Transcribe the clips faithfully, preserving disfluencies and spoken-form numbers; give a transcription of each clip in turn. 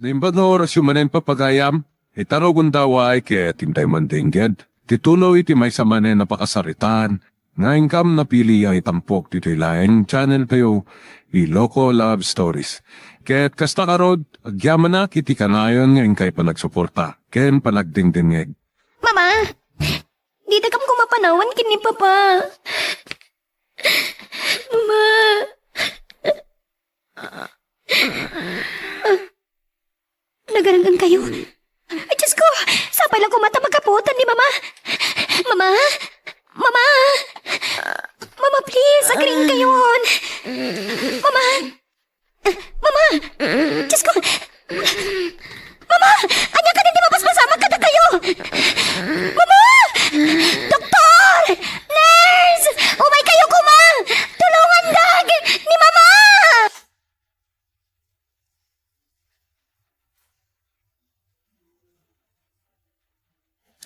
Naimbag nga orasyo manen, Papa gayam, ita rugonda, ket intay man dengged ti tuloy ti maysa manen a pakasaritaan nga inkam napili a itampok ditoy laeng channel tayo, Iloko Love Stories. Ket kasta ngarud, agyamanak iti kanayon nga inkay panagsuporta ken panagdengdengngeg. Mama! Dita kam koma panawan ken ni Papa. Mama! Nagarang-ang kayo. Ay, Diyos ko! Sapay lang koma ta makapuotan ni Mama! Mama! Mama! Mama, please! Agriingkayon! Mama! Mama! Diyos ko! Mama! Ania kadi ti mapaspasamak kadakayo? Mama! Doktor! Nurse! Umaykayo koma! Tulongandak! Ni Mama!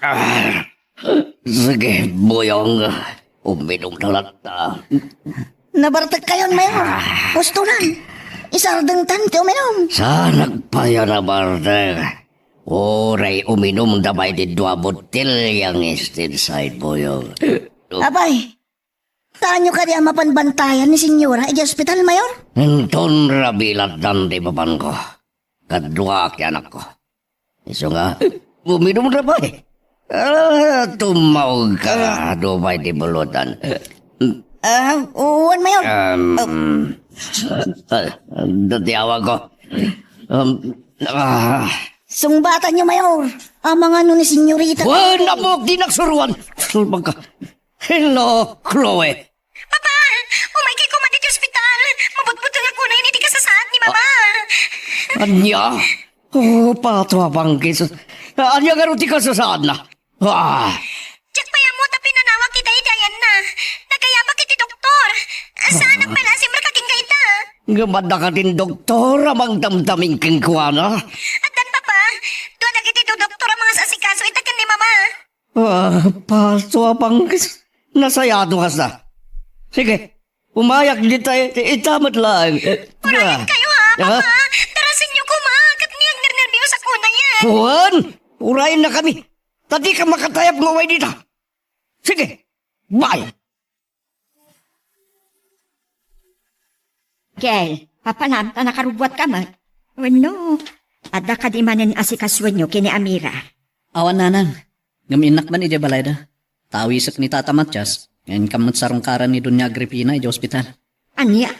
Ah, sige, Buyong. Uminum na latta. Nabartek kayon, Mayor. Ah. Ustonan. Isardengtan ti uminum. Saan pay a nabartek? Uray uminum da pay ti dua bottelyang Instant Side, Buyong. Apay, Taanyo kadi a mapan bantayan ni Senyora idiay ospital, Mayor? Inton rabilatdan ti mapanko, kadua ti anakko. Isu nga, uminum da pay. Ah, tummaog ka, adu pay ti bulutan. Ah, wen, Mayor. Um, Oh. Dati awag ko. Um, ah. Sungbatanyo, Mayor. Amangan no ni Senyorita. Wen, napok, di nagsuruan. Sulbag ka. Hello, Chloe. Papa, umaykay koma ditoy ospital. Mabutbuteng a kunay iti kasasaad ni Mama. Ah, ania? Oh, pato a bangkis. Ania ngarud ti kasasaadna? Ah. Diak pay ammo ta pinanawag ti daydayanna. Nagayabak iti doktor. Saanak pay la a simrek a ken dayta. Ngem adda katin doktor a mangdamdamin kenkuana? Addan, Papa. Dua dagiti do-, doktor a mangasasikaso ita ken ni Mama. Ah, pato a bangkis. Nasayado kasta. Sige, umayak dita, ita met laeng. Eh, Urayenkayo, ha, Papa? Tarasenyo koma, ket ni agnernerbios a kunayen. Wen, urayennakami. Ta dika makatayab nga umay dita. Sige, bye. Kel, papanam ta nakarubbuatka met. Wenno, adda kadi manen asikasoenyo ken ni Amira? Awan, nanang. Ngem innak man idiay balayda. Ta awisek ni Tata Matias, nga inkam met sarungkaran ni Doña Agripina idiay ospital. Ania?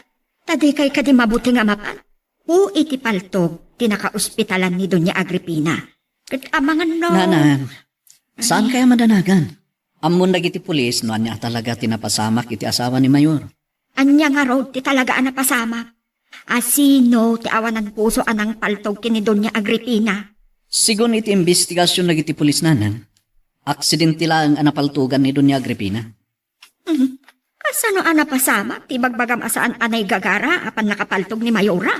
Ta dikay kadi mabuteng a mapan? Pu iti paltog ti nakaospitalan ni Doña Agripina. Ket amangan no. Nanang, saan kaya madanagan? Ammon dagiti pulis no ania a talaga ti napasamak iti asawa ni Mayor. Ania ngarud ti talaga a napasamak? A sino ti awanan puso a nangpaltog ken ni Doña Agripina? Sigun iti imbestigasion dagiti pulis, nanang, aksidente laeng a napaltogan ni Doña Agripina. Hmm. Kasano a napasamak ti ibagbagam a saan a naigagara a pannakapaltog ni Mayora?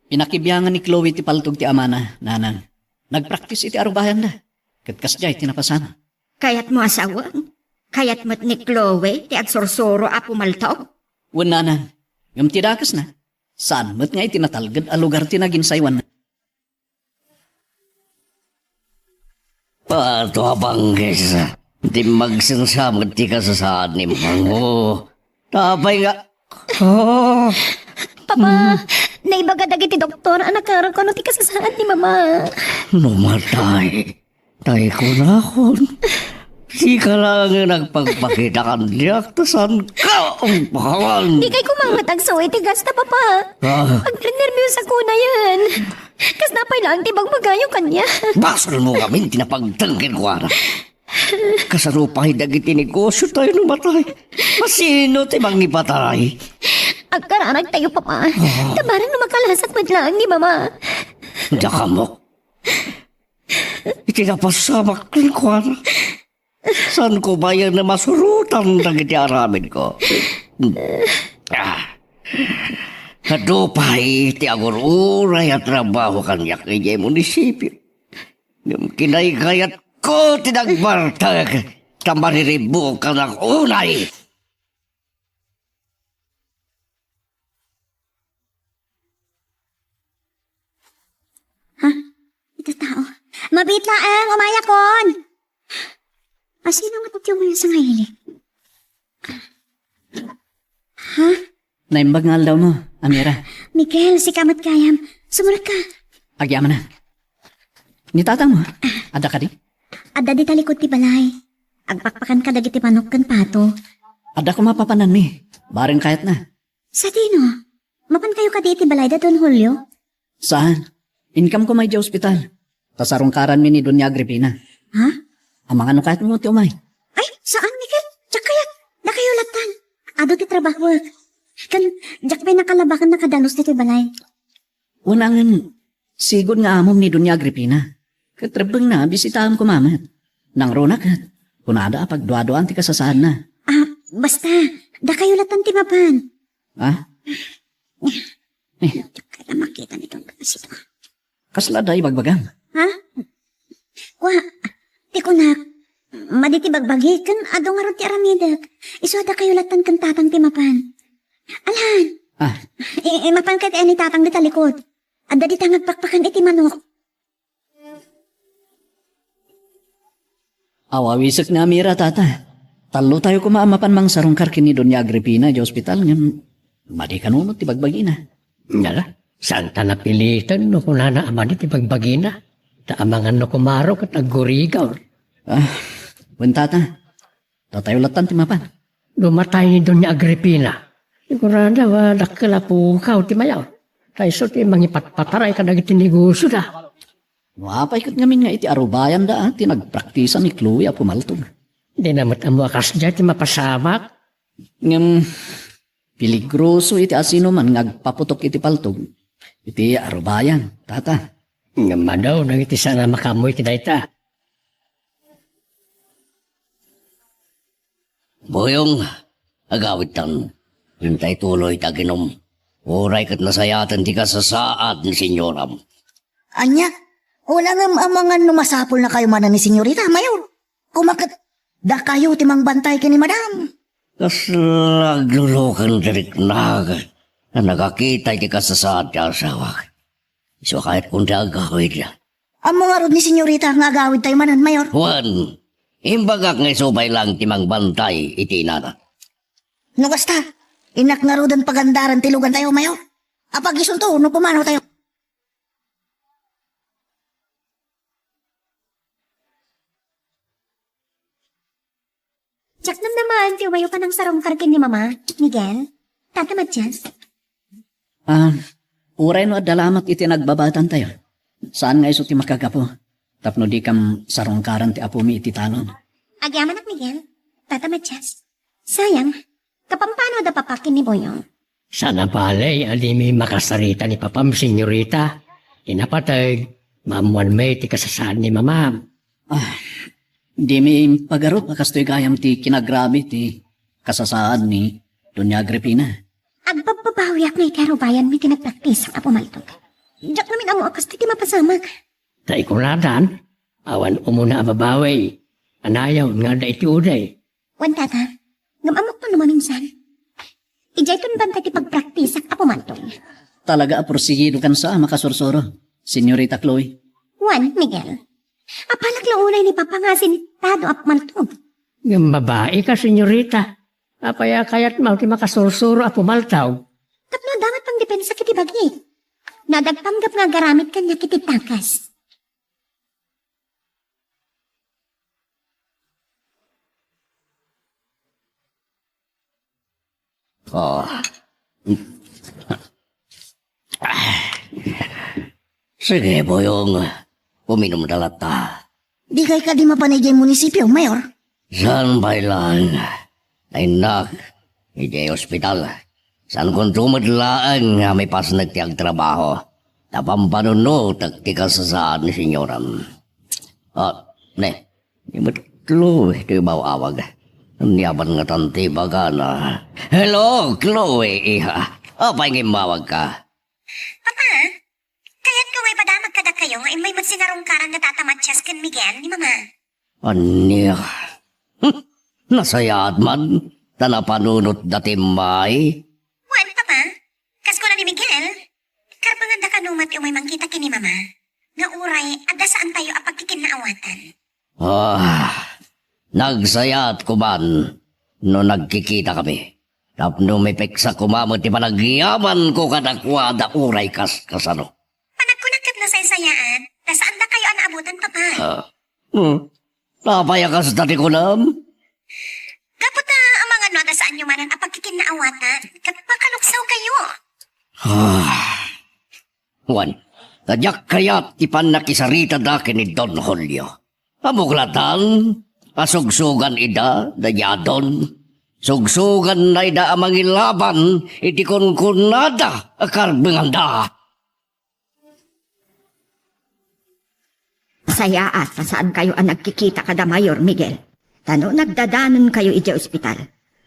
Pinakibiangan ni Chloe ti paltog ti amana, nanang. Nagpraktis iti arubayanda. Ket kasdiay ti napasamak. Kayatmo a sawen? Kayat met ni Chloe ti agsursuro a pumaltog? Wen, nanang. Ngem ti dakesna, saan met nga iti natalged a lugar ti naginsaywanna. Pato a bangkis, dimmagsensa met ti kasasaad ni Mango. Apay nga, oh. Papa, naibaga dagiti doktor a nakararko no ti kasasaad ni Mama. No matay, tay kunakon, sika laeng nga nagpagpakita kaniak, ta saanka umpawan. Dikay koma met agsu iti gasta, Papa. Ah. Agnernerbios a kunayen. Kasna pay laeng ti bagbagayo kaniak. Basolmo ngamin ti napagteng kenkuana. Kasano pay dagiti negosio tayo no matay? Masino ti mangipatay? Agkararag tayo, Papa. Ah. Ta barang no makalasat met laeng ni Mama. Dakamok. Iti napasamak kenkuana. Saanko bayen a masurotan dagiti aramidko? Ah. Adu pay ti agur-uray a trabaho kaniak idiay munisipio. Ngem kinaykayatko ti nagbartek ta mariribukanak unay. Ha? Abit laeng, umayakon! Asino nga ti umayas nga ili? Ha? Naimbag nga aldawmo, Amira. Miguel, sika met gayam. Sumurekka. Agyamanak. Ni tatangmo, adda kadi? Adda di talikod ti balay. Agpakpakan kadagiti manok ken pato. Adda koma papananmi. Bareng kayatna. Sadino? Mapan kayo kadi iti balay da Don Julio? Saan? Inkam koma idiay ospital. Ta sarungkaranmi ni Doña Agripina. Ha? Amangan no kayatmo ti umay. Ay, saan, Miguel? Diak kayat. Dakayo lattan. Adu ti trabahoek. Ken, diak pay nakalaba ken nakadalus ditoy balay. Wen, ngem, sigud nga amom ni Doña Agripina. Ket rebbengna, bisitaem koma met. Nangruna ket, kunada a pagduaduaan ti kasasaadna. Ah, basta, dakayo lattan ti mapan. Ah? Eh. Diak kayat a makita ni Don Luisito. Kasla adda ibagbagam? Ha? Kua, ti kunak, madi ti bagbagi, ken adu ngarud ti aramidek. Isu a dakayo lattan ken tatang ti mapan. Alaen. Ah. I-, i-, mapan ket ni tatang di talikod. Adda dita nga agpakpakan iti manok. Aw, awisek ni Amira, tata. Tallo tayo koma a mapan mangsarungkar ken ni Doña Agripina idiay ospital, ngem madi kano met ti bagbagina. Nala, saan ta napiliten no kunana a madi ti bagbagina? Ta amangan no kumaro ket aggurigaw. Ah, wen, tata. Datayo lattan ti mapan. Dumatay ni Doña Agripina. Sigurado a dakkel a pukaw ti mayor. Ta isu ti mangipatpataray kadagiti negosioda. No apay ket ngamin nga iti arubayanda, a, ti nagpraktisa ni Chloe a pumaltog. Dina met ammo a kasdiay ti mapasamak. Ngem, peligroso iti asinoman nga agpaputok iti paltog iti arubayan, tata. Ngem adu dagiti saan a makaammo iti dayta. Boyong, agawidtan. Dintay tuloy ti aginom. Uray ket nasayaten ti kasasaad ni senyoram. Ania? Wen, ngem amangan no masapulnakayo manen ni senyorita, Mayor. Koma ket dakayo ti mangbantay ken ni madam. Kasla agluluken ti riknag a nagakita iti kasasaad ti asawak. Isu a kayatkon ti agawid. Ammo ngarud ni senyorita nga agawidtayo manen, Mayor? Wen, imbagak nga isu pay laeng ti mangbantay iti inana. No kasta, innak ngaruden pagandaren ti lugantayo, Mayor. Apag-isunto no pumanawtayo. Diak namnamaen ti umayo ka nangsarungkar ken ni Mama, Miguel, Tata Matias. Ah, uray no adda lamak iti nagbabatantayo. Saan nga isu ti makagapu tapno dikam sarungkaran ti apomi iti talon. Agyamanak, Miguel, Tata Matias. Sayang, kapampano da papa ken ni Boyong? Saan a bale a dimi makasarita ni papam, senyorita. Ti napateg, maammuanmi ti kasasaad ni mamam. Ah, dimi impagarup a kastoy gayam ti kinagrabe ti kasasaad ni Doña Agripina. Agbabbabawiak nga iti arubayanmi ti nagpraktisak a pumaltog. Diak ngamin ammo a kastoy ti mapasamak. Ta ikunadan, awan umuna a babawi, anayon nga adda iti uday. Wen, Tata, ngem ammok no maminsan. Idiay ton bantay ti pagpraktisak a pumaltog. Talaga a porsigido kan sa a makasursuro, Senyorita Chloe. Wen, Miguel. Apalak la unay ni Papa nga asintado a pumaltog. Ngem babai ka, senyorita. Apay a kayatmo ti makasursuro a pumaltog? Tapno adda met pangdepensak iti bagi. Nadagpanggap nga agaramid kaniak iti takas. Oh. Sige, Boyong. Uminumda latta. Dikay kadi mapan idiay munisipio, Mayor? Saan pay laeng? Ay, nak, idiay ospital. Saankonto met laeng nga mipasnek ti agtrabaho. Ta pampanunotek ti kasasaad ni senyoram. Ah, ne, ni met Chloe ti imaw-awag. Aniaman ngatan ti ibagana? Hello, Chloe, iha. Apay nga immawagka? Papa, kayatko nga ipadamag kadakayo nga immay met sinarungkaran nga Tata Matias ken Miguel ni Mama. Ania? Hm, nasayaat man, ta napanunotda ti immay. Wen, Papa, kas kuna ni Miguel, karbenganda kano met ti umay mangkita ken ni Mama. nga uray adda saantayo a pagkikinnaawatan. Ah, nagsayaat koman no nagkikitakami. Tapno mipeksa koma met ti panagyamanko kadakuada uray kas-, kasano. Panagkunak ket nasaysayaat, ta saandakayo a naabutan, Papa. Ah, hmm. Apay a kasta ti kunam? Gapu ta amangan no adda saanyo manen a pagkikinnaawatan, ket makaluksaw kayo. Ah. Wen, ta diak kayat ti pannakisaritada ken ni Don Julio. Ammok laeng a sugsugan ida dayta a Don. Sugsuganna ida a mangilaban iti kunkunada a karbenganda. Sayaat ta saankayo a nagkikita kada Mayor Miguel. Ta no nagdadanonkayo idiay ospital,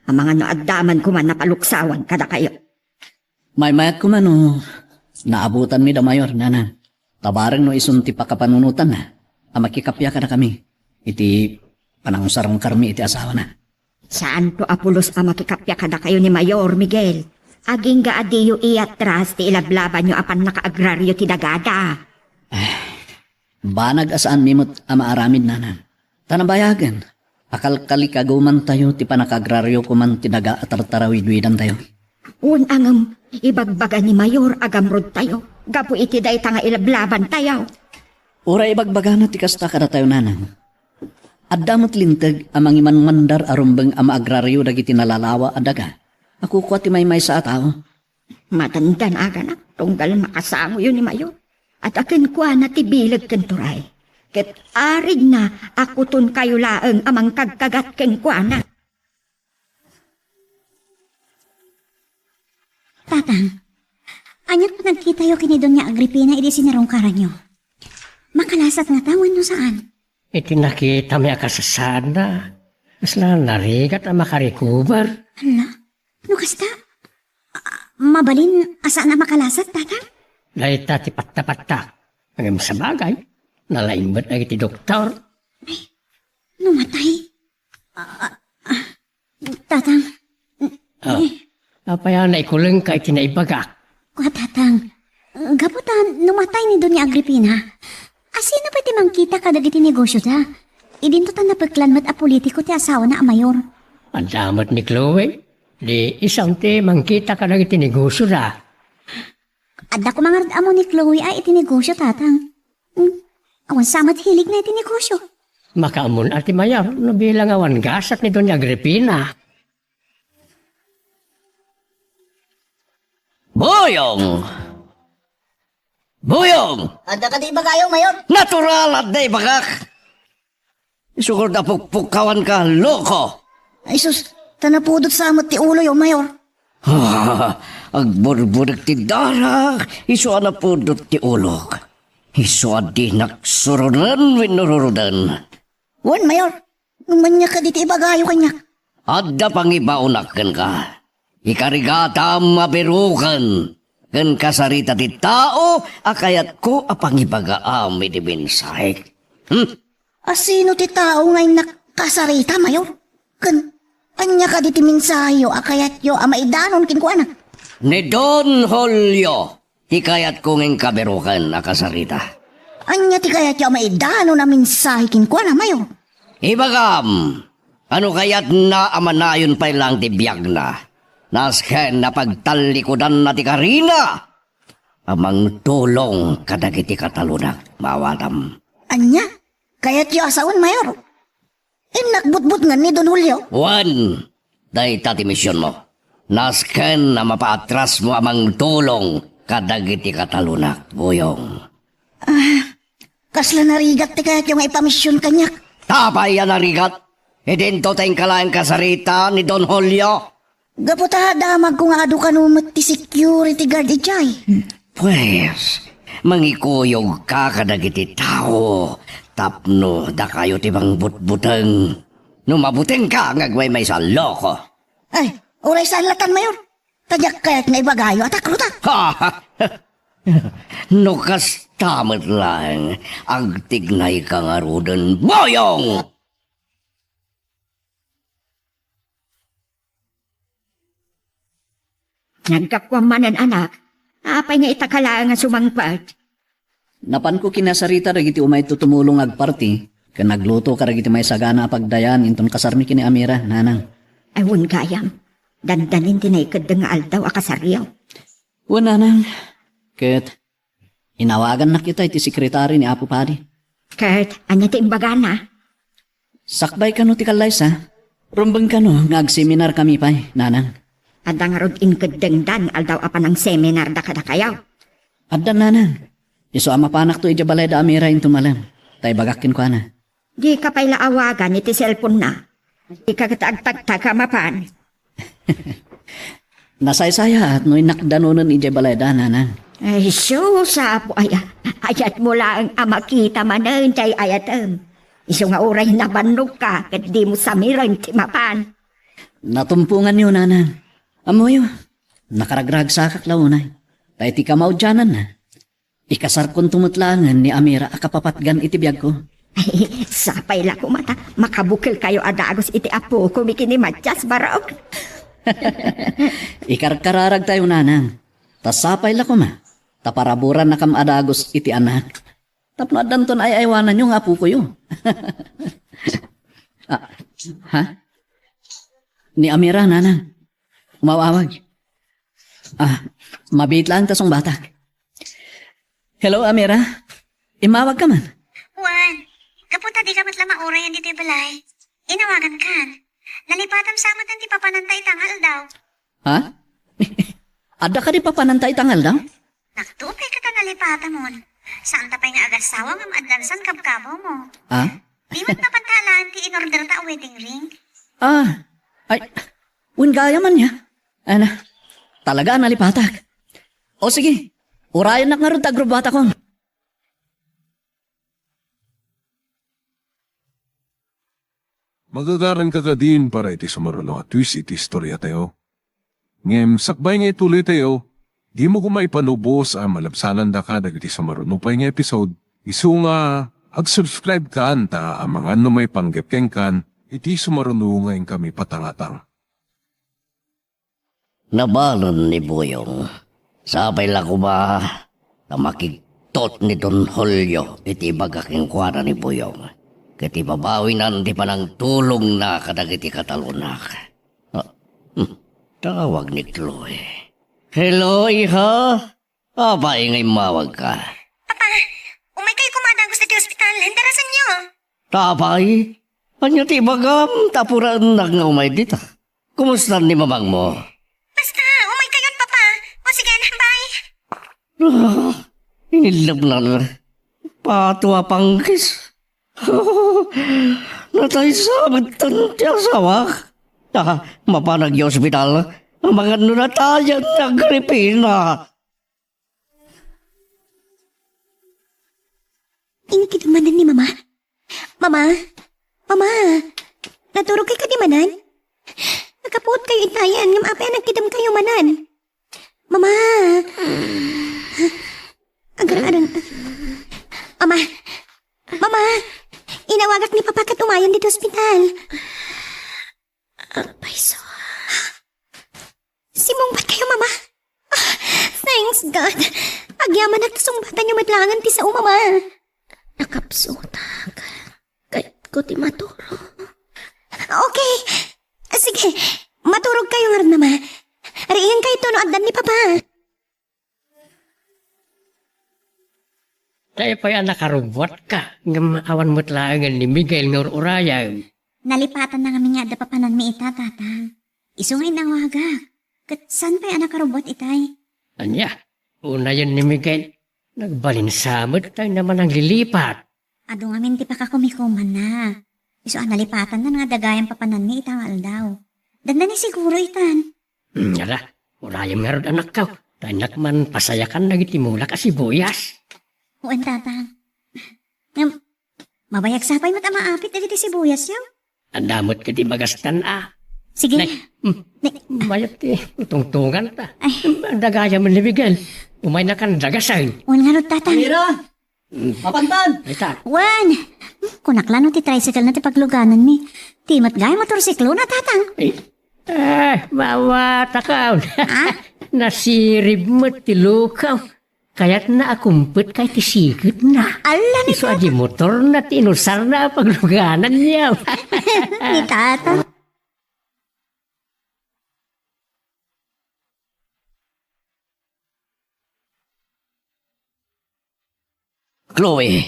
amangan no adda man koma napaluksawan kadakayo. Maymayat koma no naabutanmi da Mayor, Nanang. Ta bareng no isun ti pakapanunotanna a makikappia kadakami iti panangusarungkarmi iti asawana. Saanto a pulos a makikappia kadakayo ni Mayor Miguel. Agingga a diyo iatras ti ilablabanyo a pannakaagrario ti dagada. Banag a saanmi met a maaramid, Nanang. Ta nabayagen, akalkalikagumantayo ti pannakaagrario koman ti daga a tartarawidwidantayo. Wen a ngem, ibagbaga ni Mayor a gamrodtayo gapu iti dayta nga ilablabantayo. Uray ibagbagana ti kasta kadatayo, Nanang, adda met linteg a mangimanmandar a rumbeng a maagrario dagiti nalalawa a daga a kukua ti maymaysa a tao. Madandanaganak tunggal makasangoyo ni Mayor. Adda kenkuana ti bileg ken turay. Ket arigna a kutonkayo laeng a mangkagkagat kenkuana. Tatang, ania ti nagkitayo ken ni Doña Agripina idi sinarungkaranyo? Makalasat ngata wenno saan? Iti nakitami a kasasaadna, kasla narigat a makarikuber. Hala, no kasta, a, mabalin a saan a makalasat, Tatang? Dayta ti pattapattak. Ngem sabagay, nalaing met dagiti doktor. Ay, no matay? A, a, a, Tatang. Ah, apay a naikulengka iti naibagak? Kua, Tatang, gapu ta no matay ni Doña Agripina, asino pay ti mangkita kadagiti negosioda? Idinto ta napeklan met a politiko ti asawana a Mayor. Adda met ni Chloe. Di isu ti mangkita kadagiti negosioda. Adda koma ngarud ammo ni Chloe a iti negosio, Tatang. Hmm, awan sa met hiligna iti negosio. Makaammon a ti Mayor no bilang awan gasat ni Doña Agripina. Boyong! Boyong! Adda kadi ibagayo, Mayor? Natural, adda ibagak. Isu ngarud a pukpukkawanka, loko! Ay sus, ta napudot sa met ti uloyo, Mayor. Ah, agburbudek ti darak, isu a napudot ti ulok. Isu a dinak suroden wenno ruroden. Wen, Mayor, no ania kadi ti ibagayo kaniak? Adda pangibaonak kenka. Ikarigatam a biroken ken kasarita ti tao a kayatko a pangibagaam iti mensahek. Hmm? Asino ti tao nga innak kasarita, Mayor? Ken ania kadi ti mensaheyo a kayatyo a maidanon kenkuana? Ni Don Julio ti kayatko nga inka biroken a kasarita. Ania ti kayatyo a maidanon a mensahe kenkuana, Mayor? Ibagam, a no kayatna a manayon pay laeng ti biagna, nasken a pagtallikudanna ti karina a mangtulong kadagiti katalonak, maawatam. Ania? Kayatyo a sawen, Mayor? Innak butbutngen ni Don Julio? Wen, dayta ti misionmo. Nasken a mapaatrasmo a mangtulong kadagiti katalonak, Boyong. Ah, kasla narigat ti kayatyo nga ipamision kaniak? Apay a narigat? Idinto ta inka laeng kasarita ni Don Julio. Gapu ta damagko nga adu kano met ti security guard idiay. Pues, mangikuyogka kadagiti tao tapno dakayo ti mangbutbuteng. No mabutengka nga agmaymaysa, loko. Ay, uray saan latan, Mayor. Ta diak kayat nga ibagayo a takrotak. No kasta met laeng, agtignayka ngaruden, Boyong! Naggapuam manen, anak. Apay nga ita ka laeng a sumangpet? Napanko kinasarita dagiti umayto tumulong nga agparti, ken nagluto kadagiti maisagana a pagdayaw inton kasarmi ken ni Amira, nanang. Ay, wen gayam. Dandanin ti naikeddeng nga aldaw a kasaryo. Wen, nanang. Ket inawagannak ita iti sekretari ni Apo Padi. Ket ania ti imbagana? Sakbay kano ti kallaysa, rumbeng kano nga agseminarkami pay, nanang. Adda ngarud inkeddengda nga aldaw a panangseminarda kadakayo? Adda, nanang. Isu a mapanakto idiay balay da Amira inton malem, ta ibagak kenkuana. Dika pay la awagan iti cellphone-na. Dika ket agtagtag a mapan. Nasaysayaat no innak danonen idiay balayda, nanang. Ay, sus, Apo, ay, ayatmo laeng a makita manen ti ay-ayatem. Isu nga uray nabannogka ket dimo samiren ti mapan. Natumponganyo, nanang. Ammoyo, nakaragragsakak la unay. Ta iti kamaudiananna, ikasarkonto met laengen ni Amira a kapapatgan iti biagko. Ay, sapay la koma ta makabukelkayo a dagus iti apokon ken ni Matias, barok. Ikarkararagtayo, nanang. Ta sapay la koma ta paraburannakam a dagus iti anak. Tapno addanton ay-aywananyo nga apokoyo. Ah, ha? Ni Amira, nanang. Umawawag. Ah, mabiit laeng ta sungbatak. Hello, Amira. Immawag ka man. Juan, gapu ta dika met la maurayan ditoy balay, inawagankan. Nalipatam sa met ti papananta ita nga aldaw. Ha? Adda kadi papananta ita nga aldaw? Naktuo pay ket a nalipatamon. Saanta pay nga agasawa ngem addan san kabkabawmo. Ha? Di met mapan ta alaen ti inorderta a wedding ring? Ah, ay, wen gayam ania. Ana, talaga a nalipatak. O sige, urayennak ngarud ta agrubbuatakon. Magagaranka kadin para iti sumaruno a twist iti istoriatayo. Ngem sakbay nga ituloytayo, dimo koma ipanubos a malabsanandaka dagiti sumaruno pay nga episode, isu nga ag-subscribe kan ta amangan no maipanggep kenkan iti sumaruno nga inkami patangatang. Nabalin ni Buyong. Sapay la koma ta makigtot ni Don Julio iti ibaga kenkuana ni Buyong. Ket ibabawinan ti panangtulongna kadagiti katalonak. Ah, hmm, tawag ni Chloe. Hello, iha. Apay nga immawagka? Papa, umaykayo koma a dagus iti ospital. Endarasanyo. Apay? Ania ti ibagam ta apuraennak nga umay dita? Kumusta ni mamangmo? Basta, umaykayon, Papa. O sige, bye. Ah, inillepnan. Pato a pangkis. Natay sa met ti asawak. Ah, mapanag iti ospital. Amangan no natayen ni Agripina. Inikidem manen ni Mama. Mama! Mama! Naturogkayo kadi manen? Nakapuotkayo itayen, ngem apay a nagkidemkayo manen? Mama! Agar-aran. Mama! Mama! Inawagak ni Papa ket umayen ditoy ospital. Agpayso. Simmungbatkayo, Mama. Ah, thanks God. Agyamanak ta sungbatanyo met laengen ti sao, Mama. Nakapsutak. Kayatko ti maturo. Okay. Sige, maturogkayo ngarud, Mama. Riigenkayo no addan ni Papa. Tay pay a nakarubbuatka, ngem awan met laengen ni Miguel nga ur-urayem. Nalipatanna ngamin nga adda papananmi ita, Tatang. Isu nga inawagak. Ket saan pay a nakarubbuat itay? Ania, unayen ni Miguel, nagbalin sa met tay naman nanglilipat. Adu ngamin ti pakakumikumanna. Isu a nalipatanna nga adda gayam papananmi ita nga aldaw. Dandani siguro itan. Hmm, ala, urayem ngarud, anakko. Ta innak man pasayakan dagiti mulak a sibuyas. Wen, Tatang. Ngem, mabayag sapay met a maapit dagiti sibuyasyo. Adda met kadi magastan a. Sige. Nay, hmm, Nay. Mayat ti tungtungan ta. Ay. Adda gayam ni Miguel. Umaynakan dagasen. Wen ngarud, Tatang. Amira! Mapantan! Ay, ta. Wen! Kunak la no ti tricycle na ti paglugananmi. Ti met gayam motorsiklo na, Tatang. Ay, eh, mawatakon. Ha? Nasirib met ti lukaw. Kayatna a kumpet kay ti siketna. Ala, ni Isu a di motorna ti inusarna a paglugananna. Ni Tata. Chloe,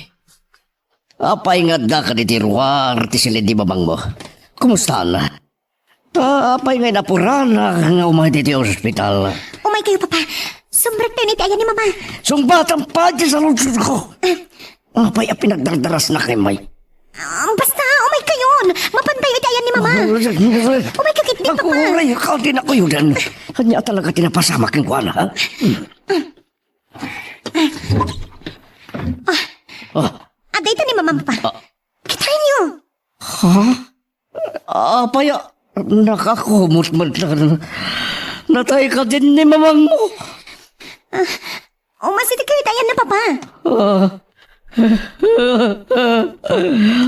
apay nga adda kaditi ruar ti silid ni mamangmo? Kumustaanna? Ta apay nga inapuranak nga umay ditoy ospital? Umaykayo, Papa. Sumrektayon iti ayan ni Mama. Sungbatam pay ti saludsodko. Apay a pinagdardarasnak ngay? Ah, basta, umaykayon. Mapantayo iti ayan ni Mama. Umayka ketdi, Papa. Aguray, ka, di nakuyodan. Ania talaga ti napasamak kenkuana, ha? Ah. Ah. Adda ita ni Mama, Papa. Ah. Kitaenyo. Ha? Apay a nakakumot met laeng. Natay kadin ni mamangmo. Ah, umasidegkayo iti ayanna, Papa. Ah.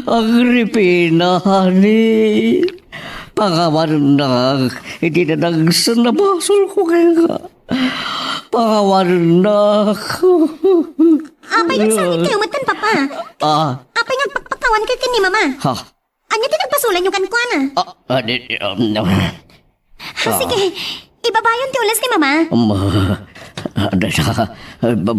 Agripina, honey. Pakawanennak iti nadagsen a basolko kenka. Pakawanennak. Apay nga agsangitkayo metten, Papa? Ah. Apay nga agpakpakawankayo ken ni Mama? Ha? Ania ti nagbasolanyo kenkuana? Ah, ah, di, di, um, no. Ah, sige, ibabayon ti ules ni Mama. Um, ah, dayta, ah,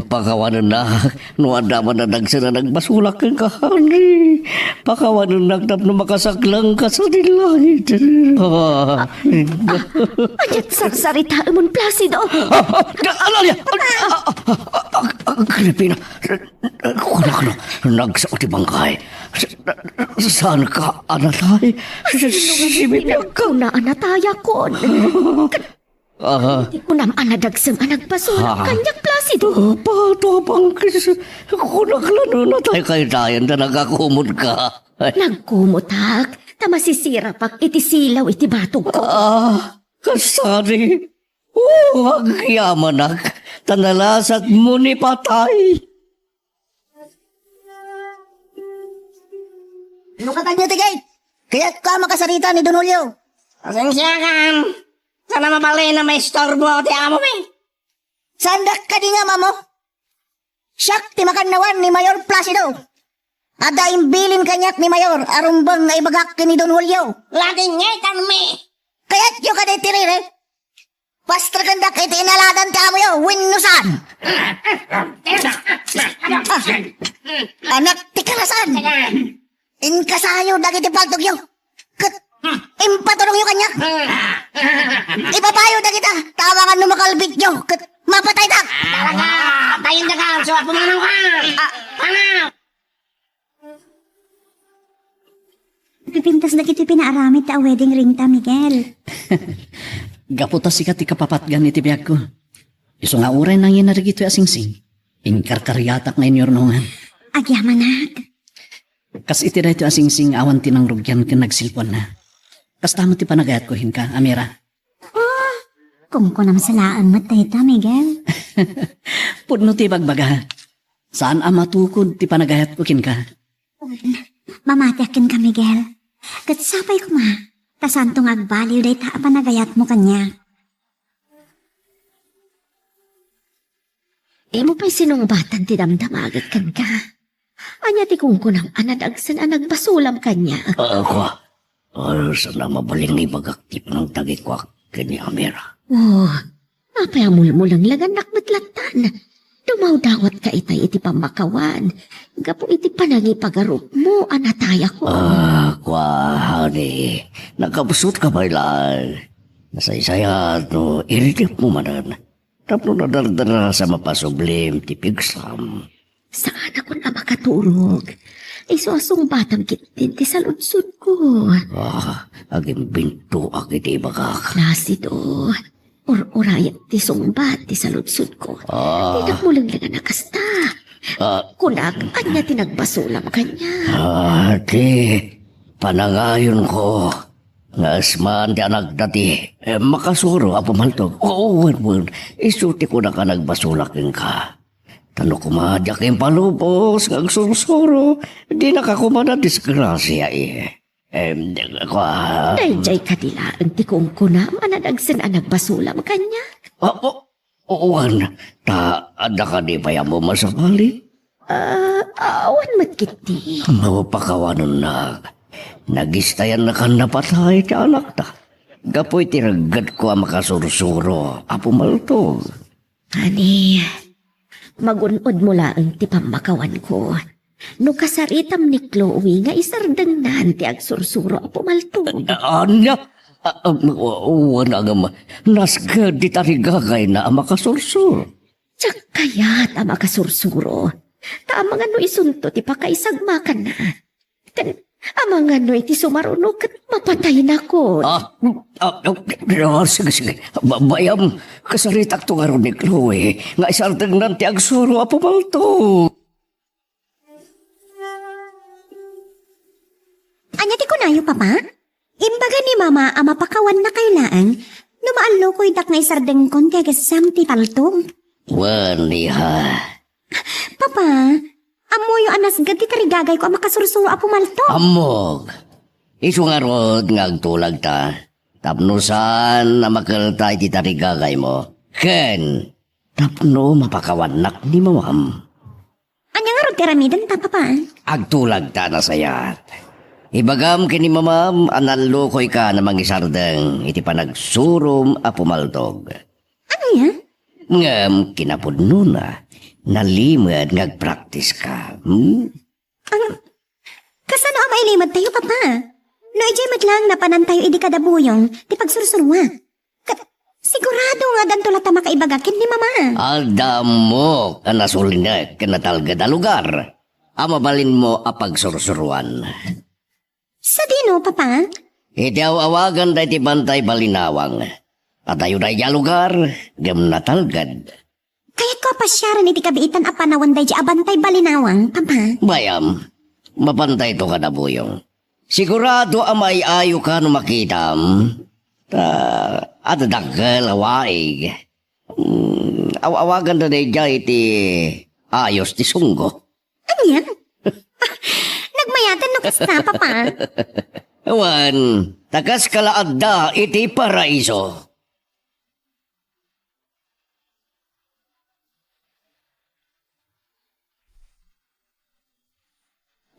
pakawanennak. No adda man nadagsen a nagbasolak kenka, honey, pakawanennak tapno makasaklangka sadi langit. Ah. Ania ti sarsaritaem, Placido? Ah, ah, ah, Analia! Ah, ah, ah, ah, ah, Agripina, kunak no, nagsao ti bangkay. Sa-, saanka a natay? Sino nga simibiag ka? Kuna a natayakon. Ah. Ti kunam a nadagsem a nagbasolak kaniak, Placido. Ah, pato a bangkis. Kunak la no natay kaytayan ta nagkakumot ka. Nagkumotak, ta masisirapak iti silaw iti batogko. Ah, kasari. Oh, agyamanak, ta nalasatmo ni patay. Lukatan niyo ti gate. Kayatko a makasarita ni Don Julio. Pasensiakan. Saan a mabalin a maistorbo ti amomi. Saandak kadi nga ammo? Siak ti makannawan ni Mayor Placido. Adda imbilin kaniak ni Mayor a rumbeng nga ibagak ken ni Don Julio. Ladingngetanmi. Kayatyo kadi ti rire? Pastrakendak iti inaladan ti amoyo wenno saan? Ah, anak ti karasan. Inkasayo dagiti paltogyo. Ket impaturongyo kaniak. Ibabayo dagita, ta amangan no makalbityo, ket mapataydak. Talaga, tayen daka, so, pumanawka. Ah. Pumanawka. Pipintas dagiti pinaaramid ta wedding ring ta, Miguel. Gapu ta sika ti kapapatgan iti biagko. Isu nga uray nangina dagitoy a singsing, inkarkariatak nga inyurnongan. Agyamanak. Kas iti daytoy a singsing awan ti nangrugian ken nagsilpuanna. Kasta met ti panagayatko kenka, Amira. Oh, kunkunam sa laeng met dayta, Miguel. Pudno ti bagbaga. Saan a matukod ti panagayatko kenka. Mamatiak kenka, Miguel. Ket sapay koma, ta saanto nga agbaliw dayta a panagayatmo kaniak. Dimo pay sinungbatan ti damdamagek kenka. Ania ti kunkunam a nadagsen a nagbasolam kaniak? Ah, kua. Ah, saan a mabalin nga ibagak ti panangtagikuak ken ni Amira. Oh, apay a mulmulenglengannak met lattan? Dumawdawatka itay iti pammakawan gapu iti panangipagarupmo a natayakon. Ah, kua, honey. Nakabsutka pay laeng. Nasaysayaat no iridepmo manen. Tapno nadardarasa a mapasublim ti pigsam. Saanakon a makaturog. Isu a sungbatam ketdin ti saludsodko. Ah, agimbintoak iti ibagak. Placido, ur-urayek ti sungbat ti saludsodko. Ah. Dinak mulenglengan a kasta. Ah. Kunak, ania ti nagbasolam kaniak? Ah, ti panangayonko. Nga asman ti anakda ti, eh, makasuro a pumaltog. Oo, wen, wen. Isu ti kunak a nagbasolak kenka. Ta no koma diak impalubos nga agsursuro, dinaka koma nadisgrasia, eh. Em, kua. Daydiay kadi laeng ti kunkunam a nadagsen a nagbasolam kaniak. Ah, oh, Wen, ta adda kadi pay ammo masapali? Ah, awan met ketdi. Mapakawanennak. Nagistayannakan napatay ti anakta. Gapu iti reggedko a makasursuro a pumaltog. Ani, magun-odmo laeng ti pammakawanko. No kasaritam ni Chloe nga isardengnan ti agsursuro a pumaltog. Ania? Ah, ah, wa-, wa-, wen, agam, nasged ti tarigagayna a makasursuro. Diak kayat a makasursuro. Ta amangan no isunto ti pakaisagmakanna. Ken amangan no iti sumaruno ket mapataynakon. Ah, ah, ah, ah, sige, sige. Ba-, bayam, kasaritakto ngarud ni Chloe nga isardengnan ti agsuro a pumaltog. Ania ti kunayo, Papa? Imbaga ni Mama a mapakawannakayo laeng no maallukoydak nga isardengkon ti agasam ti paltog. Wen, iha. Papa, ammoyo a nasged ti tarigagayko a makasursuro a pumaltog. Ammok. Isu ngarud nga agtulagta tapno saan a makelta iti tarigagaymo. Ken tapno mapakawannak ni Mamam. Ania ngarud ti aramidenta, Papa? Agtulagta a nasayaat. Ibagam ken ni Mamam a naallukoyka a mangisardeng iti panagsurom a pumaltog. Ania? Ngem kinapudnona, nalimed nga agpraktiska. Hmm? Ang, kasano a mailimedtayo, Papa? No idiay met laeng napanantayo idi kada buyong ti pagsursuroak. Ket sigurado nga addanto latta makaibaga ken ni Mama. Adda ammok a nasulinek ken natalged a lugar a mabalinmo a pagsursuroan. Sadino, Papa? Iti aw-awagan daydi bantay balinawang. Adayo daydi a lugar, ngem natalged. Kayatko a pasiaren iti kabiitan a panawen daydi a bantay balinawang, Papa. Bayam, mapantayto kada buyong. Sigurado a maiayoka no makitam. Ta, adda dakkel a waig. Mm, aw-awaganda daydiay iti ayos ti sunggo. Ania? Nagmayaten no kasta, Papa. Wen, ta kaska la adda iti paraiso.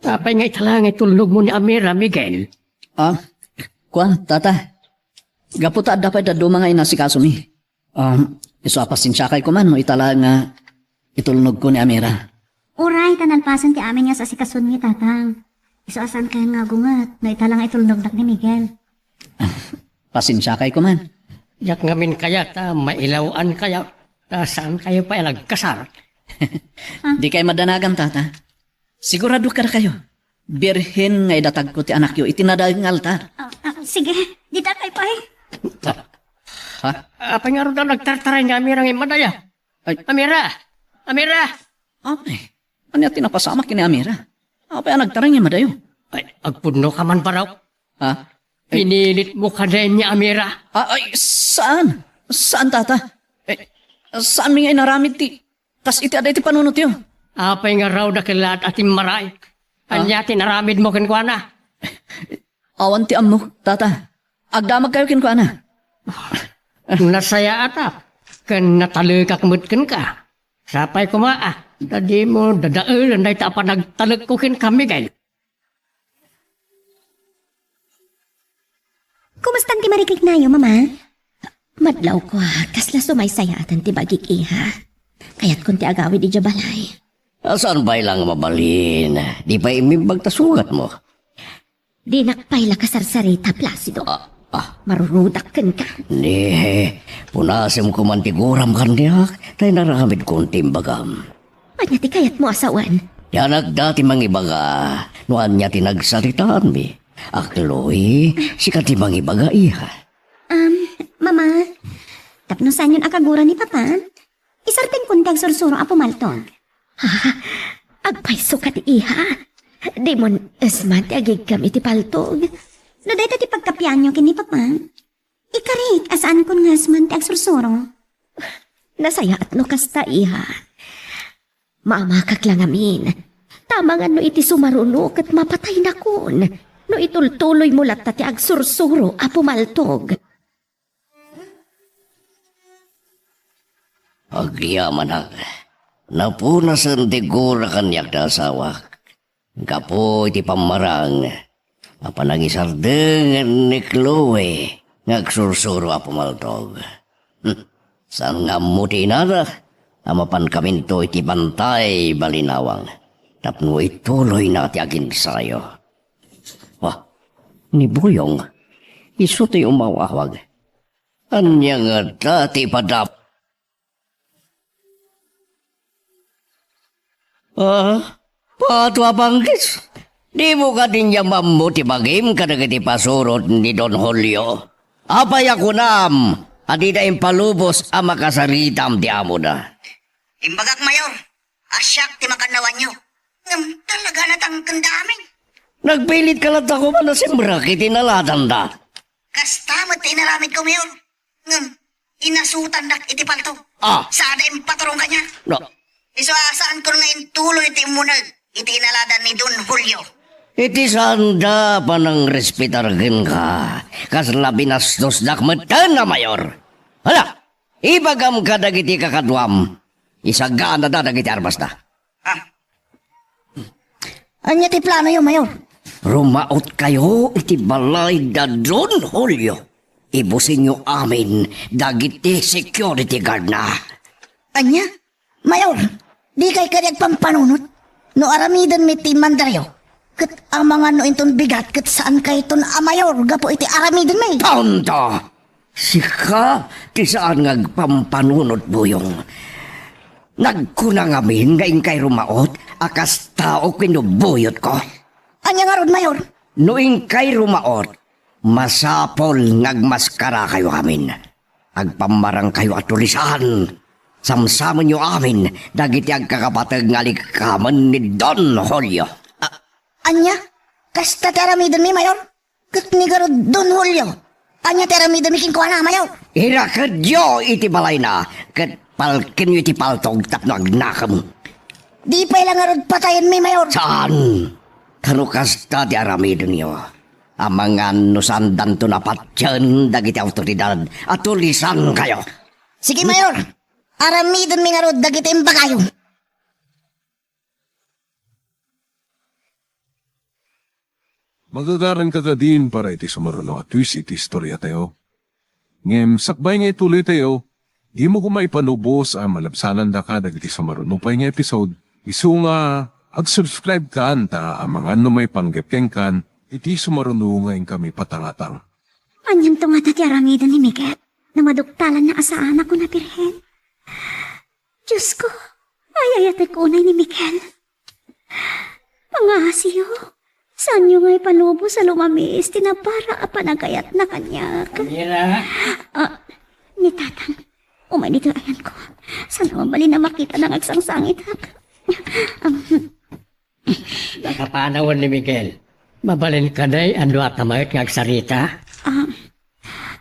Apay nga ita la nga itulnogmo ni Amira, Miguel? Ah, kua, tata. Gapu ta adda pay dadduma nga inasikasomi. Um, isu a pasensiakay koman no ita la nga itulnogko ni Amira. Uray, ta nalpasen ti amin nga saasikasonmi, Tatang. Isu a saankayon nga agunget no ita la nga itulnognak ni Miguel. Pasensiakay koman. Diak ngamin kayat a mailaw-ankayo ta saankayo pay a nagkasar. Dikay madanagan, tata. Sigurado kadakayo, birhen nga idatagko ti anakyo iti nadael nga altar. Ah, ah, sige, dita kay pay. Ha? Apay ngarud a nagtartaray ni Amira nga immadaya? Ay. Amira! Amira! Apay, ania ti napasamak ken ni Amira? Apay a nagtartaray nga immadayo? Ay, agpudno ka man, Barok. Ha? Pinilitmo kadi ni Amira? Ah, ay, saan? Saan, tata? Eh, saanmi nga inaramid ti kas iti adda iti panunotyo? Apay ngarud a kellat a timmaraik? Ah? Ania ti inaramidmo kenkuana? Awan ti ammok, tata. Agdamagkayo kenkuana. Nasayaat a, ken natalekak met kenka. Sapay koma a, ta dimo dadaelen dayta a panagtalekko kenka, Miguel. Kumastan ti mariknanayo, Mama? Madlawko a, kasla sumaysayaatan ti bagik, iha. Kayatkon ti agawid idiay balay. Saan pay la nga mabalin? Di pay immimbag ta sugatmo. Dinak pay la kasarsarita, Placido. Ah, ah. Marurudak kenka. Ni, punasem koman ti guram kaniak, ta inaramidkon ti imbagam. Ania ti kayatmo a sawen? Ti anakda ti mangibaga no ania ti nagsaritaanmi. A Chloe, sika ti mangibaga, iha. Um, Mama, tapno saanyon a kagura ni Papa, isardengkon ti agsursuro a pumaltog. Ha? Agpayso kadi, iha? Dimon esman ti agiggam iti paltog. No dayta ti pagkapianyo ken ni Papa, ikarik a saankon nga esman ti agsursuro. Nasayaat no kasta, iha. Maamakak la ngamin. Ta amangan no iti sumaruno ket mapataynakon no itultuloymo latta ti agsursuro a pumaltog. Agyamanak, napunasen ti gura kaniak ti asawak. Gapu iti pammarang a panangisardengen ni Chloe nga agsursuro a pumaltog. Hmm, saan nga ammo ti inana a mapankaminto iti bantay balinawang tapno ituloyna ti aginsayo. Wah, ni Buyong, isu ti umaw-awag. Ania ngata ti ipadap? Ah, Pato a Panggis, dimo kadi nia ammo ti bagim kadagiti pasurot ni Don Julio? Apay a kunam a dida impalubos a makasaritam ti amona? Imbagak, Mayor, a siak ti makannawanyo. Ngem talaga natangken da amin. Nagpilitka latta koma a simrek iti inaladanda. Kasta met ti inaramidko, Mayor. Ngem inasutandak iti palto. Ah. Sada impaturong kaniak. No. Isu a saanko nga intuloy ti immuneg iti inalada ni Don Julio. Iti saanda a panangrespetar kenka, kasla binastosdak metten a, Mayor. Hala, ibagam kadagiti kakaduam, isaganada dagiti armasda. Ah. Ania ti planoyo, Mayor? Rumaotkayo iti balay da Don Julio. Ibusinyo amin dagiti security guardna. Ania? Mayor, dikay kadi agpampanunot? No aramidenmi ti mandarayo, ket amangan no inton bigat ket saankayton a mayor gapu iti aramidenmi. Tonto! Sika ti saan nga agpampanunot, Buyong. Nagkuna ngamin nga inkay rumaot a kas tao ken no buyotko. Ania ngarud, Mayor? No inkay rumaot, masapul nga agmaskarakayo amin. Agpammarangkayo a tulisan. Samsamenyo amin dagiti agkakapateg nga alikamen ni Don Julio. A-, ania? Kasta ti aramidenmi, Mayor? Ket ni garud Don Julio, ania ti aramidenmi kenkuana, Mayor? Irakedyo iti balayna, ket palkenyo iti paltog tapno agnakem. Di pay la ngarud patayenmi, Mayor? Saan? Ta no kasta ti aramidenyo, amangan no saandanto a patien dagiti awtoridad a tulisankayo. Sige, Mayor. Aramidenmi ngarud dagiti imbagayo. Magagaranka kadin para iti sumaruno a twist iti istoriatayo. Ngem sakbay nga ituloytayo, dimo koma ipalubos a malabsanandaka dagiti sumaruno pay nga episode. Isu nga ag-subscribe kan ta amangan no maipanggep kenkan iti sumaruno nga inkami patangatang. Anianto ngata ti aramiden ni Miguel no maduktalanna a saan a kuna birhen? Dios ko, ay-ayatek unay ni Miguel. Pangaasiyo, saanyo nga ipalubos a lumamiis ti nabara a panagayatna kaniak. Amira! Ah, ni Tatang, umay ditoy ayanko. Saan a mabalin a makitana nga agsangsangitak. Um, Nakapanawen ni Miguel. Mabalin kadi a dua ta maet nga agsarita? Ah,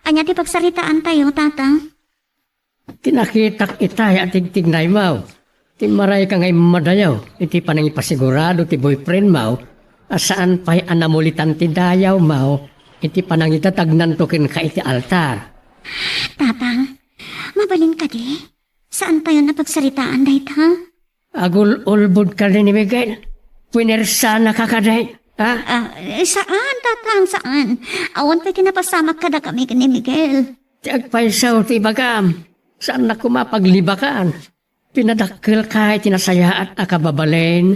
ania ti pagsaritaantayo, Tatang? Ti nakitak itay a tigtignaymo, ti immarayka nga immadayo iti panangipasigurado ti boyfriendmo a saan pay a namulitan ti dayawmo iti panangidatagnanto kenka iti altar. Tatang, mabalin kadi? Saantayon a pagsaritaan dayta? Agul-ulbod kadi ni Miguel? Punersanaka kadi? Ha? Ah, eh, saan, Tatang, saan. Awan pay ti napasamak kadakami ken ni Miguel. Ti agpayso ti ibagam. Saannak koma paglibakan. Pinadakkelka iti nasayaat a kababalin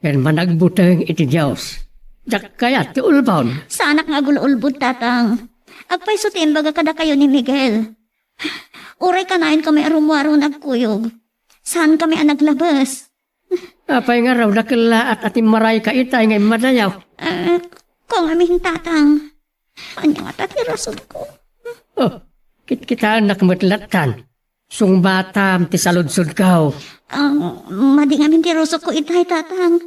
ken managbuteng iti Dios. Diak kayat ti ulbon. Saanak nga agul-ulbod, Tatang. Agpayso ti imbaga kadakayo ni Miguel. Uray kanayon kami a rummuar wenno agkuyog, saan kami a naglabes. Apay ngarud a kellaat a timmarayka itay nga immadayo? Eh, kung amin, Tatang. Ania ngata ti rason ko? Oh, kitkitaennak met lattan. Sungbatam ti saludsodko. Ah, madi ngamin ti rusokko itay, Tatang.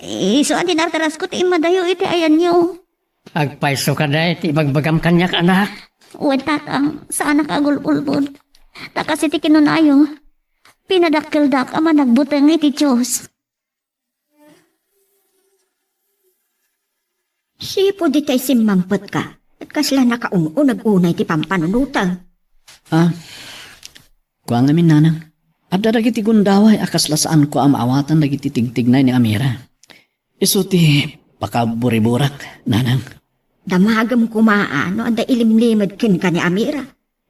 Isu a dinardarasyo ti immadayo iti ayanyo. Agpayso kadi ti ibagbagam kaniak, anak? Wen, Tatang, saanak a agul-ulbod. Ta kas iti kinunayo, pinadakkeldak a managbuteng iti Dios. Sipud itay simmangpetka, ket kasla nakaun-uneg unay ti pampanunotem. Ah, kua ngamin, Nanang. Adda dagiti gundaway a kasla saanko a maawatan dagiti tigtignay ni Amira. Isu ti pakaburiburak, nanang. Damagem koma a no adda ilimlimed kenka ni Amira,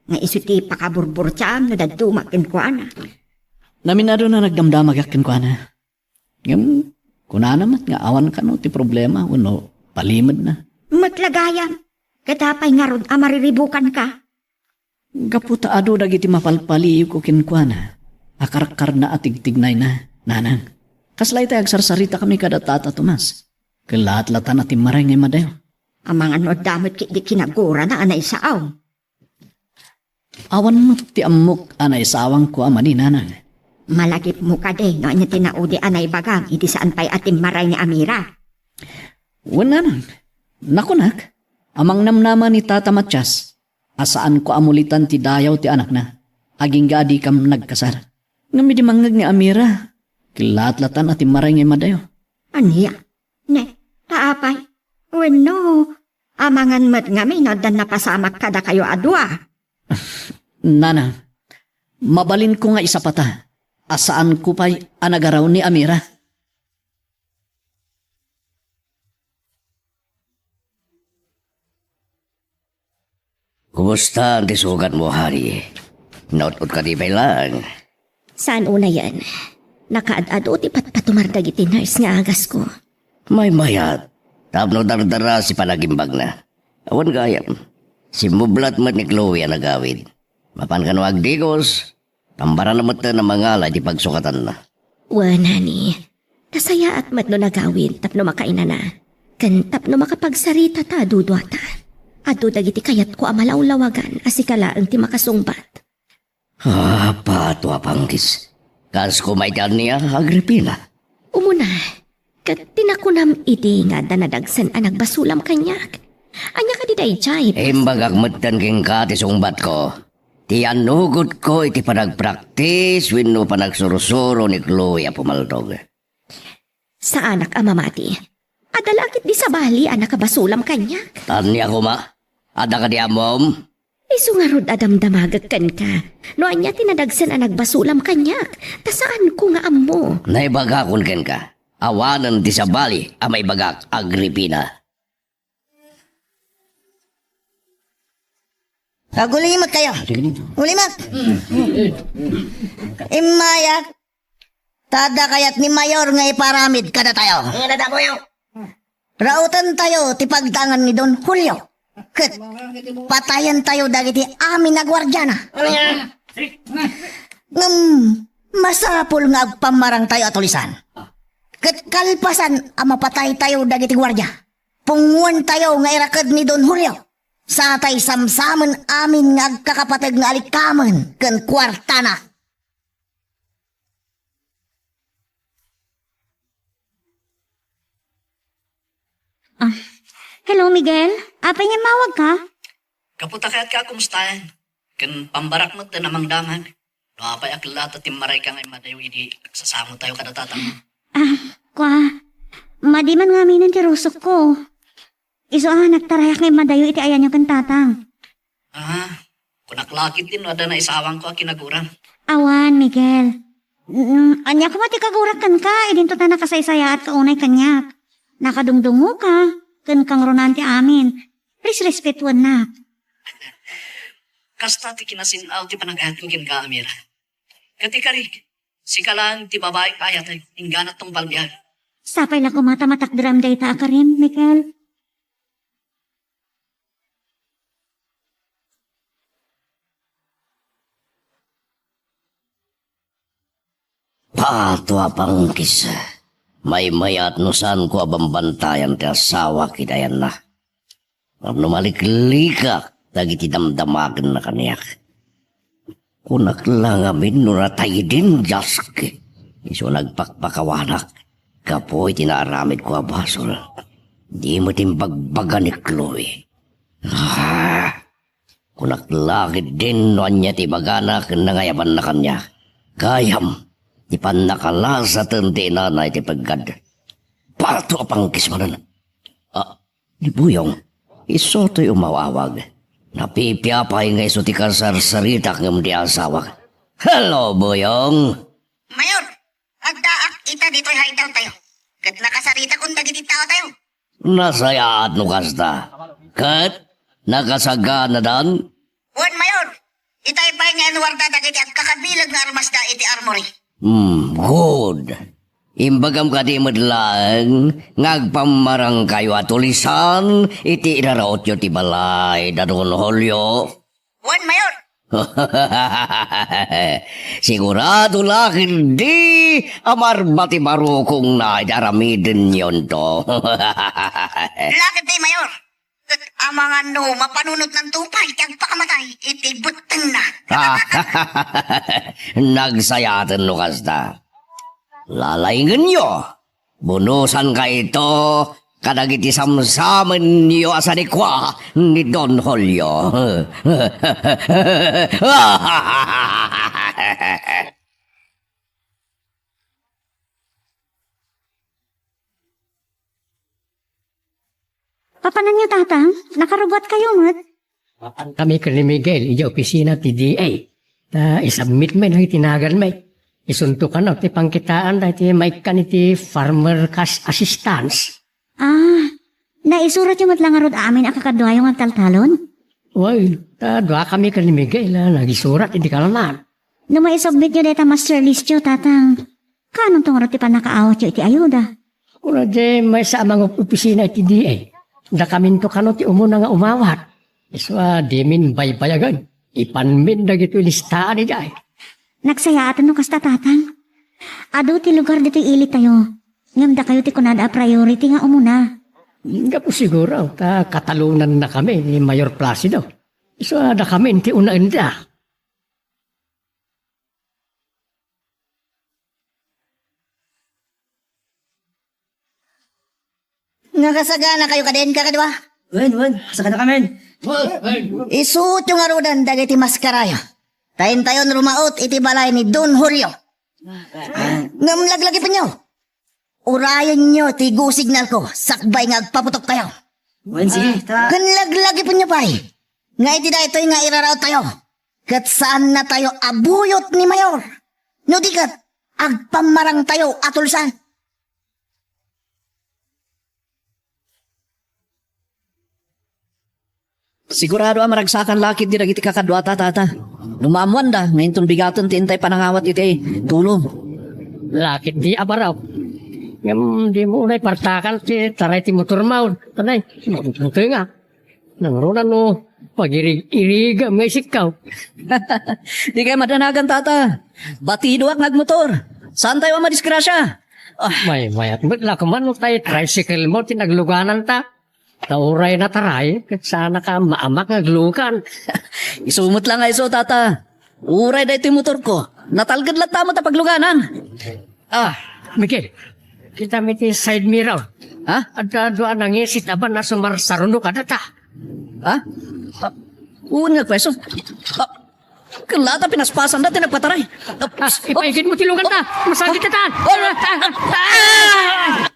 nga isu ti pakaburburtiam no dadduma kenkuana. Naminado a nagdamdamagak kenkuana. Ngem, kunana met nga awan kano ti problema wenno palimedna. Met la gayam, ket apay ngarud a mariribukanka? Gapu ta adu dagiti mapalpaliiwko kenkuana a karkarna a tigtignayna, nanang. Kasla itay agsarsaritakami kada Tata Tomas. Kellatlatan a timmaray nga immadayo. Amangan no adda met ketdi kinagurana a naisaaw. Awan met ti ammok a naisawangko a mani, nanang. Malagipmo kadi no ania ti naudi a naibagam iti saan pay a timmaray ni Amira? Wen, nanang, nakunak a mangnamnama ni Tata Matias a saanko a mulitan ti dayaw ti anakna agingga a dikam nagkasar. Ngem idi mangngeg ni Amira, kellatlatan a timmaray nga immadayo. Ania? Ne, ta apay? Wenno, amangan met ngamin no adda napasamak kadakayo a dua? Nana, mabalinko nga isapata a saanko pay a nagaraw ni Amira. Kumusta ti sugatmo, honey? Naut-ot ka di pay laeng? Saan unayen? Nakaad-adu ti patpatumar dagiti nurse nga agasko. Maymayat, tapno dardaras ti panagimbagna. Awan gayam, simmublat met ni Chloe a nagawid. Mapan kano agdigos, tambaranna metten a mangala iti pagsukatanna. Wen, honey, nasayaat met no nagawid tapno makainana, ken tapno makapagsaritata a duduata. Adu dagiti kayatko a malawlawagan a sika laeng ti makasungbat. Ah, pato a panggis. Kas koma iti ania, Agripina? Umuna, ket ti nakunam idi nga adda nadagsen a nagbasolam kaniak. Ania kadi daydiay? Imbagak metten kenka ti sungbatko. Ti annugotko iti panagpraktis wenno panagsursuro ni Chloe a pumaltog. Saanak a mamati. Adda la ketdi sabali a nakabasolam kaniak. Ania koma? Adda kadi ammom? Isu ngarud a damdamagek kenka no ania ti nadagsen a nagbasolam kaniak, ta saanko nga ammo. Naibagakon kenka, awanen ti sabali a maibagak, Agripina. Agulimek kayo. Ulimek. Immayak. Ta adda kayat ni Mayor nga iparamid kadatayo. Nga datayo. Rautentayo ti pagdangan ni Don Julio. Ket patayentayo dagiti amin a guardiana. Ngem masapul nga agpammarangtayo a tulisan. Ket kalpasan a mapataytayo dagiti guardia, punguentayo nga iraked ni Don Julio. Satay samsamen amin nga agkakapateg nga alikamen ken kuartana. Ah, hello, Miguel. Apay nga immawagka? Gapu ta kayatka a kumustaen. Ken pambarak met a mangdamag. No apay a kellatta timmarayka nga immadayo idi agsasangotayo kada tatangmo. Ah, kua. Madi man ngaminen ti rusokko. Isu a nagtarayak nga immadayo iti ayanyo ken tatang. Ah, kunak la ketdin no adda naisawangko a kinaguram. Awan, Miguel. Mm, ania koma ti kagurak kenka, idinto ta nakasaysayaatka unay kaniak. Nakadungdungoka, ken kangrunaan ti amin. Resrespetuennak. Kasta ti kinasin-aw ti panagayatko kenka, Amira. Ket ikarik, sika laeng ti babai a ayatek, inggana tungpal biag. Sapay la koma ta matakderam dayta a karim, Miguel. Pato a pangkis. Maymayat no saanko a bambantayan ti asawak iti ayanna. Tapno maliklikak dagiti damdamagenna kaniak. Kunak la ngamin no natay din jaski. Isu nagpakpakawanak gapu iti naaramidko a basol. Di met imbagbaga ni Chloe. Ah, kunak la ketdin no ania ti ibagana ken nangayabanna kaniak. Gayam, ti pannakalasaten ti inana iti peggad. Pato a pangkis manen. Ah, Ni Buyong, isu toy umawawag. Napipiapay nga isu ti kasarsaritak ngem di asawak. Hello, Boyong. Mayor, agdaak ita ditoy hideout tayo. Ket nakasaritakon dagiti tao tayo. Nasayaat no kasta. Ket nakasaganadan? Wen, Mayor. Itay pay nga inwarda dagiti agkakabileg nga armasda iti armory. Hmm, good. Imbagam kadi met laeng nga agpammarangkayo a tulisan iti irarautyo ti balay da Don Julio? Wen, Mayor. Sigurado la ketdi a marba ti barukongna iti aramidenyo, anto? La ketdi, Mayor. Ket amangan no mapanunotnanto pay ti agpakamatay iti bettengna. Nagsayaaten no kasta. Lalaingenyo. Bunosankayto kadagiti samsamenyo a sanikua ni Don Julio. Papananyo, Tatang? Nakarubuatkayo met? Mapankami ken ni Miguel idiay opisina ti D A. Ta isubmit mi dagiti naganmi. Isunto kano ti pangkitaan dagiti maikkan iti farmer cash assistance. Ah, naisuratyo met la ngarud amin a kakaduayo nga agtaltalon? Wen, ta duakami ken ni Miguel a nagisurat iti kalman. No maisubmityo dayta master listyo, Tatang, kaanonto ngarud ti pannakaawatyo iti ayuda? Kuna diay maysa a mangup-opisina iti D A. Dakaminto kano ti umuna nga umawat. Isu a dimin baybayagen. Ipanmin dagitoy listaan idiay. Nagsayaaten no kasta, Tatang. Adu ti lugar ditoy ili tayo. Ngem dakayo ti kunada a priority nga umuna. Gapu siguro ta katalonannakami ni Mayor Placido. Isu a dakamin ti unaenda. Nakasaganakayo kadin, kakadua? Wen, wen, saganakamin. Isutyo ngaruden dagiti maskarayo. Ta intayon rumaut iti balay ni Don Julio. Ngem laglagipenyo. Urayenyo ti go signal ko sakbay nga agpaputokkayo. Wen, sige, ta. Ken laglagipenyo pay nga iti daytoy nga iraraut tayo, ket saanna tayo a buyot ni Mayor. No di ket, agpammarang tayo a tulsan. Sigurado a maragsakan la ketdi dagiti kakaduata, Tata. No maammoanda nga inton bigaten ti intay panangawat iti tulong. La ketdi a baro. Ngem dimo unay partakan ti taray ti motormo. Tanay, maguntunga. Nangruna no pagirig-irigam nga isikkaw. Dikay madanagan, Tata. Batidoak nga agmotor. Saantayo a madisgrasya. Ah. Maymayat met la koma no tay tricycle mo ti naglugananta. Ta uray nataray, ket saanka maamak nga aglugan. Isu met la nga isu, Tata. Uray daytoy motorko, natalged latta met a pagluganan. Ah, Miguel, kitami ti side mirror. Ha? Adda dua a nangisit a ban a sumarsarunok kadata. Ha? Ah, wen nga kueso. Ah, ken la ta pinaspasanda ti nagpataray. Ah, ipaigidmo ti luganta. Masakit ta. Ah! Ah! Ah!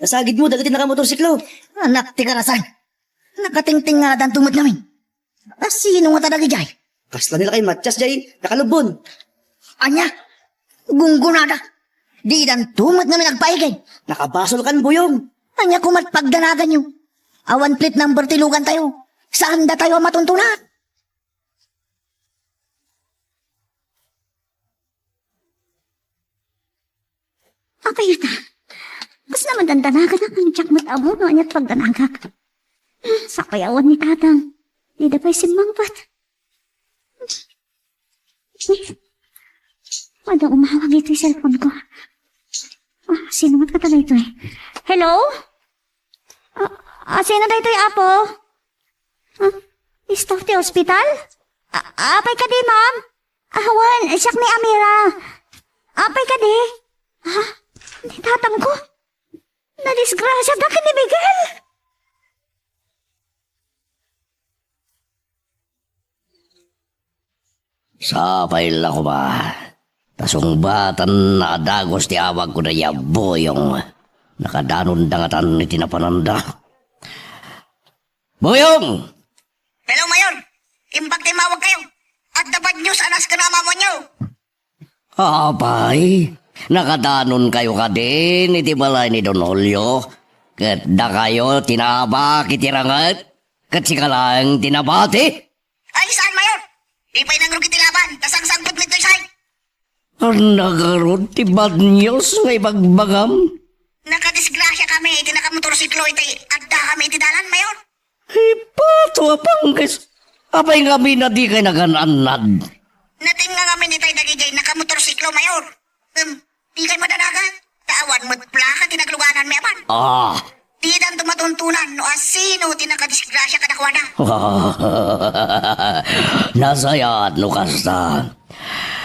Nasagidmo dagiti nakamotorsiklo. Anak ti karasan. Nakatingtingadanto met ngamin. A, sino ngata dagidiay? Kasla ni lakay Matias diay nakalubbon. Ania? Gunggonada. Didanto met ngamin agpaigid. Nakabasolkan, Boyong. Ania koma ti pagdanaganyo? Awan plate number ti lugantayo. Saandatayo a matuntunan. Apay ngata? Kasla madandanaganak, diak met ammo no ania ti pagdanagak. Sapay awan ni Tatang. Dida pay simmangpet. Adda umawag iti cellphone ko. Ah, sino met kata daytoy? Hello? Ah, ah, sino daytoy, Apo? Ah, staff ti ospital? Ah, apay kadi, ma'am? Ah, wen, siak ni Amira. Apay kadi? Ah, ni tatangko? Nadisgrasiada ken ni Miguel? Sapay la koma. Ta sungbatanna a dagus ti awagko dayta a Boyong. Nakadanonda ngatan iti napananda. Buyong! Hello, Mayor. Imbag ti mawag kayo. Adda bad news a nasken a amamonyo. Apay, nakadanonkayo kadin iti balay ni Don Julio? Ket dakayo ti naabak iti ranget? Ket sika laeng ti nabati? Ay, saan, Mayor? Di pay nangrugit ti laban, ta sangsangpet mi toy say. Ania ngarud ti bad news nga ibagbagam? Nakadisgrasya kami iti nakamotorsiklo iti adda kami iti dalan, Mayor. Ipato a panggis. Apay ngamin a dikay nagan-annad? Natengnga ngamin itay dagijay nakamotorsiklo, Mayor. Hmm, dikay madanagan. Ta awan met plaka ti naglugananmi aman. Ah. Didanto matuntunan no asino ti nakadisgrasya kadakuada. Nasayaat no kasta.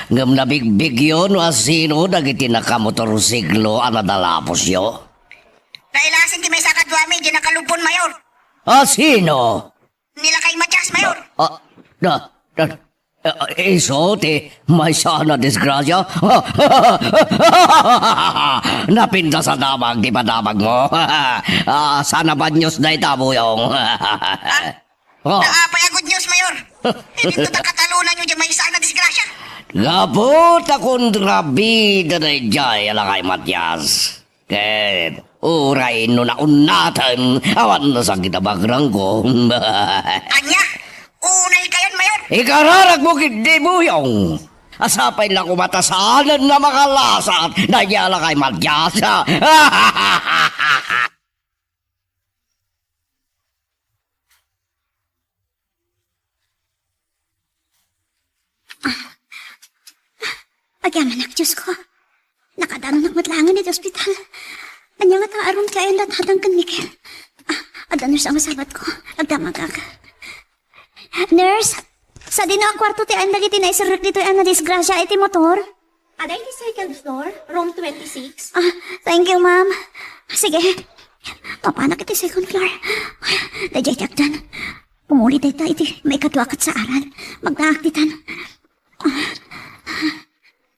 Ngem nabigbigyo no asino dagiti nakamotorsiklo a nadalapusyo? Nailasin ti maysa kaduami diay nakalubon, Mayor. Asino? Ni Lakay Matias, Mayor. Ah, na, na, ah, isu ti maysa a nadisgrasya? Napintas a damag ti padamagmo. Ah, saan a bad news dayta, Buyong? Ah, Oh. Apay a good news, Mayor? Idinto ta katalonanyo diay maysa a nadisgrasya. Gapu ta kontrabida daydiay a Lakay Matias. Ket uray no naunnaten, awan nasakit a bagrangko. Ania? Unay kayon, Mayor? Ikararagmo ketdi, Buyong. Sapay la koma ta saanen a makalasat daydiay a Lakay Matias. Agyamanak, Diosko. Nakadanonak met laengen iti ospital. Ania ngata a room ti ayanna ti adda ken Mikel? Ah, adda nurse a masabatko. Agdamagak. Nurse, sadino a kuarto ti ayan dagiti naiserrek ditoy a nadisgrasia iti motor? Adda iti second floor, room twenty-six. Ah, thank you, ma'am. Sige. Mapanak iti second floor. Daydiay ti agdan. Pumuli dayta iti maikadua ket saaran. Magdaak ditan.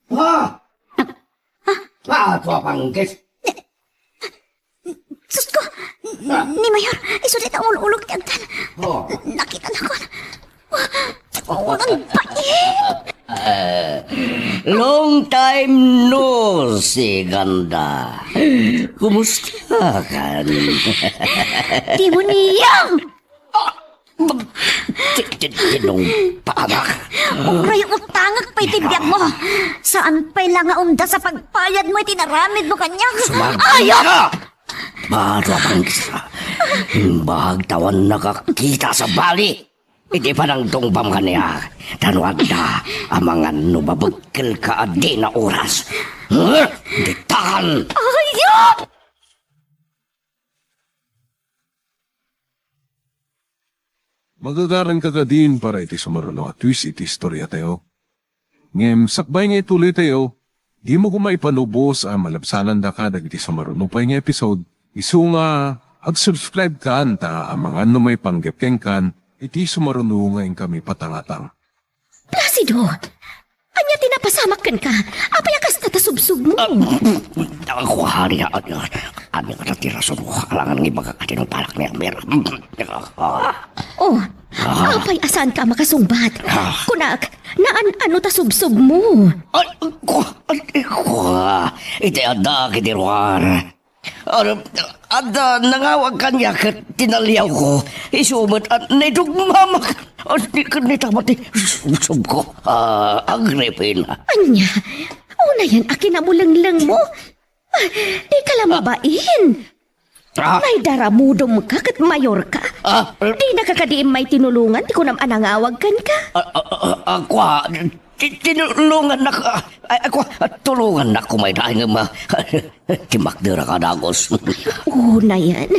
Ah! Ah, tua panggis. Sus ko! Ni Mayor, isu dayta umul-ulog ti agdan. Oh. Nakitanakon. Unan bain! Ah, long time no see, Ganda. Kumusta ka? Demonio! Ah! Ti-, ti-, tinungpanak. Uray utangek pay ti biagmo. Saan pay la nga umdas a pagpayadmo iti naramidmo kaniak? Sumagmay ka! Ayok! Baro a panggis. Imbag ta awan nakakita sa bali. Iti panangtungbam kaniak. Ta no adda, amangan no mabekkelka a dina oras. Huh? Ditan! Ayok! Magagaranka kadin para iti sumaruno a twist iti istoriatayo. Ngem sakbay nga ituloytayo, dimo koma ipanubos a malabsanandaka dagiti sumaruno pay nga episode. Isu nga ag-subscribe kan ta amangan no maipanggep kenkan iti sumaruno nga inkami patangatang. Placido! Ania ti napasamak kenka? Apay a kasta ta subsubmo? Ah, ako, ania, ania, ania ngata ti rason ko, alangan nga ibagak a tinungpanak ni Amir. Oh, apay a saanka a makasungbat? Ah. Kunak, naan-ano ta subsubmo? Ay, ko, ay, ko, iti adda, iti ruar. Ano, adda nangawag kaniak ket tinaliawko. Isu met a naidugmamak. Ket ni, ket ni, tama ti subsubko. Ah, Agripina. Ania? Unayen a kinamulenglengmo? Ah, dika la mabain. Ah. Naidaramudomka ket mayorka. Ah. Dinaka kadi immay tinulongan ti kunam a nangawag kenka? Ah, ah, ah, ah, kua, Ti-, tinulongannak, ah, ay, ako, ah, tulongannak koma ita, ngem, ah, timmakderak a dagus. Unayen,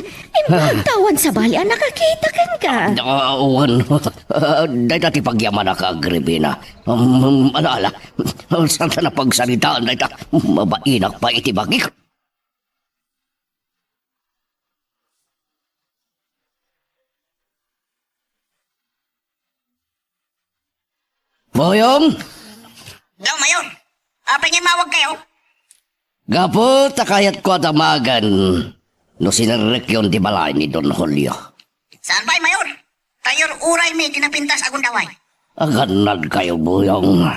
imbag ta awan sabali a nakakita kenka. Ah, wen, ah, dayta ti pagyamanak, Agripina. Um, um, ala, ala, saan ta napagsaritaan dayta? Mabainak pay iti bagik. Boyong! Daw, Mayor. Apay nga immawag kayo? Gapu ta kayatko a damagen no sinerrekyon ti balay ni Don Julio. Saan pay, Mayor? Tayo uray mi ti napintas a gundaway. Agannad kayo, Buyong.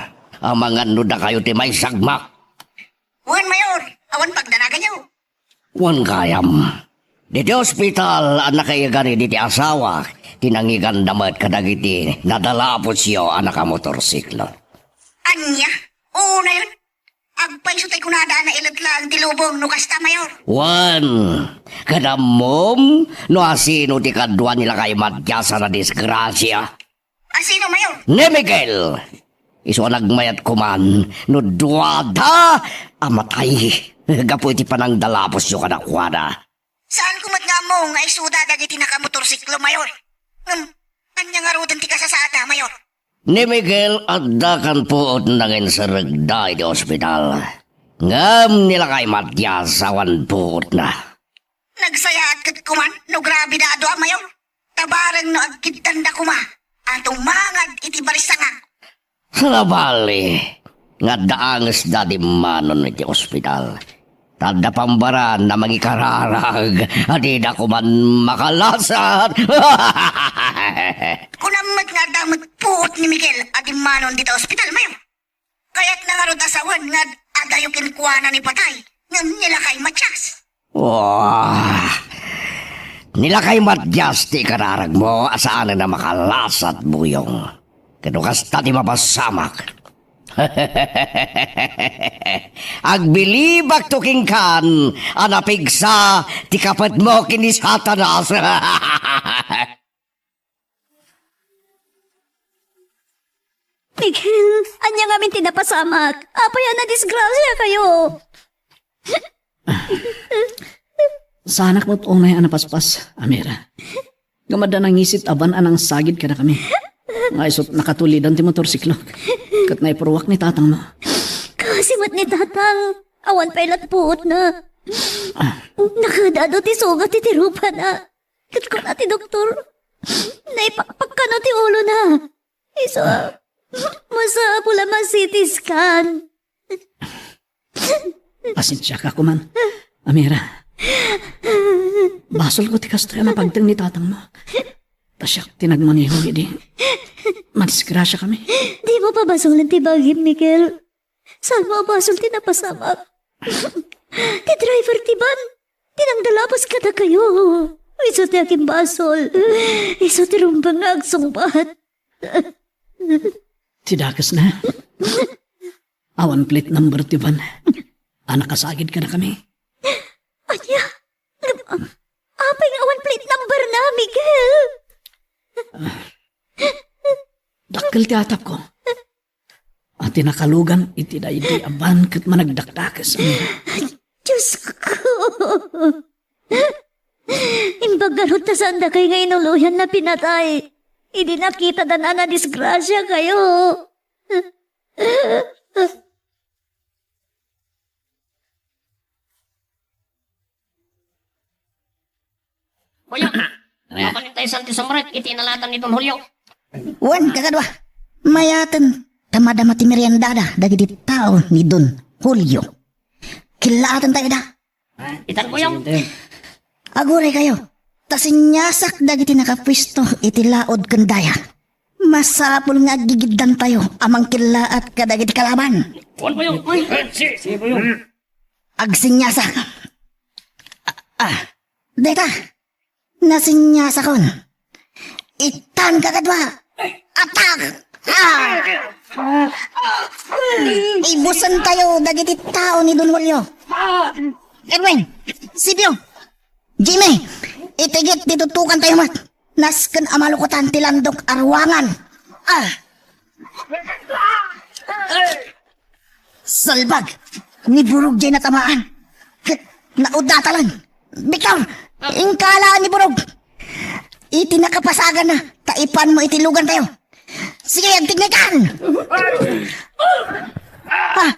Amangan no dakayo ti maisagmak. Wen, Mayor, awan pagdanaganyo. Wen gayam. Diti ospital a nakaigani diti asawa, ti nangiganda met kadagiti nadalapusyo a nakamotorsiklo. Ania? Unayon? Agpayso tay kunada a nailet laeng ti lubong no kasta, Mayor. Wen, ket ammom no asino ti kadua ni lakay Matias a nadisgrasia? Asino, Mayor? Ni Miguel! Isu a nagmayat koman no duada a matay gapu iti panangdalapusyo kadakuada. Saanko met nga ammo nga isuda dagiti nakamotorsiklo, Mayor. Ngem, ania ngaruden ti kasasaadda, Mayor? Ni Miguel, adda kan puot nanginserrekda iti ospital. Ngem ni lakay Matias, awan puotna. Nagsayaat ket koman no grabe da a dua, Mayor. Ta bareng no agkiddanda koma a tumangad iti barissangak. Sabali nga adda angesda dimmanon iti ospital. Ta adda pambaran a mangikararag a dida koman makalasat. Kunam met nga adda met puot ni Miguel a dimmanon dita ospital, Mayor. Kayatna ngarud a sawen nga ad-, adayo kenkuana ni patay, ngem ni lakay Matias. Wah! Ni lakay Matias ti ikararagmo a saanen a makalasat, Buyong. Ket no kasta ti mapasamak, agbilibakto kenkan a napigsa ti kapetmo ken ni Satanas. Miguel, ania ngamin ti napasamak? Apay a nadisgrasia kayo? Saanak met unay a napaspas, Amira. Ngem adda nangisit a van a nangsagid kadakami. Nga isut' nakatulidan ti motorsiklo. Ket naipurruak ni tatangmo. Kaasi met ni tatang. Awan pay lat puotna. Nakadado ti sugat iti rupana. Ket kuna ti doktor, naipakpak kano ti ulona. Isu a masapul a ma-C T scan. Pasensiaka koman, Amira. Basolko ti kastoy a napagteng ni tatangmo. Ta siak ti nagmaneho idi madisgrasiakami. Dimo pabasolen ti bagim, Miguel. Saan mo a basol ti napasamak? Ti driver ti van, ti nangdalapos kadakayo. Isu ti agimbasol. Isu ti rumbeng nga agsungbat. Ti dakesna, awan plate number ti van a nakasagid kadakami. Ania? Apay nga awan plate number na, Miguel? Dakkel ti atapko. A ti nakalugan iti daydi a van ket managdakdakes. Diosko! Imbag ngarud ta saan dakay nga inuloyan a pinatay idi nakitada a nadisgrasia kayo. Julio, mapanitayo ti sumrek iti inalatan ni Don Julio. Wen, kakadua, mayaten ta madama ti meriendada dagiti tao ni Don Julio. Killaatan tayo da. Itan, Julio. Aguray kayo, ta siniasak dagiti nakapuesto iti laod ken daya. Masapul nga aggigiddantayo a mangkillaat kadagiti kalaban. Wen, Julio. Uy. Agsiniasak. Ah, ah. Dayta. Nasiniasakon. Itan, kakadua. Atak! Ah! Ibusentayo dagiti tao ni Don Julio. Edwin, Sipio, Jimmy, itigit ti tutukantayo met. Nasken a malukotan ti landok a ruangan. Ah! Salbag! Ni Burog jay natamaan. Ket naudatalan. Victor, inkala ni Burog. Iti nakapasaganna, ta ipanmo iti lugantayo. Sige, agtiknikan! Ah!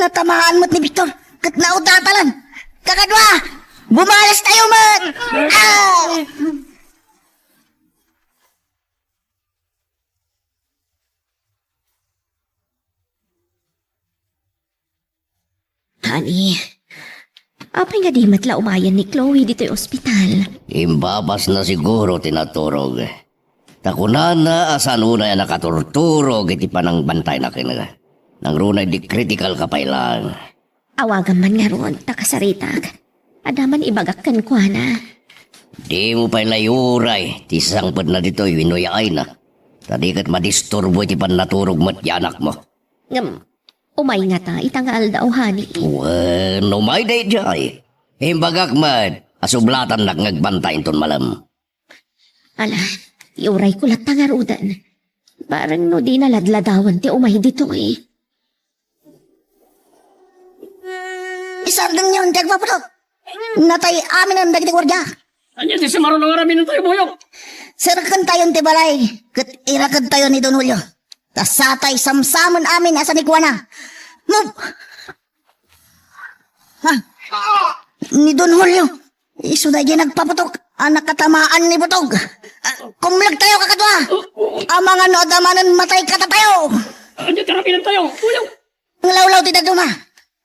Natamaan met ni Victor, ket naudatalan. Kakadua, bumalastayo met! Ah! Ani, Apay nga di met la umayen ni Chloe ditoy ospital? Imbabasna siguro ti naturog. Ta kunana a saan unay a nakaturturog iti panangbantayna kenka. Nangruna idi critical ka pay laeng. Awagam man ngarud, ta kasaritak. Adda man ibagak kenkuana. Dimo pay la iuray ti sasangpetna ditoy wenno yaayna. Ta di ket madisturbo iti pannaturog met ti anakmo. Ngem, umay ngata ita nga aldaw, honey. Wen, umay daydiay. Imbagak met a sublatannak nga agbantay inton malem. Ala, iurayko latta ngaruden. Bareng no di naladladawan ti umay ditoy. Isardengyon ti agpaputok. Natay aminen dagiti guardia. Ania ti simaruno nga aramidentayo, Buyong? Serkentayon ti balay, ket irakedtayo ni Don Julio. Ta satay samsamen amin a sanikuana. Move! Ha? Ni Don Julio, isu daydiay nagpaputok a nakatamaan ni Butog. Ah, kumlegtayo, kakadua. Amangan no adda manen matay kadatayo. Ania ti aramidentayo, Buyong? Nglawlaw ti dadduma.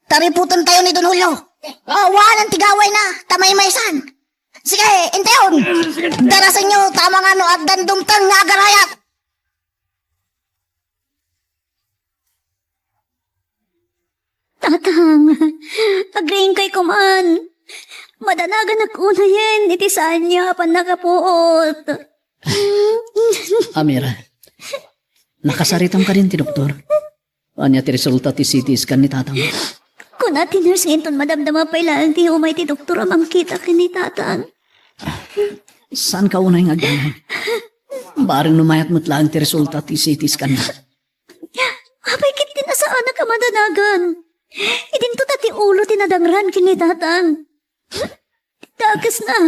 Tariputentayo ni Don Julio. Awanen ti gawayna, ta maymaysan. Sige, intayon. Sige. Darasenyo, ta amangan no addan dumteng nga agarayat. Tatang, agriingkay koman. Madanaganak unayen iti saanyo a pannakapuot. Amira, nakasaritam kadin ti doktor? Ania ti resulta ti C T scan ni tatang? Kuna ti nurse nga inton madamdama pay laeng ti umay ti doktor a mangkita ken ni tatang. Saanka unay nga agdanag? Bareng no mayat met laeng ti resulta ti C T scan na. Apay ket ti nasaanak a madanagan? Idinto ta ti ulo ti nadangran ken ni tatang. Dakesna,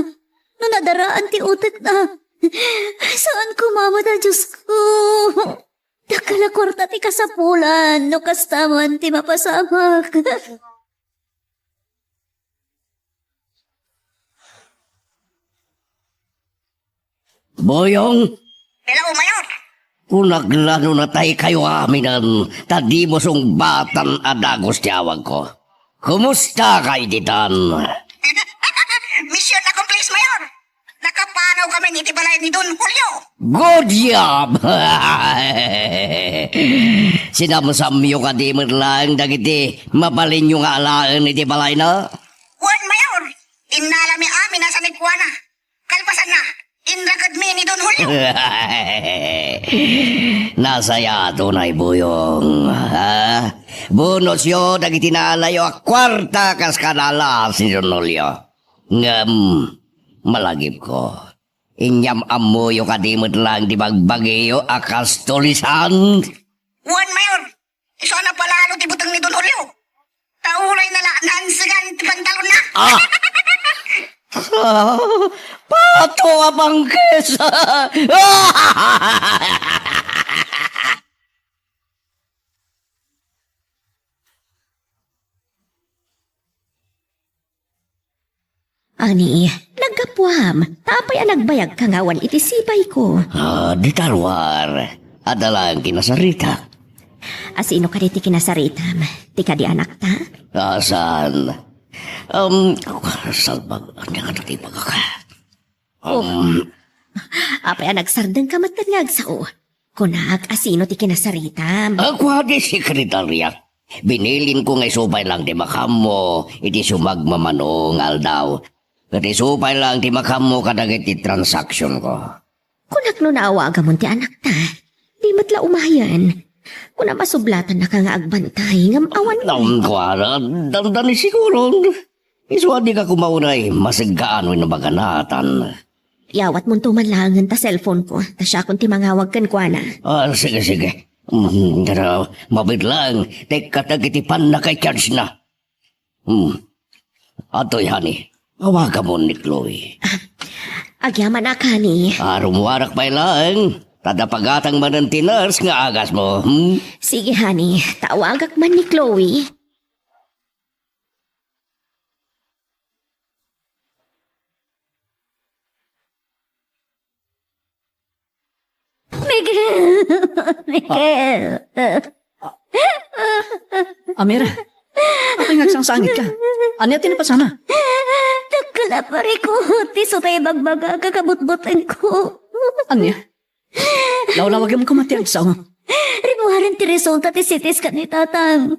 no nadaraan ti utekna. Saan ko mamata, Diosko? Dakkel a kuarta ti kasapulan, no kasta man ti mapasamak. Boyong! Hello, Mayor! Kunak la no nataykayo aminen, ta dimo sungbatan a dagus ti awagko. Kumusta kay ditan? Mission accomplished, Mayor! Nakapanaw kami iti balay ni Don Julio. Good job! Sinamsamyo kadi met laeng dagiti mabalinyo nga alaen iti balayna? Wen, Mayor. Innalami amin a sanikuana. Kalpasanna, inrakedmi ni Don Julio. Nasayaat unay, Boyong. Ha? Bonusyo dagiti naalayo a kuarta kas kanalas ni Don Julio. Ngem, malagipko, inyam-ammoyo kadi met laeng ti bagbagiyo a kas tulisan? Wen, Mayor, isu a napalalo ti buteng ni Don Julio. Ta uray na la naansegan ti pantalonna. Ah! Ah, pato a pangkes! Ani, naggapuam, ta apay a nagbayagka nga awan iti sibayko? Ah, di ta ruar. Adda laeng kinasarita. A, sino kadi ti kinasaritam? Ti kadi anakta? Ah, saan? Um, salbag, ania nga ti bagak? Oh. Um, apay a nagsardengka met nga agsao? Kunak, a sino ti kinasaritam? Ah, kuadi sekretarya. Binilinko nga isu pay laeng ti makaammo iti sumagmamano nga aldaw. Ket isu pay laeng ti makaammo kadagiti transaksionko. Kunak no naawagamon ti anakta, di met la umayen. Kuna masublatannaka nga agbantay, ngem awan. Naunkuara, dandani siguro. Isu a dika kumaunay, maseggaan wenno maganatan. Iyawatmonto man laengen ta cellphone ko, ta siakon ti mangawag kenkuana. Ah, sige, sige. Mm, pero mabiit laeng, ta ikkateg iti pannaka-charge na. Hmm. Adtoy, honey. Awagamon ni Chloe. Ah, agyamanak, honey. Ah, rummuarak pay laeng. Ta adda pagatang manen ti nurse nga agasmo. Hmm? Sige, honey. Ta awagak man ni Chloe. Miguel! Miguel! Amira, Apay nga agsangsangitka? Ania ti napasana? Dakkel a parikut ti isu ta ibagbaga, kakabutbutengko. Ania? Lawlawagem koma ti agsao. Rimmuaren ti resulta ti C T scan ni Tatang.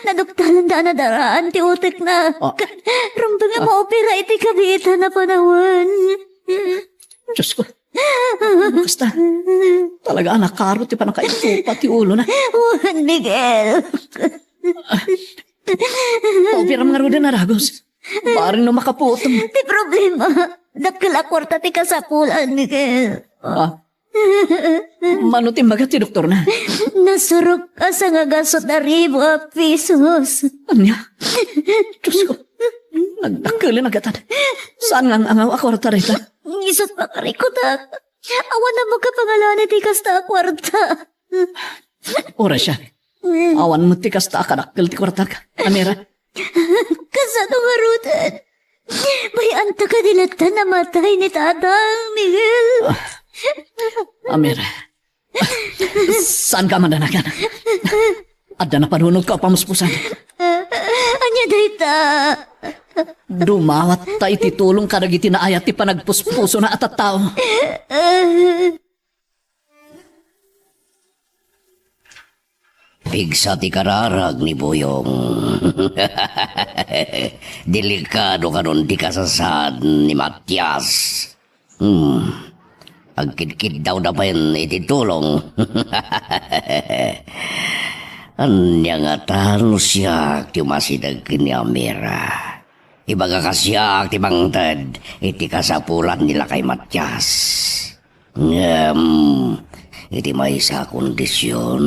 Naduktalanda a nadaraan ti utekna. Ah. Ket rumbeng a maopera iti kabiitan a panawen. Diyos ko. Kasta, talaga a nakaro ti pannakaitupa ti ulona. Wen, Miguel. Paupiram ngaruden a dagus. Bareng no makapuotem. Ti problema, dakkel a kuarta ti kasapulan, Miguel. Ah. Mano ti imbaga ti doktorna? Nasurok a sangagasut a ribu a pisos. Ania? Diyos ko. Nagdakkelen a gatad. Saan nga ang angaw a kuarta dayta? Isut' pakarikutak. Awan a makapangalan iti kasta a kuarta. Oras siya. Awan met ti kasta a kadakkel ti kuartak. Amira. Kasano ngaruden? Bay-anta kadi latta namatay ni Tatang, Miguel? Ah, Amira. Saan ka madanagan? Adda napanunot ka a pamuspusan. Ania dayta? Dumawat ta iti tulong kadagiti naayat ti panagpuspusona a tattao. Pigsa ti kararag ni Buyong. Delikado kanon ti kasasaad ni Matias. Hmm. Agkidkiddawda pay iti tulong. Ania ngata no siak ti umasideg ken ni Amira? Ibagaka siak ti mangted iti kasapulan ni lakay Matias. Ngem iti maysa a kondision,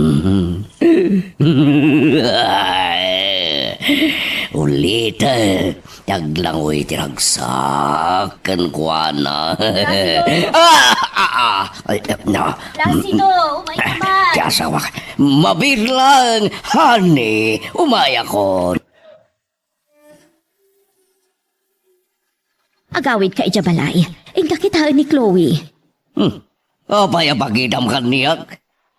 ulitek ti aglangoy ti ragsak kenkuana. Placido! Ah, ah, ah. Ay, eh, na. Placido, umay ka man. Ti asawak. Mabilang, honey, umayakon. Agawidka idiay balay. Inka kitaen ni Chloe. Hmm. Apay a pakidam kaniak?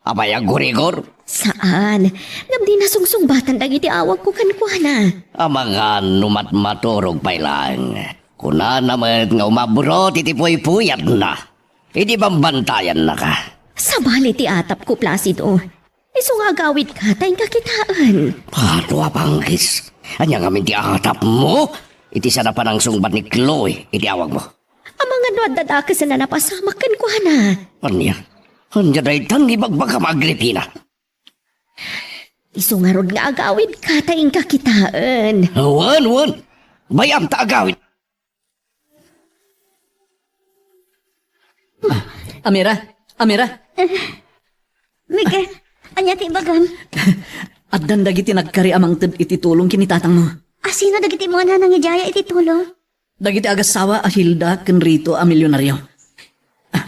Apay a gurigor? Saan. Ngem di nasungsungbatan dagiti awagko kenkuana. Amangan no matmaturog pay laeng. Kunana met nga umabrot iti puypuyatna. Idi bambantayannaka. Sabali ti atapko, Placido. Isu nga agawidka ta inka kitaen. Adu a panggis. Ania ngamin ti atapmo iti saan a panangsungbat ni Chloe iti awagmo? Amangan no adda dakes a napasamak kenkuana. Ania? Ania daytan nga ibagbagam, Agripina? Isu ngarud nga agawidka ta inka kitaen. Wen, wen. Bay-am ta agawid. Ah, Amira, Amira. Miguel, ania ti ibagam? Addan dagiti nagkari a mangted iti tulong ken ni tatangmo. A, sino dagiti amo a nangidiaya iti tulong? Dagiti agassawa a Hilda ken Rito a milionario. Ah,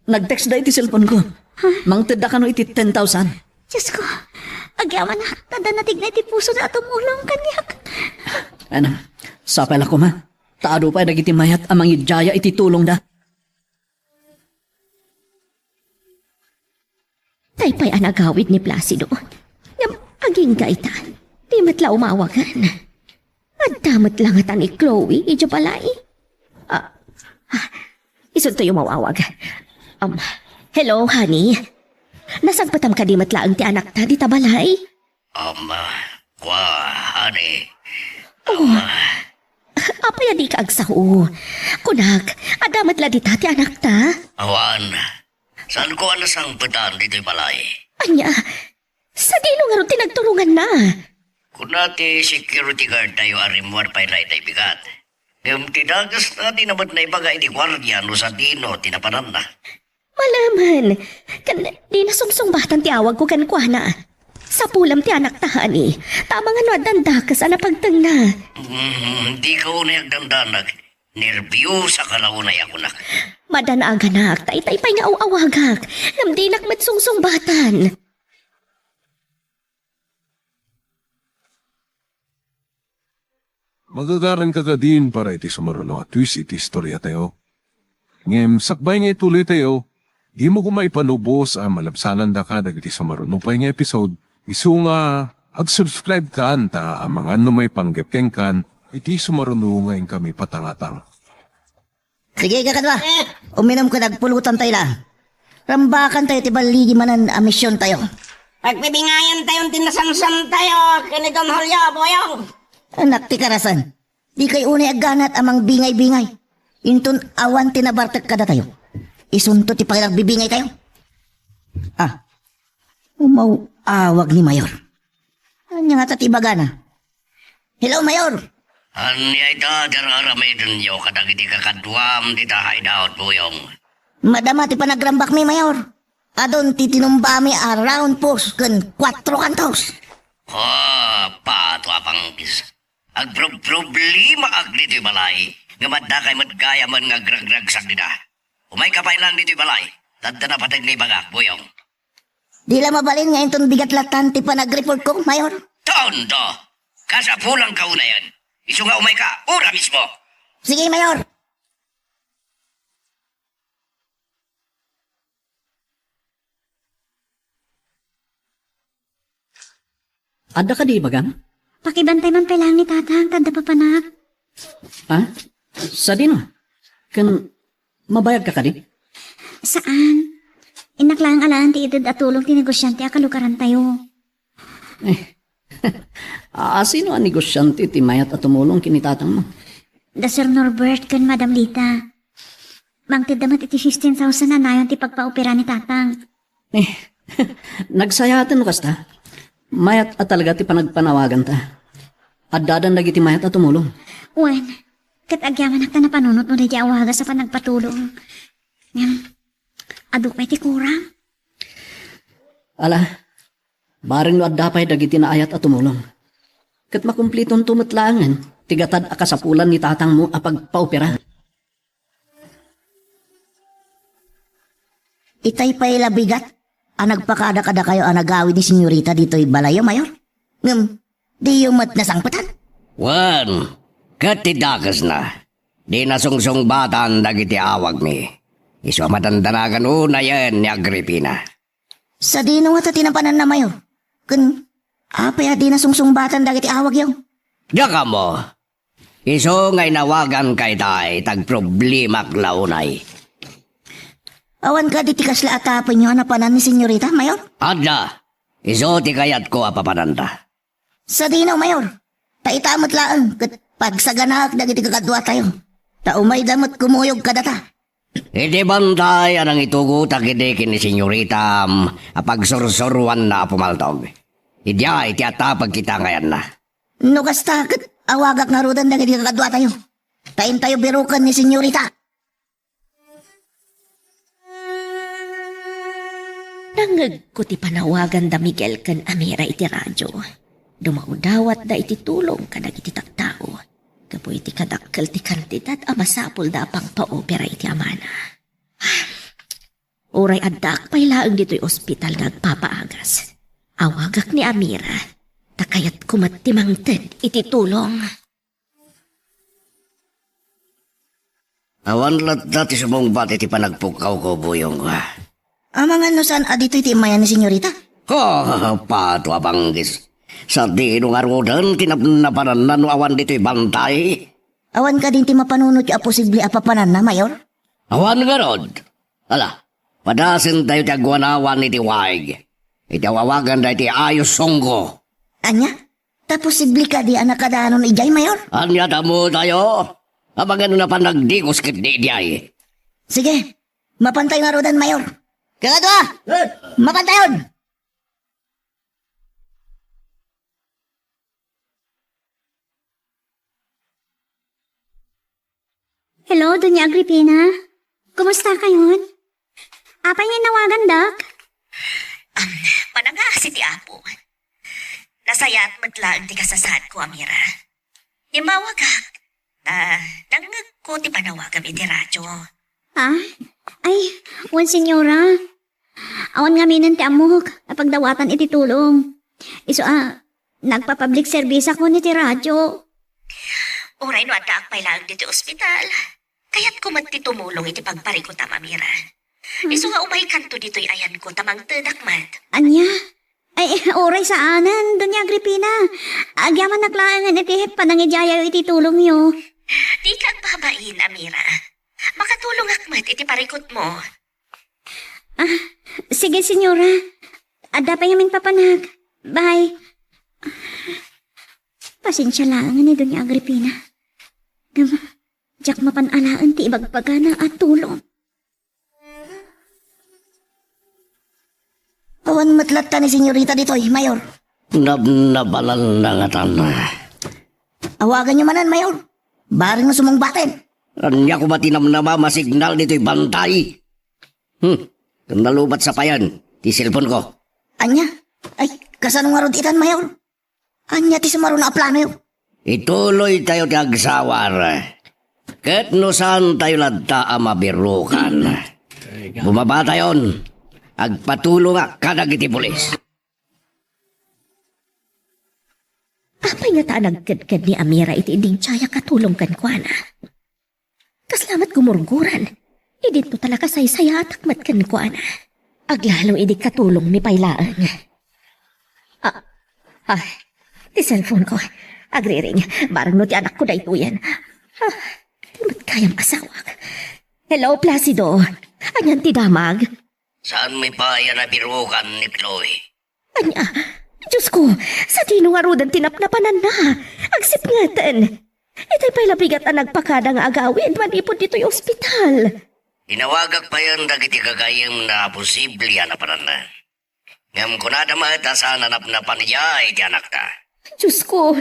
nag-textda iti cellphone-ko. Ha? Mangtedda kano iti ten thousand. Diosko, agyamanak, ta adda natigna iti pusona a tumulong kaniak. Ano, sapay la koma. Ta adu pay dagiti mayat a mangidiaya iti tulongda. Tay pay a nagawid ni Placido. Ngem agingga ita, di met la umawagan. Adda met la ngata ni Chloe idiay balay. Ah, ah, isuntoy umaw-awag. Um, hello, honey. Nasangpetam kadi met laeng ti anakta dita balay? Um, kua, honey. Oh. Um, apay a dika agsao? Kunak, adda met la dita ti anakta? Awan. Saanko a nasangpetan ditoy balay. Ania? Sadino ngarud ti nagturonganna? Kuna ti security guard tayo a rimmuar pay dayta bigat. Ngem ti dagesna, dina met naibaga iti guardia no sadino ti napananna. Malemen, ken di nasungsungbatan ti awagko kenkuana. Sapulem ti anakta, honey, ta amangan no addan dakes a napagtengna. Mm, dika unay agdandanag. Nerbiosa ka la unay a kunak. Madanaganak, tay pay nga aw-awagak, ngem dinak met sungsungbatan. Magagaranka kadin para iti sumaruno a twist iti istoriatayo. Ngem sakbay nga ituloytayo, dimo koma ipanubos a malabsanandaka dagiti sumaruno pay nga episode, isu nga Ag-subscribe kan ta amangan no maipanggep kenkan iti sumaruno nga inkami patangatang. Sige, kakadua. Uminum ket agpulutantayo la. Rambakantayo ti balligi manen a misiontayo. Pagbibingayantayon ti nasansantayo ken ni Don Julio, Boyong. Anak ti karasan. Dikay unay agganat a mangbingay-bingay. Inton awan ti nabartek kadatayo, isunto ti panagbibingaytayo. Ah, umaw-awag ni Mayor. Ania ngata ti ibagana? Hello, Mayor! Ania ita ti ar-aramidenyo kadagiti kakaduam dita hideout, Boyong? Madama ti panagrambakmi, Mayor. Adun ti tinumbami a round post ken kuatro kantos. Ah, pato a panggis. Agproblemaak ditoy balay, ngem addakay met gayamen nga agragragsak dita. Umayka pay laeng ditoy balay, ta adda napateg nga ibagak, Boyong. Di la mabalin nga inton bigat latan ti panagreportko, Mayor. Tondo! Kasapulanka unayen. Isu nga umayka, ura mismo. Sige, Mayor. Adda kadi ibagam? Pakibantay man pay laeng ni Tatang, ta adda papanak. Ha? Sadino? Ken mabayagka kadi? Saan. Innak laeng alaen ti ited a tulong ti negosyante a kalugarantayo. Eh, a-, asino a negosyante ti mayat a tumulong ken ni tatangmo? Da Sir Norbert ken Madam Lita. Mangtedda met iti fifteen thousand a nayon ti pagpaopera ni Tatang. Eh, nagsayaten no kasta. Mayat a talaga ti panagpanawaganta. Addadan dagiti mayat a tumulong. Wen, ket agyamanak ta napanunot no daydi awagas a panagpatulong. Ngem, adu pay ti kuram? Ala, bareng no adda pay dagiti naayat a tumulong. Ket makumplitonto met laengen ti gatad a kasapulan ni tatangmo a pagpaopera. Itay pay la bigat a nagpakada kadakayo a nagawid ni Senyorita ditoy balayyo, Mayor. Ngem, diyo met nasangpetan? Wen, ket ti dakesna, di nasungsungbatan dagiti awagmi. Isu a madandanagan unayen ni Agripina. Sadino ngata ti napananna, Mayor? Ken apay a di nasungsungbatan dagiti awagyo? Diak ammo. Isu nga inawaganka itay, ta agproblemak la unay. Awan kadi ti kasla a tapenyo a napanan ni Senyorita, Mayor? Adda. Isu ti kayatko a papananta. Sadino, Mayor? Ta ita met laeng ket pagsaganaek dagiti kakaduatayo. Ta umayda met kumuyog kadata. Iti bantay a nangitugotak idi ken ni Senyoritam a pagsursuroanna a pumaltog. Idiay ti atapek kita nga ayanna. No kasta, ket awagak ngaruden dagiti kakaduatayo. Ta intayo biroken ni Senyorita. Nangngegko ti panawagan da Miguel ken Amira iti radio. Dumawdawatda iti tulong kadagiti tattao. Gapu iti kadakkel ti kantidat a masapulda a pangpaopera iti amana. Uray addaak pay laeng ditoy ospital nga agpapaagas, awagak ni Amira, ta kayatko met ti mangted iti tulong. Awan latta ti sumungbat iti panagpukkawko, Boyong. Amangan no saan a ditoy ti immayan ni Senyorita? Oh, pato a panggis. Sadino ngaruden ti nap-, napananna no awan ditoy bantay? Awan kadin ti mapanunotyo a posible a papananna, Mayor? Awan ngarud. Ala, padasentayo ti agwanawan iti waig. Iti awagan daytoy Ayos Songko. Ania? Ta posible kadi a nakadanon idiay, Mayor? Ania ta ammotayo? Amangan no napan nagdikos ket di idiay. Sige, mapantayo ngaruden, Mayor. Kakadua! Mapantayon! Hello, Doña Agripina. Kumusta kayon? Apay nga inawagandak? Am, panangaasi ti Apo. Nasayaat met laeng ti kasasaadko, Amira. Immawagak. Ah, nangngegko ti panawagam iti radyo. Ha? Ay, wen, senyora. Awan ngaminen ti ammok a pagdawatan iti tulong. Isu a, nagpa-public service ako iti radyo. Uray no addaak pay laeng ditoy ospital, kayatko met ti tumulong iti pagparikutam, Amira. Hmm. Isu nga umaykanto ditoy ayanko ta mangtedak met. Ania? Ay, uray saanen, Doña Agripina. Agyamannak laengen iti panangidiayo iti tulongyo. Dika agbabain, Amira. Makatulongak met iti parikutmo. Ah, sige, senyora. Adda pay ngamin papanak. Bye. Pasensia laengen ni Doña Agripina. Ngem, diak mapan alaen ti ibagbagana a tulong. Awan met latta ni senyorita ditoy, Mayor. Nabnabalanna ngatan. Awaganyo manen, Mayor. Bareng no sumungbaten. Ania koma ti namnama a signal ditoy bantay? Hmm. Ken nalubat sa payen ti cellphone ko. Ania? Ay, kasano ngarud itan, Mayor? Ania ti sumaruna a planoyo? Ituloytayo ti agsawar. Ket no saantayo latta a mabirukan, bumabatayon. Agpatulongak kadagiti pulis. Apay ngata a nagkedked ni Amira iti ididiayak a tulong kenkuana? Kasla met gumurguran. Idinto talaga saysayaatak met kenkuana. Aglalo idi katulongmi pay laeng. Ah, ah, ti cellphone ko. Agriring. Bareng no ti anakko daytoyen. Ah, ti met gayam asawak. Hello, Placido. Anian ti damag? Saanmi pay a nabirukan ni Chloe? Ania? Diosko, sadino ngaruden ti napnapananna? Agsipngeten. Itay pay labigat a nagpakada nga agawid manipud ditoy ospital. Inawagak payen dagiti gagayyemna a posible a napananna. Ngem kunada met a saan a napnapan idiay ti anakda. Diosko,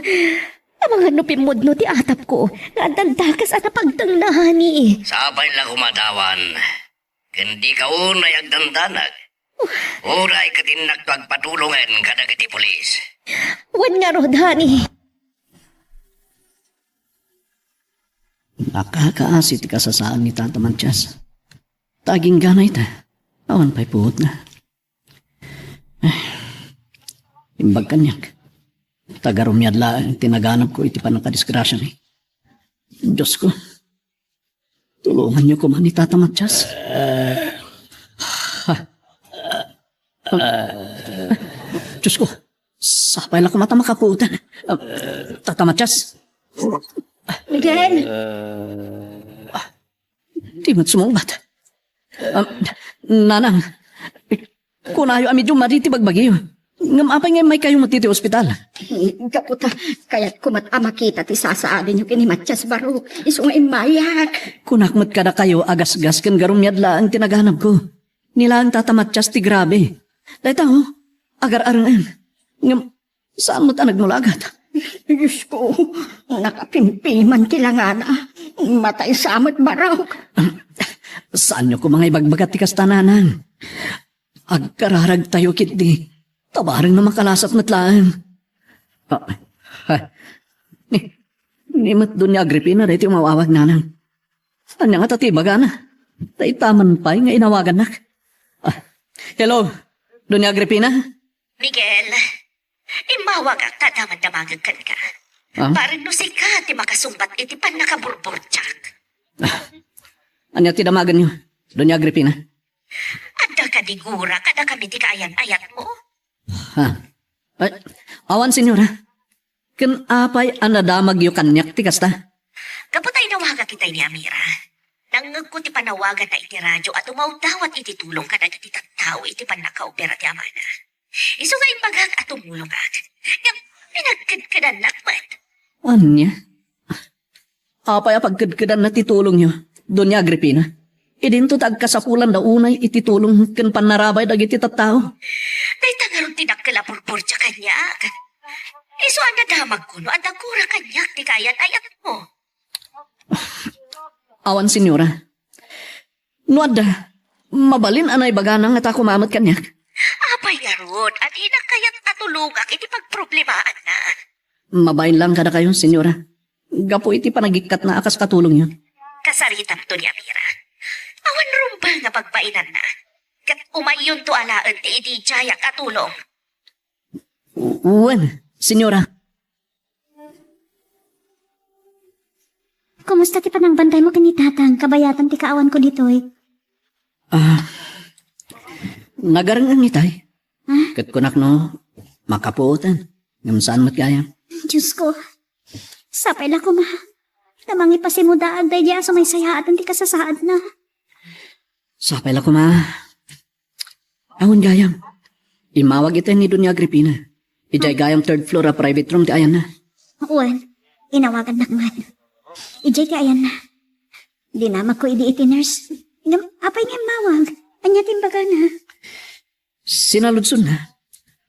amangan no pimmudno ti atapko nga addan dakes a napagtengna, honey. Sapay la koma awan. Ken dika unay agdandanag. Uray ket innakto agpatulongen kadagiti pulis. Wen ngarud, honey. Nakakaasi ti kasasaan ni Tata Matias. Ta agingga ita, awan pay puotna. Ay, imbag kaniak. Ta garumiad laeng ti naganabko iti pannakadisgrasiami. Diosko, tulonganyo koma ni Tata Matias. Diosko, sapay la koma ta makapuotan. Tata Matias. Miguel! Di met sumungbat. Ah, nanang, kunayo a medyo madi ti bagbagiyo. Ngem apay nga immaykayo met iti ospital? Gapu ta kayatko met a makita ti sasaadinyo ken ni Matias Barok, isu nga immayak. Kunak met kadakayo a gasgas ken garumiad laeng ti naganabko. Ni laeng Tata Matias ti grabe. Dayta, oh, agar-arengen. Ngem, saan met a nagmulagat? Diosko, nakapimpiman ti langana. Matay sa met Barok. Saanyo koma nga ibagbaga ti kasta, nanang. Agkararagtayo ketdi. Ta bareng no makalasat met laeng. Ah, ah, ni, ni met Doña Agripina daytoy umawawag, nanang. Ania ngata ti ibagana? Ta ita man pay nga inawagannak. Ah, hello, Doña Agripina? Miguel, immawagak ta damadamagek kenka. Ah? Bareng no sika ti makasungbat iti pannakaburburtiak. Ah, ania ti damagenyo, Doña Agripina? Adda kadi gura kadakami ti kaayan-ayatmo? Ha? Ay, awan, senyora. Ken apay a nadamagyo kaniak ti kasta? Gapu ta inawagak itay ni Amira. Nangngegko ti panawaganna iti radio a tumawdawat iti tulong kadagiti tattao iti pannakaopera ti amana. Isu nga imbagak a tumulongak. Ngem pinagkedkedannak met. Ania? Apay a pagkedkedanna ti tulongyo, Doña Agripina? Idinto ta agkasapulanda unay iti tulong ken pannarabay dagiti tattao. Dayta ngarud ti dakkel a purpurdia kaniak. Isu a nadamagko no adda gura kaniak ti kaayan-ayatmo. Awan, senyora. No adda, mabalin a naibagana ngata koma met kaniak. Apay ngarud, adinak kayat a tulongak iti pagproblemaanna? Mabain lang kadakayo, senyora. Gapu iti panagikkatna a kas katulongyo. Kasaritanto ni Amira. Awan rumbeng a pagbainanna. Ket umayyonto alaen ti ididiayak a tulong. Wen, senyora. Kumusta ti panangbantaymo ken ni Tatang, kabayatan ti kaawanko ditoy? Ah, nagareng-eng itay. Ah? Ket kunak no, Makapuoten. Ngem saan met gayam? Diyos ko, sapay la koma ta mangipasimudaag daydiay a sumaysayaaten ti kasasaadna. Sapay la koma. Awan gayam. Immawag ita ni Doña Agripina. Idiay gayam third floor a private room ti ayanna. Wen, inawagannak man. Idiay ti ayanna. Dinamagko idi iti nurse. Ngem, apay nga immawag? Ania ti imbagana? Sinaludsodna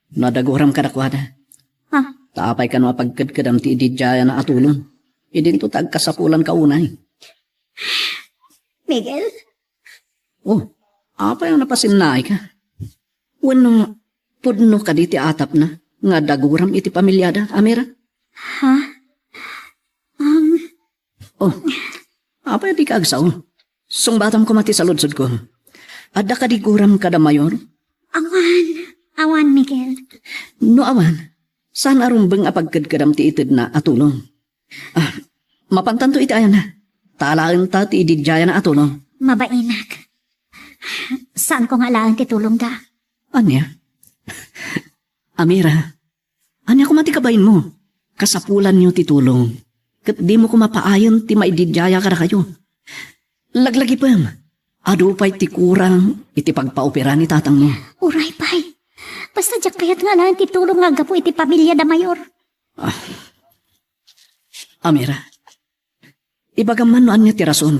no adda guram kadakuada. Ha? Ta apay kano a pagkedkedam ti ididiayan a tulong? Idinto ta agkasapulanka unay. Miguel? Oh, apay a napasinnaayka? Wenno pudno kadi ti atapna nga adda guram iti pamiliada, Amira? Ha? Um, Oh, apay a dika agsao? Sungbatam koma ti saludsodko. Adda kadi guram kada Mayor? Awan. Awan, Miguel. No awan, saan a rumbeng a pagkedkedam ti itedna a tulong? Ah, mapantanto iti ayanna. Ta alaenta ti ididiayan a tulong. Mabainak. Saanko nga alaen ti tulongda. Ania? Amira, ania koma ti kabainmo? Kasapulanyo ti tulong, ket dimo koma paayen ti maididiaya kadakayo. Laglagipem, adu pay ti kurang iti pagpaopera ni tatangmo. Uray pay. Basta diak kayat nga alaen ti tulong nga aggapu iti pamiliada, Mayor. Ah. Amira, ibagam man no ania ti rason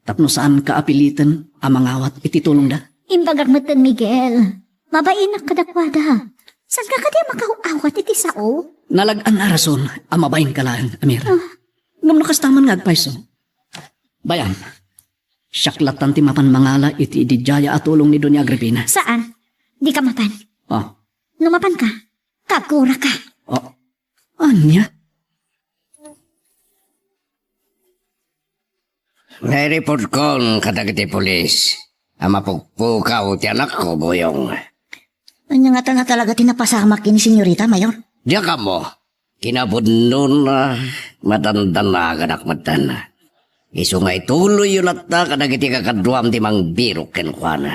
tapno saanka a piliten a mangawat iti tulongda? Imbagak metten, Miguel. Mabainak kadakuada. Saanka kadi a makaaw-awat iti sao? Nalag-an a rason a mabainka laeng, Amira. Ah. Ngem no kasta man nga agpayso, bay-am, siak lattan ti mapan mangala iti ididiaya a tulong ni Doña Agripina. Saan? Dika mapan. Ah. No mapanka, kaguraka. Ah. Ania? Naireportkon kadagiti pulis a mapukpukaw ti anakko, Buyong. Ania ngata nga talaga ti napasamak ken ni Senyorita, Mayor? Diak ammo. Kinapudnona, madandanaganak metten. Isu nga ituloyyo latta kadagiti kakaduam ti mangbirok kenkuana.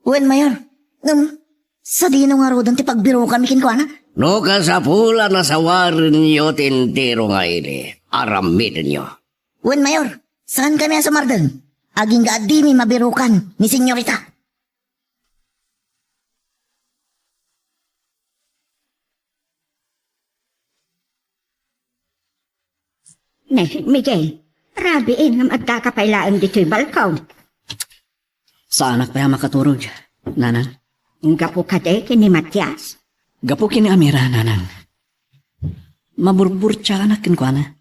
Wen, Mayor. Ngem, sadino ngaruden ti pagbirokanmi kenkuana? No kasapulan a sawarenyo ti entero nga ili, aramidenyo. Wen, Mayor, saankami a sumardeng. Agingga a dimi mabirokan ni Senyorita. Ne, Miguel, rabiin ngem addaka pay laeng ditoy balkon. Saanak pay a makaturog, Nanang. Gapu kadi ken ni Matias? Gapu ken ni Amira, Nanang. Maburburtiaanak kenkuana.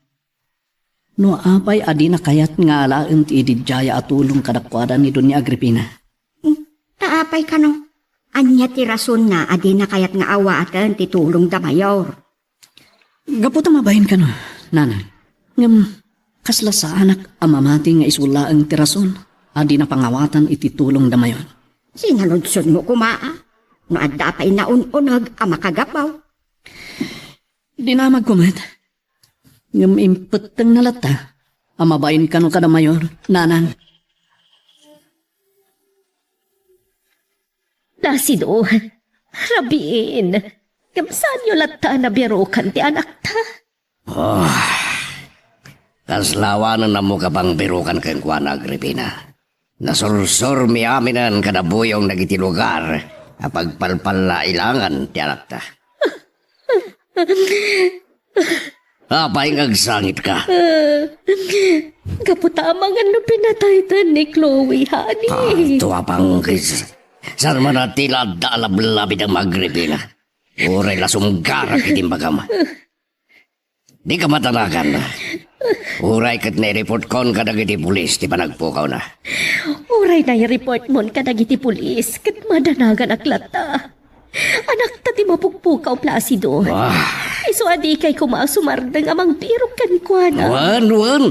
No apay a dina kayat nga alaen ti ididiaya a tulong kadakuada ni Doña Agripina. Hmm, ta apay kano? Ania ti rasonna a dina kayat nga awaten ti tulongda, Mayor? Gapu ta mabain kano, Nanang. Ngem, kasla saanak a mamati nga isu laeng ti rason a dina pangawatan iti tulongda, Mayor. Sinaludsodmo koma, a? No adda pay naun-uneg a makagapu. Dinamagko met. Ngem impettengna latta a mabain kano kada Mayor, Nanang. Placido, rabiin. Ngem saanyo latta a nabirokan ti anakta? Oh, kasla awanen ammok a pangbirokan kenkuana, Agripina. Nasursurmi aminen kada Buyong dagiti lugar a pagpalpallailangan ti anakta. Apay nga agsangitka? Ah, gapu ta amangan no pinataytan ni Chloe, honey. Ah, tua pangkis. Saan man a ti la adda a lablabidem, Agripina? Uray la sumgarak iti imbagam. Dika madanagan. Uray ket naireportkon kadagiti pulis ti panagpukawna. Uray naireportmon kadagiti pulis ket madanaganak latta. Anakta ti mapukpukaw, Placido. Ah. Isu a dikay koma a sumardeng a mangbirok kenkuana. Wen, wen.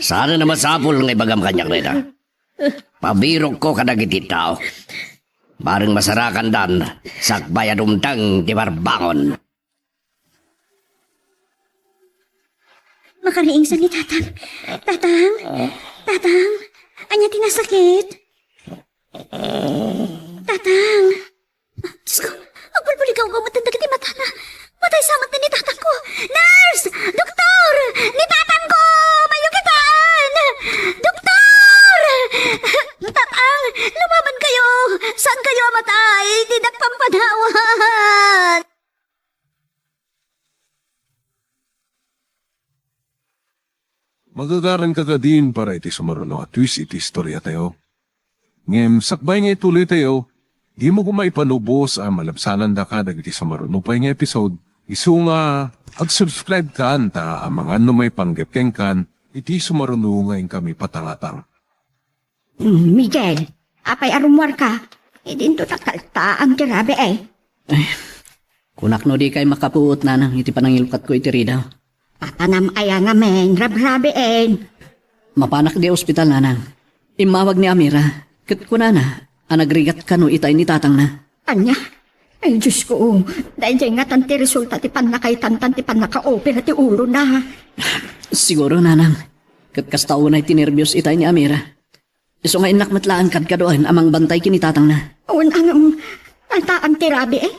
Saan a masapul nga ibagam kaniak dayta. Pabirokko kadagiti tao. Bareng masarakandan, sakbay a dumteng ti barbangon. Makariingsan ni Tatang. Tatang? Tatang? Ania ti nasakit? Tatang? Diyos ko, agbulbuligaw-gaw met dagiti Magagaranka kadin para iti sumaruno a twist iti istoriatayo. Ngem sakbay nga ituloytayo, dimo koma ipanubos a malabsanandaka dagiti sumaruno pay nga episode. Isu nga ag-subscribe kan ta amangan no maipanggep kenkan iti sumaruno nga inkami patangatang. Hmm, Miguel, apay a rummuarka? Idinto ta kaltaang ti rabii, eh. Kunak no dikay makapuot, nanang, iti panangilukatko iti ridaw. Papanam aya ngamin, rabrabiin? Mapanak di ospital, nanang. Immawag ni Amira, ket kunana a nagrigat kano itay ni tatangna. Ania? Ay, Diyos ko, daydiay ngatan ti resulta ti pannakaitan tan ti pannakaopera ti ulona. Siguro, nanang. Ket kasta unay ti nerbios itay ni Amira. Isu nga innak met laeng kadkaduaen a mangbantay ken ni tatangna. Wen, ngem, kaltaang ti rabii, eh.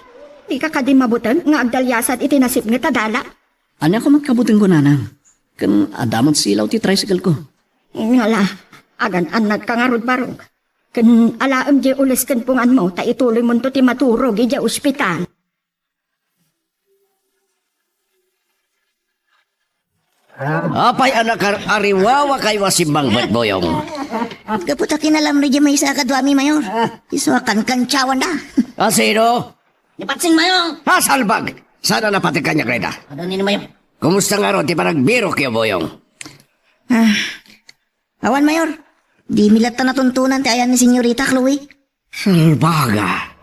Dika kadi mabuteng nga agdaliasad iti nasipnget a dala? Ania koma met kabutengko, nanang? Ken adda met silaw ti tricycle ko. Ngala, agan-annadka ngarud, barok. Ken alaem diay ules ken punganmo, ta ituloymonto ti maturog idiay ospital. Apay a nakar-, ariwawakayo a simmangpet, Boyong? Gapu ta kinalamno diay maysa a kaduami, Mayor. Isu a kankantiawanda. A sino? Ni Patsing, Mayong. A, salbag! Saan a napateg kaniak dayta? Adda ni Mayong. Kumusta ngarud ti panagbirokyo, Boyong? Ah, awan, Mayor. Dimi latta natuntunan ti ayan ni Senyorita Chloe. Salbaga.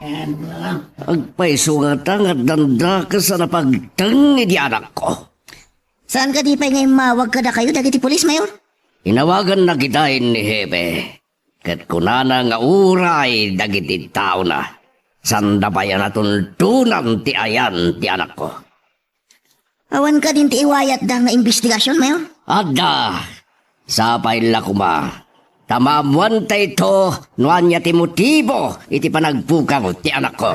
Agpayso ngata nga addan dakes a napagteng iti anakko. Saan kadi pay nga immawag kadakayo dagiti pulis, Mayor? Inawagannak itay ni Hepe, ket kunana nga uray dagiti taona, saanda pay a natuntunan ti ayan ti anakko. Awan kadin ti iwayatda nga imbestigasion, Mayor? Adda. Sapay la koma ta maammoanta ito no ania ti motibo iti panagpukaw ti anakko.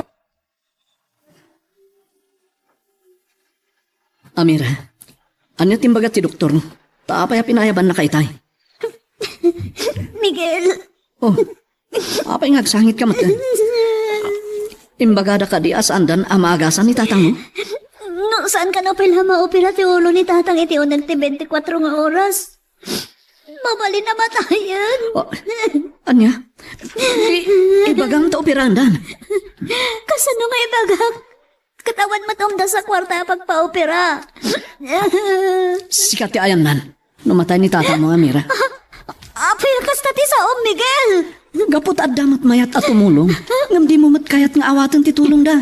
Amira, ania ti imbaga ti doktor? Ta apay a pinayabannaka itay? Miguel. Oh, apay nga agsangitka met? Imbagada kadi a saandan a maagasan ni tatangmo? No, saan kano pay la maopera ti ulo ni tatang iti uneg ti twenty-four nga oras? Mabalin a matayen. Oh, ania? I-, ibagam ta operaendan. Kasano nga ibagak? Ket awan met umdas a kuarta a pagpaopera. Sika ti ayannan. No matay ni tatangmo, Amira. Apay a kasta ti saom, Miguel? Gapu ta adda met mayat a tumulong, ngem dimo met kayat nga awaten ti tulongda.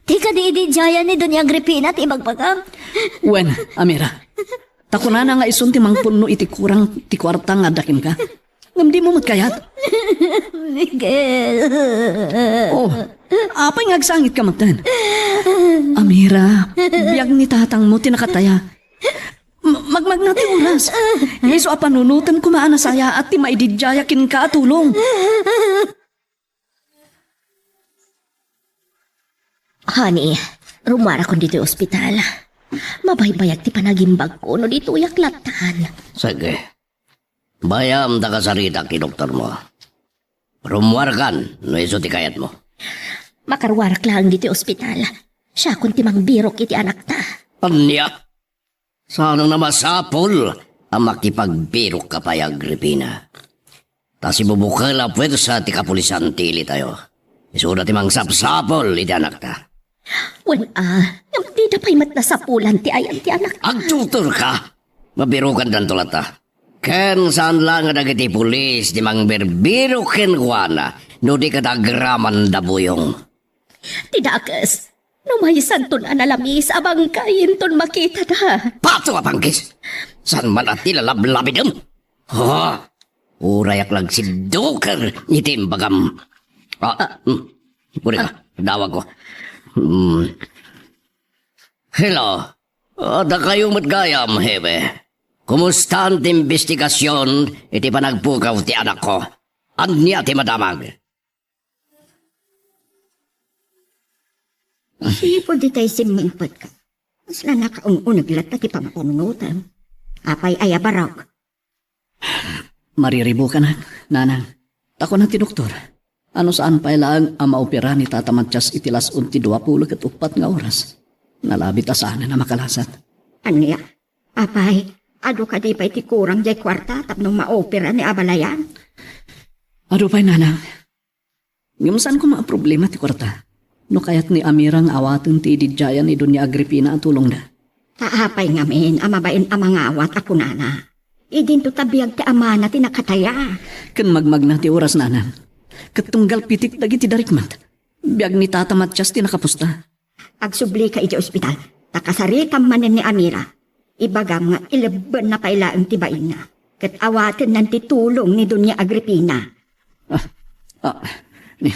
Ti kadi idi diayan ni Doña Agripina ti ibagbagam? Wen, Amira. Ta kunana nga isun ti mangpunno iti kurang ti kuarta nga adda kenka. Ngem dimo met kayat? Miguel. Oh, apay nga agsangitka metten? Amira, biag ni tatangmo ti nakataya. M-, magmagna ti oras. Isu a panunoten koma a nasayaat ti maididiaya kenka a tulong. Honey, rummuarakon ditoy ospital. Mabaybayag ti panagimbagko no ditoyak lattan. Sige. Bayam ta kasaritak ti doktormo. Rummuarkan no isu ti kayatmo. Makaruarak laeng ditoy ospital. Siakon ti mangbirok iti anakta. Ania? Saan a masapul a makipagbirokka pay, Agripina. Ta sibubukel a puwersa ti kapulisan ti ilitayo. Isuda ti mangsapsapul iti anakta. Wen a, ngem dida pay met nasapulan ti ayan ti anak. Agtuturka! Mabirokandanto latta. Ken saan laeng a dagiti pulis ti mangbirbirok kenkuana no di ket agramanda, Boyong. Ti dakes, no maysanton a nalamis a bangkay inton makitada. Pato a pangkis! Saan man a ti lalablabidem? Ha? Urayak la agsidduker iti imbagam. Ah, ah, hmm. Puri ka, ah. Dawag ko. Hmm. Hello. Ah, dakayo met gayam, Hepe. Kumustan ti imbestigasion iti panagpukaw ti anakko? Ania ti madamag? Sipo ditay simmingpet ka. Kasla nakaun-uneg latta ti pampanunotem. Apay aya, Barok? Mariribukanak, nanang. Ta kuna ti doktor, ano saan pay laeng a maopera ni Tata Matias iti las-on ti duapulo ket uppat nga oras. Nalabi ta saanen a makalasat. Ania? Apay, Adu kadi pay ti kurang jay kuarta tapno maopera ni abalayan? Adu pay, nanang. Ngem saan koma a problema ti kuarta. No kayat ni Amira nga awaten ti ididiayan ni Doña Agripina a tulongda. Ta apay ngamin a mabain a mangawat a kunana? Idinto ta biag ti amana ti nakataya. Ken magmagna ti oras, nanang. Ket tunggal pitik dagiti darikmat. Biag ni Tata Matias ti nakapusta. Agsublika idiay ospital, ta kasaritam manen ni Amira. Ibagam nga ilebbenna pay laeng ti bainna, ket awatennan ti tulong ni Doña Agripina. Ah, ah, ni,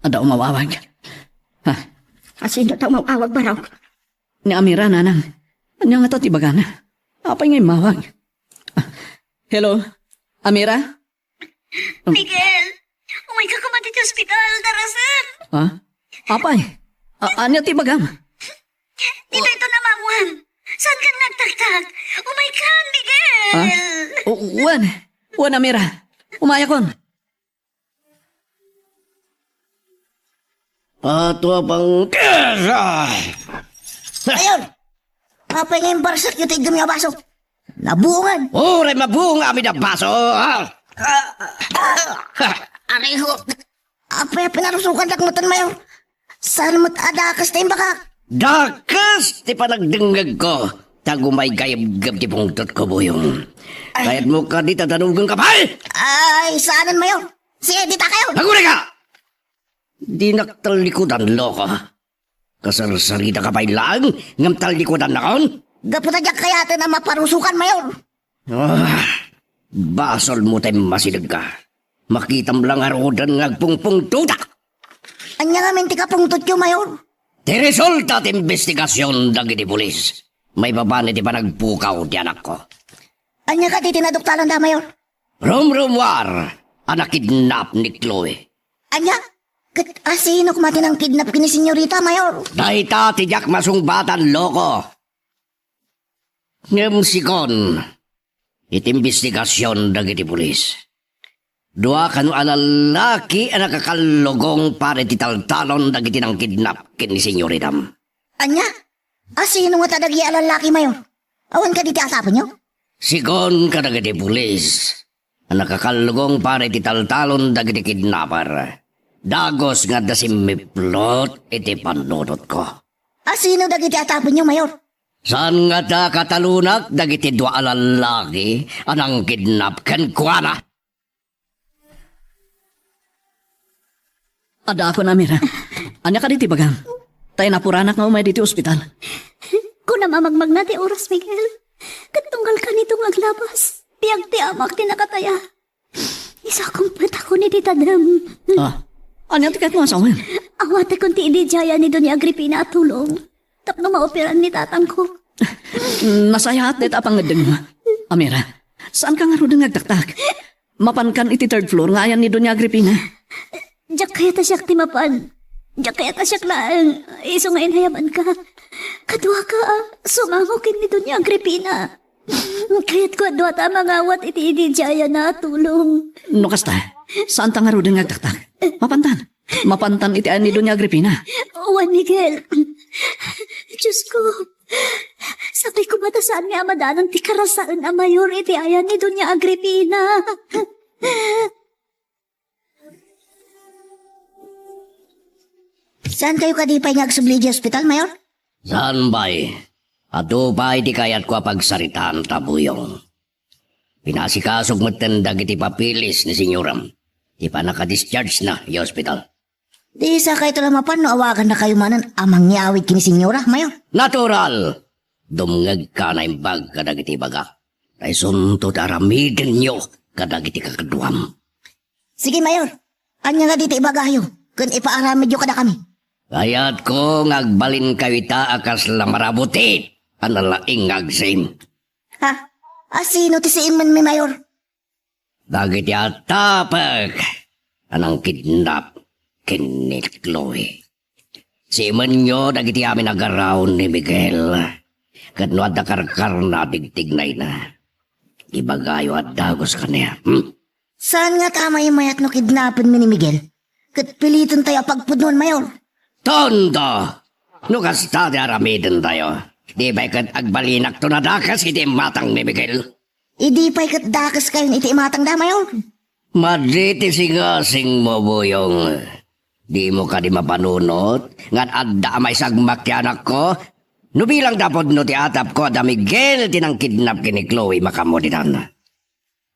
adda umawawag. Ha? Asino ta umawawag, Barok? Ni Amira, nanang. Ania ngata ti ibagana? Apay nga immawag? Ah, hello? Amira? Miguel, umayka koma ditoy ospital, darasen. Ha? Apay? A-, ania ti ibagam? Ditoy to namamuan. Saan kan nagtagtag? Umayka, Miguel! Ha? O, wen. Wen, Amira. Umayakon. Ato a pangkesa! Ayun! Apay nga imbarsak yu ti iddem nga baso? Nabungan! Uray mabunga amin a baso, ha? Aray ko! Apay a pinarusukan dak metten, Mayor? Saan met a dakes ti imbagak? Dakes ti panagdengngegko, ta agumay gayebgeb ti pungtotko, Buyong. Ay. Kayatmo kadi ta danugenka pay? Ay, saanen, Mayor. Sige, dita kayo. Aguray ka! Dinak tallikudan, loko. Kasarsaritaka pay laeng, ngem tallikudannakon? Gapu ta diak kayaten a maparusokan, Mayor. Ah, basolmo ta immasidegka. Makitam la ngaruden nga agpungpungtotak. Ania ngamin ti kapungtotyo, Mayor? Ti resulta ti imbestigasion dagiti pulis maipapan iti panagpukaw ti anakko. Ania kadi ti naduktalanda, Mayor? Rumrumuar a nakidnap ni Chloe. Ania? Ket asino koma ti nangkidnap ken ni Senyorita, Mayor? Dayta ti diak masungbatan, loko. Ngem segun iti imbestigasion dagiti pulis, dua kano a lallaki a nakakallugong para iti taltalon dagiti nangkidnap ken ni Senyoritam. Ania? Asino ngata dagiti a lallaki, Mayor? Awan kadi ti atapenyo? Segun kadagiti pulis a nakakallugong para iti taltalon dagiti kidnapper, dagus nga adda simmiplot iti pannunotko. Asino dagiti atapenyo, Mayor? Saan ngata a katalonak dagiti dua a lallaki a nangkidnap kenkuana? Adda ako, Amira. Ania kadi ti ibagam? Ta inapuranak nga umay ditoy ospital. Kunam a magmagna ti oras, Miguel. Ket tunggal kanito nga aglabas, biag ti amak ti nakataya. Isakong petako ni titadem. Ah, ania ti kayatmo a sawen? Awatekon ti ididiayan ni Doña Agripina a tulong tapno maoperan ni tatangko. Nasayaat dayta a pangngeddengmo. Amira, saanka ngaruden nga agtaktak? Mapankan iti third floor nga ayan ni Doña Agripina. Diak kayat a siak ti mapan. Diak kayat a siak laeng, isu nga inayabanka. Kaduaka a sumango ken ni Doña Agripina. Kayatko a duata a mangawat iti ididiayanna a tulong. No kasta, saanta ngaruden nga agtaktak? Mapantan. Mapantan iti ayan ni Doña Agripina. Juan Miguel. Diosko, sapay koma ta saan nga amadanan ti karasaen a Mayor iti ayan ni Doña Agripina. Saankayo kadi pay nga agsubli idiay ospital, Mayor? Saan pay? Adu pay ti kayatko a pagsaritaan ta, Buyong. Pinasikasok metten dagiti papeles ni senyoram ti pannakadischargena idiay ospital. Di sakayto la mapan no awagannakayo manen a mangyawid ken ni senyora, Mayor? Natural! Dumngegka a naimbag kadagiti ibagak. Ta isunto ti aramidenyo kadagiti kakaduam. Sige, Mayor. Ania nga dita ibagayo ken ipaaramidyo kadakami? Kayatko nga agbalinkayo ita a kasla marabuti a nalaing nga agsim. Ha? Asino ti siimmenmi, Mayor? Dagiti attapek a nangkidnap ken ni Chloe. Simenyo dagiti amin a garaw ni Miguel. Ket no adda karkarna a tigtignayna, ibagayo a dagus kaniak. Hmm? Saan ngata a maimayat no kidnapenmi ni Miguel? Ket pilitentayo a pagpudnuan, Mayor. Tonto! No kasta ti aramidentayo, Di pay ket agbalinakto a dakes iti imatang ni Miguel. Idi pay ket dakeskayon iti imatangda, Mayor? Madi ti singasingmo, Buyong. Dimo kadi mapanunot nga adda a maisagmak ti anakko? No bilangda pudno ti atapko a da Miguel ti nangkidnap ken ni Chloe, makaammo ditan.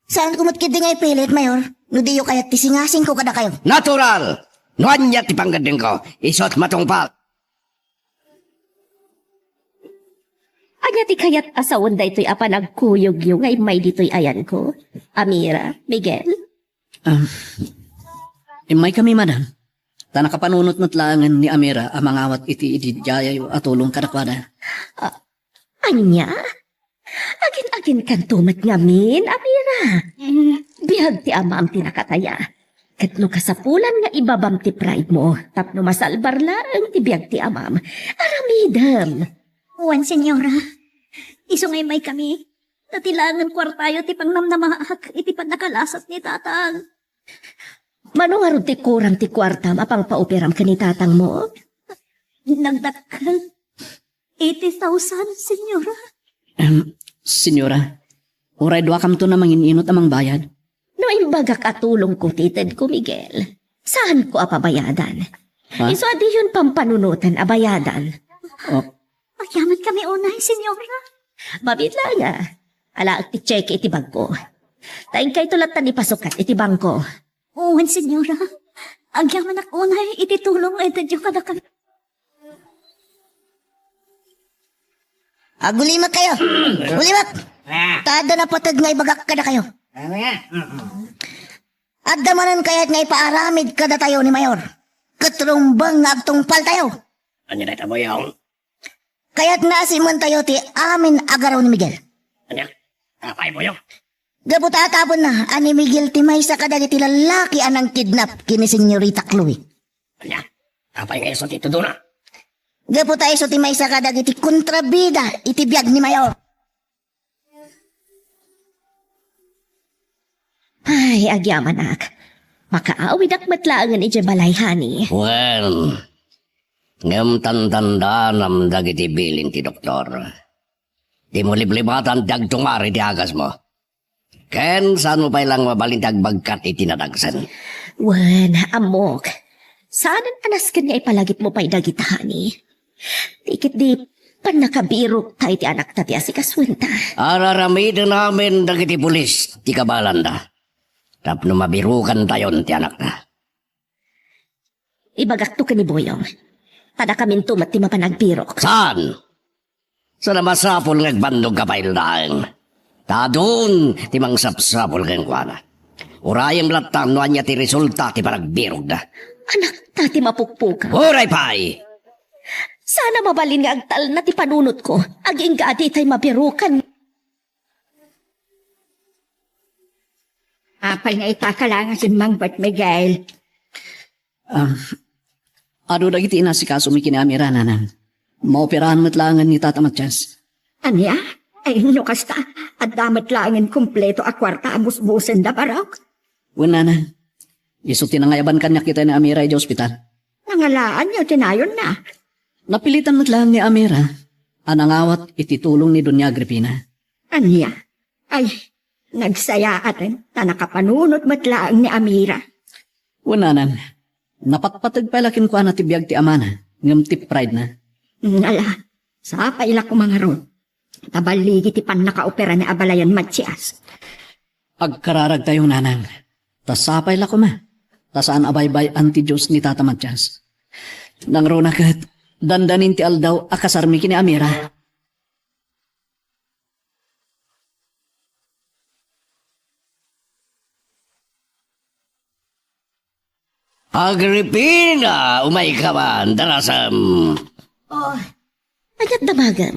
Saanko met ketdi nga ipilit, Mayor, no diyo kayat ti singasingko kadakayo. Natural! No ania ti pangngeddengko, isu't matungpal. Ania ti kayat a sawen daytoy a panagkuyogyo nga immay ditoy ayanko? Amira, Miguel? Ah, immaykami, madam. Ta nakapanunot met laengen ni Amira a mangawat iti ididiayo a tulong kadakuada. Ah, ania? Agin-aginkanto met ngamin, Amira. Biag ti amam ti nakataya. Ket no kasapulan nga ibabam ti pride mo, tapno masalbar laeng ti biag ti amam, aramidem. Wen, Senyora. Isu nga immaykami, ta ti laengen kuartayo ti pangnamnamaak iti pannakalasat ni Tatang. Mano ngarud ti kuram ti kuartam a pangpaoperam ken ni Tatangmo? Nagdakkel. Eighty thousand, Senyora. Em, Senyora, uray duakamto a mangin-inut a mangbayad. No imbagak a tulongko ti itedko, Miguel, saanko a pabayadan. Ha? Isu a diyon pampanunoten a bayadan. Oh. Agyamankami unay, Senyora. Mabiit laeng a. Alaek ti tseke iti bangko. Ta inkayto latta ni pasukat iti bangko. Wen, Senyora. Agyamanak unay iti tulong nga itedyo kadakami. Agulimek kayo. Agulimek. Ta adda napateg nga ibagak kadakayo. Adda manen kayat nga ipaaramid kadatayo ni Mayor. Ket rumbeng nga agtungpaltayo. Ania dayta, Buyong? Kayat nga asimentayo ti amin a garaw ni Miguel. Ania? Apay, Buyong? Gapu ta taponna a ni Miguel ti maysa kadagiti lallaki a nangkidnap ken ni Senyorita Chloe. Ania? Apay nga isu ti itudona? Gapu ta isu ti maysa kadagiti kontrabida iti biag ni Mayor. Ay, agyamanak. Makaawidak met laengen idiay balay, honey. Wen, ngem tantandanam dagiti bilin ti doktor. Dimo liblibatan ti agtungpal iti agasmo. Ken saanmo pay laeng mabalin ti agbagkat iti nadagsen. Wen, ammok. Saanen a nasken nga ipalagipmo pay dagita, honey. Ti ketdi pannakabirokta iti anakta ti asikasuenta. Ar-aramiden amin dagiti pulis ti kabalanda tapno mabirokantayon ti anakta. Ibagakto ken ni Buyong. Ta dakaminto met ti mapan agbirok. Saan? Saan a masapul nga agbannogka pay laeng. Ta adun ti mangsapsapul kenkuana. Urayem latta no ania ti resulta ti panagbirokda. Anakta ti mapukpukaw. Uray pay! Saan a mabalin nga agtalna ti panunotko, agingga a ditay mabirokan. Apay nga ita ka laeng a simmangpet, Miguel? Ah, adu dagiti inasikasomi ken ni Amira, nanang. Maoperahan met laengen ni Tata Matias. Ania? Ay, no kasta, adda met laengen kompleto a kuarta a busbusenda, Barok? Wen, nanang. Isu ti nangayaban kaniak ita ni Amira idiay ospital. Nangalaanyo ti nayonna? Napilitan met laeng ni Amira a nangawat iti tulong ni Doña Agripina. Ania? Ay, nagsayaaten, ta nakapanunot met laeng ni Amira. Wen, nanang, napatpateg pay la kenkuana ti biag ti amana, ngem ti pride-na. Ala, sapay la koma ngarud. Ta balligi ti pannakaopera ni Abalayan Matias. Agkararagtayo, nanang. Ta sapay la koma. Ta saan a baybay-an ti Dios ni Tata Matias. Nangruna ket, dandanin ti aldaw a kasarmi ken ni Amira. Agripina, umayka man, darasem. Oh, ania't damagem?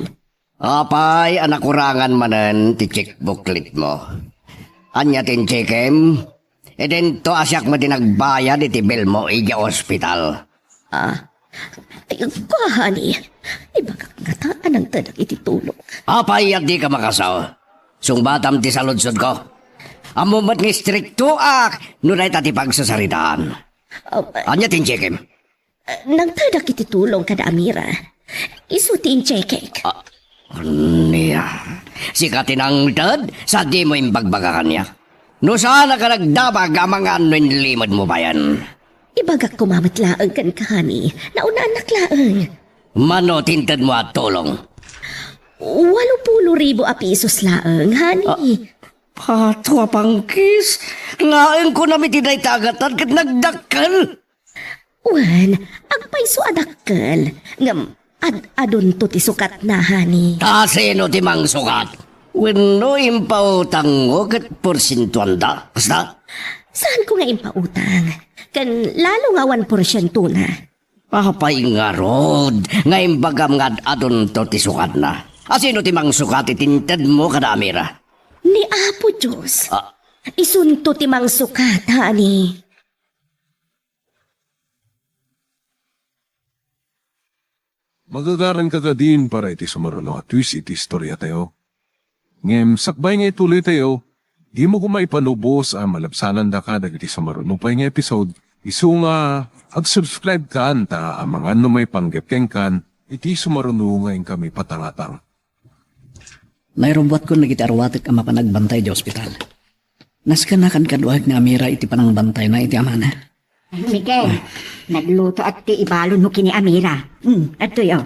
Apay a nakurangan manen ti checkbookletmo? Ania ti inchekem? Idinto a siak met ti nagbayad iti billmo idiay ospital. Ah, ay, kuani, ibagak ngata a nangtedak iti tulong. Apay a dika makasao? Sungbatam ti saludsodko. Ammom met nga istriktoak no dayta ti pagsasaritaan. Ah, ania ti inchekem? Ah, nangtedak iti tulong kada Amira. Isu ti inchekek. Ah, Ania? Sika ti nangted, sa dimo imbagbaga kaniak? No saanak a nagdamag, amangan no inlimedmo payen. Ibagak koma met laeng kenka, honey. Naunannak laeng. Mano ti intedmo a tulong? Walo pulo ribu a pisos laeng, honey. Ah, pato a pangkis! Laeng kunam iti dayta a gatad ket nagdakkel! Wen, agpayso a dakkel, ngem ad-adunto ti sukatna, honey. Ta sino ti mangsukat? Wenno impautangmo ket porsientuanda? Kasta? Saanko nga impautang. Ken lalo nga awan porsientona. Apay ngarud nga imbagam nga ad-adunto ti sukatna? A sino ti mangsukat iti intedmo kada Amira? Ni Apo Dios. Ah. Isunto ti mangsukat, honey. Magagaranka kadin para iti sumaruno a twist iti istoriatayo. Ngem sakbay nga ituloytayo, dimo koma ipalubos a malabsanandaka dagiti sumaruno pay nga episode, isu nga ag-subscribe kan ta amangan no maipanggep kenkan iti sumaruno nga inkami patangatang. Nairubbuatkon dagiti aruatek a mapan agbantay iti ospital. Nasken a kadkaduak ni Amira iti panangbantayna iti amana. Miguel, naglutoak ti ibalonmo ken ni Amira. Hmm, adtoy, o.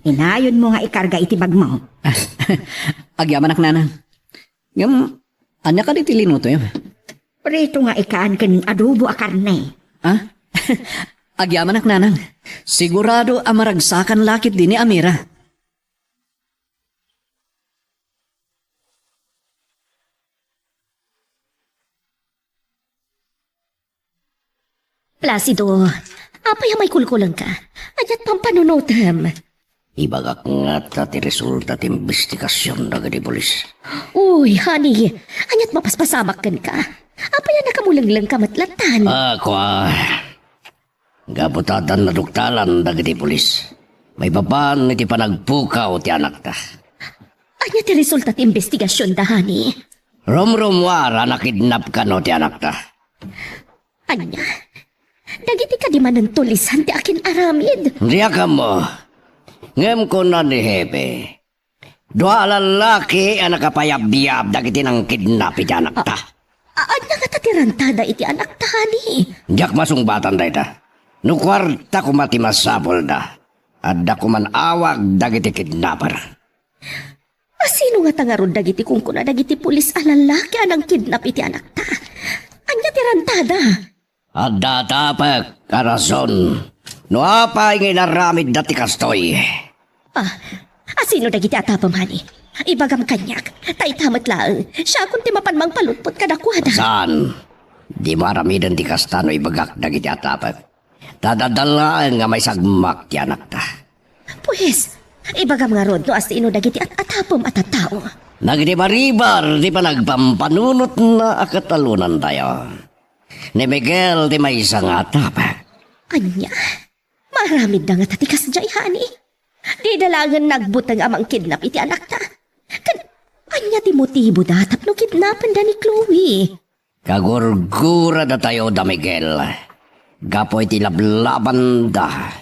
Inayonmo nga ikarga iti bagmo. Agyamanak, nanang. Ngem, ania kadi ti linutoyo? Prito nga ikan ken adobo a karne. Ha? Agyamanak, nanang. Sigurado a maragsakan la ketdi ni Amira. Placido, apay a maikulkulengka? Ania't pampanunotem? Ibagak ngata ti resulta ti imbestigasion dagiti pulis. Uy, honey, ania't mapaspasamak kenka? Apay a nakamulenglengka met lattan? Ah, kua. Gapu ta addan naduktalan dagiti pulis maipapan iti panagpukaw ti anakta. Ania ti resulta ti imbestigasionda, honey? Rumrumuar a nakidnap kano ti anakta. Ania? Dagiti kadi manen tulisan ti akin-aramid? Diak ammo. Ngem kuna ni Hepe, dua a lallaki a nakapayabyab dagiti nangkidnap iti anakta. A-, ania ngata ti rantada iti anakta, honey? Diak masungbatan dayta. No kuarta koma ti masapulda, adda koman awag dagiti kidnapper. A sino ngata ngarud dagiti kunkuna dagiti pulis a lallaki a nangkidnap iti anakta? Ania ti rantada? Adda atapek a rason no apay nga inaramidda ti kastoy. Ah, a sino dagiti atapem, honey? Ibagam kaniak, ta ita met laeng, siakon ti mapan mangpalutpot kadakuada. Saan? Dimo aramiden ti kasta no ibagak dagiti atapek. Ta adda laeng nga maisagmak ti anakta. Pues, ibagam ngarud no a sino dagiti at-atapem a tattao. Nagribarribar ti panagpampanunotna a katalonantayo. Ni Miguel ti maysa nga atapek. Ania? Maaramidda ngata ti kasdiay, honey? Dida laengen nagbuteng a mangkidnap iti anakta. Ken ania ti motiboda tapno kidnapenda ni Chloe? Kagurguradatayo da Miguel gapu iti lablabanda,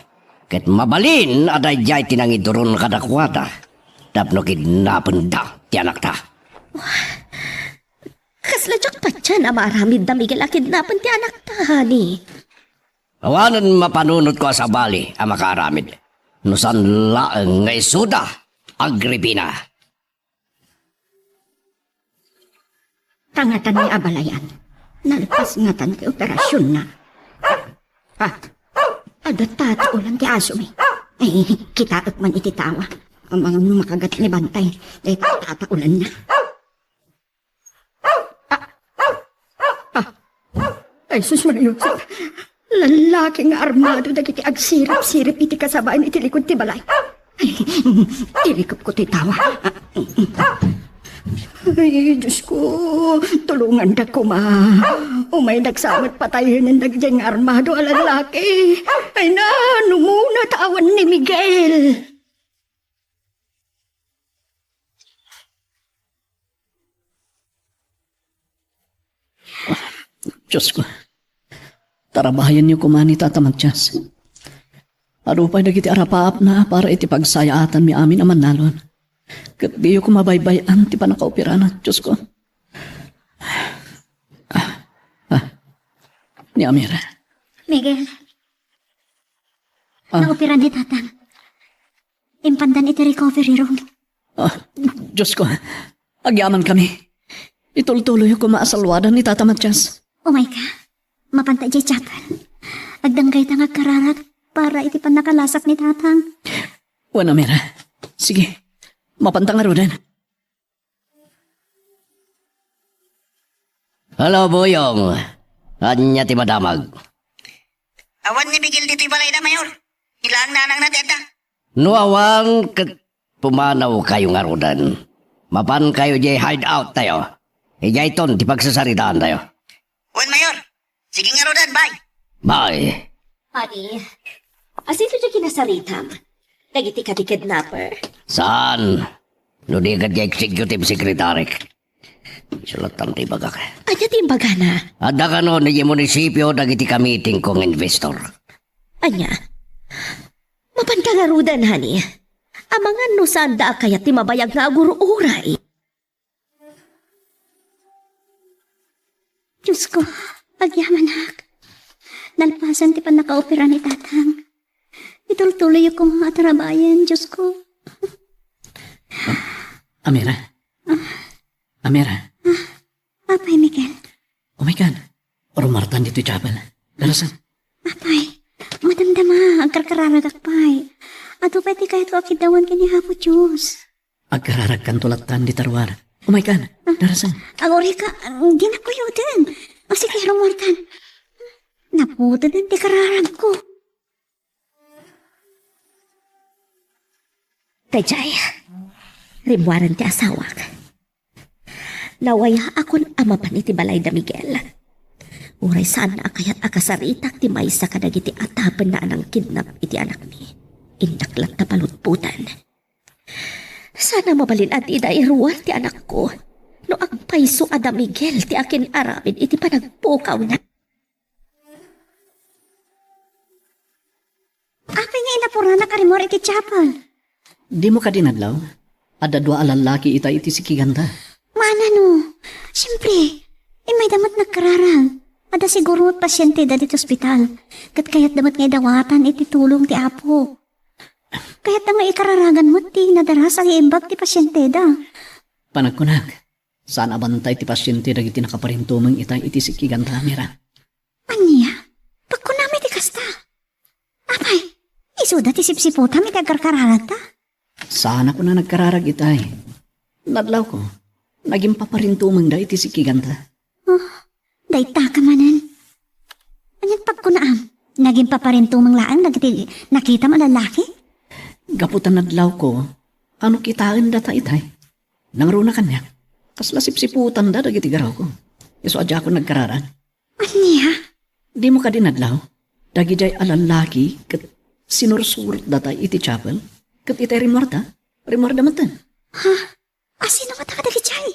ket mabalin a daydiay ti nangiduron kadakuada tapno kidnapenda ti anakta. Kasla diak patien a maaramid da Miguel a kidnapen ti anakta, honey. Awanen mapanunotko a sabali a makaaramid, no saan laeng nga isuda, Agripina. Tangatan ni abalayan. Nalpas ngatan ti operasionna. Ah, adda tataolan ti asomi. Ay, kitaek man iti tawa. Amangan no makagat ni Bantay, dayta tataolanna. Ah, ay, sus, Maria Josep. Lallaki nga armado dagiti agsirip-sirip iti kasabayan iti likod ti balay. Ay, tilikup ko ti tawa. Ay, Diyos ko, tulungandak koma. Umaydak sa met patayenen dagiti nga armado a lallaki. Ay na, numuna ta awan ni Miguel. Diyos ko, tarabayenyo koma ni Tata Matias. Adu pay dagiti arapaapna para iti pagsayaatanmi amin a mannalon. Ket diyo koma baybay-an ti pannakaoperana, Diosko. Ah, ah, ni Amira. Miguel. Ah. Naopera ni Tatang. Impandan iti recovery room. Ah, Diosko, agyamankami. Itultuloyyo koma a salwadan ni Tata Matias. Umayka. Mapanta idiay chapel. Agdanggayta nga agkararag para iti pannakalasak ni Tatang. Wen, Amira. Sige, mapanta ngaruden. Hello, Buyong. Ania ti madamag? Awan ni Miguel ditoy balayda, Mayor. Ilang nanangna ti adda. No awan ket pumanawkayo ngaruden. Mapankayo idiay hideout tayo. Idiayton ti pagsasaritaan tayo. Wen, Mayor. Sige ngaruden, bye. Bye. Honey, asino ti kinasaritam? Dagiti kadi kidnapper? Saan? No di ket diay executive secretary. Isu latta ti ibagak. Ania ti imbagana? Adda kano idiay munisipio dagiti kamiting ko nga investor. Ania? Mapanta ngaruden, honey. Amangan no saanda a kayat ti mabayag nga agur-uray. Diosko, agyamanak. Nalpasen ti pannakaopera ni Tatang. Itultuloyyo koma a tarabayen, Diosko. Amira. Ah. Amira. Ah, Apay Miguel. Umaykan. Rumartan ditoy chapel. Darasan. Apay, madamdama, agkarkararagak pay. Adu pay ti kayatko a kiddawan ken ni Apo Dios. Agkararagkanto lattan dita ruar. Umaykan. Ah. Darasan. Agurayka, dinak kuyoden. O sige, rumartan. Naputeden ti kararagko. Daydiay, rimmuaren ti asawak. Nawayaakon a mapan iti balay da Miguel. Uray saanna a kayat a kasaritak ti maysa kadagiti atapenna a nangkidnap iti anakmi. Innak latta palutpotan. Saan a mabalin a dida iruar ti anakko no agpayso a da Miguel ti akin-aramid iti panagpukawna. Apay nga inapuranak a rimmuar iti chapel? Dimo kadi nadlaw? Adda dua a lallaki ita iti sikiganda. Manano? Siempre, immayda met nagkararag. Adda siguro met pasienteda ditoy ospital. Ket kayatda met nga idawatan iti tulong ti Apo. Kayatda nga ikararagan met ti nadaras a iimbag ti pasienteda. Panagkunak, saan a bantay ti pasiente dagiti nakaparintumeng ita iti sikiganda, Mira. Ania? Pagkunam iti kasta? Apay, isuda ti sipsiputam iti agkarkararagta? Saan a kuna nagkararag itay. Nadlawko, nagimpaparintumengda iti sikiganta. Oh, dayta ka manen. Anian pagkunaam? Nagimpaparintumeng laeng dagiti nakitam a lallaki? Gapu ta nadlawko, ano kitaen data itay? Nangruna kaniak, kasla sipsiputanda dagiti garawko. Isu a diakon nagkararag. Ania? Dimo kadi nadlaw? Dagidiay a lallaki ket sinursurot data iti chapel, ket itay rimmuarda, rimmuarda metten. Ha? Asino met a kadagidiay?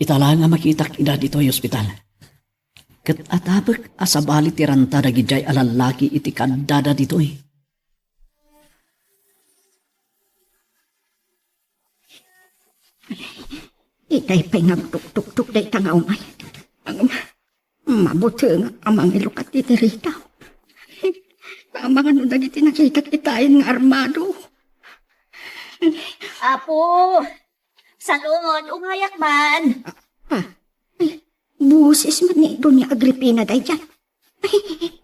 Ita laeng a makitak ida ditoy ospital. Ket atapek a sabali ti ranta dagidiay a lallaki iti kaddada ditoy. Itay pay nga agtuktuktok dayta nga umay. Mabutengak a mangilukat iti rita. Amangan no dagiti nakitak itayen nga armado. Apo! Salud, umayak man. Ah, ay, boses met ni Doña Agripina daydiay. Ay,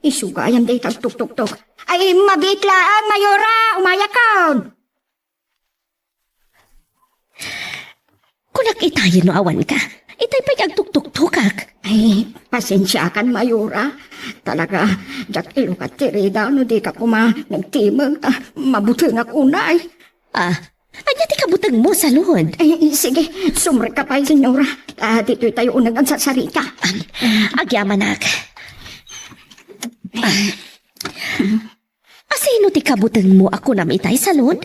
isu gayam dayta agtuktuktok. Ay, mabiit laeng, Mayora, umayakon. Kunak itayen no awanka. Itay pay agtuktuktokak. Ay, pasensiakan, Mayora. Talaga, diak ilukat ti rida no dika koma nagtimeng ta mabutengak unay. Ah, ania ti kabutengmo, Salud? Ay, sige, sumrekka pay, Senyora. Ah, ditoy tayo uneg agsasarita. Ah, agyamanak. Ah. Asino ti kabutengmo a kunam itay, Salud?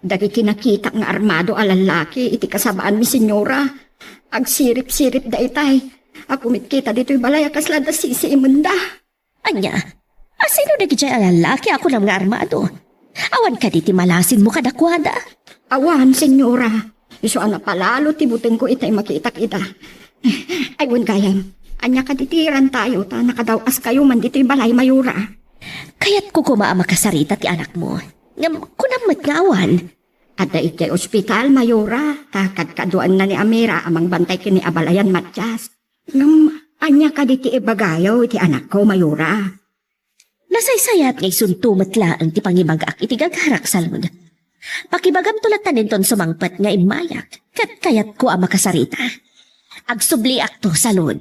Dagiti nakitak nga armado a lallaki iti kasabaanmi, Senyora. Agsiripsiripda itay. Akumitkita ditoy balay a kasla adda sisiimenda. Ania? Asino dagidiay a lallaki a kunam nga armado? Awan kadi ti malasinmo kadakuada? Awan, Senyora. Isu a napalalo ti butengko itay makitak ida. Ay, wen gayam. Ania kadi ti irantayo ta nakadaw-askayo man ditoy balay, Mayora? Kayatko koma a makasarita ti anakmo. Ngem kunam met nga awan. Adda idiay ospital, Mayora, ta kadkaduaenna ni Amira a mangbantay ken ni abalayan Matias. Ngem ania kadi ti ibagayo iti anakko, Mayora? Nasaysayat nga isunto met laeng ti pangibagak iti gagarak, Salud. Pakibagamto latta inton sumangpet nga immayak, ket kayatko a makasarita. Agsubliakto, Salud.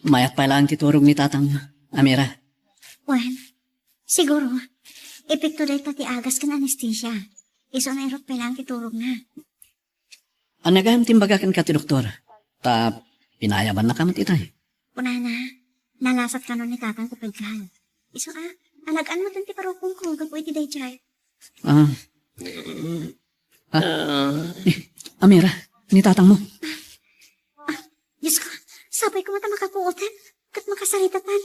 Mayat pay laeng ti turog ni tatang, Amira. Wen, siguro, epekto dayta ti agas ken anestesia. Isu a nairut pay laeng ti turogna. Ania gayam ti imbaga kenka ti doktor? Ta pinayabannaka met itay. Kunana, nalasat kano ni tatang ti paggal. Isu a, alag-an met ti parukongko gapu iti daydiay. Ah. Ah. Eh, Amira, ni tatangmo. Ah, Diyos ko, sapay ko met a makapuotan. Ket makasaritatan.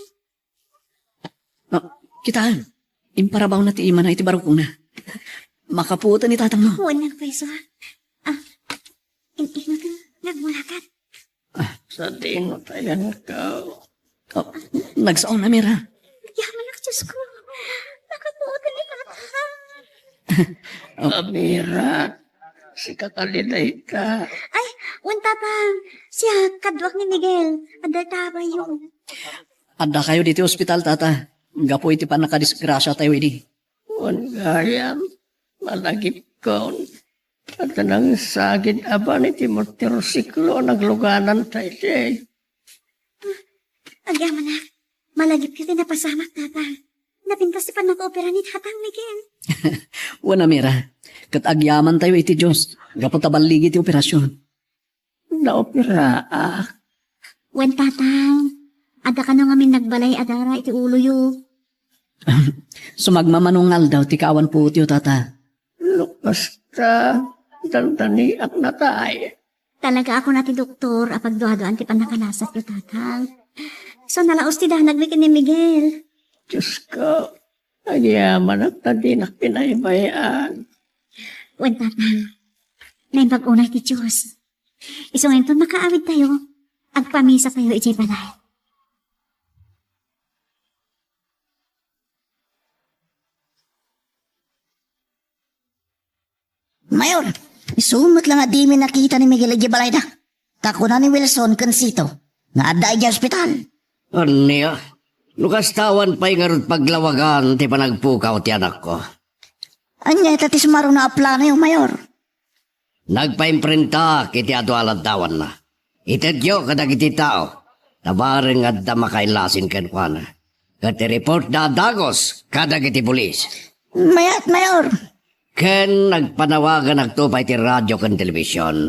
Ah, kitaem, imparabawna ti imana iti barukongna. Makapuotan ni tatangmo. Wen, nagpayso. Ah, in-, inutin, nagmulakat. Ah. Sadino tayan ka? Oh, nagsaon, Amira. Yamanak, Diyos ko. Nakapuotan ni tatang. Oh. Amira, sika kadi dayta. Ay, wen, tatang. Siak, kaduak ni Miguel. Adda ta bayo. Addakayo ditoy ospital, tata. Gapu iti pannakadisgrasiatayo idi. Wen gayam, malagipkon. Adda nangsagid a ban iti motorsiklo a nagluganan daydiay. Agyamanak, malagipko ti napasamak, tata. Napintas ti pannakaopera ni tatang, Miguel. Wen, Amira, ket agyamantayo iti Dios gapu ta balligi ti operasion. Naoperaak. Wen, tatang, adda kano ngamin nagbalay a dara iti uloyo. Sumagmamano nga aldaw ti kaawan puotyo, tata. No kasta, dandaniak natay. Talaga a kuna ti doktor a pagduaduan ti pannakalasatyo, tatang. So, nalaos ti danagmi ken ni Miguel. Diyos ko, agyamanak ta dinak pinaybay-an. Wen, tatang, naimbag unay ti Dios. Isu nga inton makaawidtayo, agpamisatayo idiay balay. Mayor, isu met la nga dimi nakita ni Miguel idiay balayda. Ta kuna ni Wilson ken Sito nga adda idiay ospital. Ania? No kasta, awan pay ngarud paglawagan ti panagpukaw ti anakko. Ania ita ti sumarona a planoyo, Mayor? Nagpaimprentaak iti adu a laddawanna. Itedyo kadagiti tao, ta bareng adda makailasin kenkuana. Ket ireportda a dagus kadagiti pulis. Mayat, Mayor. Ken nagpanawaganakto pay iti radio ken telebision.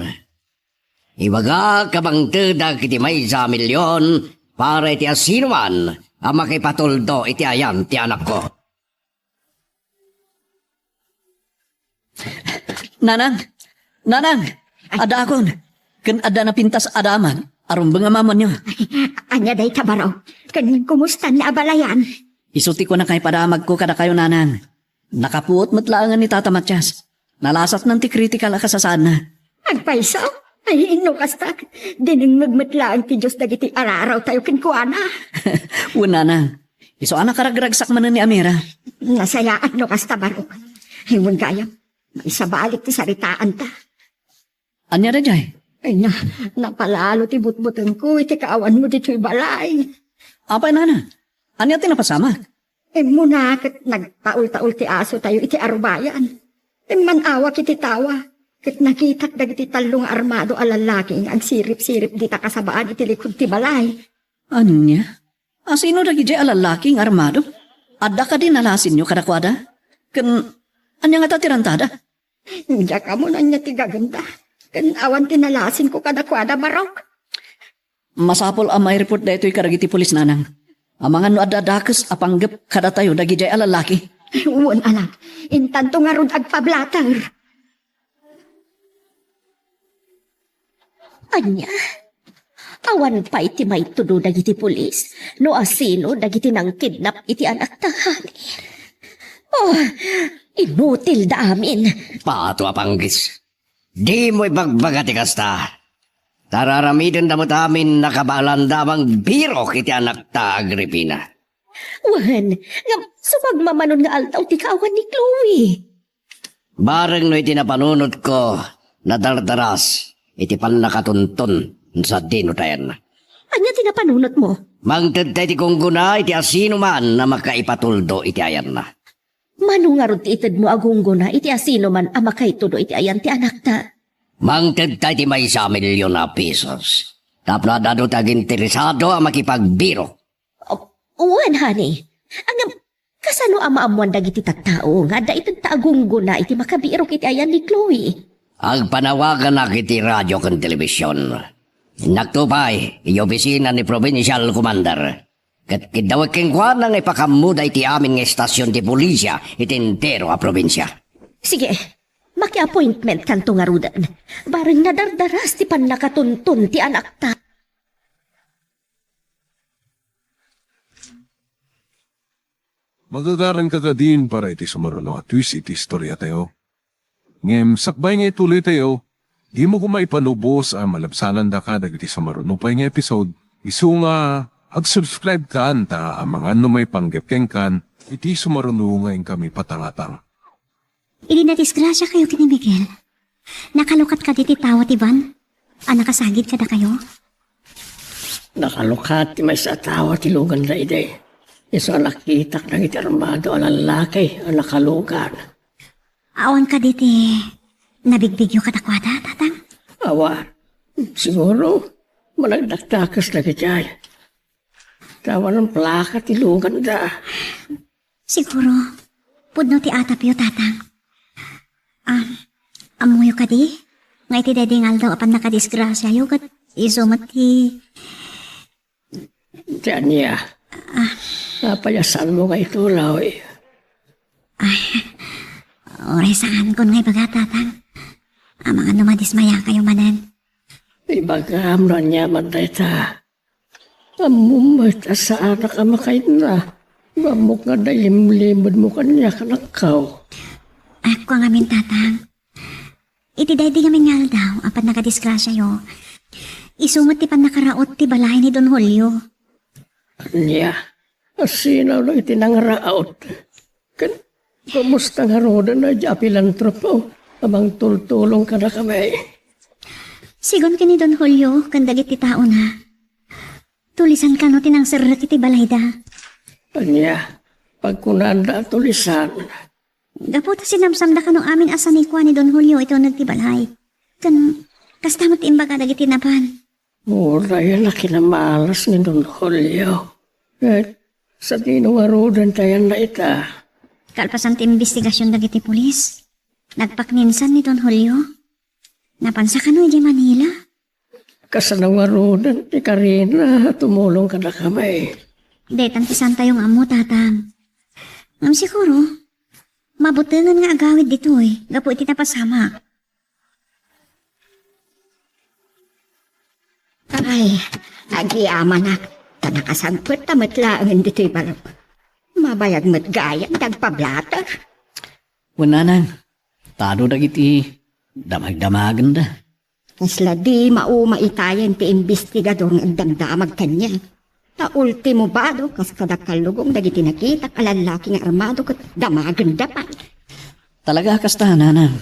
Ibagak a mangtedak iti maysa a milion para iti asinoman a makipatuldo iti ayan ti anakko. Nanang! Nanang! Ay. Addaakon! Ken adda napintas a damag a rumbeng a mamanyo. Ania dayta, Baro? Ken kumusta ni abalayan? Isu ti kunakay padamagko kadakayo, Nanang. Nakapuot met laengen ni Tata Matias. Nalasatnan ti kritikal a kasasaadna. Agpayso? Ay, no kasta, dinengngeg met laeng ti Dios dagiti ararawtayo kenkuana. Wen, Nanang. Isu a nakaragragsak manen ni Amira. Nasayaat no kasta, Baro. Ay, wen gayam. Maisabali ti saritaanta. Ania daydiay? Ay, na, napalalo ti butbutengko iti kaawanmo ditoy balay. Apay, Nanang? Ania ti napasamak? Immuna ket nagtaultaul ti asotayo iti arubayan. Imman-awak iti tawa, ket nakitak dagiti tallo nga armado a lallaki nga agsiripsirip dita kasabaan iti likud ti balay. Ania? Asino dagidiay a lallaki nga armado? Adda kadi nalasinyo kadakuada? Ken ania ngata ti rantada? Diak ammo no ania ti gagenda. Ken awan ti nalasinko kadakuada, Barok. Masapul a maireport daytoy kadagiti pulis, Nanang. Amangan no adda dakes a panggep kadatayo dagidiay a lallaki. Wen, anak. Intanto ngarud agpablater. Ania? Awan pay ti maitudo dagiti pulis no asino dagiti nangkidnap iti anakta, honey. Oh, inutilda amin. Pato a panggis. Dimo ibagbaga ti kasta. Tararamidenda met amin a kabaelanda a mangbirok iti anakta, Agripina. Wen, ngem sumagmamanon nga aldaw ti kaawan ni Chloe. Bareng no iti napanunotko, nadardaras iti pannakatunton sadino ti ayanna. Ania ti napanunotmo? Mangted ta iti gunggona iti asinoman a makaipatuldo iti ayanna. Mano ngarud ti itedmo a gunggona iti asinoman a makaitudo iti ayan ti anakta? Mangted ta iti maysa a milyon a pesos. Tapno ad-adu ti aginteresado a makipagbirok. Oh, wen, honey. Ngem, kasano a maammuan dagiti tattao nga adda ited ta a gunggona iti makabirok iti ayan ni Chloe? Agpanawaganak iti radio ken telebision. Innakto pay iti opisina ni Provincial Commander. Ket kiddawek kenkuana nga ipakaammoda iti amin nga estasion ti pulisia iti entero a probinsia. Sige, maki-appointment kanto ngaruden. Bareng nadardaras ti pannakatunton ti anakta. Magagaranka kadin para iti sumaruno a twist iti istoriatayo. Ngem sakbay nga ituloytayo, dimo koma ipanubos a malabsanandaka dagiti sumaruno pay nga episode, isu nga ag-subscribe kan ta amangan no maipanggep kenkan iti sumaruno nga inkami patangatang. Idi nadisgrasiakayo ken ni Miguel, nakalukat kadi ti tawo ti van a nakasagid kadakayo? Nakalukat ti maysa a tawo ti luganda idi. Isu a nakitak dagiti armado a lallaki a nakalugan. Awan kadi ti nabigbigyo kadakuada, Tatang? Awan. Siguro, managdakdakes dagiti ay. Ta awan plaka ti luganda. Siguro, pudno ti atapyo, Tatang. Ah, ammoyo kadi nga iti daydi nga aldaw a pannakadisgrasiayo ket isu met ti... Ti ania? Ah. Apay a saanmo nga itulaw? Ay, uray saankon nga ibaga, Tatang. Amangan no madismayakayo manen. Ibagam no ania man dayta. Ammom met a saanak a makainna. Ammok nga adda ilimlimedmo kaniak, anakko. Ayanko ngamin, Tatang. Iti daydi ngamin nga aldaw a pannakadisgrasiayo, isu met ti pannakaraot ti balay ni Don Julio. Ania? Asino dagiti nangraot? Ken kumusta ngaruden daydi a pilantropo a mangtultulong kadakami? Sigun ken ni Don Julio ken dagiti taona, tulisan kano ti nangserrek iti balayda. Ania, pagkunanda a tulisan? Gapu ta sinamsamda kano amin a sanikua ni Don Julio iti uneg ti balay. Ken kasta met ti imbaga dagiti napan. Uray a nakinamalas ni Don Julio. Ket sadino ngaruden ti ayanna ita? Kalpasan ti imbestigasion dagiti pulis, nagpakninsan ni Don Julio. Napansa kano idiay Manila? Kasano ngaruden ti karina a tumulong kadakami? Daytan ti saantayo nga ammo, Tatang. Ngem siguro, mabutengen nga agawid ditoy gapu iti napasamak. Ay, agyamanak, ta nakasangpet ta met laeng ditoy balay. Mabayag met gayam ti agpablater. Wen, Nanang, tado dagiti damagdamagenda. Kasla di mauma itayen ti imbestigador nga agdamdamag kaniak. Ta ultimo bado, kas kadakkel lugong dagiti nakitak a lallaki nga armado ket damagenda pay. Talaga a kasta, Nanang?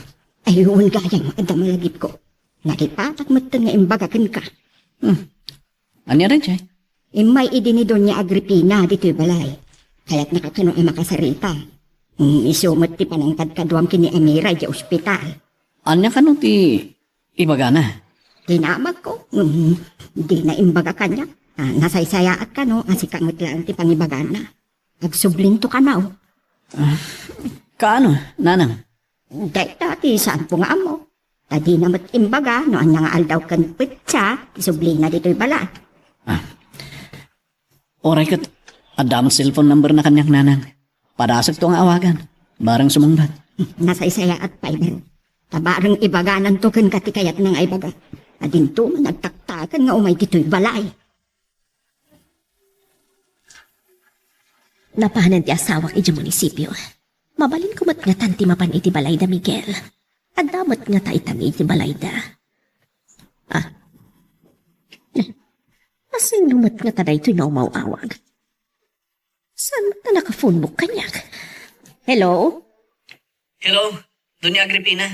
Ay, wen gayam, adda malagipko. Naripatak metten nga imbaga kenka. Hmm. Ania daydiay? Immay idi ni Doña Agripina ditoy balay. Kayatnaka kano a makasarita. Hmm, isu met ti panangkadkaduam ken ni Amira idiay ospital. Ania kano ti ibagana? Dinamagko. Hmm, dina imbaga kaniak. Ah, nasaysayaat kano a sika met laeng ti pangibagana. Agsublinto kano. Ah, kaano, Nanang? Dayta ti saanko nga ammo. Ta dina met imbaga no ania nga aldaw ken petsa ti sublina ditoy balay. Ah. Uray ket adda met cellphone number na kaniak, Nanang. Padasakto nga awagan. Bareng sumungbat. Nasaysayaat pay, Bel. Ta bareng ibagananto kenka ti kayatna nga ibaga. Adinto man nagtaktakan nga umay ditoy balay. Napanen ti asawak idiay munisipio. Mabalinko met ngatan ti mapan iti balayda, Miguel. Adda met ngata itami iti balayda. Ah. Asino met ngata daytoy nga umaw-awag? Saan ta nakaphonebook kaniak? Hello? Hello, Doña Agripina.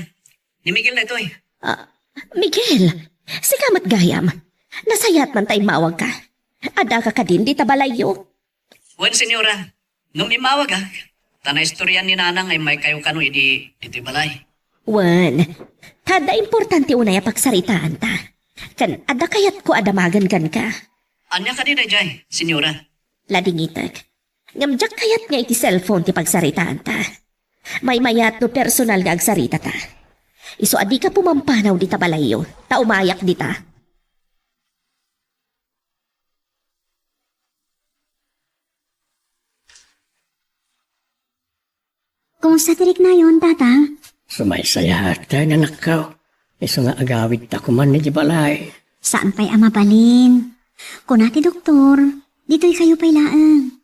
Ni Miguel daytoy. Ah, Miguel, sika met gayam. Nasayaat man ta immawagka. Addaka kadin dita balayyo? Wen, senyora. Ngem immawagak, ta naistoryan ni Nanang nga immaykayo kano idi, ditoy balay. Wen, ta adda importante unay a pagsaritaanta. Ken adda kayatko a damagen kenka. Ania kadi daydiay, senyora? Ladingitek. Ngem diak kayat nga iti cellphone ti pagsaritaanta. Maymayat no personal nga agsaritata. Isu a dika pumampanaw dita balayyo, ta umayak dita. Kumusta ti riknayon, Tatang? Sumaysayaat, anakko. Isu nga agawidta koman iti balay. Saan pay a mabalin. Kuna ti doktor, ditoy kayo pay laeng.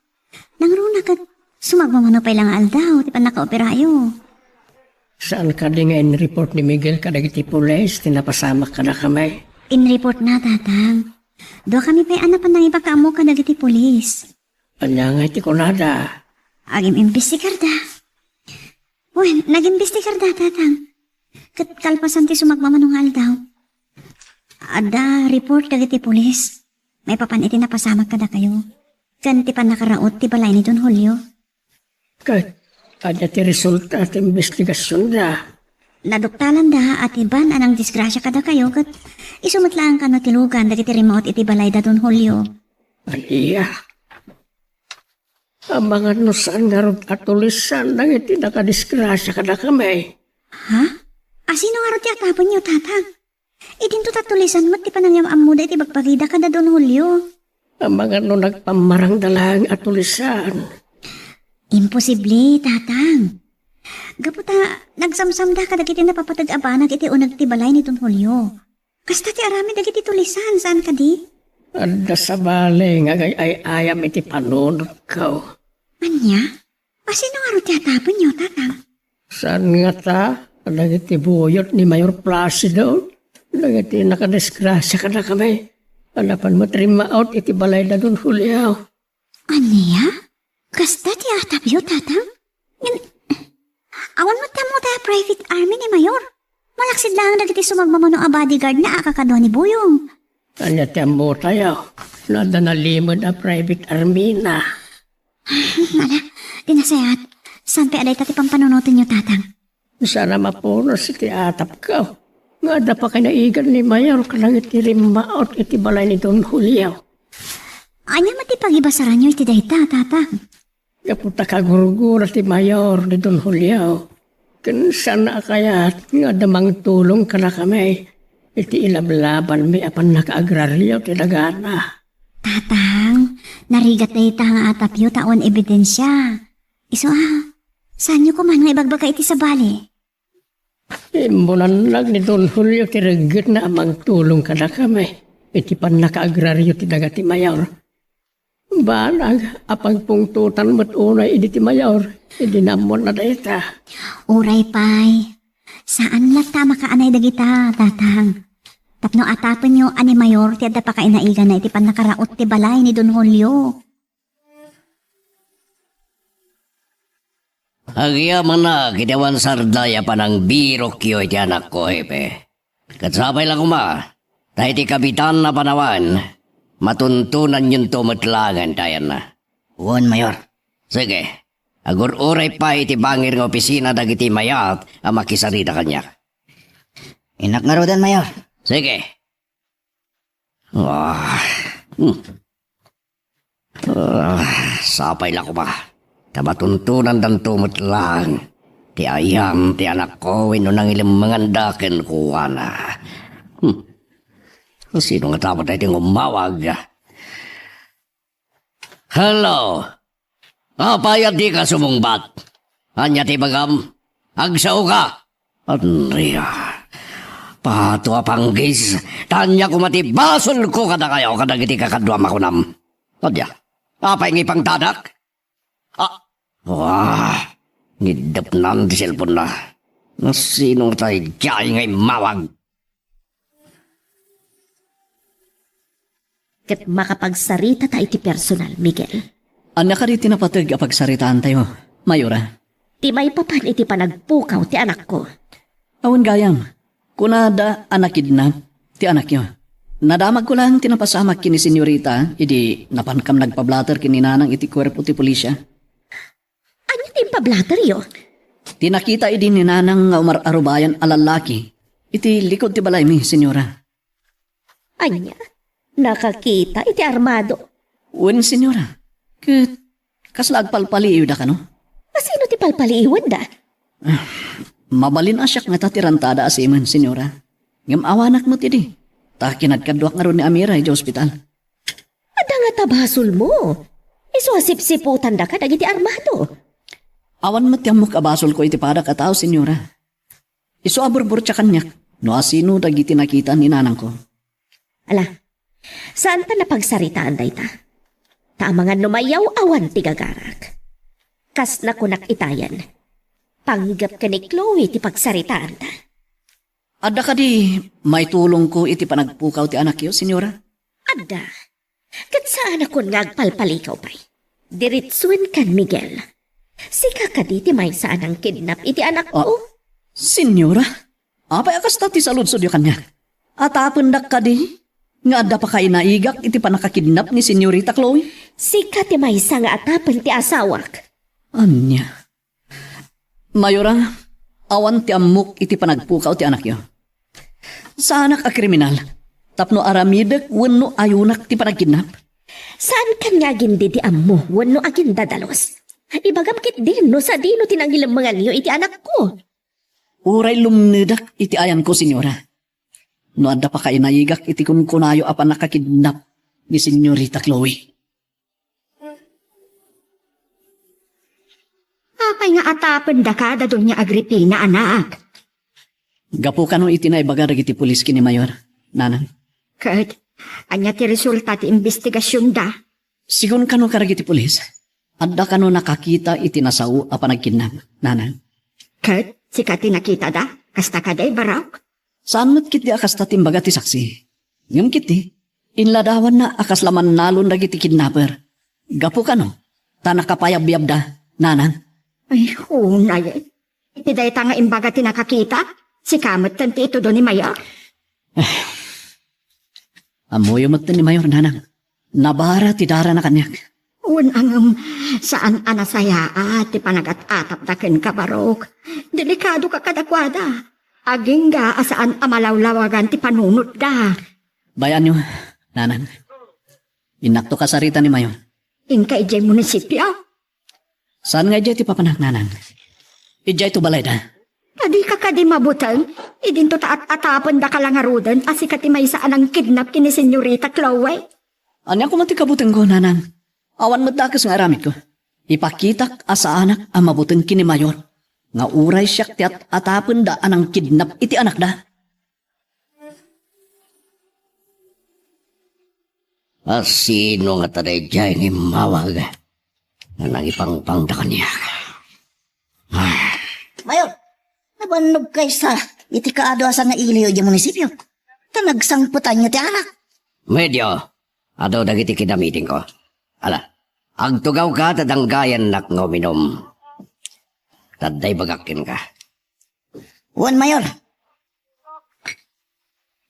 Nangruna ket sumagmamano pay la nga aldaw ti pannakaoperayo. Saan kadi nga in-report ni Miguel kadagiti pulis ti napasamak kadakami? In-report na, Tatang. Dua kami pay a napan nangipakaammo kadagiti pulis. Ania nga iti kunada? Agim-imbestigarda. Wen, nag-imbestigarda, Tatang. Ket kalpasan ti sumagmamano nga aldaw, adda report dagiti pulis maipapan iti napasamak kadakayo ken ti pannakaraut ti balay ni Don Julio. Ket ania ti resulta ti imbestigasionda? Naduktalanda a ti ban a nangdisgrasia kadakayo ket isu met laeng kano ti lugan dagiti rimmaut iti balayda Don Julio. Ania? Amangan no saan ngarud a tulisan dagiti nakadisgrasia kadakami. Ha? Asino ngarud ti atapenyo, Tatang? Idinto ta tulisan met ti panangyam-ammoda iti bagbagida kada Don Julio. Amangan no nagpammarangda laeng a tulisan. Imposible, Tatang. Gapu ta nagsamsamda kadagiti napapateg a banag iti uneg ti balay ni Don Julio. Kasta ti aramid dagiti tulisan, saan kadi? Adda sabali nga agay-ay-ayam iti panunotko. Ania? Asino ngarud ti atapenyo, Tatang? Saan ngata, dagiti buyot ni Mayor Placido, dagiti nakadisgrasia kadakami, a napan met rimmaut iti balayda Don Julio. Ania? Kasta ti atapyo, Tatang? Ngem, awan met ti ammota a private army ni Mayor. Malaksid laeng dagiti sumagmamano a bodyguard na a kakadua ni Buyong. Ania ti ammotayo? No adda nalimed a private army na. Ala, ti nasayaat. Saan pay a dayta ti pampanunotenyo, Tatang? Saan a mapunas iti atapko nga adda pakainnaigan ni Mayor kadagiti rimmaut iti balay ni Don Julio. Ania met ti pagibasaranyo iti dayta, Tatang? Gapu ta kagurgura ti Mayor ni Don Julio, ken saan a kayat nga adda mangtulong kadakami iti ilablabanmi a pannakaagrario ti dagana. Tatang, narigat dayta nga atapyo ta awan ebidensia. Isu a, saanyo koman nga ibagbaga iti sabali? Immunannag ni Don Julio ti reggetna a mangtulong kadakami iti pannakaagrario ti daga ti Mayor. Banag a pagpungtotan met unay idi ti Mayor idi naammoanna dayta. Uray pay, saan latta a makaanay dagita, Tatang. Tapno atapenyo a ni Mayor ti adda pakainaigana iti pannakaraut ti balay ni Don Julio. Agyamanak iti awan sarday a panangbirokyo iti anakko, Hepe. Ket sapay la koma, ta iti kabitan a panawen, matuntonanyonto met laengen ti ayanna. Wen, Mayor. Sige, agur-uray pay iti bangir nga opisina dagiti mayat a makisarita kaniak. Innak ngaruden, Mayor. Sige. Ah, hmm. Ah, sapay la koma. Ta matuntonandanto met laeng ti ayan ti anakko wenno nangilemmenganda kenkuana. Hmm. Sino nga tao daytoy nga ummawag? Hello? Apay a dika sumungbat? Ania ti ibagam? Agsaoka? Andrea, pato a panggis, ta ania koma ti basolko kadakayo kadagiti kakaduam a kunam? Ania, apay nga ipangtadak? Ah, ah, Iddepnan ti cellphone-na. Nasino nga tay diay nga immawag? Ket makapagsarita ta iti personal, Miguel. Ania kadi ti napateg a pagsaritaantayo, Mayora? Ti maipapan iti panagpukaw ti anakko. Awan gayam. Kunada a nakidnap ti anakyo. Nadamagko laeng ti napasamak ken ni Senyorita idi napankam nagpablater ken ni Nanang iti kuerpo ti pulisya. Ania ti impablateryo? Ti nakita idi ni Nanang nga umar-arubayan a lallaki iti likod ti balaymi, Senyora. Ania? Nakakita iti armado? Wen, Senyora. Ket kasla agpalpaliiwda kano? Asino ti palpaliiwenda? Mabalin a siak ngata ti rantada a simen, Senyora. Ngem awanak met idi. Ta kinadkaduak ngarud ni Amira idiay ospital. Adda ngata basolmo. Isu a sipsiputandaka dagiti armado. Awan met ti ammok a basolko iti padak a tao, Senyora. Isu a burburtia kaniak no asino dagiti nakita ni nanangko. Ala, saanta a pagsaritaan dayta. Ta amangan no mayaw-awan ti gagarak. Kas nakunak itayen, panggep ken ni Chloe ti pagsaritaanta. Adda kadi maitulongko iti panagpukaw ti anakyo, Senyora? Adda. Ket saanakon nga agpalpalikaw pay. Diretsoen kan Miguel. Sika kadi ti maysa a nangkidnap iti anakko? Ah, Senyora, apay a kasta ti saludsodyo kaniak? Atapendak kadi nga adda pakainaigak iti pannakakidnap ni Senyorita Chloe? Sika ti maysa nga atapen ti asawak. Ania? Mayora, awan ti ammok iti panagpukaw ti anakyo. Saanak a kriminal tapno aramidek wenno ayonak ti panagkidnap. Saankan nga agindi ti ammo wenno agindadalus. Ibagam ketdin no sadino ti nangilemmenganyo iti anakko. Uray lumnedak iti ayanko, Senyora. No adda pakainaigak iti kunkunayo a pannakakidnap ni Senyorita Chloe. Apay nga atapendaka da Doña Agripina, anak? Gapu kano iti naibaga dagiti pulis ken ni Mayor, nanang. Ket, ania ti resulta ti imbestigasionda? Sigun kano kadagiti pulis, adda kano nakakita iti nasao a panagkidnap, nanang. Ket, sika ti nakitada? Kasta kadi, Barok? Saan met ketdi a kasta ti imbaga ti saksi. Ngem ketdi, inladawanna a kasla mannalon dagiti kidnapper. Gapu kano, ta nakapayabyabda, nanang. Ay, unay. Iti dayta nga imbaga ti nakakita, sika metten ti itudo ni Mayor? Ammoyo metten ni Mayor, nanang. Nabara ti darana kaniak. Wen, ngem, saan a nasayaat ti panagat-atapda kenka, Barok. Delikadoka kadakuada. Agingga a saan a malawlawagan ti panunotda. Bay-anyo, nanang. Innakto kasarita ni Mayor. Inka idiay munisipio? Saan nga idiay ti papanak, nanang? Idiay to balayda. Ta dika kadi mabuteng, idinto ta at-atapendaka la ngaruden a sika ti maysa a nangkidnap ken ni Senyorita Chloe. Ania koma ti kabutengko, nanang? Awan met dakes nga aramidko. Ipakitak a saanak a mabuteng ken ni Mayor nga uray siak ti at-atapenda a nangkidnap iti anakda. A sino ngata daydiay nga immawag nga nangipangpangda kaniak? Ah. Mayor, nabannog kaysa iti kaadu a sangailiyo idiay munisipio. Ta nagsangpetanyo ti anak. Medio, adu dagiti kinamitingko. Ala, agtugawka ta danggayannak nga uminum. Ta adda ibagak kenka. Wen, Mayor.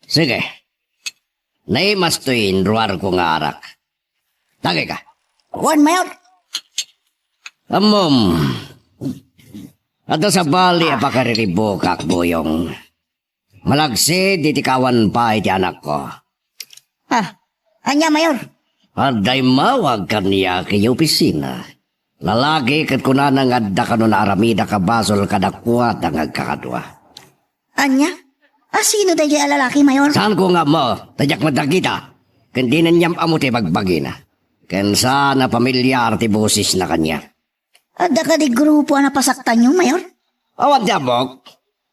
Sige. Naimas toy inruarko nga arak. Dagika. Wen, Mayor. Ammom, adda sabali a pakariribukak, Buyong. Malagsid iti kawan pay ti anakko. Ah, ania, Mayor? Adda immawag kaniak idiay opisina. Lalaki ket kunana nga adda kano naaramida a basol kadakuada nga agkakadua. Ania? A sino daydiay a lalaki, Mayor? Saanko nga ammo, ta diak met nakita. Ken dina aniam ammo ti bagbagina. Ken saan a pamilyar ti bosesna kaniak. Adda kadi grupo a napasaktanyo, Mayor? Awan ti ammok.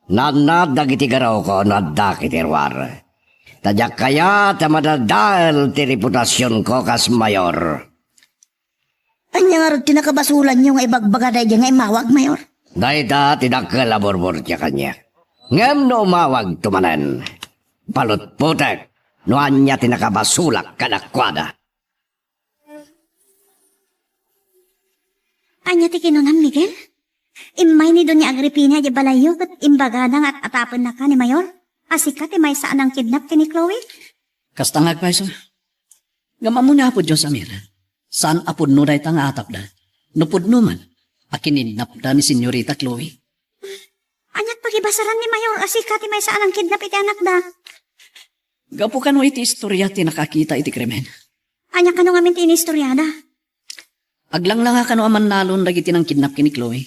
Naannad dagiti garrawko no adda iti ruar. Ta diak kayat a madadael ti reputasionko kas mayor. Ania ngarud ti nakabasolanyo nga ibagbaga daydiay nga immawag, Mayor? Dayta ti dakkel a burburtia kaniak. Ngem no umawagto manen, palutpotek no ania ti nakabasolak kadakuada. Ania ti kinunam, Miguel? Immay ni Doña Agripina idiay balayyo ket imbagana nga at-atapennaka ni Mayor a sika ti maysa a nangkidnap ken ni Chloe? Kasta nga agpayso. Ngem ammo ni Apo Dios, Amira, saan a pudno dayta nga atapda. No pudno man, a kinidnapda ni Senyorita Chloe. Ania't pakibasaran ni Mayor a sika ti maysa a nangkidnap iti anakda? Gapu kano iti istoria ti nakakita iti krimen. Ania kano ngamin ti inistoriada? Aglanglanga kano a mannalon dagiti nangkidnap ken ni Chloe.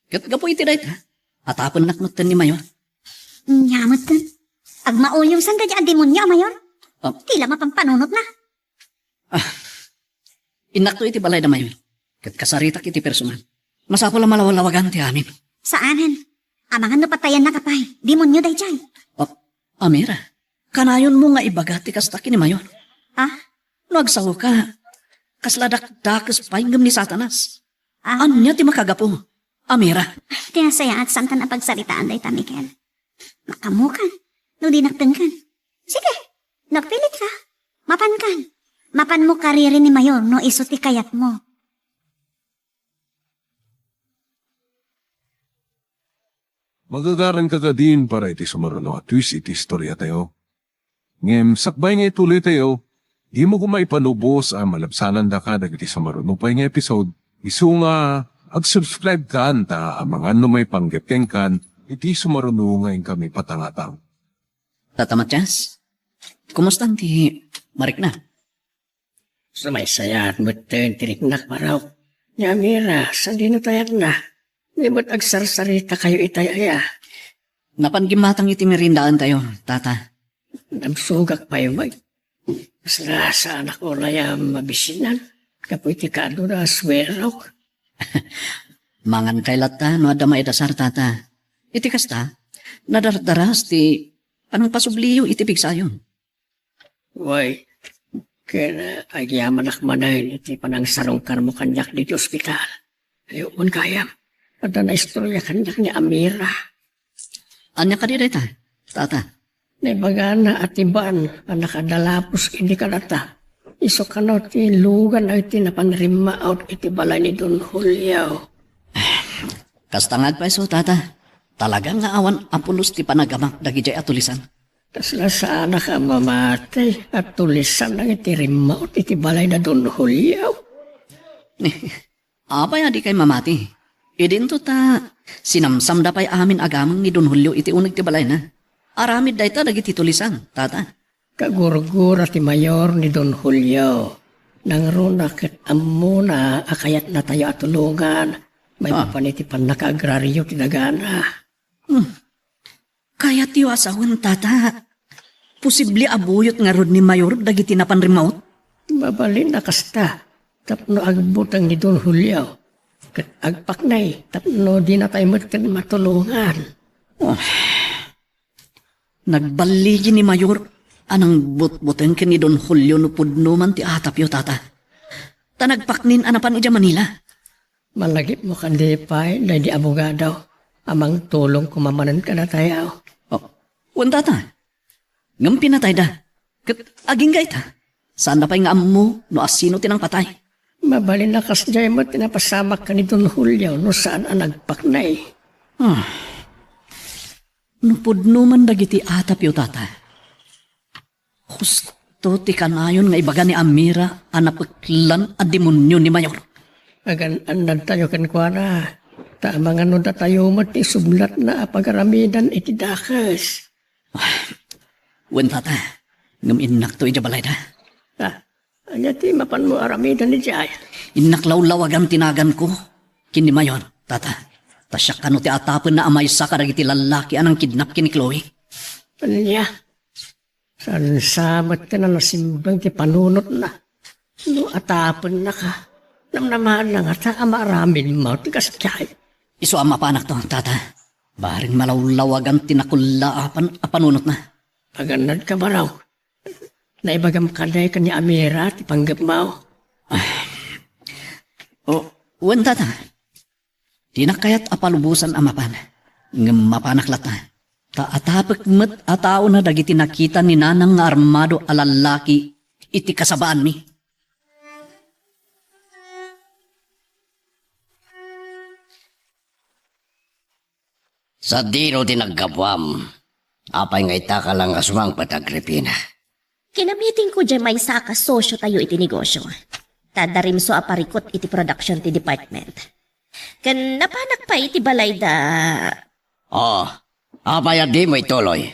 Ket gapu iti dayta, atapennak metten ni Mayor. Nia metten. Agmauyongsan daydi a demonio a Mayor. Ah. Ti la mapanpanunotna. Ah, innakto iti balayda, Mayor. Ket kasaritak iti personal. Masapul a malawlawagan ti amin. Saanen. Amangan no patayannaka pay. Demonio daydiay. Ah, Amira, kanayonmo nga ibaga ti kasta ken ni Mayor. Ah? No agsaoka, kasla dakdakes pay ngem ni Satanas. Ah. Ania ti makagapu, Amira? Ti nasayaat, saankan a pagsaritaan dayta, Miguel. Makamokan, no di nakdengkan. Sige, nagpilit ka. Mapankan. Mapanmo kariri ni Mayor no isu ti kayatmo. Magagaranka kadin para iti sumaruno a twist iti istoriatayo. Ngem sakbay nga ituloytayo, dimo koma ipanubos a malabsanandaka dagiti sumaruno pay nga episode, isu nga ag-subscribe kan ta amangan no maipanggep kenkan iti sumaruno nga inkami patangatang. Tata Matias, kumusta ti marikna? Sumaysayaat metten ti riknak, Barok. Ni Amira, saan dino tayarna? Di met agsarsaritakayo itay aya? Napan gimmatang iti meriendaentayo, Tata. Namsugak pay met. Kasla saanak uray a mabisinan gapu iti kaadu da suerok. Mangan kay latta no adda maidasar, Tata. Iti kasta, nadardaras ti panangpasubliyo iti pigsayo. Wen, ket agyamanak manen iti panangsarungkarmo kaniak ditoy ospital. Ay, wen gayam, adda naistorya kaniak ni Amira. Ania kadi dayta, Tata? Naibagana a ti ban a nakadalapos idi kadata, isu kano ti lugan a iti napan rimmaut iti balay ni Don Julio. Kasta nga agpayso, Tata. Talaga nga awan a pulos ti panagamak dagidiay a tulisan. Kasla saanak a mamati a tulisan dagiti rimmaut iti balay da Don Julio. Apay a dikay mamati? Idinto ta sinamsamda pay amin a gameng ni Don Julio iti uneg ti balayna. Aramid dayta dagiti tulisan, Tata. Kagurgura ti mayor ni Don Julio. Nangruna ket ammona a kayatnatayo a tulongan maipapan iti pannakaagrario ti dagana. Hmm. Kayatyo a sawen, Tata. Posible a buyot ngarud ni Mayor dagiti napan rimmaut? Mabalin a kasta, tapno agbuteng ni Don Julio. Ket agpaknay, tapno dinatay met ket matulongan. Oh. Nagballigi ni Mayor a nangbutbuteng ken ni Don Julio no pudno man ti atapyo, Tata. Ta nagpaknin a napan idiay Manila. Malagipmo kadi pay daydi abogado a mangtulong koma manen kadatayo. Oh, wen, Tata. Ngem pinatayda. Ket agingga ita, saanda pay nga ammo no asino ti nangpatay. Mabalin a kasdiay met ti napasamak ken ni Don Julio no saan a nagpaknay. Ah. No pudno man dagiti atapyo, Tata, husto ti kanayon nga ibaga ni Amira a napeklan a demonio ni Mayor. Agan-annadtayo kenkuana, ta amangan no datayo met ti isublatna a pagaramidan iti dakes. Wen, Tata, ngem innakto idiay balayda. Ah, ania ti mapanmo aramiden idiay? Innak lawlawagan ti naganko ken ni Mayor, Tata. Ta siak kano ti atapenna a maysa kadagiti lallaki a nangkidnap ken ni Chloe. Ania? Saan sa met ti nasimbeng ti panunotna? No atapennaka, namnamaanna ngata a maaramidmo ti kasdiay? Isu a mapanakto, Tata. Bareng malawlawagan ti nakullaapan a panunotna. Agannadka, Barok. Naibagam kadi ken ni Amira ti panggepmo? Ah. O, wen, Tata. Dinak kayat a palubosan a mapan, ngem mapanak latta. Ta atapek met a taona dagiti nakita ni nanang nga armado a lallaki iti kasabaanmi. Sadino ti naggapuam? Apay nga itaka lang nga sumangpet, Agripina? Kinamitingko diay maysa a kasosio tayo iti negosio. Ta adda rimso a parikut iti production ti department. Ken napanak pay iti balay da. Oh, apay a dimo ituloy?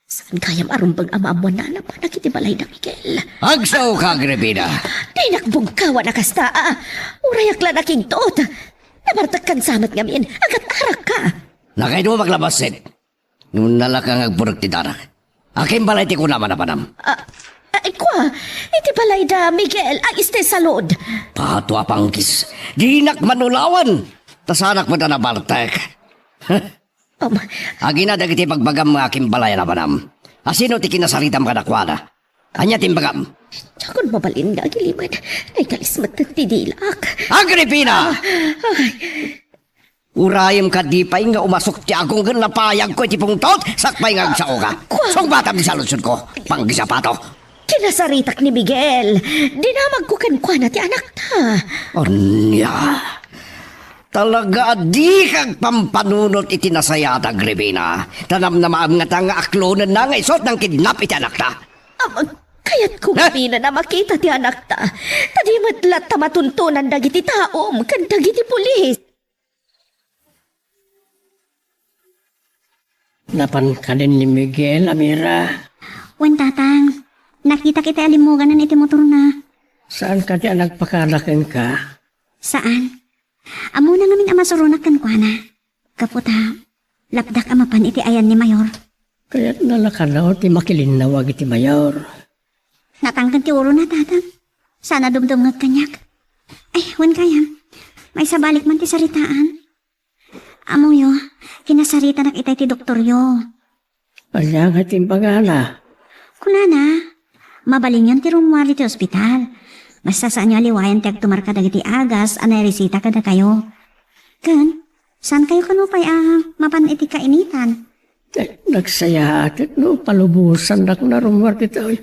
Saan gayam a rumbeng a maammuan a napanak iti balay da Miguel? Agsaoka, Agripina. Dinak bugkawan a kasta, a. Urayak la nakigtot. Nabartekkan sa met ngamin, agat-arakka. Nakaidumak la bassit. Ngem nalaka nga agburek ti darak. Akin balay ti kunam a napanam? Ah, ah, kua, iti balay da Miguel a este salud. Pato a panggis. Dinak manulawan. Ta saanak met a nabartek. Um, Agina dagiti bagbagam nga akin balay a napanam. Asino ti kinasaritam kadakuada? Ania ti imbagam? Diakon mabalin nga agilimed. Naikalis met ti dilak. Agripina! Ay. Urayem kadi pay nga umasok ti agong ken napayagko iti pungtot, sakbay nga agsaoka. Kua- Sungbatam ti saludsodko. Panggisapato. Kinasaritak ni Miguel. Dinamagko kenkuana ti anakta. Ania? Talaga a dika agpampanunot iti nasayaat, Agripina. Ta namnamaem ngata nga aklonenna nga isu ti nangkidnap iti anakta. Am, kayatko Eh? Ngamin a makita ti anakta. Ta di met latta matuntunan dagiti taom ken dagiti pulis. Napan kadin ni Miguel, Amira? Wen, Tatang. Nakitak iti alimmuganan iti motorna. Saan kadi a nagpakada kenka? Saan. Ammona ngamin a masuronak kenkuana. Gapu ta, lapdak a mapan iti ayan ni Mayor. Kayatna la kano ti makilinnawag iti Mayor. Natangken ti urona, Tatang. Saan a dumdumngeg kaniak. Ay, wen gayam. Maisabalik man ti saritaan. Ammoyo, kinasaritanak itay ti doktoryo. Ania ngay ti imbagana? Kunana, mabalinyon ti rummuar iti ospital. Basta saanyo a liwayan ti agtumar kadagiti agas a nairesita kadakayo. Ken, saankayo kano pay a mapan iti kainitan? Eh, nagsayaatek no palubosannak nga rummuar ditoy.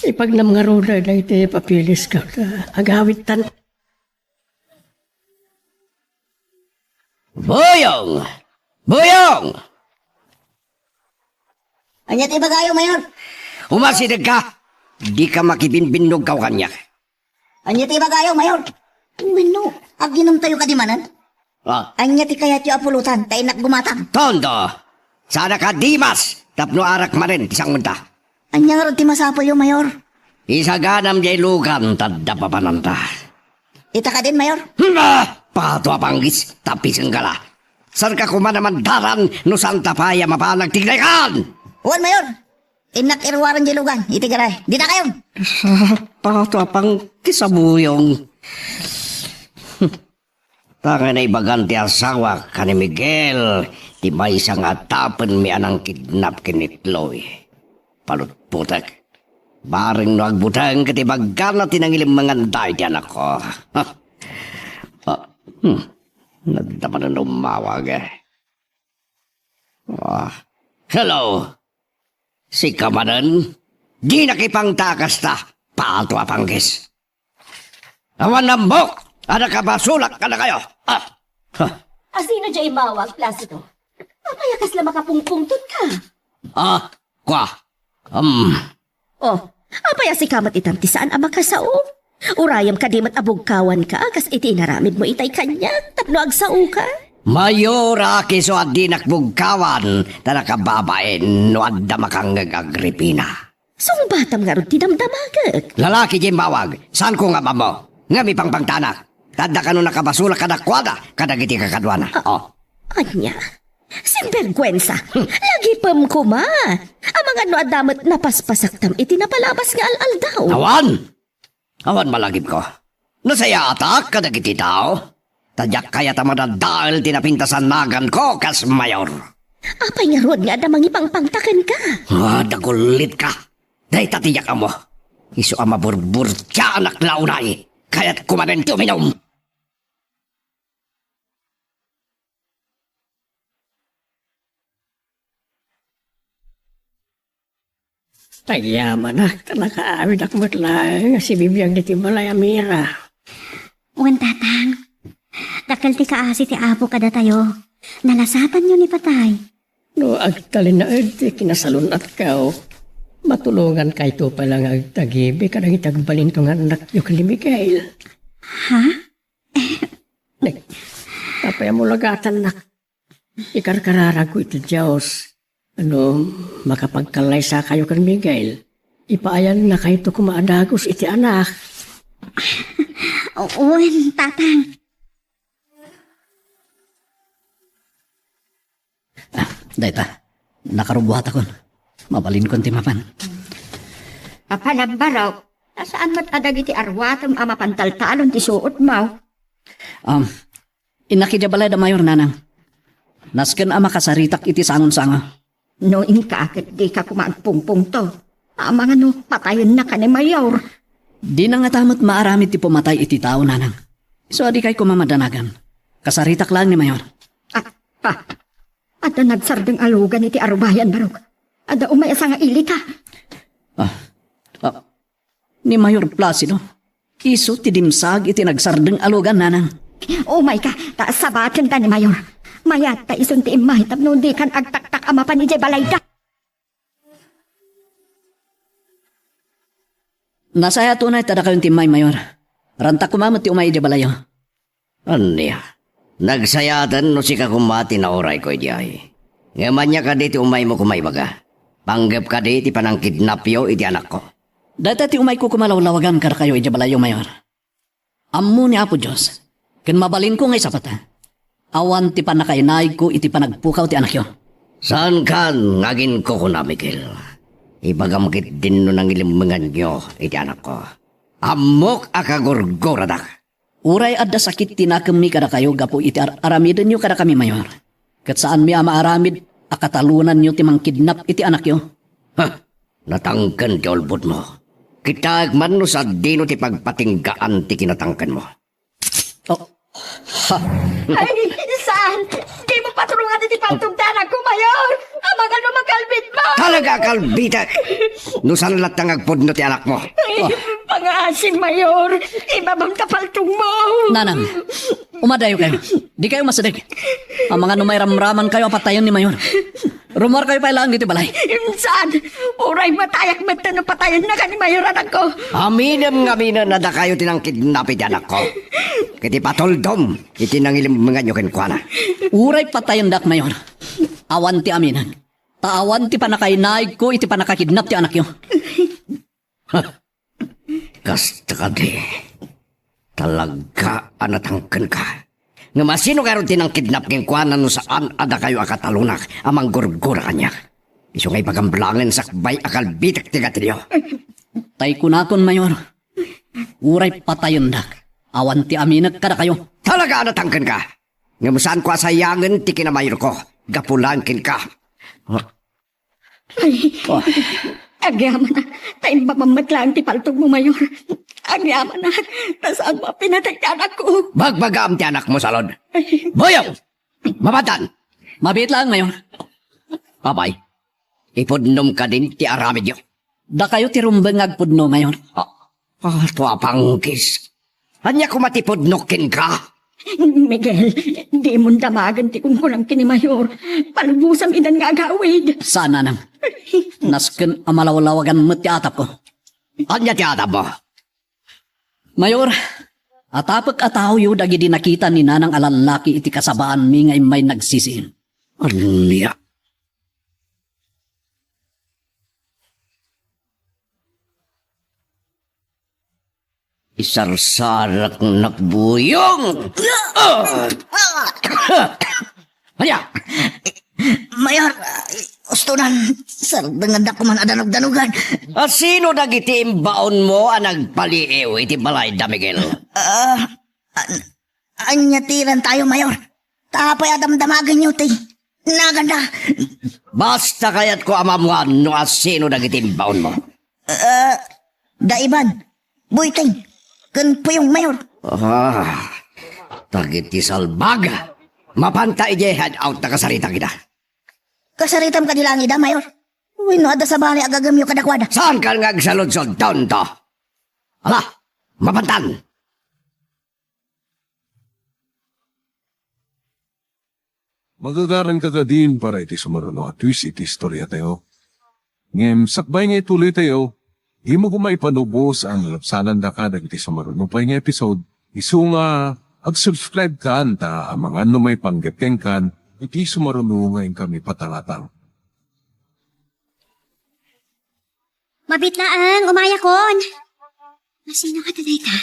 Ipagnam ngarud dagiti papeles ket, ah, agawidtan. Buyong! Buyong! Ania ti ibagayo, Mayor? Umasidegka! Dika makibinbinnogkaw kaniak. Ania ti ibagayo, Mayor? Wenno, aginumtayo kadi manen? Ah. Ania ti kayatyo a pulotan, ta innak gumatang? Tondo! Saanka a dimas tapno arak manen ti sangonta. Ania ngarud ti masapulyo, Mayor? Isaganam diay lugan ta adda papananta. Ita kadin, Mayor? Hmm, ah! Pato a panggis, tapisengka la. Saanka koma a mandaran no saanta pay a mapan agtignaykan. Wen, Mayor. Innak iruaren diay lugan, iti garay. Dita kayon. Pato a panggis a buyong. Ta nga naibagan ti asawak ken ni Miguel ti maysa nga atapenmi a nangkidnap ken ni Chloe. Palutpotek. Bareng no agbuteng ket ibaggana ti nangilemmenganda iti anakko. Ah, hmm. Nadda manen ummawag, eh. Ah, hello. Sika manen? Dinak ipangta a kasta. Pato a panggis. Awan nambok a nakabasolak kadakayo. Ah. Huh. Asino diay immawag, Placido? Apay a kasla makapungpungtotka? Ah, kua. Um. Oh, apay a sika met itan ti saan a makasao? Urayem kadi met a bugkawanka kas iti inaramidmo itay kaniak tapno agsaoka? Mayor, a, isu a dinak bugkawan, ta nakababain no adda makangngeg, Agripina. Sungbatam ngarud ti damdamagek. Lalaki diay immawag, saanko nga ammo. Ngem ipangpangtanak. Ta adda kano nakabasolak kadakuada, kadagiti kakaduana. Ah, oh. Ania? Sinberguensa! Lagipem koma! Amangan no adda met napaspasaktam iti napalabas nga al-aldaw. Awan! Awan malagipko. Nasayaatak kadagiti tao. Ta diak kayat a madadael ti napintas a naganko kas mayor. Apay ngarud nga adda mangipangpangta kenka? Ah, dagulitka. Dayta ti diak ammo. Isu a maburburtiaanak la unay. Kayatko manen ti uminum. Agyamanak, ta nakaawidak met laeng a sibibiag ditoy balay a Mira. Wen, Tatang. Dakkel ti kaasi ti Apo kadatayo. Nalasatanyo ni patay. No agtalinaed ti kinasalun-atko, matulongankayto pay la nga agtagibi kadagiti agbalinto nga annakyo ken ni Miguel. Ha? Eh, apay a mulagatannak? Ikarkararagko iti Dios. No makapagkallaysakayo ken Miguel, ipaayannakayto koma a dagus iti anak. Wen, Tatang. Ah, dayta, nakarubuatakon. Mabalinkon ti mapan. Apan, Barok, ta saan met a dagiti aruatem a mapantaltalon ti suotmo? Um, innak idiay balay da Mayor, Nanang. Nasken a makasaritak iti sangon-sango. No inka ket dika koma agpungpungto. Amangan no patayennaka ni Mayor. Dina ngata met maaramid ti pumatay iti tao, Nanang. Isu a dikay koma madanagan. Kasaritak laeng ni Mayor. Ah, ah. Adda nagsardeng a lugan iti arubayan, Barok. Adda umay a sangailita. Ah, ah, ni Mayor Placido. Isu ti dimsaag iti nagsardeng a lugan, Nanang. Umayka, ta sabaken ta ni Mayor. Mayat ta isun ti immay tapno dikan agtaktak a mapan idiay balayda. Nasayaat unay ta dakayon ti immay, Mayor. Rantak koma met ti umay idiay balayyo. Ania? Nagsayaten no sika koma ti naurayko idiay. Ngem ania kadi ti umaymo koma ibaga? Panggep kadi ti panangkidnapyo iti anakko? Dayta ti umayko koma lawlawagan kadakayo idiay balayyo, Mayor. Ammo ni Apo Dios, ken mabalinko nga isapata, awan ti pannakainaigko iti panagpukaw ti anakyo. Saankan nga aginkukuna, Miguel. Ibagam ketdin no nangilemmenganyo iti anakko. Ammok a kagurguradak. Uray adda sakit ti nakemmi kadakayo gapu iti ar-, aramidenyo kadakami, Mayor, ket saanmi a maaramid a katalonanyo ti mangkidnap iti anakyo. Ha! Natangken ti ulbodmo. Kitaek man no sadino ti pagpatinggaan ti kinatangkenmo. Oh. Ha! Ay, saan? Dimo patulongan iti paltog ti anakko, Mayor! Amangan no makalbit mo! Talaga, kalbitek! No saan latta nga agpudno ti anakmo. Ay, pangaasim, Mayor! Ibabam ta paltogmo! Nanang, umadayo kayo. Di kayo masideg. Amangan no mairamraman kayo a patayen ni Mayor. Rummuar kayo pay laeng ditoy balay. Insan, uray matayak met no patayenna ken ni Mayor anakko. Aminem nga aminen a dakayo ti nangkidnap iti anakko. Ket ipatuldom iti nangilemmenganyo kenkuana. Uray patayendak, Mayor, awan ti aminan. Ta awan ti pannakainaigko iti pannakakidnap ti anakyo. Kasta kadi, talaga a natangkenka. Ngem asino ngarud ti nangkidnap kenkuana no saan a dakayo a katalonak a manggurgura kaniak? Isu nga ibagam laengen sakbay a kalbitek ti gatilyo. Tay kunakon, Mayor, uray patayendak, awan ti aminek kadakayo. Talaga a natangkenka. Ngem saanko a sayangen ti kinamayorko gapu laeng kenka. Ay, agyamanak, ta imbabam met laeng ti paltogmo, Mayor. Agyamanak, ta saanmo a pinatay ti anakko. Bagbagam ti anakmo, Salud. Ay. Boyong! Mapaddan! Mabiit laeng, Mayor. Apay, ipudnom kadin ti aramidyo? Dakayo ti rumbeng nga agpudno, Mayor. Ah, ah, tua panggis. Ania koma ti pudnok kenka? Miguel, dimon damagen ti kunkunam ken ni Mayor. Palubosam idan nga agawid. Saan, Nanang. Nasken a malawlawagan met ti atapko. Ania ti atapmo? Mayor, atapek a taoyo dagidi nakita ni Nanang a lallaki iti kasabaanmi nga immay nagsisiim. Ania? Isarsaraknak, Boyong! Ah! Ania? Mayor, ustonan, sardengandak koma a danogdanogan. A sino dagiti imbaonmo a nagpaliiw iti balayda, Miguel? Ah, an-, ania ti ilantayo, Mayor? Ta apay a damdamagenyo ti naganda? Basta kayatko a maammoan no asino dagiti imbaonmo. Ah, da Iban, Boyteng, ken Puyong, Mayor. Ah, dagiti salbag. Mapanta idiay hideout ta kasaritak ida. Kasaritam kadi laeng ida, Mayor? Wenno adda sabali a gagamyo kadakuada? Saankan nga agsaludsod, tonto? Ala, mapantan! Magagaranka kadin para iti sumaruno a twist iti istoriatayo. Ngem sakbay nga ituloytayo, dimo koma ipanubos a nalabsanandaka dagiti sumaruno pay nga episode, isu nga ag-subscribe kan ta amangan no maipanggep kenkan iti sumaruno nga inkami patalatan. Mabit laeng, umayakon. Nasino ka dayta?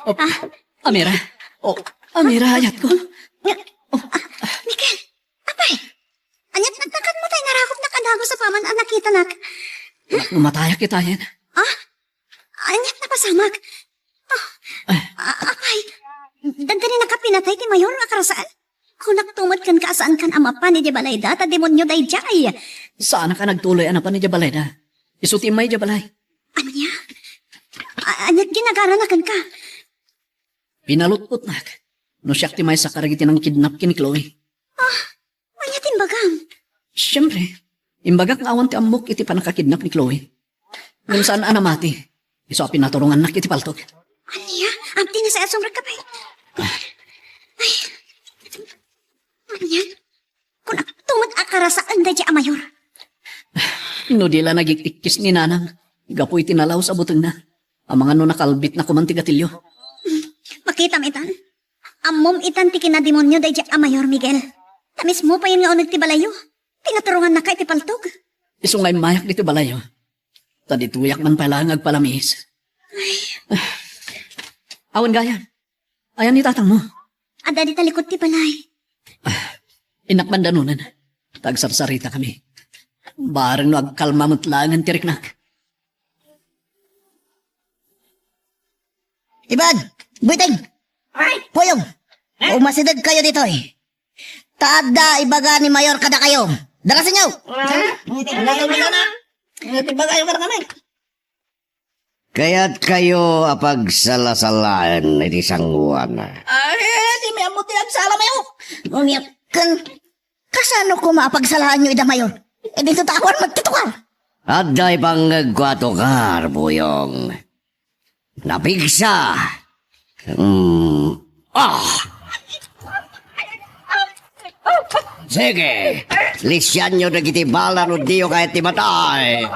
Oh, ah, Amira. Oh, Amira, ayatko. Nga, ah, Miguel, apay, ania't nagnakanmo tay narakopnak a dagus apaman a nakitanak? Matayak itayen. Ah? Ania't napasamak? Ah, ah, apay, dandaninaka pinatay ti mayor a karasaan? Kunakto met kenka a saankan a mapan idiay balayda, ta demonio daydiay. Saanak a nagtuloy a napan idiay balayda. Isu ti immay idiay balay. Ania? A-, ania't ginagarana kenka? Pinalutotnak no siak ti maysa kadagiti nangkidnap ken ni Chloe. Ah, ania ti imbagam? Siempre, imbagak nga awan ti ammok iti pannakakidnap ni Chloe. Ngem saan a namati. Isu a pinaturongannak iti paltog. Ania? Amti nga sa asumrek ka pay. Ay. Ania? Kunakto met a karasaan daydiay a mayor. No di la nagik-ikkis ni Nanang, gapu iti nalaus a butengna, amangan no nakalbitna koman ti gatilio. Makitam itan. Ammom itan ti kinademonio daydiay a mayor, Miguel. Ta mismo payen nga uneg ti balayyo. Pinaturongannaka iti paltog. Isu nga immayak ditoy balayyo. Ta ditoyak man pay laeng agpalamiis. Awan gayam. Ayan ni tatangmo? Adda dita likod ti balay. Innak man danonen. Ta agsarsarita kami. Bareng no agkalma met laengen ti riknak. Iban! Buiting! Ay! Puyong! Eh? Umasideg kayo ditoy. Ta adda ibaga ni Mayor kadakayo. Darasenyo! Ah, iti bagay mo na. Iti bagay mo na kami. Kayat kayo a pagsalasalaen iti sangoan. Ay, di mi ammo ti agsala mayo. Unya, ken, kasano koma a pagsalaanyo ida Mayor? Idinto ta awan met ti tukar. Adda ipangngegko a tukar, Buyong. Napigsa. Hmm. Ah! Sige, lisianyo dagiti bala no diyo kayat ti matay.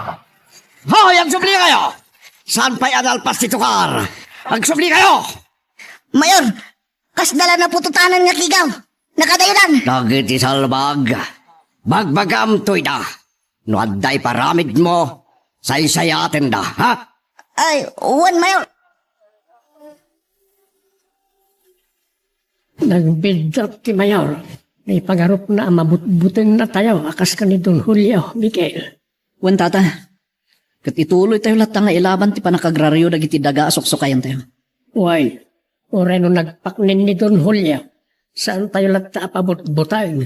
Hoy, agsubli kayo! Saan pay a nalpas ti tukar? Agsubli kayo! Mayor, kasla la napututanan nga kigaw. Nakadayonan. Dagiti salbag, bagbagam toy da. No adda iparamidmo, saysayatenda, ha? Ay, wen, Mayor. Nagbiddut ti Mayor. Naipagarupna a mabutbutengna tayo a kas ken ni Don Julio, Miguel. Wen, Tata. Ket ituloytayo latta nga ilaban ti pannakagraryo dagiti daga a suksukayentayo. Wen, uray no nagpaknen ni Don Julio, saantayo latta a pabutbuteng.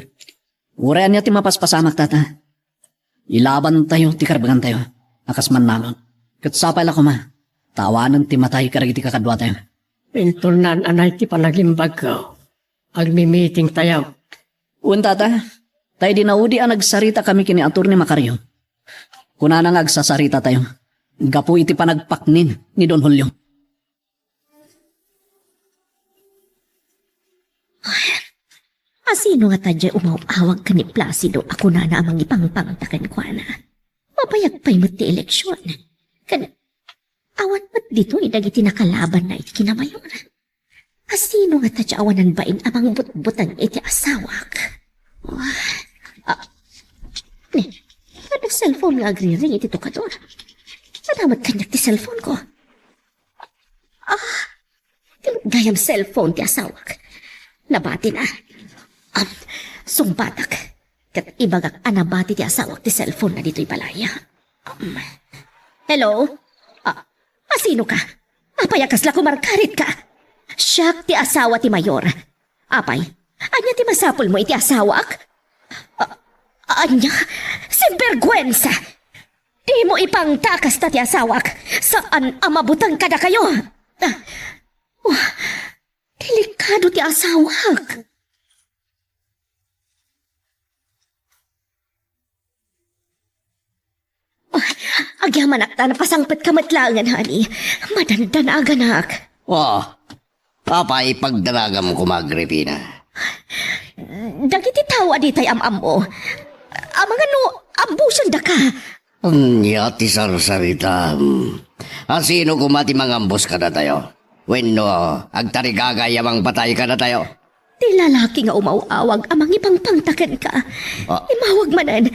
Uray ania ti mapaspasamak, Tata. Ilabantayo ti karbengantayo a kas mannalon. Ket sapay la koma ta awanen ti matay kadagiti kakaduatayo. Inton naan-anay ti panagimbagko, agmimitingtayo. Wen, Tata, ta idi naudi a nagsaritakami ken ni Attorney Macario, kunana nga agsasaritatayo gapu iti panagpaknen ni Don Julio. Asino ngata diay umaw-awag ken ni Placido a kunana a mangipangpangta kenkuana? Mabayag pay met ti eleksion. Ken awan met ditoy dagiti nakalabanna iti kinamayor. Asino ngata diay awanan bain a mangbutbuteng iti asawak? Ah, ne, adda cellphone nga agriring iti tokador. Adda met kaniak ti cellphone ko. Ah, ti met gayam cellphone ti asawak. Nabatina. Am, sungbatak. Ket ibagak a nabati ti asawak ti cellphone na ditoy balay. Am, hello? Ah, asino ka? Apay a kasla kumarkarit ka? Siak ti asawa ti Mayor. Apay, ania ti masapulmo iti asawak? Ah, ania? Sinberguensa! Dimo ipangta a kasta ti asawak. Saan a mabuteng kadakayo. Ah, wah, delikado ti asawak. Agyamanak ta napasangpetka met laengen, honey. Madandanaganak. Oh, apay pagdanagam koma, Agripina? Dagiti tao a ditay am-ammo, amangan no ambusendaka. Ania ti sarsaritam? A sino koma ti mangambus kadatayo? Wenno agtarigagay a mangpatay kadatayo? Ti lalaki nga umaw-awag a mangipangpangta kenka. Ah. Immawag manen.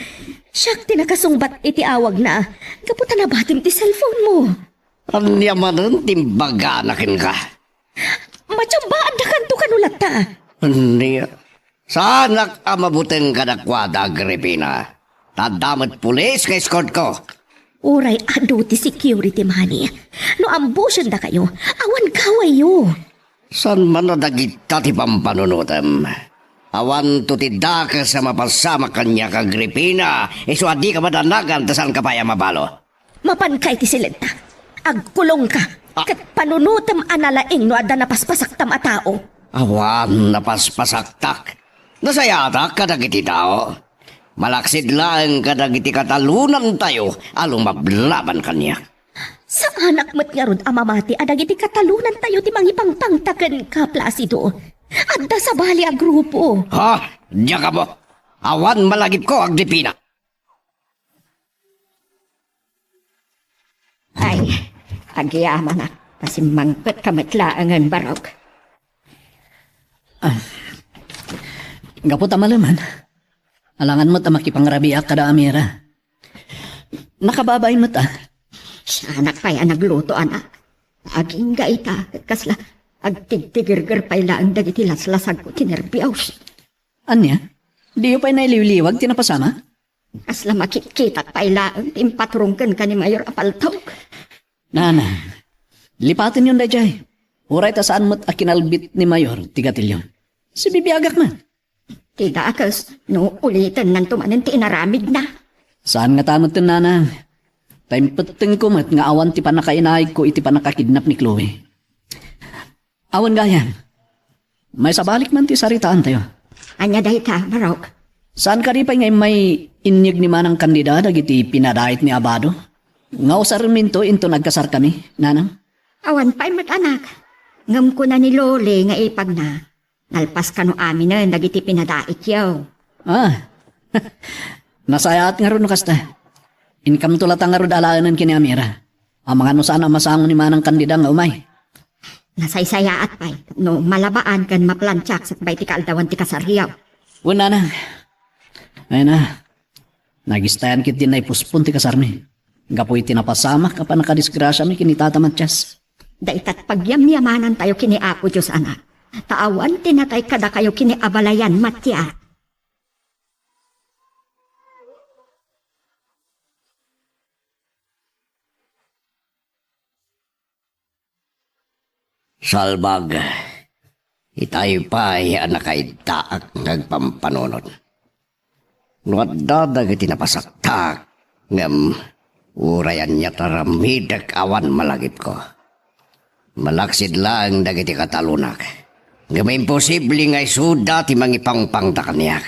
Siak ti nakasungbat iti awagna. Gapu ta nabatim ti cellphone mo. Ania manen ti imbagana kenka? Matsamba, addakanto kano latta. Ania? Saanak a mabuteng kadakuada, Agripina. Ta adda met pulis nga escortko. Uray adu ti security money. No ambusendakayo, awan gawayyo. Saan man a dagita ti pampanunotem? Awanto ti dakes a mapasamak kaniak, Agripina, isu a dika madanagan ta saanka pay a mabalo. Mapanka iti silenta. Agkulongka, ah, ket panunotem a nalaing no adda napaspasaktam a tao. Awan napaspasaktak. Nasayatak kadagiti tao. Malaksid laeng kadagiti katalonantayo a lumablaban kaniak. Saanak met ngarud a mamati a dagiti katalonantayo ti mangipangpangta kenka, Placido. Adda sabali a grupo. Ha? Diak ammo. Awan malagipko, Agripina. Ay, agyamanak, ta simmangpetka met laengen, Barok. Ah, gapu ta maleman, alangan met a makipangrabiak kada Amira. Nakababain met a. Sianak pay a nagluto, anak. Agingga ita, ket kasla agtigtigerger pay laeng dagiti laslasagko ti nerbios. Ania? Diyo pay nailiwliwag ti napasama? Kasla makitkitak pay laeng ti impatrong kenka ni Mayor a paltok. Nana, lipatenyon daydiay. Uray ta saan met a kinalbit ni Mayor ti gatilyo. Sibibiagak man. Ti dakes, no ulitennanto manen ti inaramidna. Saan ngata metten, nanang. Ta impettengko met nga awan ti pannakainaigko iti pannakakidnap ni Chloe. Awan gayam. Maisabalik man ti saritaantayo. Ania dayta, Barok? Saan kadi pay nga immay inyeg ni Manang Candida dagiti pinadait ni Abado? Nga usaremminto inton agkasarkami, nanang? Awan pay met, anak. Ngem kuna ni Loli nga ipagna, nalpas kano aminen dagiti pinadaityo. Ah, nasayaat ngarud no kasta. Inkamto latta ngarud alaenen ken ni Amira. Amangan no saan a masango ni Manang Candida nga umay. Nasaysayaat pay no malabaan ken maplantiak sakbay ti kaaldawan ti kasaryo. Wen, nanang. Ay na, nagistayan ketdin naipuspon ti kasarmi. Gapu iti napasamak a pannakadisgrasiami ken ni Tata Matias. Daytat pagyamyamanantayo ken ni Apo Dios, anak. Ta awan ti natay kadakayo ken ni abalayan, Matias. Salbag, itay pay a nakaiddaak nga agpampanunot. No adda dagiti napasaktak, ngem uray ania ti aramidek awan malagipko. Malaksid laeng dagiti katalonak, ngem imposible nga isuda ti mangipangpangta kaniak.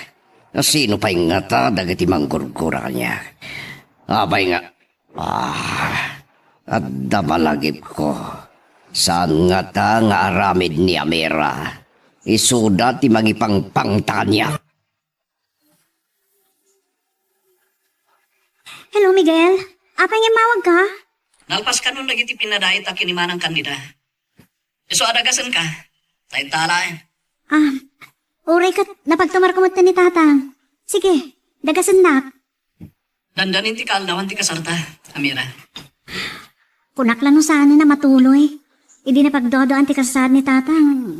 Sino pay ngata dagiti manggurgura kaniak? Apay nga, ah, adda malagipko. Saan ngata nga aramid ni Amira? Isuda ti mangipangpangta kaniak. Hello, Miguel. Apay nga immawagka? Nalpas kanon dagiti pinadait a ken ni Manang Candida. Isu a dagasenka. Tayo talaen. Ah, uray ket napagtumarko met ni Tatang. Sige, dagasennak. Dandanin ti kaaldawan ti kasarta, Amira. Kunak la no saan a matuloy. Idi napagduaduaan ti kasasaan ni Tatang,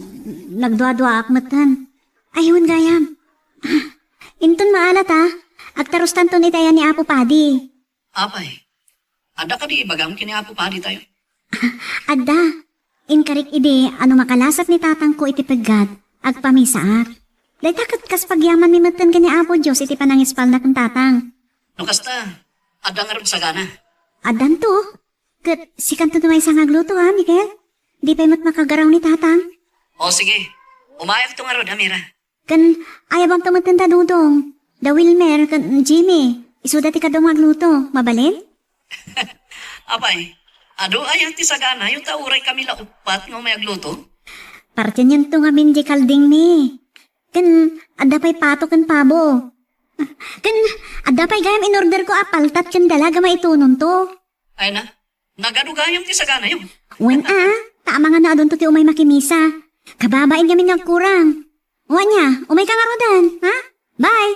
nagduaduaak metten. Ay, wen gayam. Inton maalat, a, agtarustanton iti ayan ni Apo Padi. Apay, adda kadi ibagam ken ni Apo Padi tayo? Adda. Inkarik idi a no makalasat ni tatangko iti peggat, agpamisaak. Dayta ket kas pagyamanmi metten ken ni Apo Dios iti panangispalna ken tatang. No kasta, adda ngarud sagana? Addanto. Ket sikanto ti maysa nga agluto, a, Miguel? Di pay met makagaraw ni tatang? O, sige. Umayakto ngarud, Amira. Ken ayabamto metten da Dodong, da Wilmer, ken Jimmy. Isuda ti kaduam nga agluto. Mabalin? Apay, adu aya ti saganayo ta uray kami la uppat nga umay agluto? Partienyo ngamin di kaldingmi. Ken adda pay pato ken pabo. Ken adda pay gayam inorderko a paltat ken dalaga maitunonto. Ay na, nagadu gayam ti saganayo. Wen a, ta amangan no adunto ti umay makimisa. Kababain ngamin nga agkurang. O ania, umayka ngaruden, ha? Bye!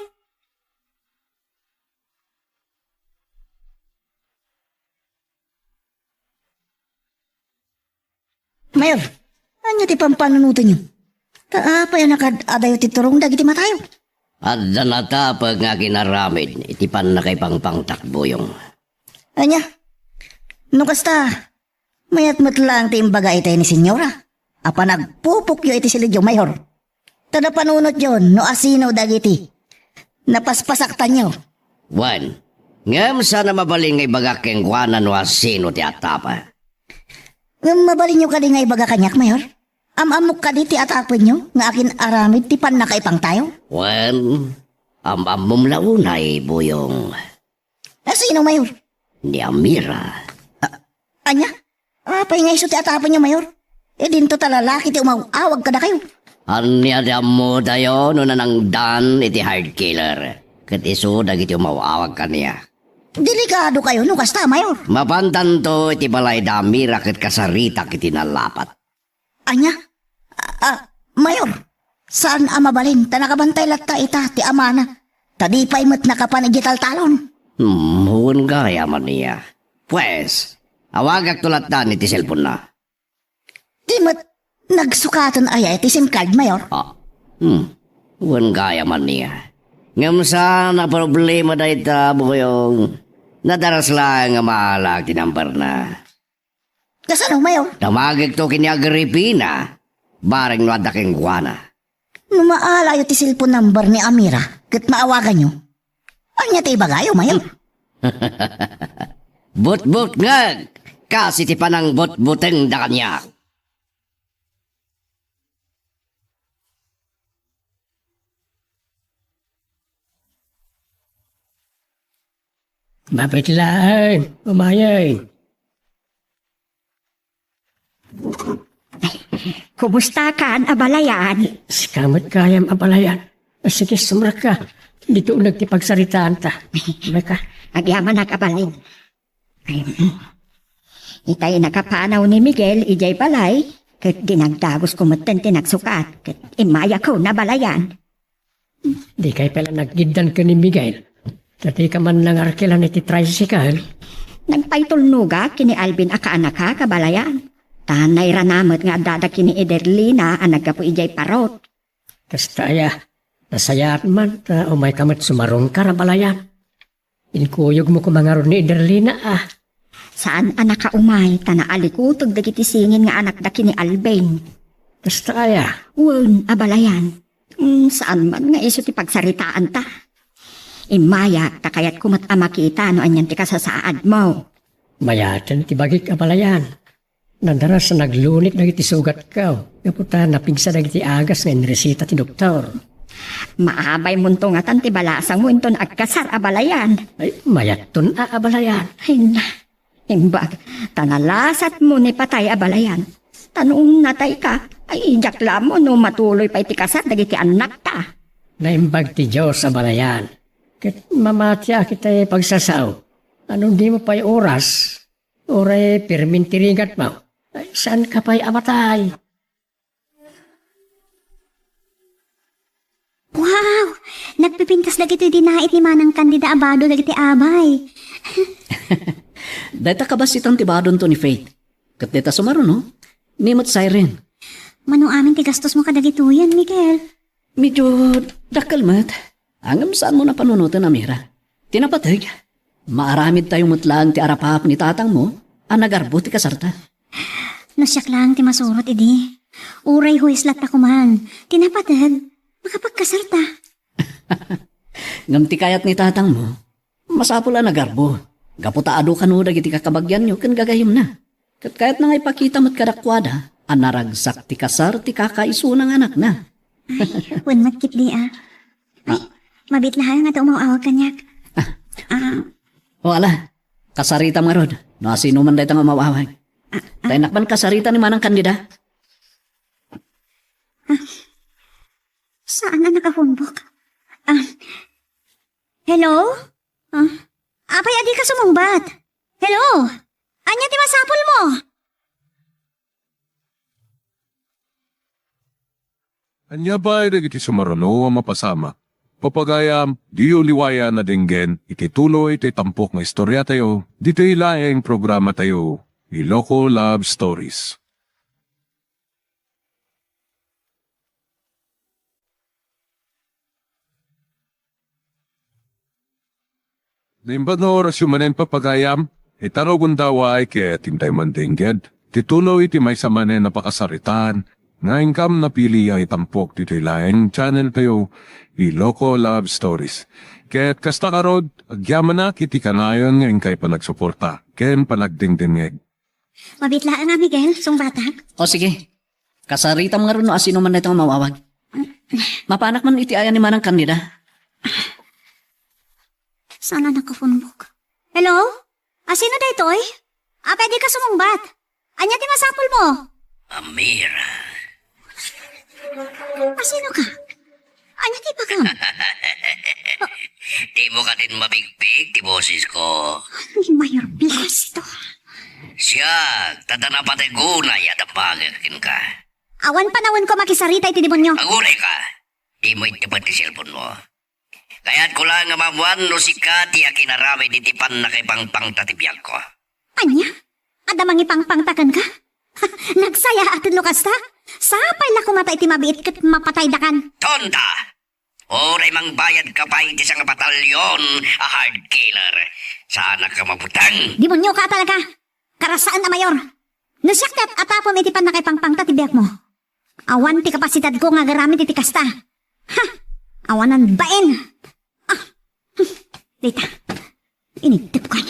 Mayor, ania ti pampanunotenyo? Ta apay a nakad-adayo ti turong dagiti matayo? Adda natapek nga aginaramid iti pannakaipangpangtak, Buyong. Ania? No kasta, mayat met laeng ti imbaga itay ni Senyora a panagpupokyo iti silidyo, Mayor. Ta napanunotyo no asino dagiti napaspasaktanyo. Wen, ngem saan a mabalin nga ibagak kenkuana no asino ti atapa. Ngem mabalinyo kadi nga ibaga kaniak, Mayor? Am-ammok kadi ti atapenyo nga agin-aramid ti pannakaipangtayo? Wen, am-ammom la unay, Buyong. Asino, Mayor? Ni Amira. A-, ania? Apay nga isu ti atapenyo, Mayor? Idinto ta lalaki ti umaw-awag kadakayo. Ania ti ammotayo no nanangdan iti hard killer? Ket isu dagiti umaw-awag kaniak. Delikadokayo no kasta, Mayor. Mapantanto iti balay da Amira ket kasaritak iti nalapat. Ania? A, a, Mayor, saan a mabalin ta nakabantay latta ita ti amana, ta di pay met nakapan idiay taltalon. Hmm, wen gayam ania. Pues, awagakto latta iti cellphone-na. Di met nagsukaten aya iti SIM card, Mayor? Ah, hmm, wen gayam ania. Ngem saan a problema dayta, Buyong. Nadaras laeng nga maala ti number-na. Kasano, Mayor? Damagekto ken ni Agripina, bareng no adda kenkuana. No maalayo ti cellphone number ni Amira ket maawaganyo, ania ti ibagayo, Mayor? Butbutngeg, kas iti panangbutbutengda kaniak. Mabiit laeng, umayen. Kumustakan, abalayan? Sika met gayam, abalayan. Sige, sumrekka. Ditoy uneg ti pagsaritaanta. Sumrekka. Agyamanak, abalayan. Ay, mm. Itay nakapanaw ni Miguel idiay balay, ket dinagdagosko metten ti nagsukat, ket immayakon, abalayan. Dikay pay la nagiddan ken ni Miguel? Ta dika man nangarkilan iti tricycle? Nagpaitulnogak ken ni Alvin a kaanakak, abalayan. Ta nairana met nga addada ken ni Iderlina a naggapu idiay parot. Kasta aya, nasayaat man ta umayka met sumarungkar, abalayan. Inkuyogmo koma ngarud ni Iderlina, a. Saan a nakaumay, ta naalikuteg dagiti singin nga anakda ken ni Alvin. Kasta aya? Wen, abalayan. Mm, saan man nga isu ti pagsaritaanta. Immayak, ta kayatko met a makita no anian ti kasasaadmo. Mayaten ti bagik, abalayan. Nadaras a naglunit dagiti sugatko, gapu ta napigsa dagiti agas nga inreseta ti doktor. Maabaymonto ngatan ti balasangmo inton agkasar, abalayan. Ay, mayatton a, abalayan. Ay na, imbag, ta nalasatmo ni patay, abalayan. Ta no natayka, ay, diak la ammo no matuloy pay ti kasar dagiti annakta. Naimbag ti Dios, abalayan. Ket mamatiak itay pagsasao. Ano, dimo pay oras? Uray pirmin ti rigatmo. Ay, saanka pay a matay? Wow! Nagpipintas dagitoy dinait ni Manang Candida a bado dagiti abay. Dayta kabassitan ti badonto ni Faith. Ket dayta sumaruno, ni met siren. Mano amin ti gastosmo kadagitoyen, Miguel? Medyo dakkel met. Ngem saanmo a panunoten, Amira. Ti napateg, maaramidtayo met laeng ti arapaap ni tatangmo a nagarbo ti kasarta. No siak laeng ti masurot idi, uray huis latta koman. Ti napateg, makapagkasarta. Ngem ti kayat ni tatangmo, masapul a nagarbo, gapu ta adu kano dagiti kakabagianyo ken gagayyemna. Ket kayatna nga ipakita met kadakuada a naragsak ti kasar ti kakaisuna nga anakna. Ay, wen met ketdi a. Ay, ah, mabiit laeng nga adda umaw-awag kaniak. Ah. Ah. O, ala. Kasaritam ngarud, no asino man dayta nga umaw-awag. Ah, ah. Tay nakpan kasarita ni Manang Candida. Saan a nakahumbok? Ah, hello? Ah, apay a dika sumungbat? Hello? Ania ti masapulmo? Ania pay dagiti sumaruno a mapasamak? Papagayam, diyo liwayan a denggen iti tuloy ti tampok nga istoriatayo ditoy laeng programatayo, Iloko Love Stories. Naimbag nga orasyo manen, papagayam, ita no gundaway ket intay man denggen ti tuloy iti maysa manen a pakasaritaan nga inkam napili a itampok ditoy laeng channel tayo, Iloko Love Stories. Ket kasta ngarud, agyamanak iti kanayon nga inkay panagsuporta ken panagdengdengngeg. Mabiit laeng a, Miguel, sungbatak. O sige. Kasaritam ngarud no asino man dayta nga umaw-awag. Mapanak man iti ayan ni Manang Candida. Saan a nakahumbok? Hello? Asino daytoy? Apay dika sumungbat? Ania ti masapulmo? Amira. Asino ka? Ania ti ibagam? Dimo kadin mabigbiig ti bosesko? Ni Mayor Blasto. Siak, ta napateg unay a dabbagek kenka. Awan panawenko a makisarita iti demonio. Aguray ka. Dimo ittepen ti cellphone mo. Kayatko laeng nga maammoan no sika ti akinaramid iti pannakaipangpangta ti biagko. Ania? Adda mangipangpangta kenka? Nagsayaat no kasta? Sapay la koma ta iti mabiit ket mapataydakan. Tonta! Uray mangbayadka pay iti sanga batalyon a hard killer, saanak a mabuteng. Demonio ka talaga! Karasaan a mayor! No siak ti at-atapom iti pannakaipangpangta ti biagmo, awan ti kapasidadko nga agaramid iti kasta. Ha! Awanan bain! Ah! Hmm. Dita. Inigtepkan.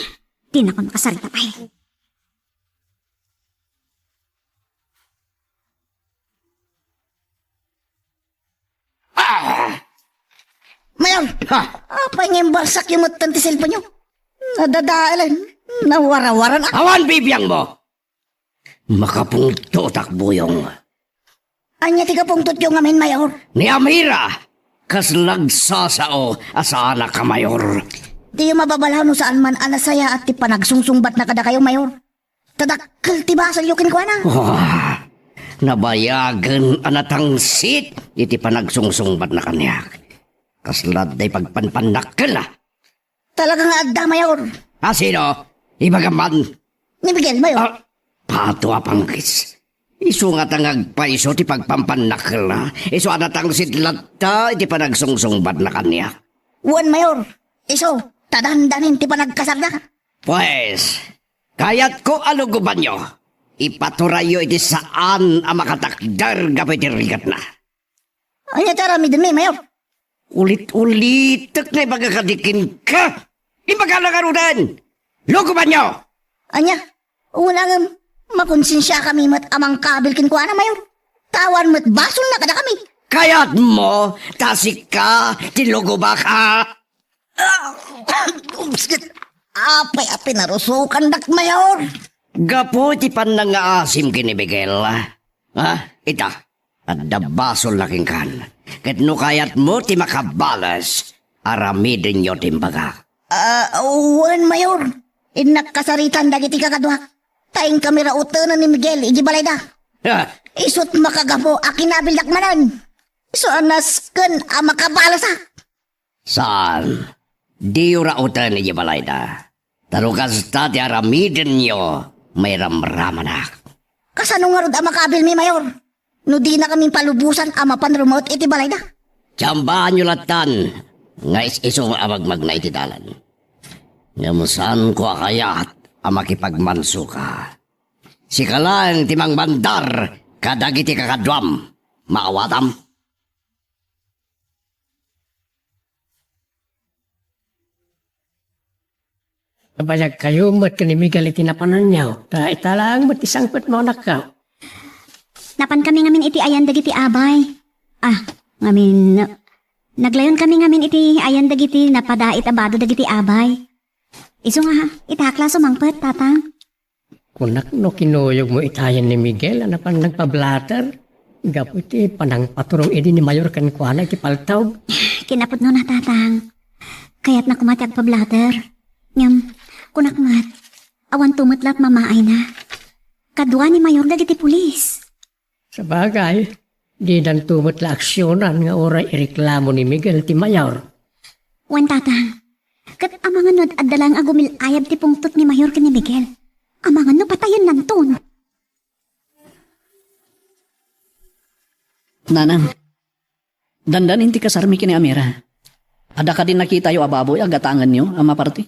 Dinakon makasarita pay. Ah! Mayor! Ha? Apay nga imbarsakyo metten ti cellphone-yo? Nadadaelen. Nawarawaran. Awan bibiangmo! Makapungtotak, Buyong. Ania ti kapungtotyo ngamin, Mayor? Ni Amira, kas lagsasao a saanak a mayor. Diyo mababalaw no saan man a nasayaat ti panagsungsungbatna kadakayo, Mayor. Ta dakkel ti basolyo kenkuana. Ah, nabayagen a natangsit iti panagsungsungbatna kaniak. Kasla adda ipagpanpannakkelna. Talaga nga adda, Mayor. A sino? Ibagam man. Ni Miguel, Mayor. Ah, pato a panggis. Isu ngata nga agpayso ti pagpanpannakkelna. Isu a natangsit latta iti panagsungsungbatna kaniak. Wen, Mayor. Isu, ta dandanin ti panagkasarda. Pues, kayatko a lugobanyo. Ipaturayyo iti saan a makatakder gapu iti rigatna. Ania ti aramidenmi, Mayor? Ulit-ulitek nga ibaga kadi kenka. Ibaga la ngaruden. Lugobanyo! Ania? Wen ngem, makonsensiakami met a mangkabil kenkuana, Mayor. Ta awan met basolna kadakami. Kayatmo ta sika ti lugobak, a? Ah, apay a pinarusokandak, Mayor? Gapu iti pannangaasim ken ni Miguel, ha? Ita, adda basolna kenkan. Ket no kayatmo ti makabales, aramidenyo ti imbagak. Ah, wen, Mayor. Innak kasaritan dagiti kakaduak. Ta inkami rautenen ni Miguel iti balayda. Ha? Isut' makagapu a kinabildak manen. Isu a nasken a makabalesak. Saan. Diyo rauten idiay balayda. Ta no kasta ti aramidenyo, mairamramanak. Kasano ngarud a makabilmi, Mayor? No dinakami palubosan a mapan rumaut iti balayda? Tsambaanyo lattan nga is-isu a magmagna iti dalan. Ngem saanko a kayat a makipagmansuka. Sika laeng ti mangmandar kadagiti kakaduam. Maawatam? Nabayagkayo met ken ni Miguel iti napananyo, ta ita laeng met ti sangpet mo, anakko. Napankami ngamin iti ayan dagiti abay. Ah, ngamin, naglayonkami ngamin iti ayan dagiti napadait a bado dagiti abay. Isu nga, ita a klase mangpet, Tatang? Kunak no kinuyogmo itayen ni Miguel a napan nagpablatter gapu iti panangpaturong idi ni Mayor kenkuana iti paltawg. Kinapudnona, Tatang. Kayatna koma ti agpablatter. Ngem, kunak met, awan to met la ti mamaayna. Kadua ni Mayor dagiti pulis. Sabagay, didanto met la aksionan nga uray ireklamo ni Miguel ti Mayor. Wen, Tatang, ket amangan no adda laeng a gumil-ayab ti pungtot ni Mayor ken ni Miguel. Amangan no patayennanton. Nanang, dandanin ti kasarmi ken ni Amira. Adda kadi nakitayo a baboy a gatangenyo a maparti?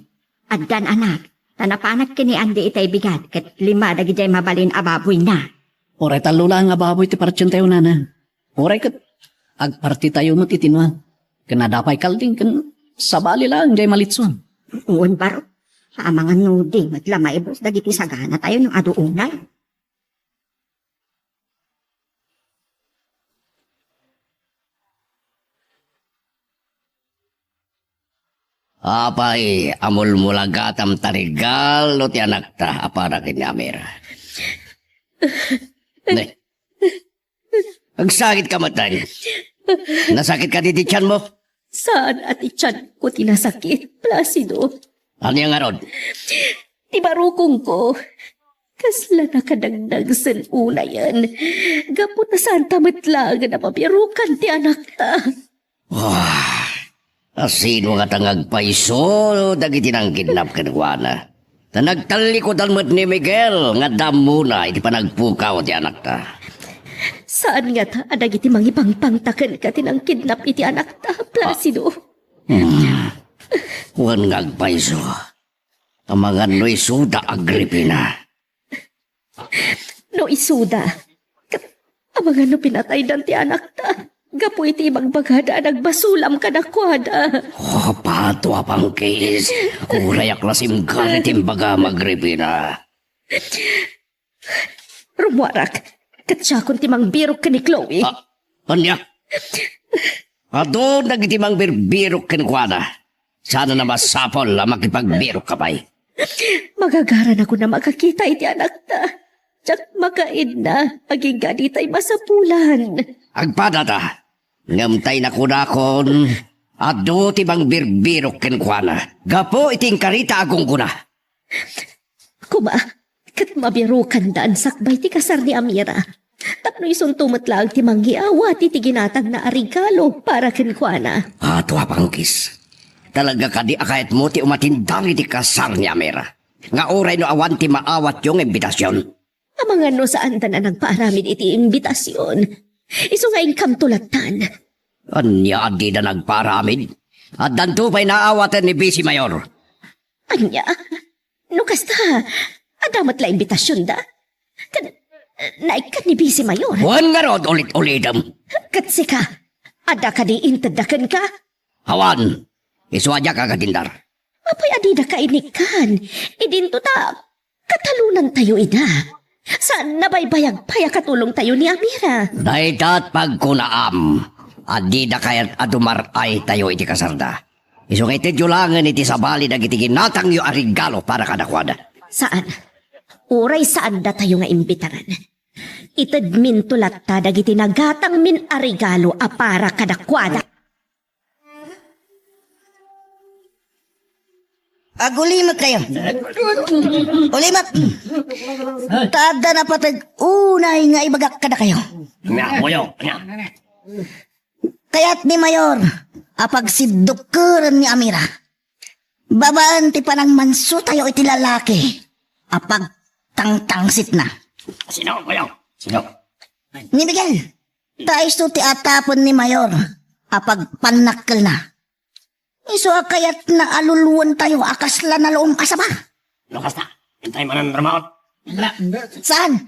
Addan, anak. Ta napanak ken ni Andy itay bigat ket lima dagidiay mabalin a baboyna. Uray tallo laeng a baboy ti partientayo, Nanang. Uray ket agpartitayo met iti nua. Ken adda pay kalding ken sabali laeng diay malitson. Wen, baro. Amangan no di met la maibus dagiti saganatayo no adu unay. Apay a mulmulagatam ta regalo ti anakta a para ken ni Amira? Ne. Agsakitka met, Nay. Nasakit kadi ti tianmo? Saan a ti tianko ti nasakit, Placido. Ania ngarud? Ti barukongko, kasla nakadagdag sen unayen. Gapu ta saanta met laengen a mabiarukan ti anakta. Ah, asino ngata nga agpayso dagiti nangkidnap kenkuana? Ta nagtallikudan met ni Miguel nga adda ammona iti panagpukaw ti anakta. Saan ngata a dagiti mangipangpangta kenka ti nangkidnap iti anakta, Placido? Hmm. Wen nga agpayso. Amangan no isuda, Agripina. No isuda, ket amangan no pinataydan ti anakta gapu iti ibagbagada a nagbasulam kadakuada. Oh, pato a pangkis. Urayak la simgari ti imbagam, Agripina. Rummuarak, ket siakon ti mangbirok ken ni Chloe. Ah, ania? Adu dagiti mangbirbirok kenkuana. Saan a masapul a makipagbirok ka pay. Magagaranakon a makakita iti anakta. Diak makaidna agingga ditay masapulan. Agpadata, ngem tay nakunakon, adu ti mangbirbirok kenkuana gapu iti inkarita a gunggona. Koma, ket mabiarukandaan sakbay ti kasar ni Amira. Tapno isunto met laeng ti mangiawat iti ginatangna a regalo para kenkuana. Ato a pangkis. Talaga kadi a kayatmo ti umatindar iti kasar ni Amira? Nga uray no awan ti maawatyo nga imbitasion? Amangan no saandan a nagpaaramid iti imbitasion. Isu nga inkamto lattan. Ania a dida nagpaaramid? Addanto pay naawaten ni Vice Mayor. Ania? No kasta, adda met la imbitasionda? Ket, naikkan ni Vice Mayor. Wen ngarud, ulit-ulitem. Ket sika, adda kadi intedda kenka? Awan. Isu a diak agatindar. Apay a didaka inikkan? Idinto ta katalonantayo ida. Saan a nabaybayag pay a katulongtayo ni Amira. Dayta ti pagkunaam a dida kayat a dumar-aytayo iti kasarda. Isu nga itedyo laengen iti sabali dagiti ginatangyo a regalo para kadakuada. Saan. Uray saandatayo nga imbitaran, itedminto latta dagiti nagatangmin a regalo a para kadakuada. Agulimek kayo. Ulimek. Ta adda napateg unay nga ibagak kadakayo. Nga, muyo, nga. Kayat ni Mayor a pagsiddukkeren ni Amira babaen ti panangmansotayo iti lalaki a pagtangtangsitna. Sino, muyo? Sino? Ni Miguel, ta isu ti atapen ni Mayor a pagpannakkelna. Isu a kayatna a luluentayo a kasla nalum a saba. No kasta, intay manen ramaot. Saan?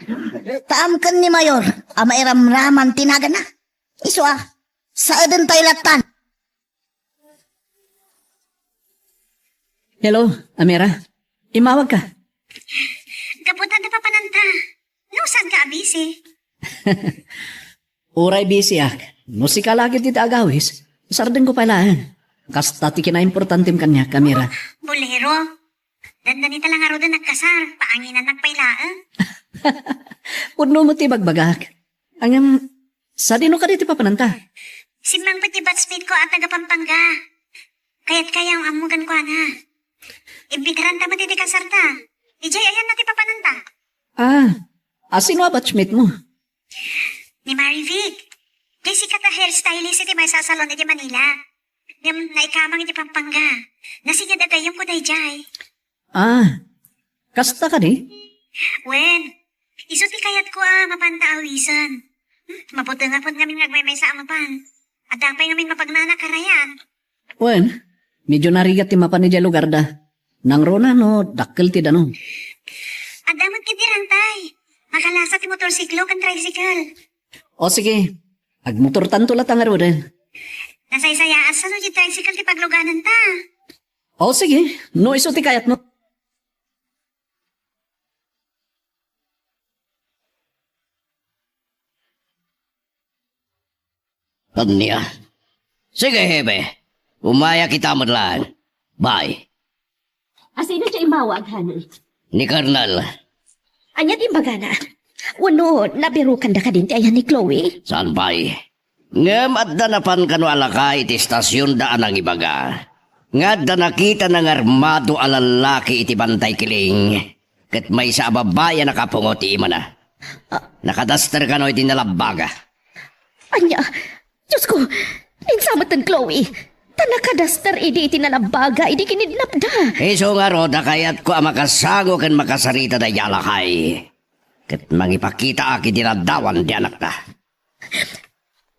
Ta amken ni Mayor a mairamraman ti naganna. Isu a, saedentayo lattan. Hello, Amira. Immawagka. Gapu ta adda papananta. No, saanka a busy? Uray busyak. No sika la ketdi ti agawis, sardengko pay laeng. Kasta ti kinaimportantem kaniak, Amira. Bolero? Dandanita la ngaruden agkasar, paanginannak pay laeng. Pudno met ti bagbagak. Ngem, sadino kadi ti papananta? Simmangpet ti batchmate ko a taga Pampanga. Kayat kayat nga ammo kenkuana. Imbitaranta met iti kasarta. Idiay ayanna ti papananta. Ah, asino a batchmate mo? Ni Marivic. Diay sikat a hairstylist iti maysa a salon iti Manila. Ngem naikamang iti Pampanga. Nasigad a gayyemko daydiay. Ah, kasta kadi? Wen, isu ti kayatko a mapanta awisen. Hmm, mabuteng a pud ngamin nga agmaymaysa a mapan. Adda pay ngamin mapagnana karayan. Wen, medyo narigat ti mapan idiay lugarda. Nangruna no dakkel ti danum. Adda met ketdi rantay. Makalasa ti motorsiklo ken tricycle. O sige, agmotortanto latta ngaruden. Nasaysayaat sa no ti tricycle ti paglugananta. O sige, no isu ti kayatmo. Ania? Sige, Hepe. Umaya kita met laeng. Bye. Asino ti immawag, honey? Ni Colonel. Ania ti imbagana? Wenno, nabirokanda kadin ti ayan ni Chloe? Saan pay? Ngem adda napan kano a lakay iti istasionda a nangibaga nga adda nakitana nga armado a lallaki iti bantay kiling ket maysa a babai a nakapungo ti imana. Ah. Nakadaster kano iti nalabbaga. Ania? Diosko, insameten Chloe. Ta nakadaster idi iti nalabbaga idi kinidnapda. Isu ngarud a kayatko a makasango ken makasarita daydiay a lakay. Ket mangipakitaak iti ladawan ti anakta.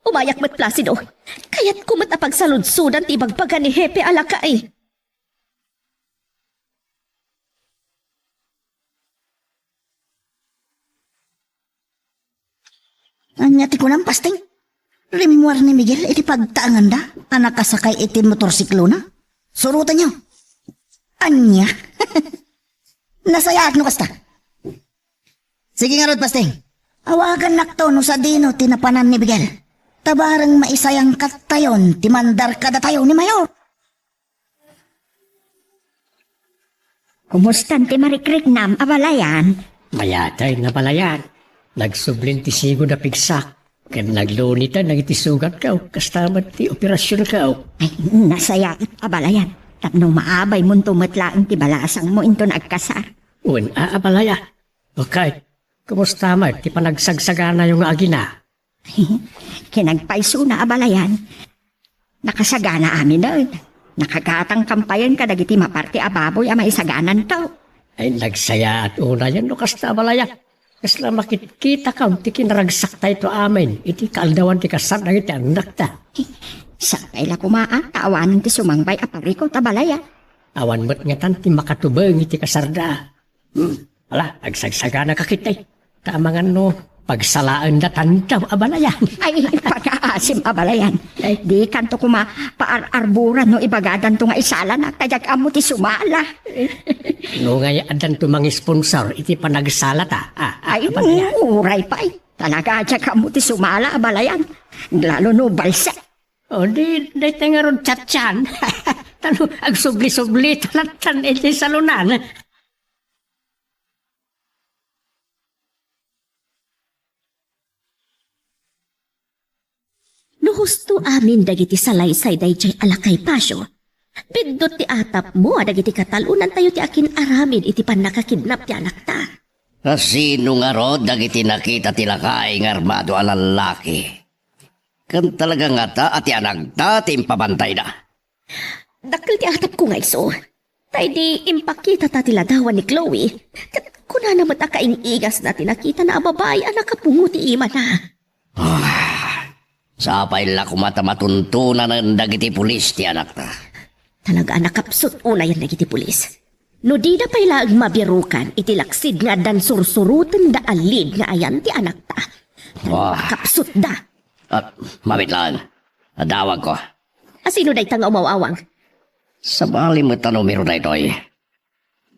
Umayak met, Placido. Kayatko met a pagsaludsodan ti ibagbaga ni Hepe a lakay. Ania ti kunam, Pasting? Rimmuar ni Miguel iti pagtaenganda a nakasakay iti motorsiklona? Surotenyo. Ania? Nasayaat no kasta. Sige ngarud, Pasting. Awagannakto no sadino ti napanan ni Miguel. Ta bareng maisayangkattayon ti mandar kadatayo ni Mayor. Kumustan ti marikriknam, abalayan? Mayatay, abalayan. Nagsublin ti sigud a pigsak. Ken nagluniten dagiti sugatko. Kasta met ti operasionko. Ay, nasayaat, abalayan. Tapno maabaymonto met laeng ti balasangmo inton agkasar. Wen a, abalayan. Okay. Kumusta met ti panagsagsaganayo nga agina? Kinagpaysona, abalayan. Nakasagana aminen. Nakagatang kampayen kadagiti maparti a baboy a maisagananto. Ay, nagsayaat unayen no kasta, abalayan. Kasla makitkitakon ti kinaragsakta iti amin iti kaaldawan ti kasar dagiti annakta. Sapay la koma a ta awanen ti sumangbay a parikut, abalayan. Awan met ngatan ti makatubeng iti kasarda. Hmm. Ala, agsagsaganaka ketdi. Ta amangan no pagsalaendatanto, abalayan. Ay, pagaasim, abalayan. Ay. Dikanto koma paar-arburan no ibagadanto nga isalanak, ta diak ammo ti sumala. No ngay addanto mangisponsor iti panagsalata, a, a, Ay, abalayan. Uray pay. Talaga, diak ammo ti sumala, abalayan. Lalo no balsek. O, di, daytoy ngarud, chatchan. Tano, agsubli-subli, talatan, iti salonan. No husto amin dagiti salaysay daydiay a lakay, Pasio, piddut ti atapmo a dagiti katalonantayo ti akin-aramid iti pannakakidnap ti anakta. Kasino ngarud dagiti nakita ti lakay nga armado a lallaki? Ken talaga ngata a ti anakta ti impabantayda? Dakkel ti atapko nga isu. Ta idi impakitata ti ladawan ni Chloe, ket kunana met a kaing-igasna ti nakitana a babai a nakapungo ti imana. Ah, sapay la koma ta matuntunanen dagiti pulis ti anakta. Talaga a nakapsut unayen dagiti pulis. No dida pay laeng mabirukan iti laksid nga addan sursurotenda a lead nga ayan ti anakta. Wah. Kapsutda. Ah, mabit laeng. Adawagko. Asino dayta nga umaw-awang? Sabali met a numero daytoy.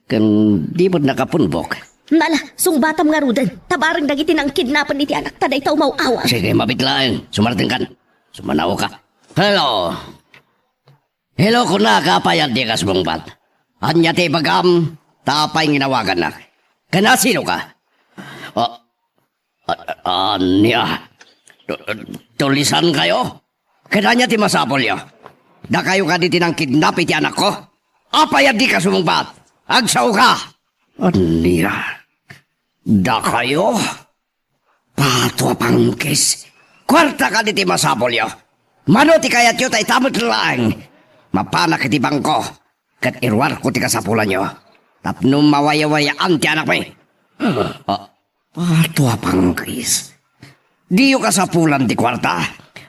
Ken di met nakapunbok. Nala, sungbatam ngaruden, ta bareng dagiti nangkidnapen iti anakta dayta umaw-awang. Sige, mabit laeng. Sumartengkan. Sumanaoka. Hello. Hello, kunaka, apay a dikas bungbat? Ania ti ibagam? Ta apay nga inawagannak? Ken asinoka? A-, a-, ania? Tu-, tulisankayo? Ket ania ti masapulyo? Dakayo kadi ti nangkidnap iti anakko? Apay a dika sumungbat? Agsaoka! Ania? Dakayo? Pato a pangkis. Kuarta kadi ti masapulyo? Mano ti kayatyo ta ita met laeng? Mapanak iti bangko, ket iruarko ti kasapulanyo tapno mawayawayaan ti anakmi. Ah, pato a pangkis. Diyo kasapulan ti kuarta.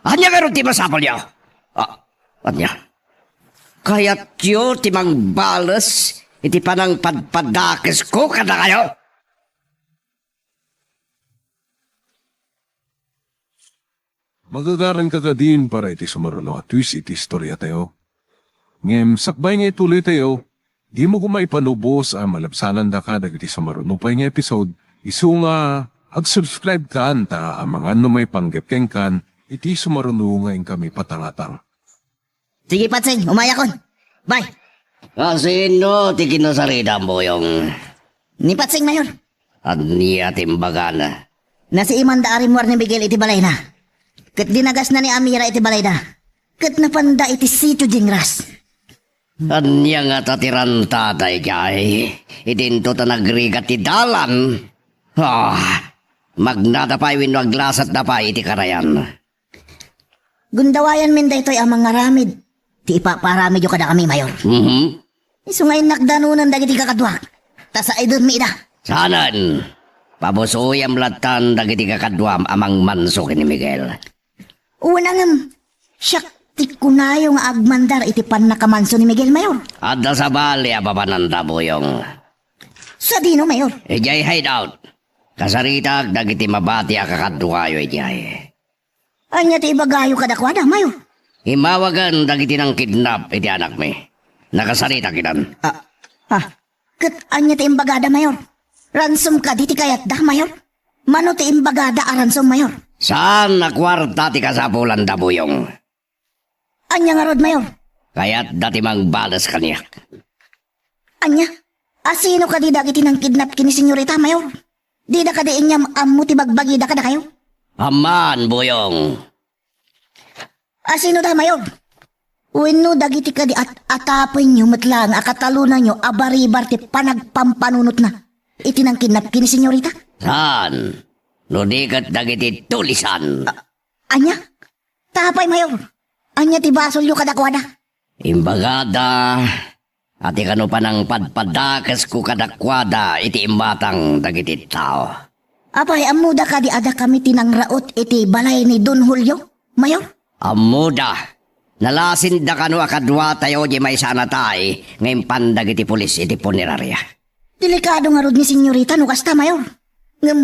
Ania ngarud ti masapulyo? Ah, ania? Kayatyo ti mangbales iti panangpadpadakesko kadakayo? Magagaranka kadin para iti sumaruno a twist iti istoriatayo. Ngem sakbay nga ituloytayo, dimo koma ipanubos a malabsanandaka dagiti sumaruno pay nga episode, isu nga ag-subscribe kan ta amangan no maipanggep kenkan iti sumaruno nga inkami patangatang. Sige, Patsing, umayakon. Bye. Asino ti kinasaritam, Buyong? Ni Patsing, Mayor. Ania ti imbagana? Nasiimanda a rimmuar ni Miguel iti balayna. Ket dinagasna ni Amira iti balayda. Ket napanda iti sitio Jingras. Ania ngata ti ranta daydiay? Idinto ta nagrigat ti dalan. Ah, magnada pay wenno aglasatda pay iti karayan. Gundawayanmin daytoy a mangaramid ti ipapaaramidyo kadakami, Mayor. Mhm. Isu nga innak danonen dagiti kakaduak, ta saidenmi ida. Saanen, pabusoyam lattan dagiti kakaduam a mangmanso ken ni Miguel. Wen, ngem, siak ti kunayo nga agmandar iti pannakamanso ni Miguel, Mayor. Adda sabali a papananda, Buyong. Sadino, Mayor? Idiay hideout. Kasaritak dagiti mabati a kakaduayo idiay. Ania ti ibagayo kadakuada, Mayor? Imawagan dagiti nangkidnap iti anakmi. Nakasaritak itan. Ah, ah. Ket ania ti imbagada, Mayor? Ransom kadi ti kayatda, Mayor? Mano ti imbagada a ransom, Mayor? Saan a kuarta ti kasapulanda, Buyong. Ania ngarud, Mayor? Kayatda ti mangbales kaniak. Ania? Asino kadi dagiti nangkidnap ken ni Senyorita, Mayor? Dida kadi inyam ammo ti bagbagida kadakayo? Amman, Buyong. Asino da, Mayor? Wenno dagiti kadi at-, atapenyo met laeng a katalonanyo a baribar ti panagpampanunotna iti nangkidnap ken ni Senyorita? Saan? No di ket dagiti tulisan. A-, ania? Ta apay, Mayor? Ania ti basolyo kadakuada? Imbagada a ti kano panangpadpadakesko kadakuada iti imatang dagiti tao. Apay, ammoda kadi a dakami ti nangraot iti balay ni Don Julio, Mayor? Ammoda. Nalasinda kano a kaduatayo di maysa a natay nga impan dagiti pulis iti puneraria. Delikado ngarud ni Senyorita no kasta, Mayor. Ngem,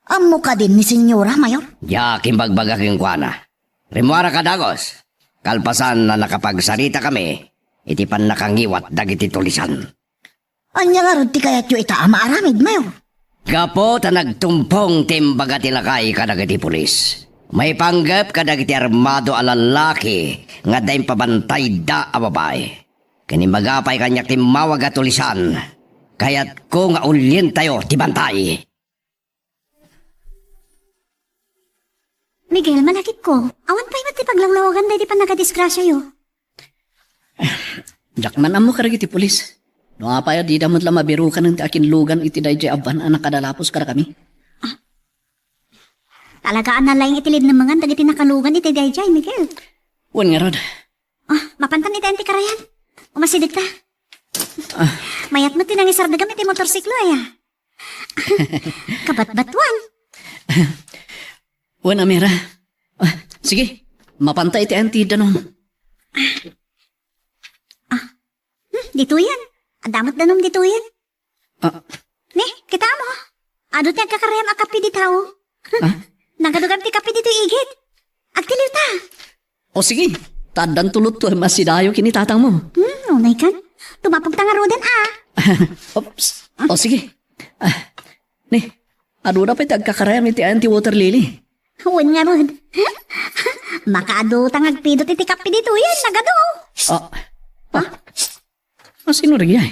ammo kadin ni Senyora, Mayor? Diak imbagbaga kenkuana. Rimmuaraka dagus, kalpasan a nakapagsaritakami iti pannakangiwat dagiti tulisan. Ania ngarud ti kayatyo ita a maaramid, Mayor? Gapu ta nagtumpong ti imbaga ti lakay kadagiti pulis. Maipanggep kadagiti armado a lallaki nga adda impabantayda a babai. Ken imbaga pay kaniak ti immawag a tulisan. Kayatko nga ulientayo ti bantay. Miguel, malagipko, awan pay met ti paglanglawagan daydi pannagadisgrasiayo. Diak man ammo kadagiti pulis. No apay a dida met la mabirukanen ti akinlugan iti daydiay a van a nakadalapos kadakami. Talaga a nalaing iti linnemengan dagiti nakalugan iti daydiay, Miguel. Wen ngarud. Ah, mapantan iti anti karayan. Umasidegta. Ah. Mayat met ti nangisardegam iti motorsiklo, aya. Kabatbatuan. Wen, Amira. Ah, sige, mapanta iti anti danum. Ah. Hmm, ditoyen. Adda met danum ditoyen. Ah. Ni, kita mo. Adu ti agkakarayam a kape dita. Ah? Nagadugam ti kape ditoy igid. Agtiliwta. O sige, ta addan tulotto a masidayo ken ni tatangmo. Hmm, unay kan. Tumapog ta ngaruden, ah. Oops. O sige. Ah, ni, adu da pay ti agkakarayam iti ayan ti water lily. Wen ngarud. Makaadu ta nga agpidot iti kape ditoyen, nagadu. Ah. Ah. Asino dagiti ay?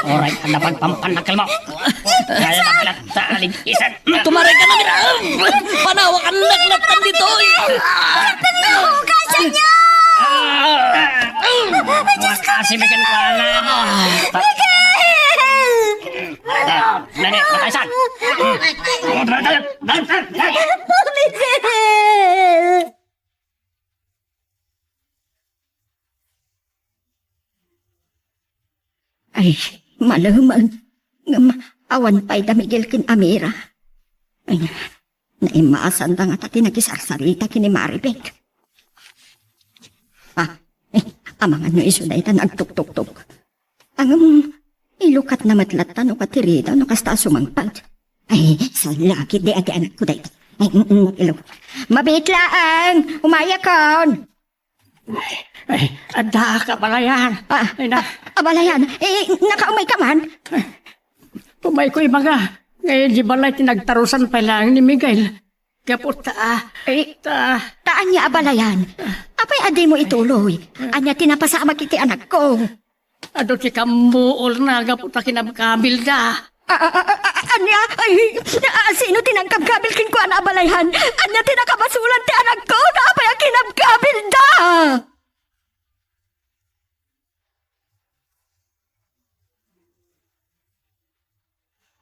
Oray ka na pagpampanakal mo. Kaya na pala taligisan. Tumaray ka na, Mira. Panawakan na, laktan ditoy. Dali ako, kasya niya! Diyos ko, Makasibigan ka na. Miguel! Dali, matay saan? Miguel! Ay, malemmeng. Ngem awan pay da Miguel ken Amira. Ay, naimasan da ngata ti nakisarsarita ken ni Maribek. Ah, eh, amangan no isu dayta nagtuktuktok. Ngem, ilukatna met latta no katirida no kasta a sumangpet. Ay, salakit di adi anakko dayta. Ay, mm, mm, ilo. Mabiit laeng, umayakon. Ay, addaak, abalayan. Ah, ay na. Ah, abalayan, eh, nakaumay ka man? Ay, umayko ibaga. Ngay, di balay ti nagtarusan pay laeng ni Miguel. Gapu ta, ah, Eh, ta, ta ania abalayan? Apay a dimo ituloy? Ania ti napasamak iti anakko? Adu ti kammuorna gapu ta kinabkabilda. A, a, a, a, a, ania? Ay, a, sino ti nangkabkabil kenkuana, abalayan? Ania ti nakabasolan ti anakko? Apay a kinabkabilda?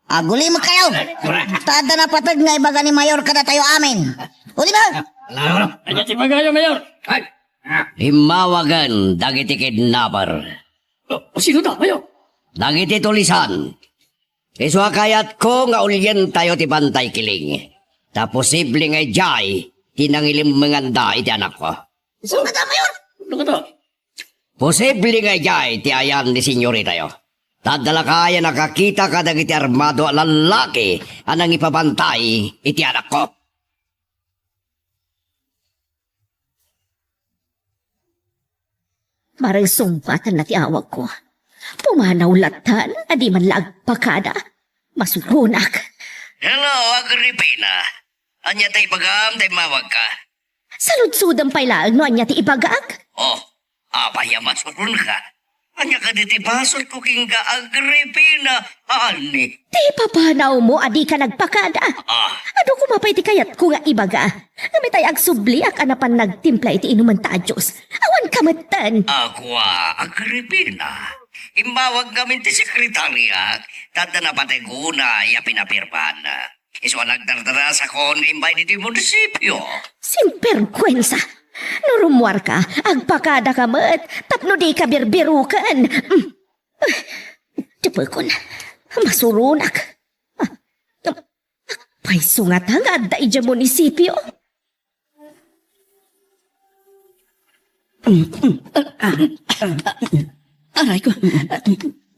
Agulimekkayo! Ta adda napateg nga ibaga ni Mayor kadatayo amin. Ulimek! Ania ti ibagayo, Mayor? Ay! Immawagen dagiti kidnapper. O, sino da, Mayor? Dagiti tulisan. Isu a kayatko nga ulientayo ti Bantay Kiling. Ta posible nga idiay ti nangilimenganda iti anakko. Sino da, Mayor? Ano ka to? Posible nga idiay ti ayan ni senyoritayo. Ta adda lakay a nakakita kadagiti armado a lallaki a nangipabantay iti anakko. Bareng sungbatanna ti awagko. Pumanaw lattan a di man la agpakada. Masuronak. Hello, Agripina. Ania ta ibagam ta immawagka? Saludsodem pay laeng no ania ti ibagak. Oh, apay a masuronka? Ania kadi ti basolko kenka, Agripina, ani? Ti papanawmo a dika nagpakada. Ah. Adu koma pay ti kayatko nga ibaga. Ngem itay agsubliak a napan nagtimpla iti inumenta a Dios. Awan ka metten. Ako a, Agripina. Immawag ngamin ti sekretariak, ta adda napateg unay a pinapirman. Isu a nagdardarasakon nga imbay ditoy munisipio. Sinbergwensa! No rummuarka, agpakadaka met tapno dika birbiruken. Mm. Tepekon, masuronak. Ah, payso ngata nga adda idiay munisipio. Aray ko.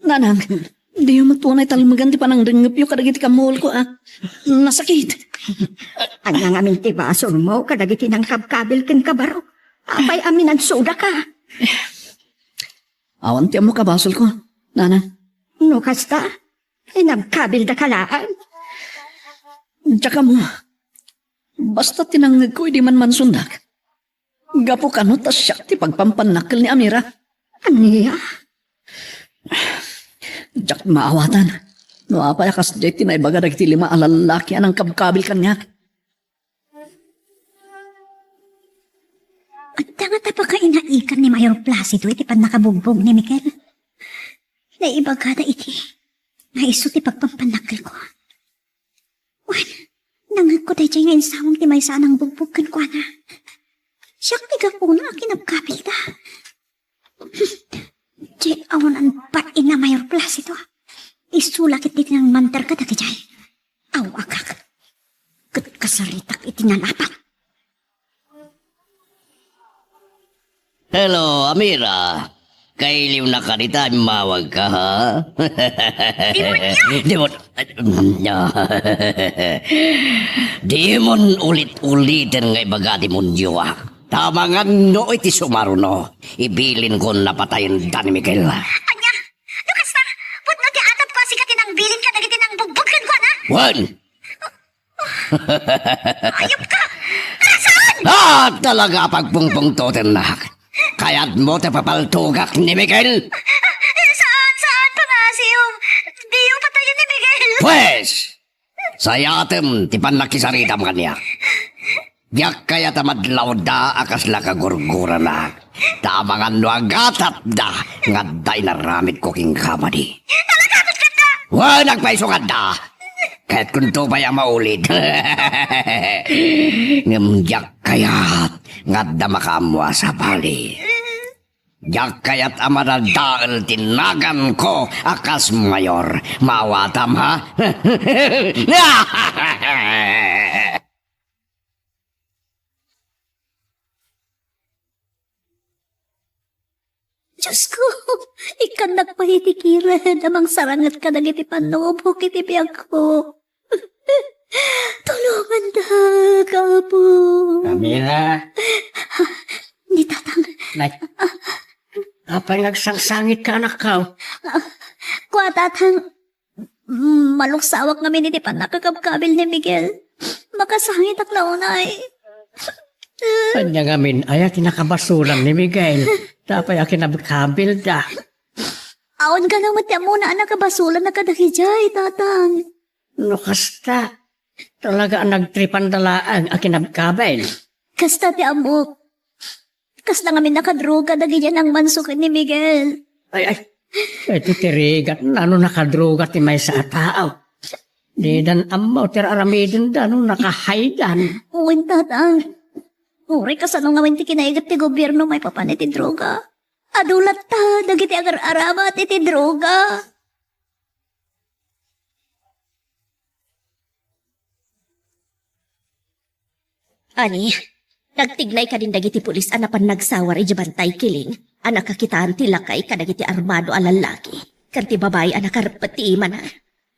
Nanang, diyo met unay talmegan ti panangdengngepyo kadagiti kammuorko, a. Nasakit. Ania ngamin ti basolmo kadagiti nangkabkabil kenka, baro? Apay a minansudaka? Awan ti ammok a basolko, nanang. No kasta, inagkabildaka laeng. Diak ammo. Basta ti nangngegko idi manmansundak. Gapu kano ta siak ti pagpampannakkel ni Amira. Ania? Diak maawatan no apay a kasdiay ti naibaga dagiti lima a lallaki a nangkabkabil kaniak. Adda ngata pakainaikan ni Mayor Placido iti pannakabugbog ni Miguel. Naibagada iti nga isu ti pagpampannakkelko. Wen, nangngegko daydiay nga insawang ti maysa a nangbugbog kenkuana. Diak ti gapuna a kinabkabilda. Diay awan-an bat inna Mayor Placido. Isu la ket ti nangmanter kadagidiay. Aw, agak. Ket kasaritak iti nanapat. Hello, Amira. Kailiwna ka dita, immawag ka, ha? Demonyo! Demon-, Dimon ulit-uliten nga ibaga, demonyo, ah. Ta amangan no iti sumaruno, ibilinko a patayen da ni Miguel. Ania? No kasta, pudno ti atapko a sika ti nangbilin kadagiti nangbugbog kenkuana? Wen! Ayupka! Saan? Ah, talaga a pagpungpungtotennak. Kayatmo ti papaltogak ni Miguel? Saan, saan, pangasiom. Diyo patayen ni Miguel. Pwes! Sayatem ti pannakisaritam kaniak. Diak kayat a madlawda a kasla kagurguranak. Ta amangan no agatatda nga adda inaramidko kenka madi. Talaga, agtatda! Wen, agpayso nga adda. Kayatkonto pay a maulid. Ngem diak kayat nga adda makaammo a sabali. Diak kayat a madadael ti naganko a kas mayor. Maawatam, ha? Diosko, ikkannak pay iti kired a mangsaranget kadagiti pannubok iti biagko. Tulongandak, Apo. Amira. Ni Tatang. Nay. Apay nga agsangsangitka, anakko? Ah, kua, Tatang, mm, maluksawak ngamin iti pannakakabkabil ni Miguel. Makasangitak la unay. Ania ngamin aya ti nakabasolan ni Miguel? Ta apay a kinabkabilda? Awan kano met ti ammona a nakabasolan a kadagidiay, Tatang. No kasta, talaga a nagtripanda laeng a kinabkabil. Kasta ti ammok. Kasla ngamin nakadroga dagiti nangmanso ken ni Miguel. Ay, ay. Iti ti rigat, nano nakadroga ti maysa a tao. Didan ammo ti aramidenda no nakahaydan. Wen, Tatang. Uray kasano ngamin ti kinaiget ti gobierno maipapan iti droga? Adu latta dagiti agar-aramat iti droga. Ani, nagtignay kadin dagiti pulis a napan nagsawar idiay Bantay Kiling a nakakitaan ti lakay kadagiti armado a lallaki ken ti babai a nakarpet ti imana.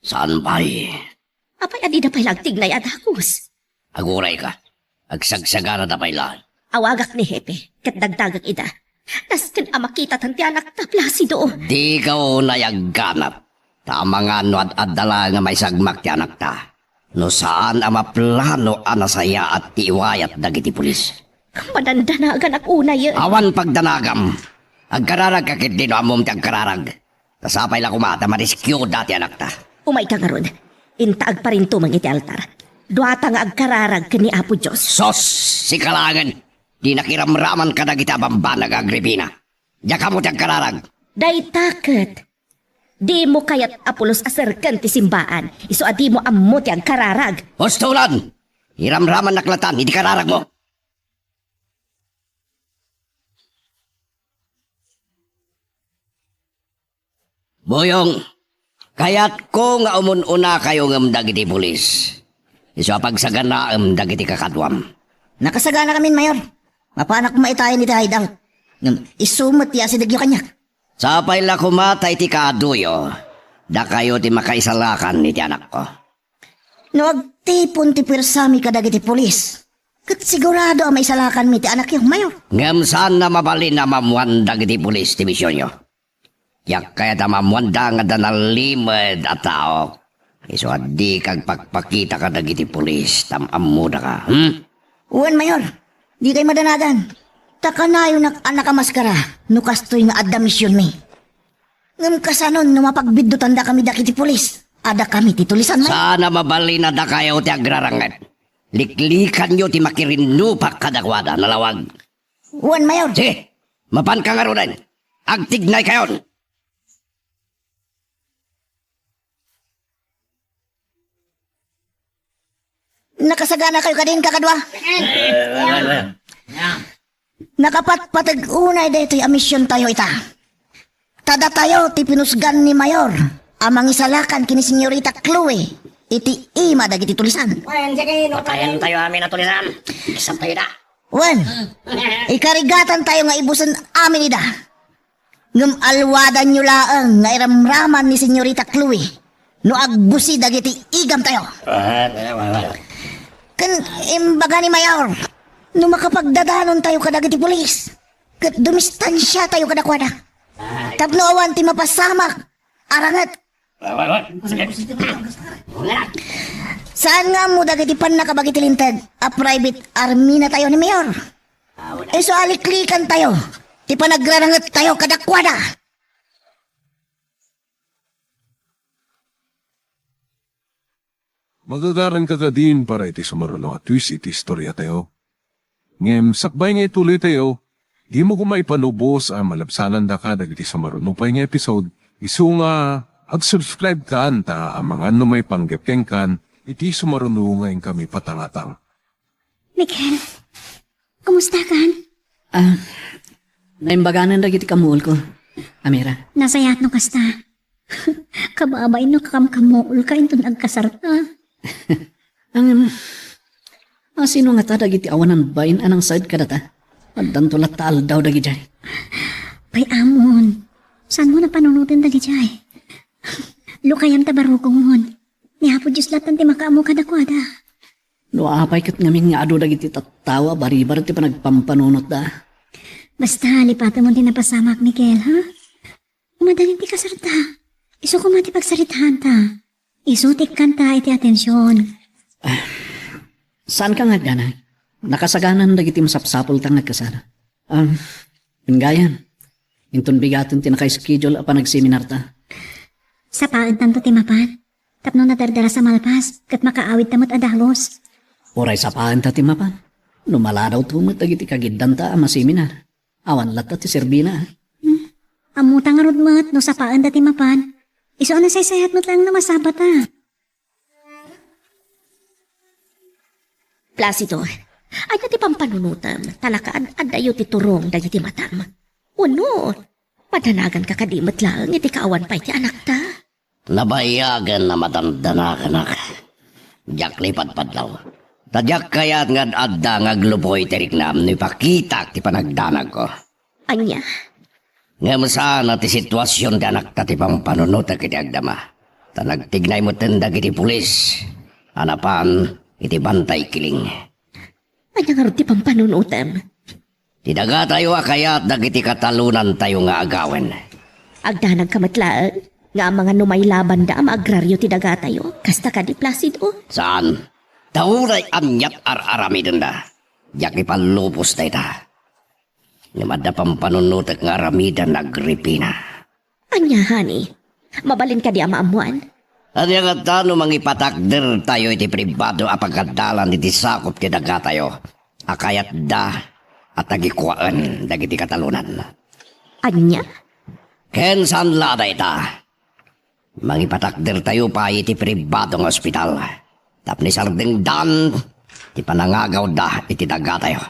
Saan pay? Apay a dida pay la agtignay a dagus? Agurayka. Agsagsaganada pay laeng. Awagak ni Hepe, ket dagdagek ida. Nasken a makitatan ti anakta, Placido. Dika unay agganat. Ta amangan no ad-adda laeng a maisagmak ti anakta. No saan a maplano a nasayaat ti iwayat dagiti pulis. Madandanaganak unay. Awan pagdanagam. Agkararagka ketdi no ammom ti agkararag. Ta sapay la koma ta mariskioda ti anakta. Umayka ngarud. Inta agparintumeng iti altar. Duata nga agkararag ken ni Apo Dios. Sos! Sika laengen! Dinak iramraman kadagiti a bambanag, Agripina. Diak ammo ti agkararag. Dayta ket, dimo kayat a pulos a serken ti simbaan, isu a dimo ammo ti agkararag. Ustolan! Iramramannak latan iti kararagmo. Boyong, kayatko nga umun-unakayo ngem dagiti pulis. Isu a pagsaganaem dagiti kakaduam. Nakasaganakamin, Mayor. Mapanak koma itayen iti hideout. Ngem isu met ti asidegyo kaniak. Sapay la koma ta iti kaaduyo, dakayo ti makaisalakan iti anakko. No agtipon ti puersami kadagiti pulis, ket sigurado a maisalakanmi ti anakyo, Mayor. Ngem saan a mabalin a maammoan dagiti pulis ti misionyo. Diak kayat a maammoanda nga adda nalimed a tao. Isu a dika agpakpakita kadagiti pulis, ta am-ammodaka, hmm? Wen, Mayor. Dikay madanagan. Ta kanayonak a nakamaskara no kastoy nga adda misionmi. Ngem kasanon no mapagbiddutandakami dagiti pulis? Adakami ti tulisan, Mayor. Saan a mabalin a dakayo ti agraranget. Liklikanyo ti makirinnupak kadakuada, nalawag. Wen, Mayor. Sige, mapanka ngaruden. Agtignaykayon. Nakasaganakayo kadin, kakadua? Nakapatpateg unay daytoy a misiontayo ita. Ta datayo ti pinusgan ni Mayor a mangisalakan ken ni Senyorita Chloe iti ima dagiti tulisan. Wen, sige, no. Patayen tayo amin a tulisan. Isang tayo da. Wen, ikarigatantayo nga ibusen amin ida. Ngem alwadanyo laeng nga iramraman ni Senyorita Chloe no agbusi dagiti igamtayo. Ah, wala, wala. Ken imbaga ni Mayor, no makapagdadanontayo kadagiti pulis, ket dumistansiatayo kadakuada. Tapno awan ti mapasamak a ranget. Wala, wala. Sige. Saan nga ammo dagiti pannakabagi ti linteg a private army-natayo ni Mayor? Isu a liklikantayo ti panagrarangettayo kadakuada. Magagaranka kadin para iti sumaruno a twist iti istoriatayo. Ngem sakbay nga ituloytayo, dimo koma ipanubos a malabsanandaka dagiti sumaruno pay nga episode, isu nga ag-subscribe kan ta amangan no maipanggep kenkan iti sumaruno nga inkami patangatang. Miguel, kumusta kan? Ah, naimbaganan dagiti kamuolko, Amira. Nasayaat no kasta. Kababain no kakamkamuolka inton agkasarta. Ngem, asino ngata dagiti awanan bain a nangsaed kadata? Addanto latta aldaw dagidiay. Pay ammon, saanmo napanunoten dagidiay? Lukayam ta barugongon. Ni Apo Dios latta ti makaammo kadakuada. No apay ket ngamin nga adu dagiti tattao a baribar ti panagpampanunotda? Basta, lipatemon ti napasamak, Miguel, ha? Madalin ti kasarta. Isu koma ti pagsaritaanta. Isu ti ikkanta iti atension. Saanka nga agdanag? Nakasaganan dagiti masapsapulta nga agkasala. Ah, pinggayan. Inton bigaten ti naka-schedule a panagseminarta. Sapaentanto ti mapan. Tapno nadardaras a malpas, ket makaawidta met a dagus. Uray sapaenta ti mapan. No maladawto met dagiti kagiddanta a maseminar, awan latta ti serbina. Hmm. Ammota ngarud met no sapaenda ti mapan. Isu a nasaysayat met laeng no masabata. Placido, ania ti pampanunotem, ta nakaad-addayo ti turong dagiti matam? Wenno, madanaganka kadi met laeng iti kaawan pay ti anakta? Nabayagen a madandanaganak. Diak lipadpadlaw. Ta diak kayat nga ad-adda nga agluboy ti riknam no ipakitak ti panagdanagko. Ania? Ngem saan a ti situasion ti anakta ti pampanunotek iti agdama. Ta nagtignay metten dagiti pulis a napan iti Bantay Kiling. Ania ngarud ti pampanunotem? Ti dagatayo a kayat dagiti katalonantayo nga agawen. Agdanagka met laeng nga amangan no mailabanda a maagrario ti dagatayo, kasta kadi, Placido? Saan. Ta uray aniat ar-aramidenda, diak ipallubos dayta. Ngem adda pampanunotek nga aramiden, Agripina. Ania, honey? Mabalin kadi a maammuan? Ania ngata no mangipatakdertayo iti pribado a pagadalan iti sakup ti dagatayo a kayatda a tagikuaen dagiti katalonan? Ania? Ken saan la a dayta. Mangipatakdertayo pay iti pribado nga ospital tapno isardengdan ti panangagawda iti dagatayo.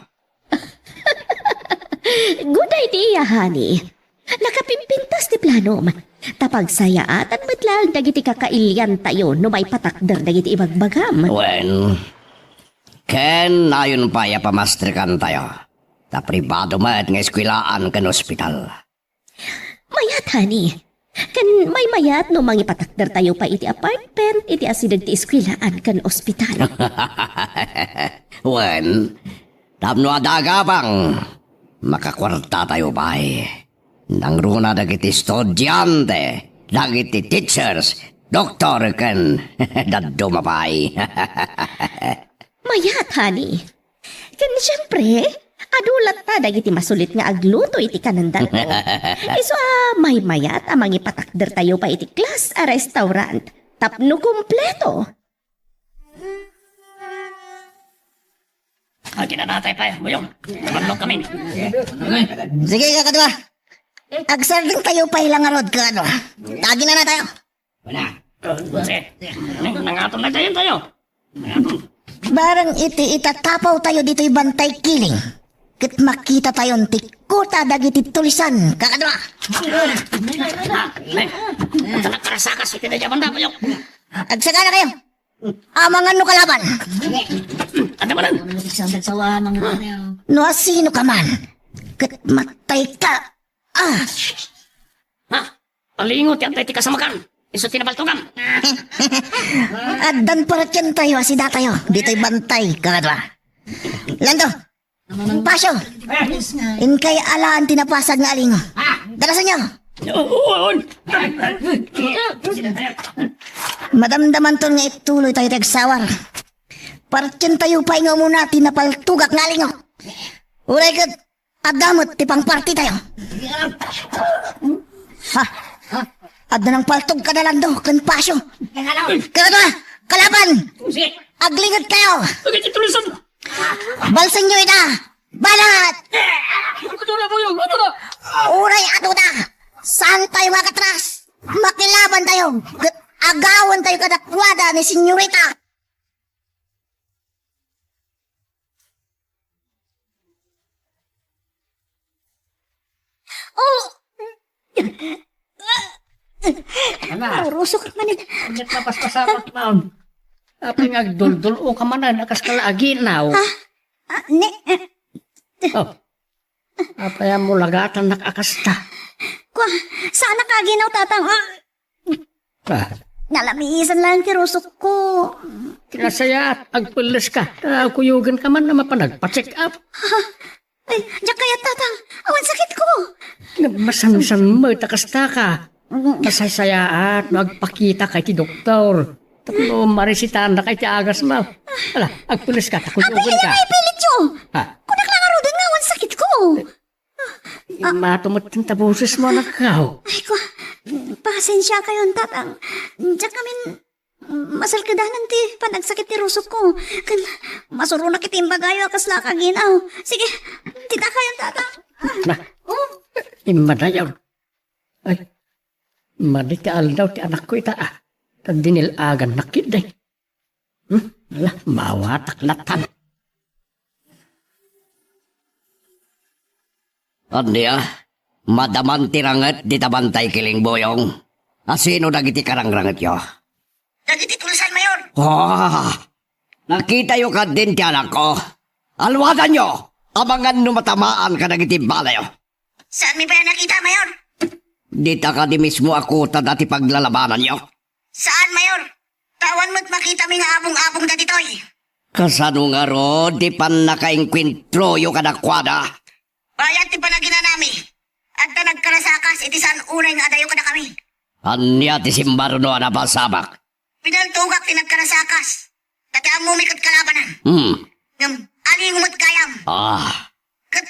Guday ti iya, honey. Nakapimpintas ti planom. Ta pagsayaatan met laeng dagiti kakailiantayo no maipatakder dagiti ibagbagam. Wen, ken nayon pay a pamastrikantayo. Ta pribado met nga eskuelaan ken ospital. Mayat, honey. Ken maymayat no mangipatakdertayo pay iti apartment iti asideg ti eskuelaan ken ospital. Wen, tapno adda agabang, makakuartatayo pay. Nangruna dagiti estudiante, dagiti teachers, doktor, ken dadduma pay. Mayat, honey. Ken siempre, adu latta dagiti masulit nga agluto iti kanandanto. Isu a maymayat a mangipatakdertayo pay iti class a restaurant tapno kumpleto. Aginanatay pay, buyong. Tumallok kami. Sige, kakadua. Agsardengtayo pay la ngarud, kakadua. Aginanatayo. Wala. Sige. Nangaton na tayo, tayo. Nangaton. Barang iti itatapawtayo ditoy Bantay Kiling, ket makitatayon ti kota dagiti tulisan, kakadua. Ata nakarasakas iti nadyaman da, Boyong. Agsaganakayo. Amangan no kalaban. Anda manen? No asino ka man, ket matay ka. Ah! Ha? Alingo ti adda iti kasamakan. Isu ti napaltogam. Addan paratientayo a sidatayo. Ditoy bantay, kakadua. Lando, Pasio, inkay alaan ti napasag nga alingo. Dalasanyo. Oo, oo. Madamdamanton nga ituloytayo ti agsawar. Paratientayo pay nga umuna ti napaltogak nga alingo. Uray ket adda met ti pangpartitayo. Ha? Adda nangpaltog kada Lando ken Pasio. Kada kalaban! Aglingetkayo! Agay ti tulisan! Balsenyo ida! Banat! Ito na, Boyong! Ito na! Uray adu da! Saantayo nga agatras! Makilabantayo! Ket agawentayo kadakuada ni Senyorita! Oh! Ala. Rusok man it-, Ket napaspasamak maon. Apay nga agduldul-o ka manen a kas ka la aginaw? Ah, ah, ni, Oh. Apay a mulagatannak a kasta? Kwa, saanak aginaw, Tatang. Ah, Ah. Nalamisan lang ti rusok ko. Ti nasayaat, agpelles ka. Ta kuyogen ka man a mapan agpa-check up. Ha? Ay, diak kayat, Tatang. Awan sakit ko. Masansan mo, ta kasta ka. Mm. Masaysayaat no agpakita ka iti doktor. Tapno maresitaannak iti agas mo. Ala, agpelles ka, ta kuyogen ka. Apay, naipilityo. Ha? Kunak lang ngaruden nga awan sakit ko. Immato met ti boses mo, anak ko. Ay, ko, pasensiakayon, Tatang. Diak ngamin masalkedanan ti panagsakit ti rusok ko. Ken masuronak iti imbagayo a kasla aginaw. Sige, dita kayon, Tatang. Na, Oh, immadayon. Ay, madi ti aldaw ti anakko ita, ah. Ta dinil-agannak ketdi. Hmm? Ala, mawatak latan. Ania, madaman ti ranget dita bantay, Kiling Boyong? Asino dagiti karangrangetyo? Dagiti tulisan, Mayor. Ah, nakitayo kadin ti anakko. Alwadanyo, amangan no matamaan kadagiti balayo. Saanmi pay a nakita, Mayor? Dita kadi mismo a kota dati paglalabananyo? Saan, Mayor. Ta awan met makitami nga abong-abong dagitoy. Kasano ngarud ti pannakaengkuentroyo kadakuada? Bayat ti panaginanami, adda nagkarasakas iti saan unay nga adayo kadakami. Ania ti simmaruno a napasamak? Pinaltogak ti nagkarasakas. Ta ti ammomi ket kalabanan. Hmm. Ngem, alingo met gayam. Ah. Ket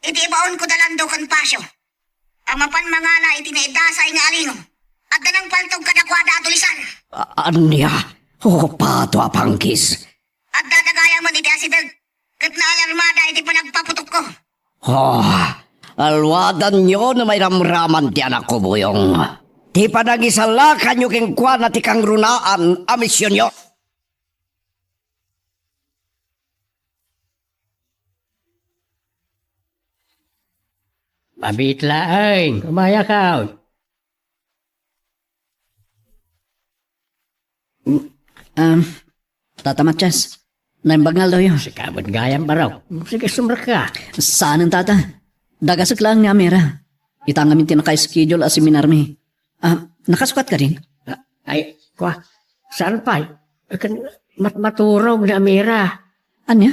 iti ibaonko da Lando ken Pasio a mapan mangala iti naidasay nga alingo, adda nangpaltog kadakuada a tulisan. A-, ania? Okupado a panggis. Adda da gayam iti asideg ket naalarmada iti panagpaputokko. Oh, alwadanyo no mairamraman ti anakko, Boyong. Ti panagisalakanyo kenkuana ti kangrunaan a misionyo. Mabit laeng, umayakaw. Um, Tata Matias, naimbag nga aldawyo. Sika met gayam, Barok. Sige, sumrekka. Saanen, Tata. Dagasek laeng ni Amira. Ita ngamin ti naka-schedule a seminarmi. Ah, nakasukat kadin? Ah, ay, kwa, saan pay? Ken mat-, maturog ni Amira. Ania?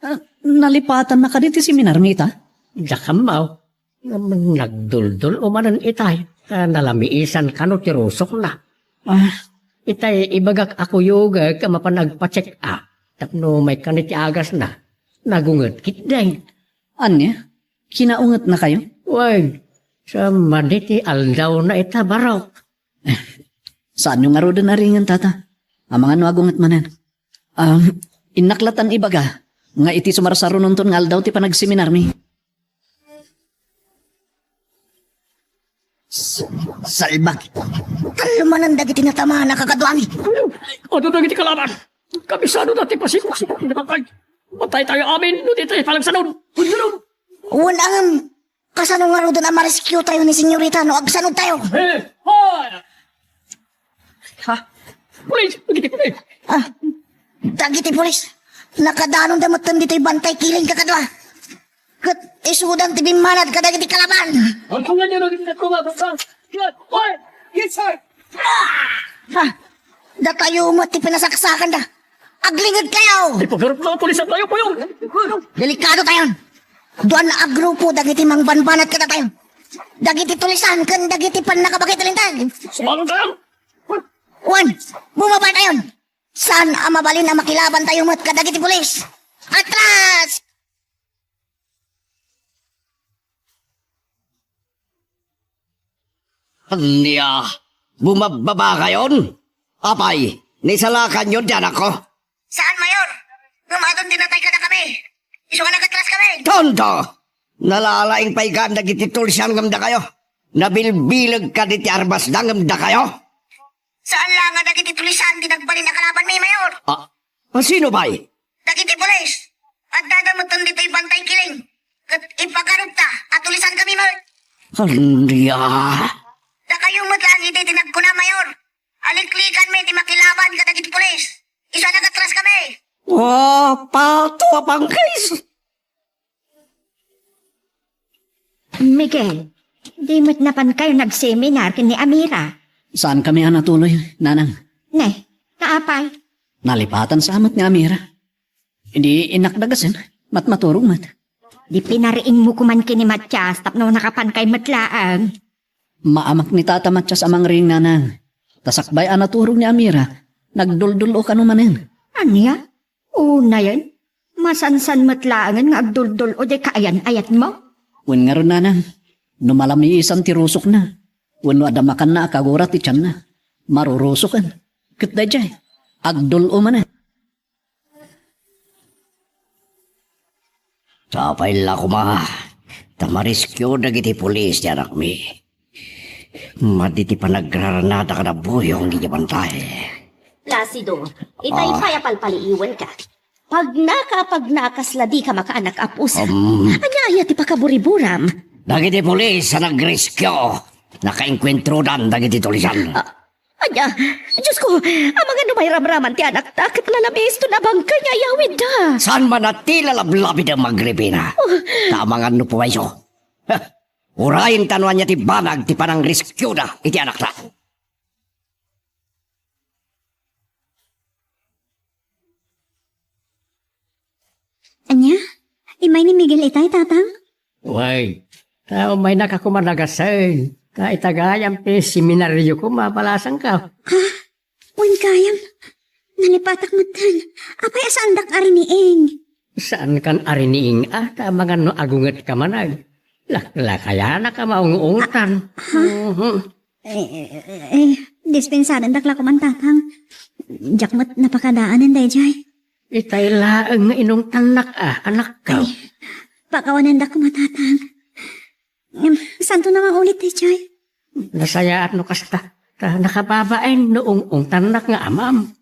Ah, nalipatanna kadi ti seminarmi ita? Diak ammo. Ngem nagduldul-o manen itay, ta nalamiisan kano ti rusokna. Ah. Itay ibagak a kuyogek a mapan agpa-check up tapno maikkan iti agasna. Nagunget ketdi. Ania? Kinaungetnakayo? Wen, sa madi ti aldawna ita, Barok. Eh, saanyo ngaruden a ringen, Tata. Amangan no agunget manen. Ah, innak latan ibaga nga iti sumarsarunonton nga aldaw ti panagseminarmi. S-, salbag. Tallo manen dagiti natamaan a kakaduami. Adu dagiti kalaban. Kabisado dati pasikok-sikok ni Bakay. Mataytayo amin no ditay panagsanod. Hunduron. Wen, ngem, kasano ngaruden a ma-rescue tayo ni Senyorita no agsanod tayo? Eh, hoy! Ha? Pulis! Dagiti pulis! Ah, dagiti pulis. Nakadanonda metten ditoy bantay kiling kakadua. Ket isudan ti bimmanad kadagiti kalaban. Ang tungan niyo, naging nagkumagot ka. Yan! Hoy! Yes, sir! Ha? Datayo met ti pinasaksakanda. Aglinged kayo! Ipagarap na ang pulis at tayo po yun! Delikado tayon. Duan a grupo dagiti mangbanbanat kadatayo. Dagiti tulisan ken dagiti pannakabakay ti linteg. Sumalong tayo! Wen, bumaba tayon. Saan a mabalin a makilaban tayo met kadagiti pulis? Atras! Ania? Bumababa kayon? Apay, nisalakanyon ti anakko? Saan, Mayor. Ngem adun ti natay kadakami. Isu a nagatras kami. Tonto! Nalalaing pay kan dagiti tulisan ngem dakayo. Nabilbileg kadi ti armasda ngem dakayo. Saan la nga dagiti tulisan ti nagbalin a kalabanmi, Mayor? Ah, sino pay? Dagiti pulis. Addada metten ditoy bantay kiling. Ket ipagarupda a tulisan kami met. Ania? Dakayo met lang iti ti nagkuna, Mayor. Aliklikanmi ti makilaban kadagiti pulis. Isu a nagatras kami. Wa, pato a pangkis. Miguel, di met napan kayo nagseminar ken ni Amira? Saan kami a natuloy, Nanang? Ne, naapay? Nalipatan sa amat ni Amira. Idi innak dagasen, matmaturog met. Di pinariingmo koman ken ni Matias tapno nakapan kay met laeng. Maamak ni Tata Matias a mangriing, Nanang. Ta sakbay a naturog ni Amira, nagduldul-o kano manen. Ania? Unayen, masansan met laengen nga agduldul-o diay kaayan-ayatmo? Wen ngarud, Nanang, no malamiisan ti rusokna, wenno adda makanna a kagura ti tianna, marurusoken. Ket daydiay, agdul-o manen. Sapay la koma ta ma-rescue dagiti pulis ti anakmi. Madi ti panagrarnada kada buyong iti bantay. Placido, itay Ah. pay a palpaliiwenka. Pagnaka, pagnaka, kasla dika makaanak a pusa. Um. Ania aya ti pakaburiburam? Dagiti pulis a nagrescue, nakaengkuentrodan dagiti tulisan. Ah, ania? Diosko, amangan no mairamraman ti anakta, ket lalabiston a bangkay nga iyawidda. Saan man a ti lalablabidem, Agripina? Oh. Ta amangan no pumayso. Heh, urayenta no ania ti banag ti panangrescueda iti anakta. Ania? Immay ni Miguel itay, Tatang? Wen, ta ummaynaka koma dagasen. Ta ita gayam ti seminario koma, balasangka. Ha? Wen gayam. Nalipatak metten. Apay a saandak a riniing? Saankan a riniing a, ta amangan no agungetka manen. Laklakayanak a maung-ungtan. Ah, ha? Mhm. Eh, eh, eh, eh, dispensarendak la koman, Tatang. Diak met napakadaanen daydiay. Itay laeng nga inungtannak a, anakko. Ay, pakawanendak koma, Tatang. Em, saanto nga ulit daydiay? Nasayaat no kasta. Ta nakababain no ung-ungtannak nga amam.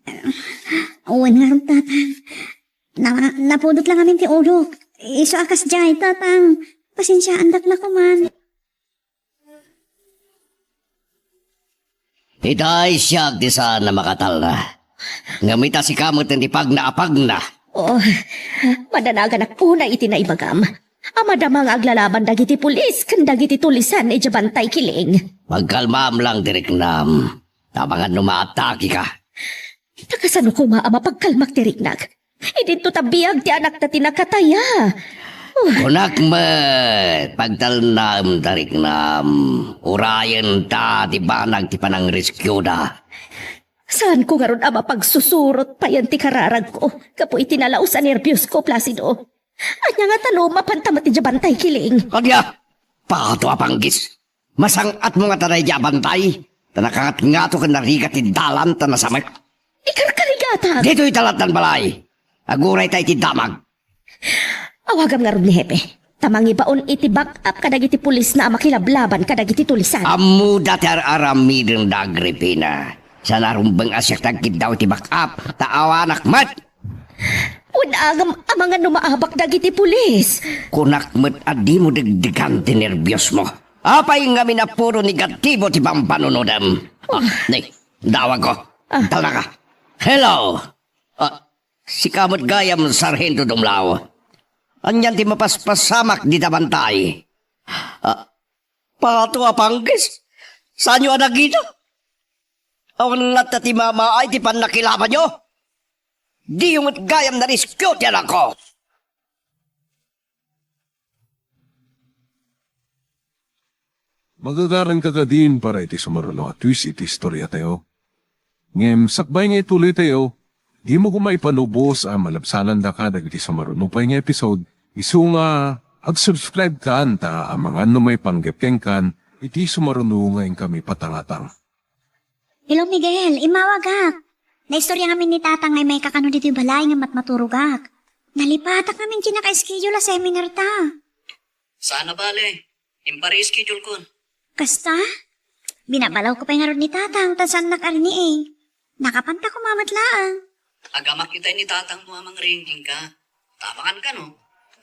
Wen ngarud, Tatang. Na-, napudot la ngamin ti ulok. Isu a kasdiay, Tatang. Pasensiaandak la koman. Itay siak ti saan a makatalna. Ngem ita sika met ti pagna a pagna. Oh, madanaganak unay iti naibagam. A madama nga aglalaban dagiti pulis ken dagiti tulisan idiay Bantay Kiling. Pagkalmaam lang ti riknam. Ta amangan no maatakeka. Ta kasano koma a mapagkalmak ti riknak? Idinto ta biag ti anakta ti nakataya. Oh. Kunak met, pagtalnaem ta riknam. Urayenta ti banag ti panangrescueda. Saanko ngarud a mapagsusurot payen ti kararagko gapu iti nalaus a nerbiosko, Placido. Ania ngata no mapanta met idiay Bantay Kiling? Ania? Pato a panggis. Masang-atmo ngata daydiay a bantay? Ta nakangatngato ken narigat ti dalan ta nasamek. Ikarkarigatak! Ditoy ta lattan balay. Agurayta iti damag. Awagam ngarud ni Hepe. Ta mangibaon iti back-up kadagiti pulisna a makilablaban kadagiti tulisan. Ammoda ti ar-aramidenda, Agripina. Saan a rumbeng a siak ti agkiddaw iti back-up, ta awanak met. Wen agam amangan no maabak dagiti pulis. Kunak met a dimo degdegan ti nerbiosmo. Apay ngamin a puro negatibo ti pampanunodem? Ah, ni, dawagko. Ah. Talnaka. Hello! Ah, sika met gayam, Sarhento Dumlaw. Anian ti mapaspasamak dita bantay? Ah, pato a panggis? Saanyo a nakita? Awan latta ti mamaay ti pannakilabanyo? Diyo met gayam na-rescue ti anakko. Magagaranka kadin para iti sumaruno a twist iti istoriatayo. Ngem sakbay nga ituloytayo, dimo koma ipanubos a malabsanandaka dagiti sumaruno pay nga episode, isu nga ag-subscribe kan ta amangan no maipanggep kenkan iti sumaruno nga inkami patangatang. Hello, Miguel. Immawagak. Naistorya ngamin ni Tatang nga immay ka kano ditoy balay ngem matmaturogak. Nalipatak ngamin ti naka-schedule a seminar ta. Saan a bale. Impare-schedule kon. Kasta? Binabalawko pay ngarud ni Tatang ta saannak a riniing. Nakapanta koma met laeng. Agamak itay ni Tatangmo a mangriing kenka. Ta amangan kano,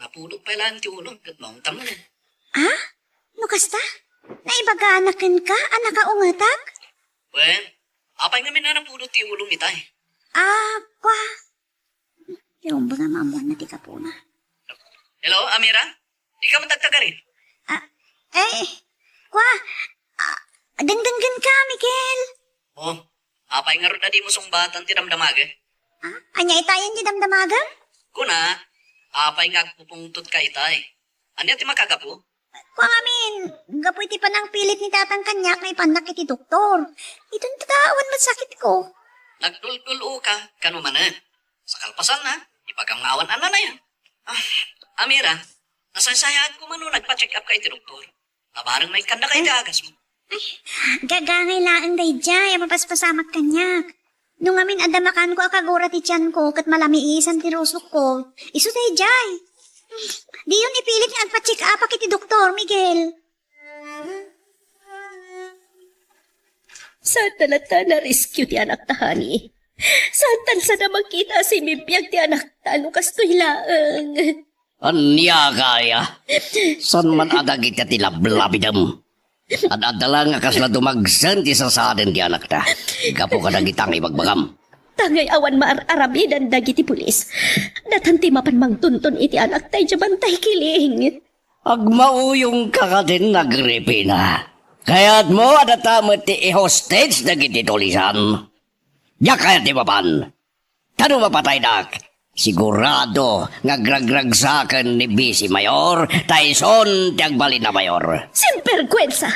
napudot pay laeng ti ulom ket maungtam manen. Ah? No kasta? Naibagana kenka a nakaungetak? Wen, apay ngamin a napudot ti ulom itay? Ah, kua. Ti umbag a maammoanna ti gapuna. Hello, Amira? Ikaw met agtagarin? Ah, eh, kua, ah, dengdenggenka, Miguel. Oh, apay ngarud a dimo sungbatan ti damdamagek? Ah, ania itayen ti damdamagem? Kuna, apay nga agpupungtodka itay? Ania ti makagapu? Kua ngamin, gapu iti panangpilit ni Tatang kaniak nga ipannak iti doktor. Iton ti awan met sakitko. Nagdulduloka, kano manen? Sa kalpasanna, ibagam nga awan a nanayon. Ah, Amira, nasaysayaat koma no nagpa-check up ka iti doktor. Nabareng maikkannaka iti agasmo. Ay, gagangay laeng daydiay a mapaspasamak kaniak. No ngamin adda makaanko a kagura ti tianko ket malamiisan ti rusokko, isu daydiay. Diyon ipilit nga agpa-check upak iti doktor, Miguel. Saan ta latta na-rescue ti anakta, honey? Saan tan sada makita a simmibiag ti anakta no kastoy laeng? Ania kaya? Saan man a dagiti ti lablabidem? Ad-adda la nga kasla dumagsen ti sasaden ti anakta. Gapu kadagita nga ibagbagam. Tangay awan maar-aramidan dagiti pulis. Datan ti mapan mangtunton iti anakta idiay bantay kiling. Agmauyongka kadin, Agripina. Kayatmo a data met ti i-hostage dagiti tulisan? Diak kayat ti mapan. Ta no mapataydak, sigurado nga agragragsaken ni Vice Mayor ta isun ti agbalin a mayor. Sinbergwensa!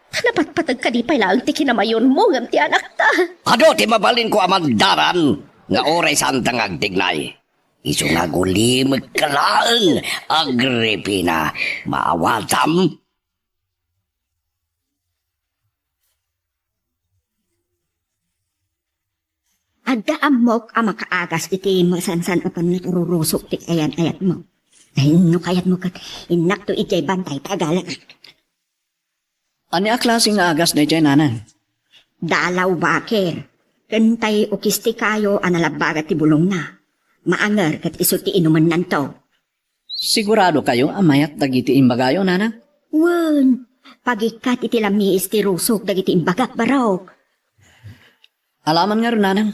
Ta napatpateg kadi pay laeng ti kinamayormo ngem ti anakta. Adu ti mabalinko a mandaran nga uray saanta nga agtignay. Isu nga agulimekka laeng, Agripina, maawatam. Adda ammok a makaagas iti masansan a pannakarurusok ti ayan-ayatmo. Ay, no kayatmo ket, innakto idiay bantay ta agalaak. Ania a klase nga agas daydiay, nanang? Dalaw bakir, ken tay ukis ti kayo a nalabbaga ti bulongna. Maanger ket isu ti inumennanto. Sigurado kayo a mayat dagiti imbagayo, nanang? Wen, pagikkat iti lamiis ti rusok dagiti imbagak, barok. Alaman ngarud, nanang.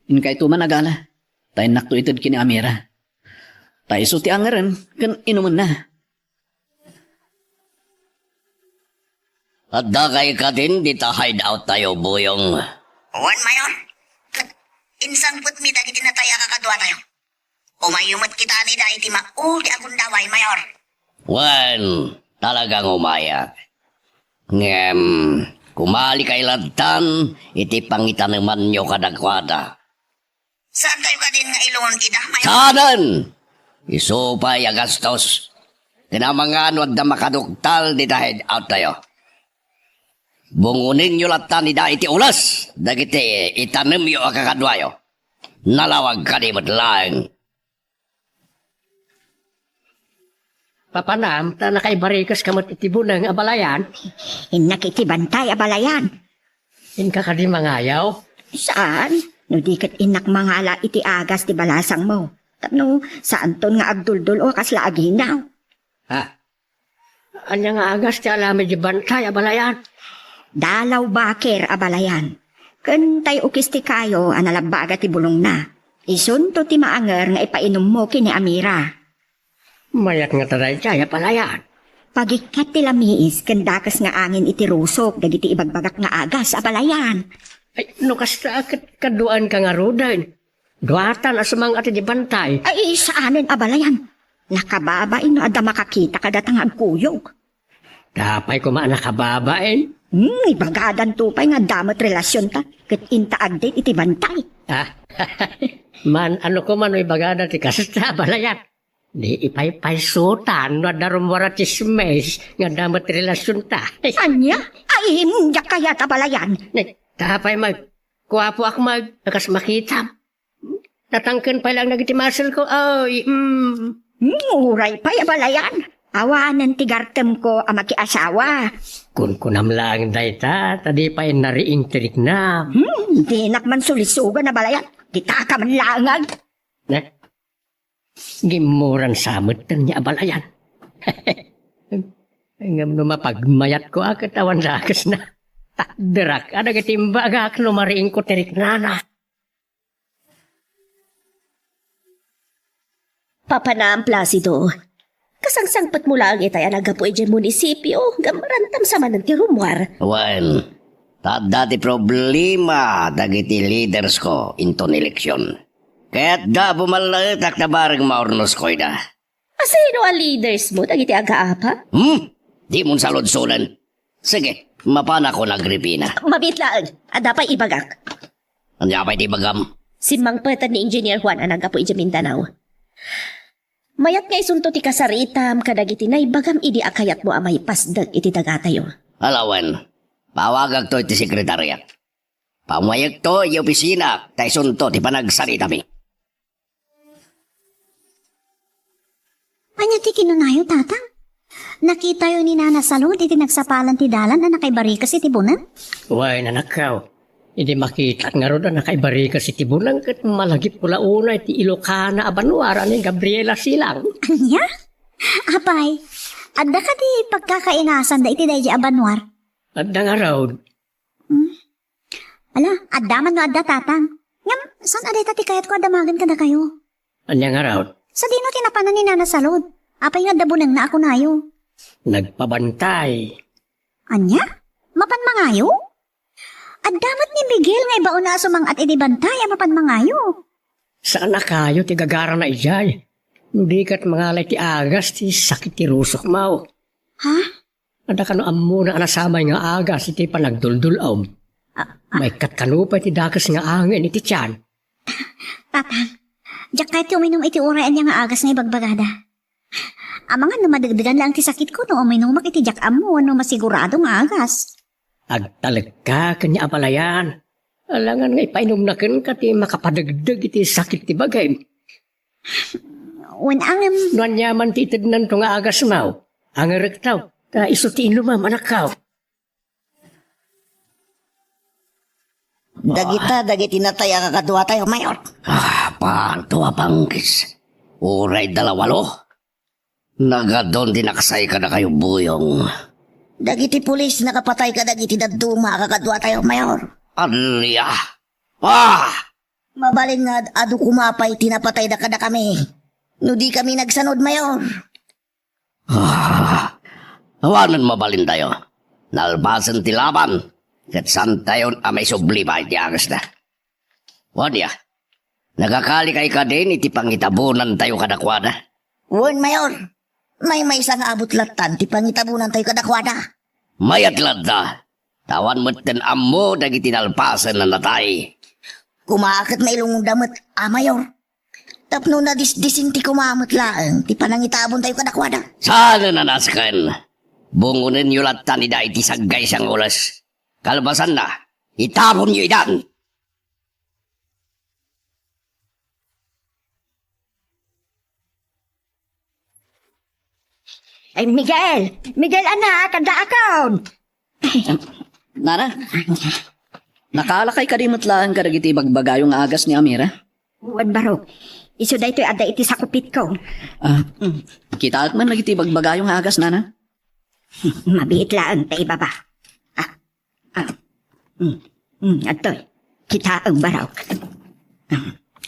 Inkayto man agala, ta innakto ited ken ni Amira. Ta isu ti angeren ken inumenna. Adda kay kadin dita hideout tayo, Buyong? Wen, Mayor. Ket insangpetmi dagiti natay a kakaduatayo. Umayo met kita nida iti mauli a gundaway, Mayor. Wen, talagang umayak. Ngem, kumali kay lattan iti pangitanemanyo kadakuada. Saantayo kadin nga ilungon ida, Mayor? Saanen! Isu pay a gastos. Ken amangan no adda makaduktal dita hideout tayo. Bungonenyo lattan ida iti ules dagiti itanemyo a kakaduayo. Nalawag kadi met laeng. Papanam, ta nakaibarikes ka met iti buneng a balayan? Innak iti bantay a balayan. Inka kadi mangayaw? Saan? No di ket innak mangala iti agas ti balasangmo. Tapno saanton nga agduldul-o a kasla aginaw. Ha? Ania nga agas ti aramid ti bantay, abalayan? Dalaw baker, abalayan. Ken tay ukis ti kayo a nalabbaga ti bulongna. Isunto ti maanger nga ipainummo ken ni Amira. Mayat ngata daydiay, abalayan? Pagikkat ti lamiis ken dakes nga angin iti rusok dagiti ibagbagak nga agas, abalayan. Ay, no kasta, ket kaduaenka ngaruden. Duatan a sumang-at iti bantay. Ay, saanen, abalayan. Nakababain no adda makakita kadata nga agkuyog. Apay koma a nakababain? Hmm, ibagadanto pay nga adda met relasionta ket inta agdate iti bantay. Ah, man, ano koma no ibagada ti kasta, abalayan? Di ipaypaysutan no adda rummuar a tsismis nga adda met relasionta. Ania? Ay, diak kayat, abalayan. Ni, apay met, kuapoak met, a kas makitam. Natangken pay laeng dagiti muscle ko, ay, mm. Hmm, uray pay, abalayan. Awanen ti gartemko a makiasawa. Kunkunam laeng dayta, ta di pay nariing ti riknam. Hmm, dinak man sulisugan, abalayan. Kitaka man laeng, ag. Ne? Gimmuran sa metten ni abalayan. Ngem no mapagmayatko a ket awan dakesna. Takderak a dagiti imbagak no mariingko ti riknana. Papanam, Placido. Kasangsangpetmo laeng itay a naggapu idiay munisipio, ngem rantam sa manen ti rummuar. Wen, ta adda ti problema dagiti leaders ko inton eleksyon. Kayatda a bumallaetak ta bareng maurnosko ida. Asino a leaders mo dagiti agaapa? Hmm? Dimon saludsoden. Sige, mapanakon, Agripina. Mabiit laeng, adda pay ibagak. Ania pay ti ibagam? Simmangpeten ni Engineer Juan a naggapu idiay Mindanao. Mayat nga isunto ti kasaritam kadagiti naibagam idi a kayatmo a maipasdek iti dagatayo. Ala wen, pawagakto iti sekretariat. Pammayekto iti opisina ta isunto ti panagsaritami. Ania ti kinunayo, Tatang? Nakitayo ni Nana Salud iti nagsapalan ti dalan a nakaibarikes iti buneng? Wen, anakko. Idi makitak ngarud a nakaibarikes iti buneng ket malagipko la unay ti Ilocana a banua a ni Gabriela Silang. Ania? Apay, adda kadi pagkakaingasanda iti daydiay a banua? Adda ngarud. Hmm? Ala, adda man no adda, Tatang. Ngem, saan a dayta ti kayatko a damagen kadakayo? Ania ngarud? Sadino ti napanan ni Nana Salud? Apay nga adda bunengna a kunayo? Nagpabantay. Ania? Mapan mangayo? Adda met ni Miguel nga ibaonna a sumang-at idi bantay a mapan mangayo. Saan a kayo ti gagarana idiay? No di ket mangalay ti agas ti sakit ti rusokmo. Ha? Adda kano ammona a nasamay nga agas iti panagduldul-om? Ah, ah. Maikkat kano pay ti dakes nga angin iti tian. Tatang, diak kayat ti uminum iti uray ania nga agas nga ibagbagada. Amangan no madegdegan laeng ti sakitko no uminumak iti diak ammo wenno masigurado nga agas. Agtalekka ken ni abalayan. Alangan nga ipainumna kenka ti makapadegdeg iti sakit ti bagim. Wen, angem. No aniaman ti itednanto nga agasmo, angerekto, ta isu ti inumem, anakko. Dagita, dagiti natay a kakaduatayo, Mayor. Ah, panto a panggis. Uray dalawalo. Nagadun ti naksay kadakayo, Buyong. Dagiti pulis nakapatay kadagiti dadduma a kakaduatayo, Mayor. Ania? Ah! Mabalin nga ad-adu koma pay ti napatayda kadakami no di kami nagsanud, Mayor. Ah, awanen mabalintayo. Nalpasen ti laban, ket saantayon a maisubli pay ti agasda. Wen, nagakalikay kadin iti pangitabonantayo kadakuada? Wen, Mayor. Maymaysa nga abut lattan ti pangitabonantayo kadakuada. Mayat latta, ta awan metten ammo dagiti nalpasen a natay. Koma ket mailungonda met, a Mayor. Tapno nadisdisinti koma met laeng ti panangitabontayo kadakuada. Saanen a nasken. Bungonenyo lattan ida iti saggaysa nga oras. Kalpasanna, itabonyo idan. Ay, Miguel! Miguel, anak, addaakon! Nana, nakaalakay kadi met laeng kadagiti ibagbagayo nga agas ni Amira? Wen, barok. Isu daytoy adda iti sakupitko. Ah, Mm. Kitaek man dagiti ibagbagayo nga agas, Nanang? Mabiit laeng ta ibaba. Ah, ah. Mm, mm, adtoy. Kitaem, Barok.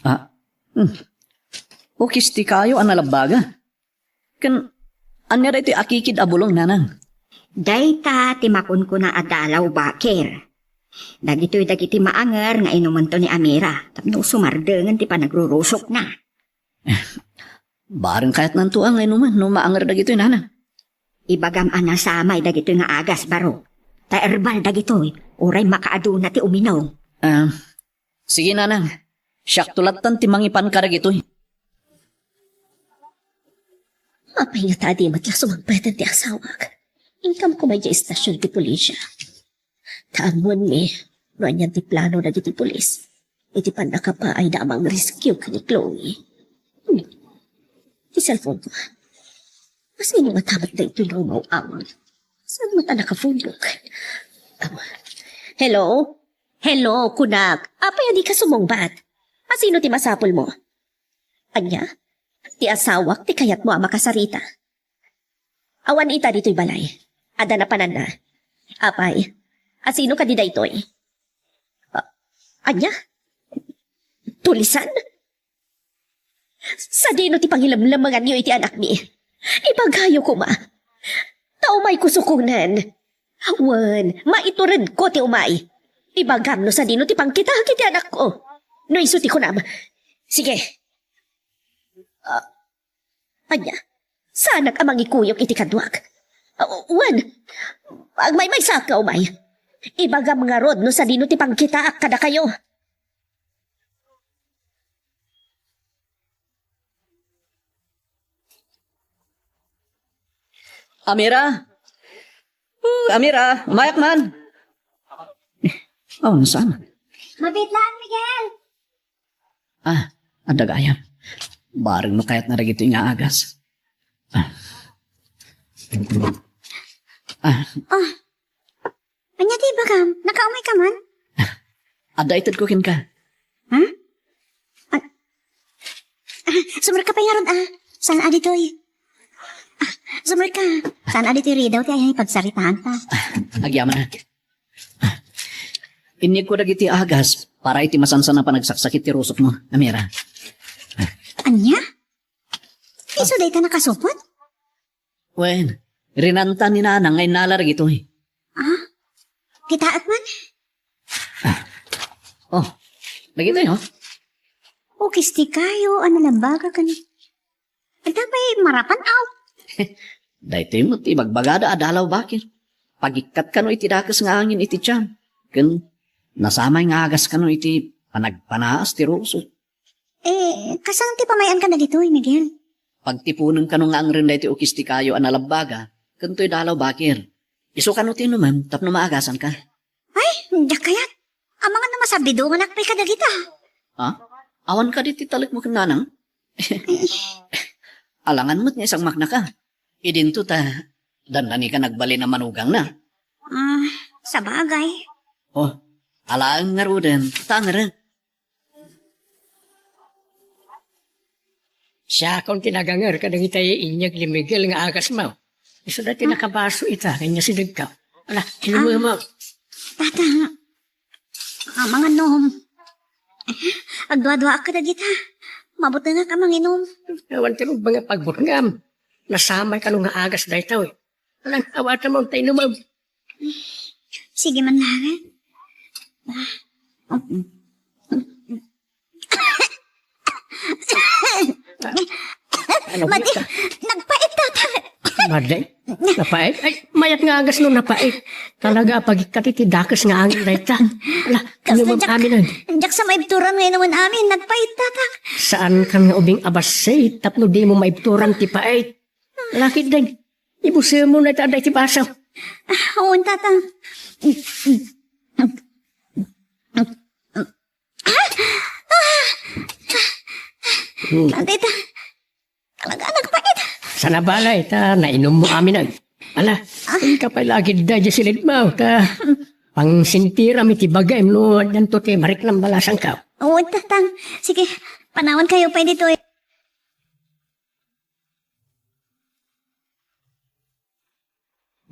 Ah. Mm. Ukis ti kayo a nalabbaga. Ken, ania daytoy akikid a bulong, Nanang? Dayta ti makunkuna a dalaw, Bakir. Dagitoy dagiti maanger nga inumento ni Amira tapno sumardengen ti panagrurusokna. Bareng kayatnanto a nga inumen no maanger dagitoy, Nanang. Ibagam a nasamay dagitoy nga agas, Barok. Ta erbal dagitoy, uray makaaduna ti uminum. Ah, sige, Nanang. Siakto lattan ti mangipan kadagitoy. Apay ngata a di met la sumangpeten ti asawak? Inkam koma idiay istasion ti pulisya. Ta ammoenmi no anian ti plano dagiti pulis iti pannakapaayda a mangrescue ken ni Chloe. Hmm. Ti cellphone ko. Asino ngata met daytoy nga umaw-awag? Saan met a nakafundok? Am, hello? Hello, kunak. Apay a dika sumungbat? Asino ti masapulmo? Ania? Ti asawak ti kayatmo a makasarita? Awan ita ditoy balay. Adda napananna. Apay, asino kadi daytoy? A-, ania? Pulisan? Sadino ti pangilemlemenganyo iti anakmi? Ibagayo koma. Ta umayko sukonen. Wen, maituredko ti umay. Ibagam no sadino ti pangkitaek iti anakko. No isu ti kunam. Sige. Ah, ania? Saanak a mangikuyog iti kaduak? Ah, wen, agmaymaysaak nga umay. Ibagam ngarud no sadino ti pangkitaak kadakayo. Amira! Uh, Amira, umayak man! Oh, saan? Mabitlaan, Miguel! Ah, adda gayam. Bareng no kayatna dagitoy nga agas. Ah. Ah. Ah. Ania ti ibagam? Nakaumay ka man? Adda itedko kenka. Ha? Ah, ah, sumrek ka pay ngarud, ah. Saan a ditoy? Ah, sumrek ka. Saan a ditoy ridaw ti ay pagsaritaan ta? Ah, agyamanak. Ah, inyegko dagiti agas para iti masansan a panagsaksakit ti rusokmo, Amira. Ania? Isu dayta nakasupot? Wen, rinanta ni Nanang nga innala dagitoy. Ah? Kitaek man? Ah. Oh, dagitoy, oh. Ukis ti kayo, a nalabbaga ken. Adda pay marapan, aw? Daytoy met ti ibagbagada a dalaw, Bakir. Pagikkat kano iti dakes nga angin iti tiyan. Ken nasamay nga agas kano iti panagpanaas ti rusok. Eh, kasano ti pamay-an ka dagitoy, Miguel? Pagtiponen kano nga angren daytoy ukis ti kayo a nalabbaga, ken toy dalaw, Bakir. Isu kano ti inumen tapno maagasan ka. Ay, diak kayat. Amangan no masabidonganak pay kadagita. Ha? Awan kadi ti talekmo ken Nanang? Alangan met nga isangmaknaka. Idinto ta, dandani ka nagbalin a manugangna. Ah, sabagay. Oh, alaen ngaruden, ta angeren. Siakon ti naganger kadagiti inyeg ni Miguel nga agasmo. Isu daytoy nakabaso ita, kanya sidegka. Ala, inumem. Ah, tata, amangan no agduaduaak kadagita. Mabutengak a manginum. Awan ti rumbeng a pagbutngam. Nasamay kano nga agas daytoy. Alan, awatam ta inumem. Sige man laeng. Ano Madi, ka? Nagpait, tata. Madi? Napait? Ay, mayat nga agas no napait. Talaga, pagikkat iti dakes nga angin dayta. Ala, inumem amin, ay. Diak sa maibturan nga inumen amin, nagpait, tata. Saan kan nga ubing a bassit, tapno di mo maibturan ti pait. Lakit din. Ibusem mo na ita, adda iti baso. Ah, oo, tata. Ah! Ah! Hmm. Tata, ita. Talaga, nagpait. Sana balay, ta nainum mo amin, ay. Ala, ah, inka pay lagi da, di silid mo, ta pangsintiram iti bagay, no, addanto ti mariknam balasang ka. Oo, tata. Sige, panawan kayo pay ditoy.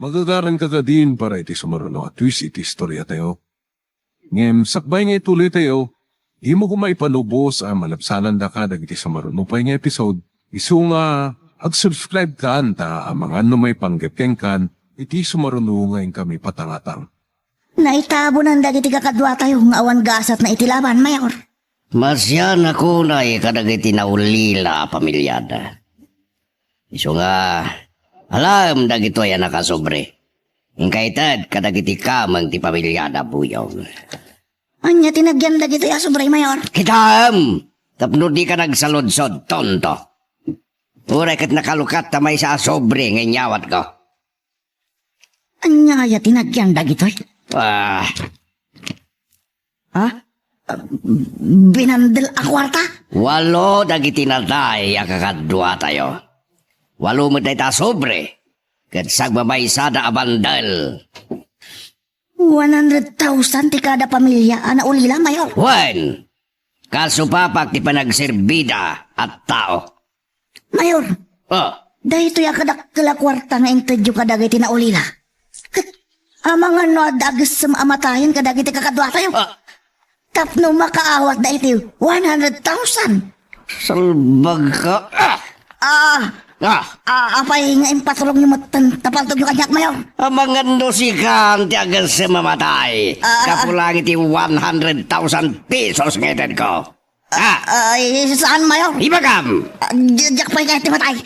Magagaranka kadin para iti sumaruno a twist iti istoriatayo. Ngem sakbay nga ituloytayo, dimo koma ipalubos a malabsanandaka dagiti sumaruno pay nga episode. Isu nga, ag-subscribe kan ta amangan no maipanggep kenkan iti sumaruno nga inkami patangatang. Naitabonan dagiti kakaduatayo nga awan gasatna iti laban, Mayor. Masianakon kadagiti naulila a pamiliada. Isu nga, alaem dagitoy a nakasobre. Inkaited kadagiti kameng ti pamiliada, Buyong. Ania ti nagyan dagitoy a sobre, Mayor? Kitaem! Tapno dika nagsaludsod, tonto. Uray ket nakalukat ta maysa a sobre nga inyawatko. Ania aya ti nagyan dagitoy? Ah. Ha? Binandel a kuarta? Walo dagiti natay a kakaduatayo. Walo met dayta a sobre. Ket sagmamaysada a bandel. One hundred thousand ti kada pamilia a naulila, Mayor. Wen, kasupapak ti panagserbida a tao. Mayor, Oh. Daytoy a kadakkel a kuarta nga intedyo kadagiti naulila. Amangan no adda agessem a matayen kadagiti kakaduatayo. Ah. Tapno makaawatda iti one hundred thousand. Salbag ka. Ah! Ah! Ah! Ah, apay nga impatulongyo metten ta paltogyo kaniak, Mayor? Amangan no sikan ti agessem a matay. Ah. Gapu lang iti one hundred thousand pesos nga itedko. Ah! Ay, saan, Mayor? Ibagam! Ah, di-, diak pay kayat ti matay.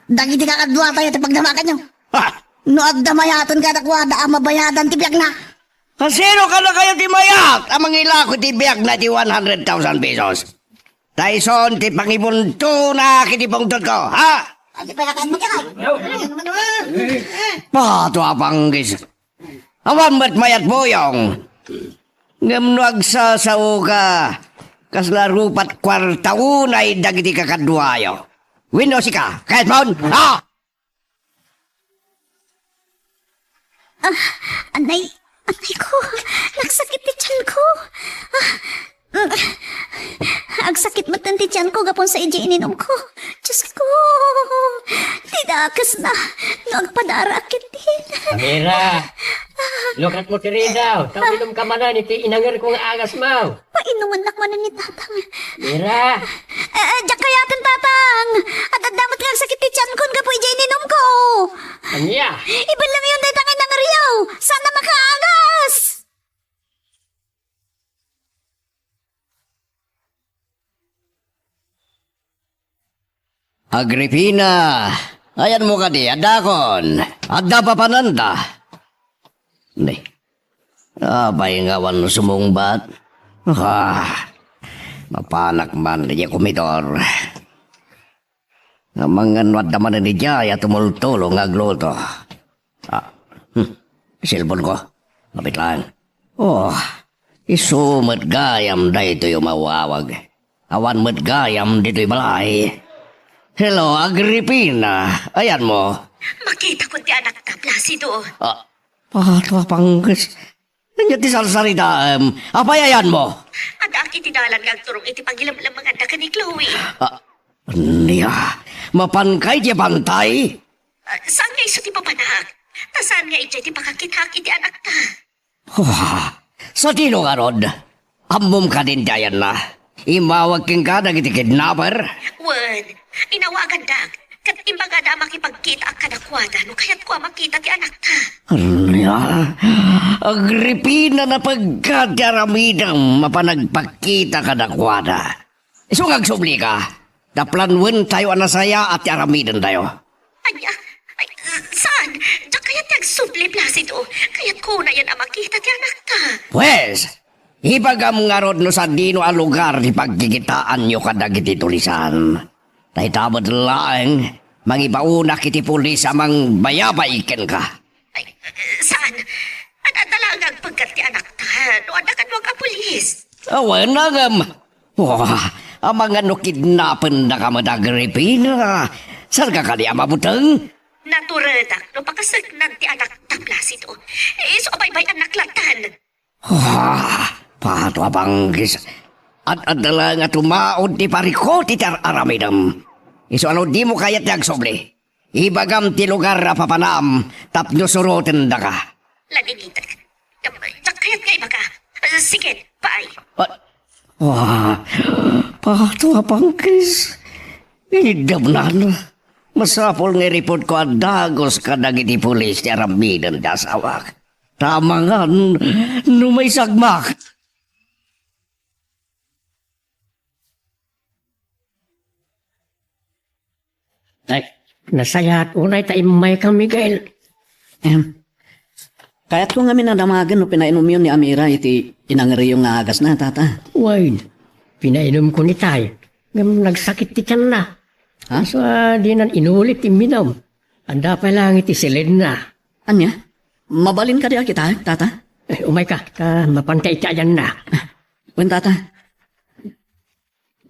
Dagiti kakaduatayo ti pagdamakanyo. Ah! No adda mayaten kadakuada a mabayadan ti biagna. Kasino kadakayo ti mayat a mangilako ti biagna ti one hundred thousand pesos? Ta isun ti pangibuntona iti pungtotko, ha? Adi pa yakan mo kay. Pato a panggis. Awan met mayat, Buyong. Ngem no agsasaoka, kasla rupat kuarta unay dagiti kakaduayo. Wenno sika, kayatmon? Ha? Ah, anay, anay ko, nagsakit ti tiyan ko. Ah, mm, agsakit met ti tiyan ko gapu sa idiay ininum ko. Diyos ko, ti dakesna, no agpadara ketdin. Amira, lukat mo ti ridaw, ta uminum ka manen iti inanger ko nga agas mo. Painumennak manen ni Tatang. Mira! Eh, eh, diak kayaten, Tatang! Ad-adda met nga agsakit ti tiyan ko gapu idiay ininum ko! Ania? Ibellengyon dayta nga inangeryo! Saan a makaagas! Agripina, ayanmo kadi, addakon. Adda papananta. Ni, apay nga awan sumungbat? Ah, mapanak man idiay komedor. Amangan no adda manen idiay a tumultulo nga agluto. Ah, hmm. Cellphone ko. Kapit lang. Oh, isu met gayam daytoy umawawag. Awan met gayam ditoy balay. Hello, Agripina. Ayanmo? Makitakon ti anakta, Placido. Ah, pato a panggis. Ania ti sarsaritaem? Apay ayanmo? Addaak iti dalan nga agturong iti pangilemlemenganda ken ni Chloe. Ah, ania? Mapanka idiay bantay? Ah, saan nga isu ti papanak? Ta saan nga idiay ti pakakitaak iti anakta? Wah, sadino ngarud? Ammom kadin ti ayanna? Immawag kenka dagiti kidnapper? Wen, inawagandak, ket imbagada a makipagkitaak kadakuada no kayatko a makita ti anakta. Ania? Agripina, napegka ti aramidem a panagpakita kadakuada. Isu nga agsublika, ta planuentayo a nasayaat ti aramidentayo. Ania? Ay, saan? Diak kayat ti agsubli, Placido. Kayatko unayen a makita ti anakta. Pues, ibagam ngarud no sadino a lugar ti pagkikitaanyo kadagiti tulisan. Ta ita met laeng, mangibaonak iti pulis a mangbayabay kenka. Ay, saan? Ad-adda laeng agpeggat ti anakta no adda kaduak a pulis. Awan, ngem. Wah, amangan no kidnapendaka met, Agripina. Saanka kadi a mabuteng? Naturedak no pakaseknan ti anakta, Placido. Isu a baybay-annak lattan. Ah, pato a panggis. Ad-adda laeng a tumaud ti parikut iti ar-aramidem. Isu a no dimo kayat ti agsubli. Ibagam ti lugar a papanam tapno surotendaka. Laginitek. Diak kayat nga ibaka. Sige, bye. Ah, ah, pato a pangkis. Inidabnan. Masapul nga i-report ko a dagus kadagiti pulis ti aramiden ti asawak. Tamangan no maisagmak. Ay, nasayaat unay ta immayka, Miguel. Em, kayatko ngamin a damagen no pinainomyo ni Amira iti inangriyo nga agasna, Tata. Wen, pinainomko ni Tay. Ngem nagsakit ti tianna. Ha? Isu a dinan inulit ti imminom. Adda pay laeng iti silinna. Ania? Mabalin kadi a kitaek, Tata? Eh, umayka, ta mapanka iti ayanna. Wen, Tata.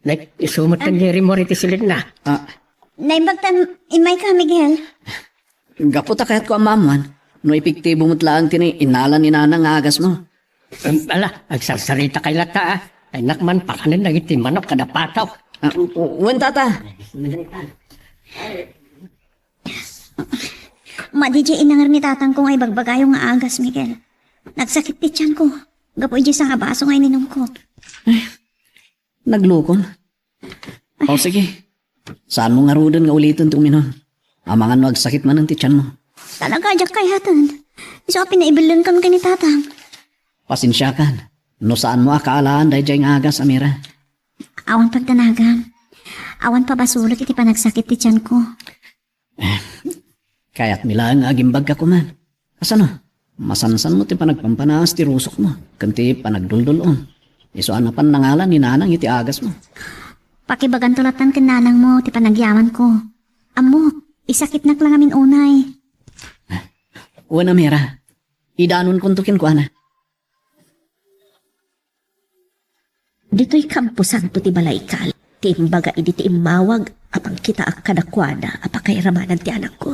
Nay, isu met ti rimmuar iti silinna. Ah. Naimbag ta immayka, Miguel. Gapu ta kayatko a maammuan no epektibo met laeng ti innalan ni Nanang nga agasmo. Em, ala, agsarsaritaka latta, a. Ay, nak man, pakanen dagiti manok kada patok. Ah, wen, Tata. Madi diay inangir ni tatangko nga ibagbagayo nga agas, Miguel. Nagsakit ti tianko gapu idiay sangabaso nga ininumko. Naglukol. O, sige. Saanmo ngaruden nga uliten ti uminom. Amangan no agsakit manen ti tianmo. Talaga, diak kayaten. Isu a pinaibellenkan ken ni Tatang. Pasensiakan no saanmo a kaalaan daydiay nga agas, Amira. Awan pagdanagam. Awan pabasolek iti panagsakit ti tianko. Kayatmi laeng nga agimbagka koma. Kasano? Masansanmo ti panagpampanaas ti rusokmo ken ti panagduldul-om. Isu a napan nangalan ni Nanang iti agasmo. Pakibaganto latta ken nanangmo ti panagyamanko. Ammok, isakitnak la ngamin unay. Wen, Amira, idanonkonto kenkuana. Ditoy kamposanto ti balay Kali ti imbaga idi ti immawag a pangkitaak kadakuada a pakairamanan ti anakko.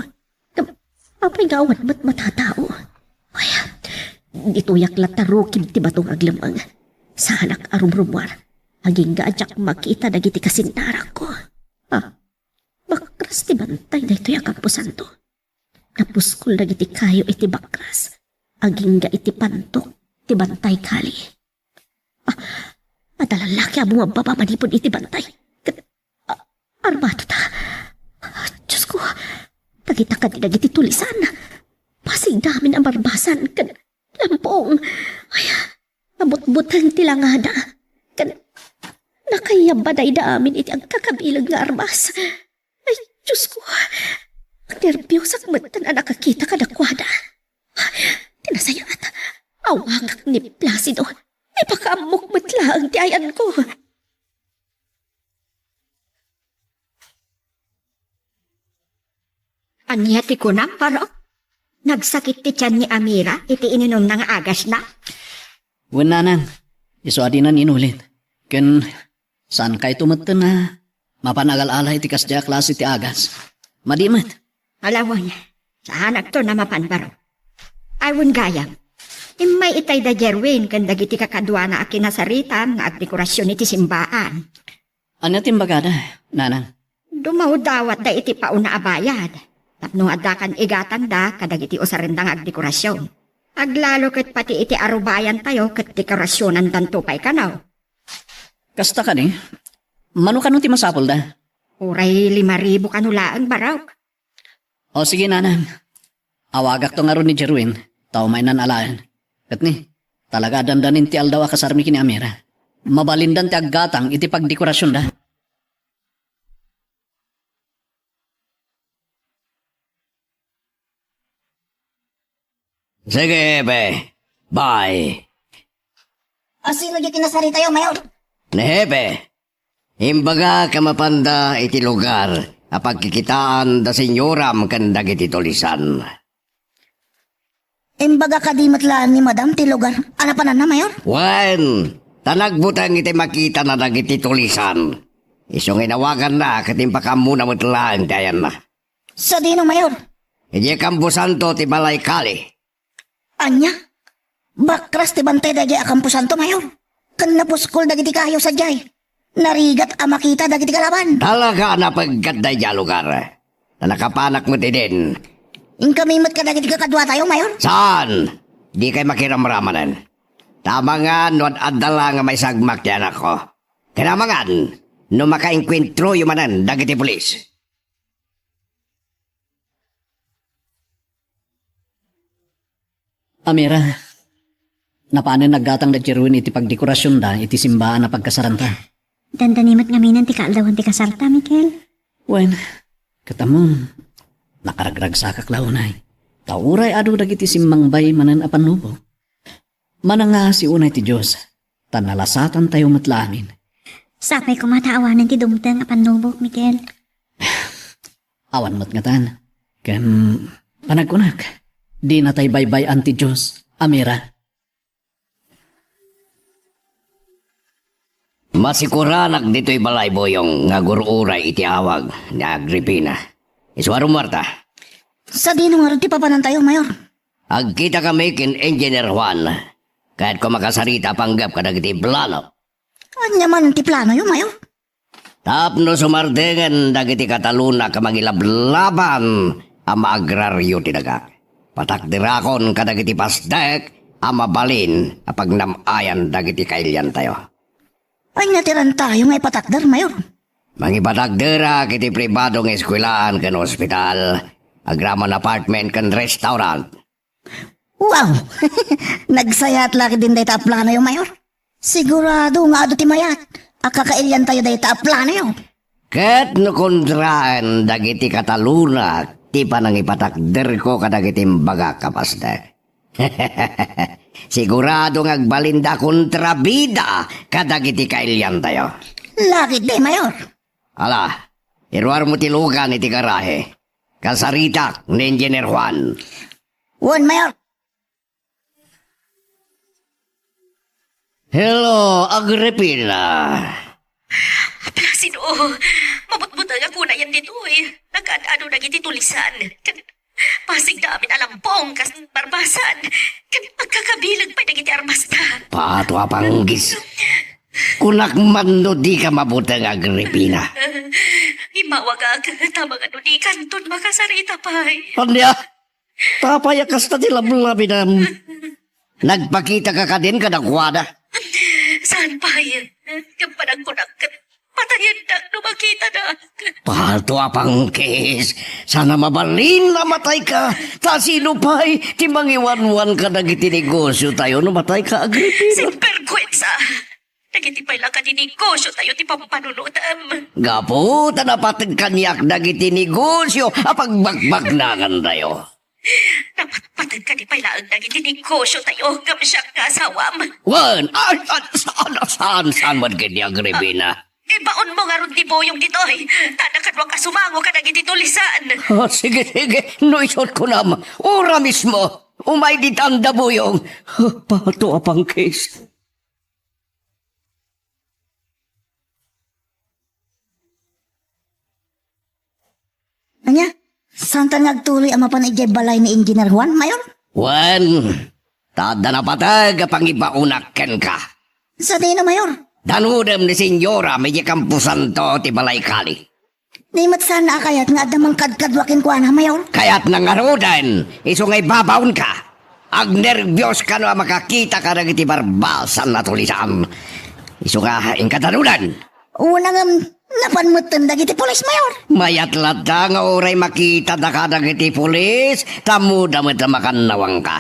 Ngem apay nga awan met matatao? Ay, ditoyak latta rukim ti bato nga aglemmeng. Saanak a rumrummuar. Agingga a diak makita dagiti kasinnarakko. Ah, bakras ti bantay daytoy a kamposanto. Napuskol dagiti kayo iti bakras. Agingga iti pantok ti bantay Kali. Ah, adda lallaki a bumabbaba manipud iti bantay. Ket, ah, armato ta. Ah, Diosko, dagita kadi dagiti tulisan. Pasigda amin a barbasan ken lampong. Ay, nabutbuteng ti langada. Ken nakayabbadayda amin iti agkakabileg nga armas. Ay, Diosko, agnerbiosak metten a nakakita kadakuada. Ti nasayaat, awagak ni Placido. Ipakaammok met laeng ti ayanko. Ania ti kunam, Barok? Nagsakit ti tian ni Amira iti ininumna nga agasna? Wen, Nanang, isu a dinan inulit. Ken saankayto metten a mapan agal-ala iti kasdiay a klase ti agas. Madi met. Ala wen, saanakton a mapan, Barok. Ay wen gayam, immay itay da Jerwin ken dagiti kakaduana a kinasaritam nga agdekorasion iti simbaan. Ania ti imbagada, Nanang? Dumawdawatda iti pauna a bayad tapno addakan igatangda kadagiti usarenda nga agdekorasion. Aglalo ket pati iti arubayantayo ket dekorasionandanto pay kano. Kasta kadi? Mano kano ti masapulda? Uray lima ribu kano laeng, Barok. O sige, Nanang. Awagakto ngarud ni Jerwin, ta umaynan alaen. Ket ni, talaga a dandanin ti aldaw a kasarmi ken ni Amira. Mabalindan ti aggatang iti pagdekorasionda. Sige, Hepe. Bye. A, sino diay kinasaritayo, Mayor? Ni Hepe. Imbagak a mapanda iti lugar a pagkikitaan da senyoram ken dagiti tulisan. Imbagak kadi met laeng ni Madam ti lugar a napananna, Mayor? Wen, ta nagbuteng iti makitana dagiti tulisan. Isu nga inawaganna ket impakaammona met laeng ti ayanna. Sadino, Mayor? Idiay kamposanto ti balay Kali. Ania? Bakras ti bantay daydiay a kamposanto, Mayor. Ken napuskol dagiti kayo sadiay. Narigat a makita dagiti kalaban. Talaga a napeggat daydiay a lugar. Ta nakapanak met idin. Inkami met kadagiti kakaduatayo, Mayor? Saan? Dikay makiramramanen. Ta amangan no ad-adda la nga maisagmak ti anakko. Ken amangan no makaengkuentroyo manen dagiti pulis. Amira, napanen naggatang da Jerwin iti pagdekorasionda iti simbaan a pagkasaranta. Dandani met ngamin ti kaaldawan ti kasarta, Mikel. Wen, ket ammom, nakaragragsakak la unay. Ta uray adu dagiti simmangbay manen a pannubok, manangasi unay ti Dios, ta nalasatantayo met la amin. Sapay koma ta awanen ti dumteng a pannubok, Mikel. Awan met ngatan. Ken panagkunak, dinatay baybay-an ti Dios, Amira. Masikuranak ditoy balay, Boyong, nga agur-uray iti awag ni Agripina. Isu a rumuarta. Sadino ngarud ti papanantayo, Mayor? Agkitakami ken Engineer Juan. Kayatko makasarita a panggep kadagiti plano. Ania man ti planoyo, Mayor? Tapno sumardengen dagiti Kataluna a mangilablaban a maagrario ti daga, patakderakon kadagiti pasdek a mabalin a pagnam-ayan dagiti kailiantayo. Ania ti rantayo nga ipatakder, Mayor? Mangipatakderak iti pribado nga eskuelaan ken ospital, agraman apartment ken restaurant. Wow! Nagsayat la ketdin dayta a planoyo, Mayor. Sigurado nga adu ti mayat a kakailiantayo dayta a planoyo. Ket no kontraen dagiti Kataluna ti panangipatakderko kadagiti imbagak a pasdek, sigurado nga agbalinda a kontrabida kadagiti kailiantayo. Lagitdi, Mayor. Ala, iruarmo ti lugan iti garahe. Kasaritak ni Engineer Juan. Wen, Mayor. Hello, Agripina. Placido, mabutbuteng a kunayan ditoy. Nagad-adu dagiti tulisan. Ken pasigda amin a lampong kas barbasan. Ken agkakabileg pay dagiti armasta. Pato a panggis. Kunak man no dika mabuteng, Agripina. Immawagak, ta amangan no dikanton makasarita pay. Ania? Apay a kasta ti lablabidam? Nagpakitaka kadin kadakuada? Saan pay? Ngem panagkunak ket patayendak no makitada. Pato a panggis, saan a mabalin a matayka. Ta sino pay ti mangiwanwan kadagiti negosiotayo no matayka, Agripina? Sinbergwensa! Dagiti pay la kadi negosiotayo ti pampanunotem. Gapu ta napateg kaniak dagiti negosio a pagbagbagnangantayo. Napatpateg kadi pay laeng dagiti negosiotayo ngem siak nga asawam. Wen, ay, ay, saan, saan, saan man kadi, Agripina? Ibaonmo ngarud ni Boyong ditoy, ta adda kaduak a sumango kadagiti tulisan. Ah, sige, sige, no isut' kunam, ura mismo, umay ditan da, Boyong. Ah, pato a panggis. Ania? Saantan nga agtuloy a mapan idiay balay ni Engineer Juan, Mayor? Wen, ta adda napateg a pangibaonak kenka. Sadino, Mayor? Danudem ni Senyora idiay kamposanto ti balay kali. Di met saan a kayat nga adda mangkadkadua kenkuana, Mayor? Kayatna ngaruden, isu nga ibabaonka. Agnerbios kano a makakita kadagiti barbasan a tulisan. Isu nga inka danuden. Una ngem, napan metten dagiti pulis, Mayor. Mayat latta nga uray makita daka dagiti pulis, ta ammoda met a makannawanka.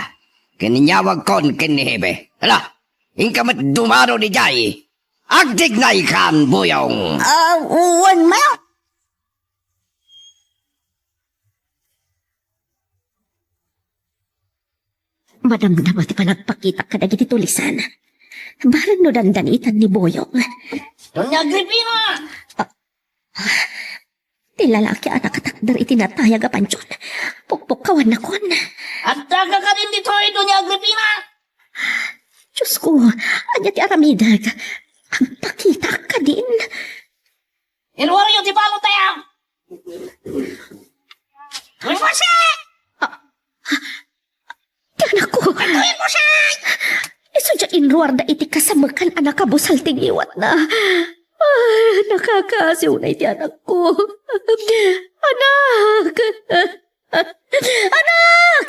Ken inyawagkon ken ni Hepe. Hala, inka met dumano idiay. Agtignaykan, Boyong. Ah, wen, Mayor. Madamdama ti panagpakitak kadagiti tulisan. Bareng no dandanitan ni Boyong. Doña Agripina! Ah, ti lalaki a nakatakder iti natayag a pantion. Pukpukkawannakon. Addaka kadin ditoy, Doña Agripina? Diosko, ania ti aramidek? Agpakitaak kadin. Iruaryo ti balotayo! Jose! Ti anakko! Jose! Isu diay inruarda iti kasamekan a nakabusal ti ngiwatna. Ah, nakakaasi unay ti anakko. Anak! Anak!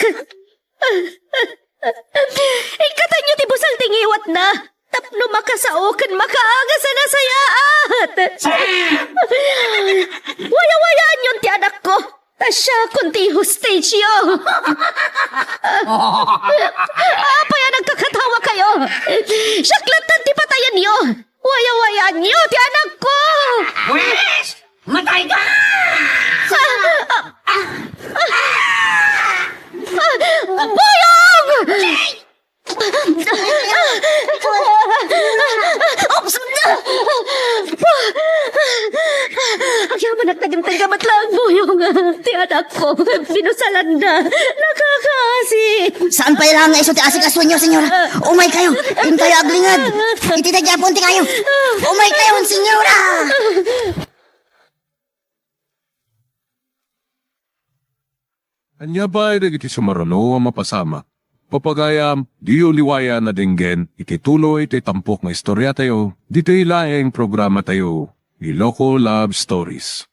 Ikkatanyo ti busal ti ngiwatna tapno makasao ken makaagas a nasayaat. Wayawayaanyon ti anakko. Ta siakon ti hostage-yo. Apay a nagkakatawakayo? Siak lattan ti patayenyo. Wayawayaanyo ti anakko. Pwes! Matay ka! Boyong! Oops! Agyamanak, nagintay ka met laeng, Boyong. Ti anakko, binusalanda. Nakakaasi. Saan pay laeng nga isu ti asikasuenyo, senyora? Umay kayo. Intayo aglinged. Iti daydi a puente kayo. Umay kayo, senyora. Ania pay dagiti sumaruno a mapasamak? Papagayam, diyo liwayan a denggen iti tuloy ti tampok nga istoriatayo ditoy laeng programatayo, Iloko Love Stories.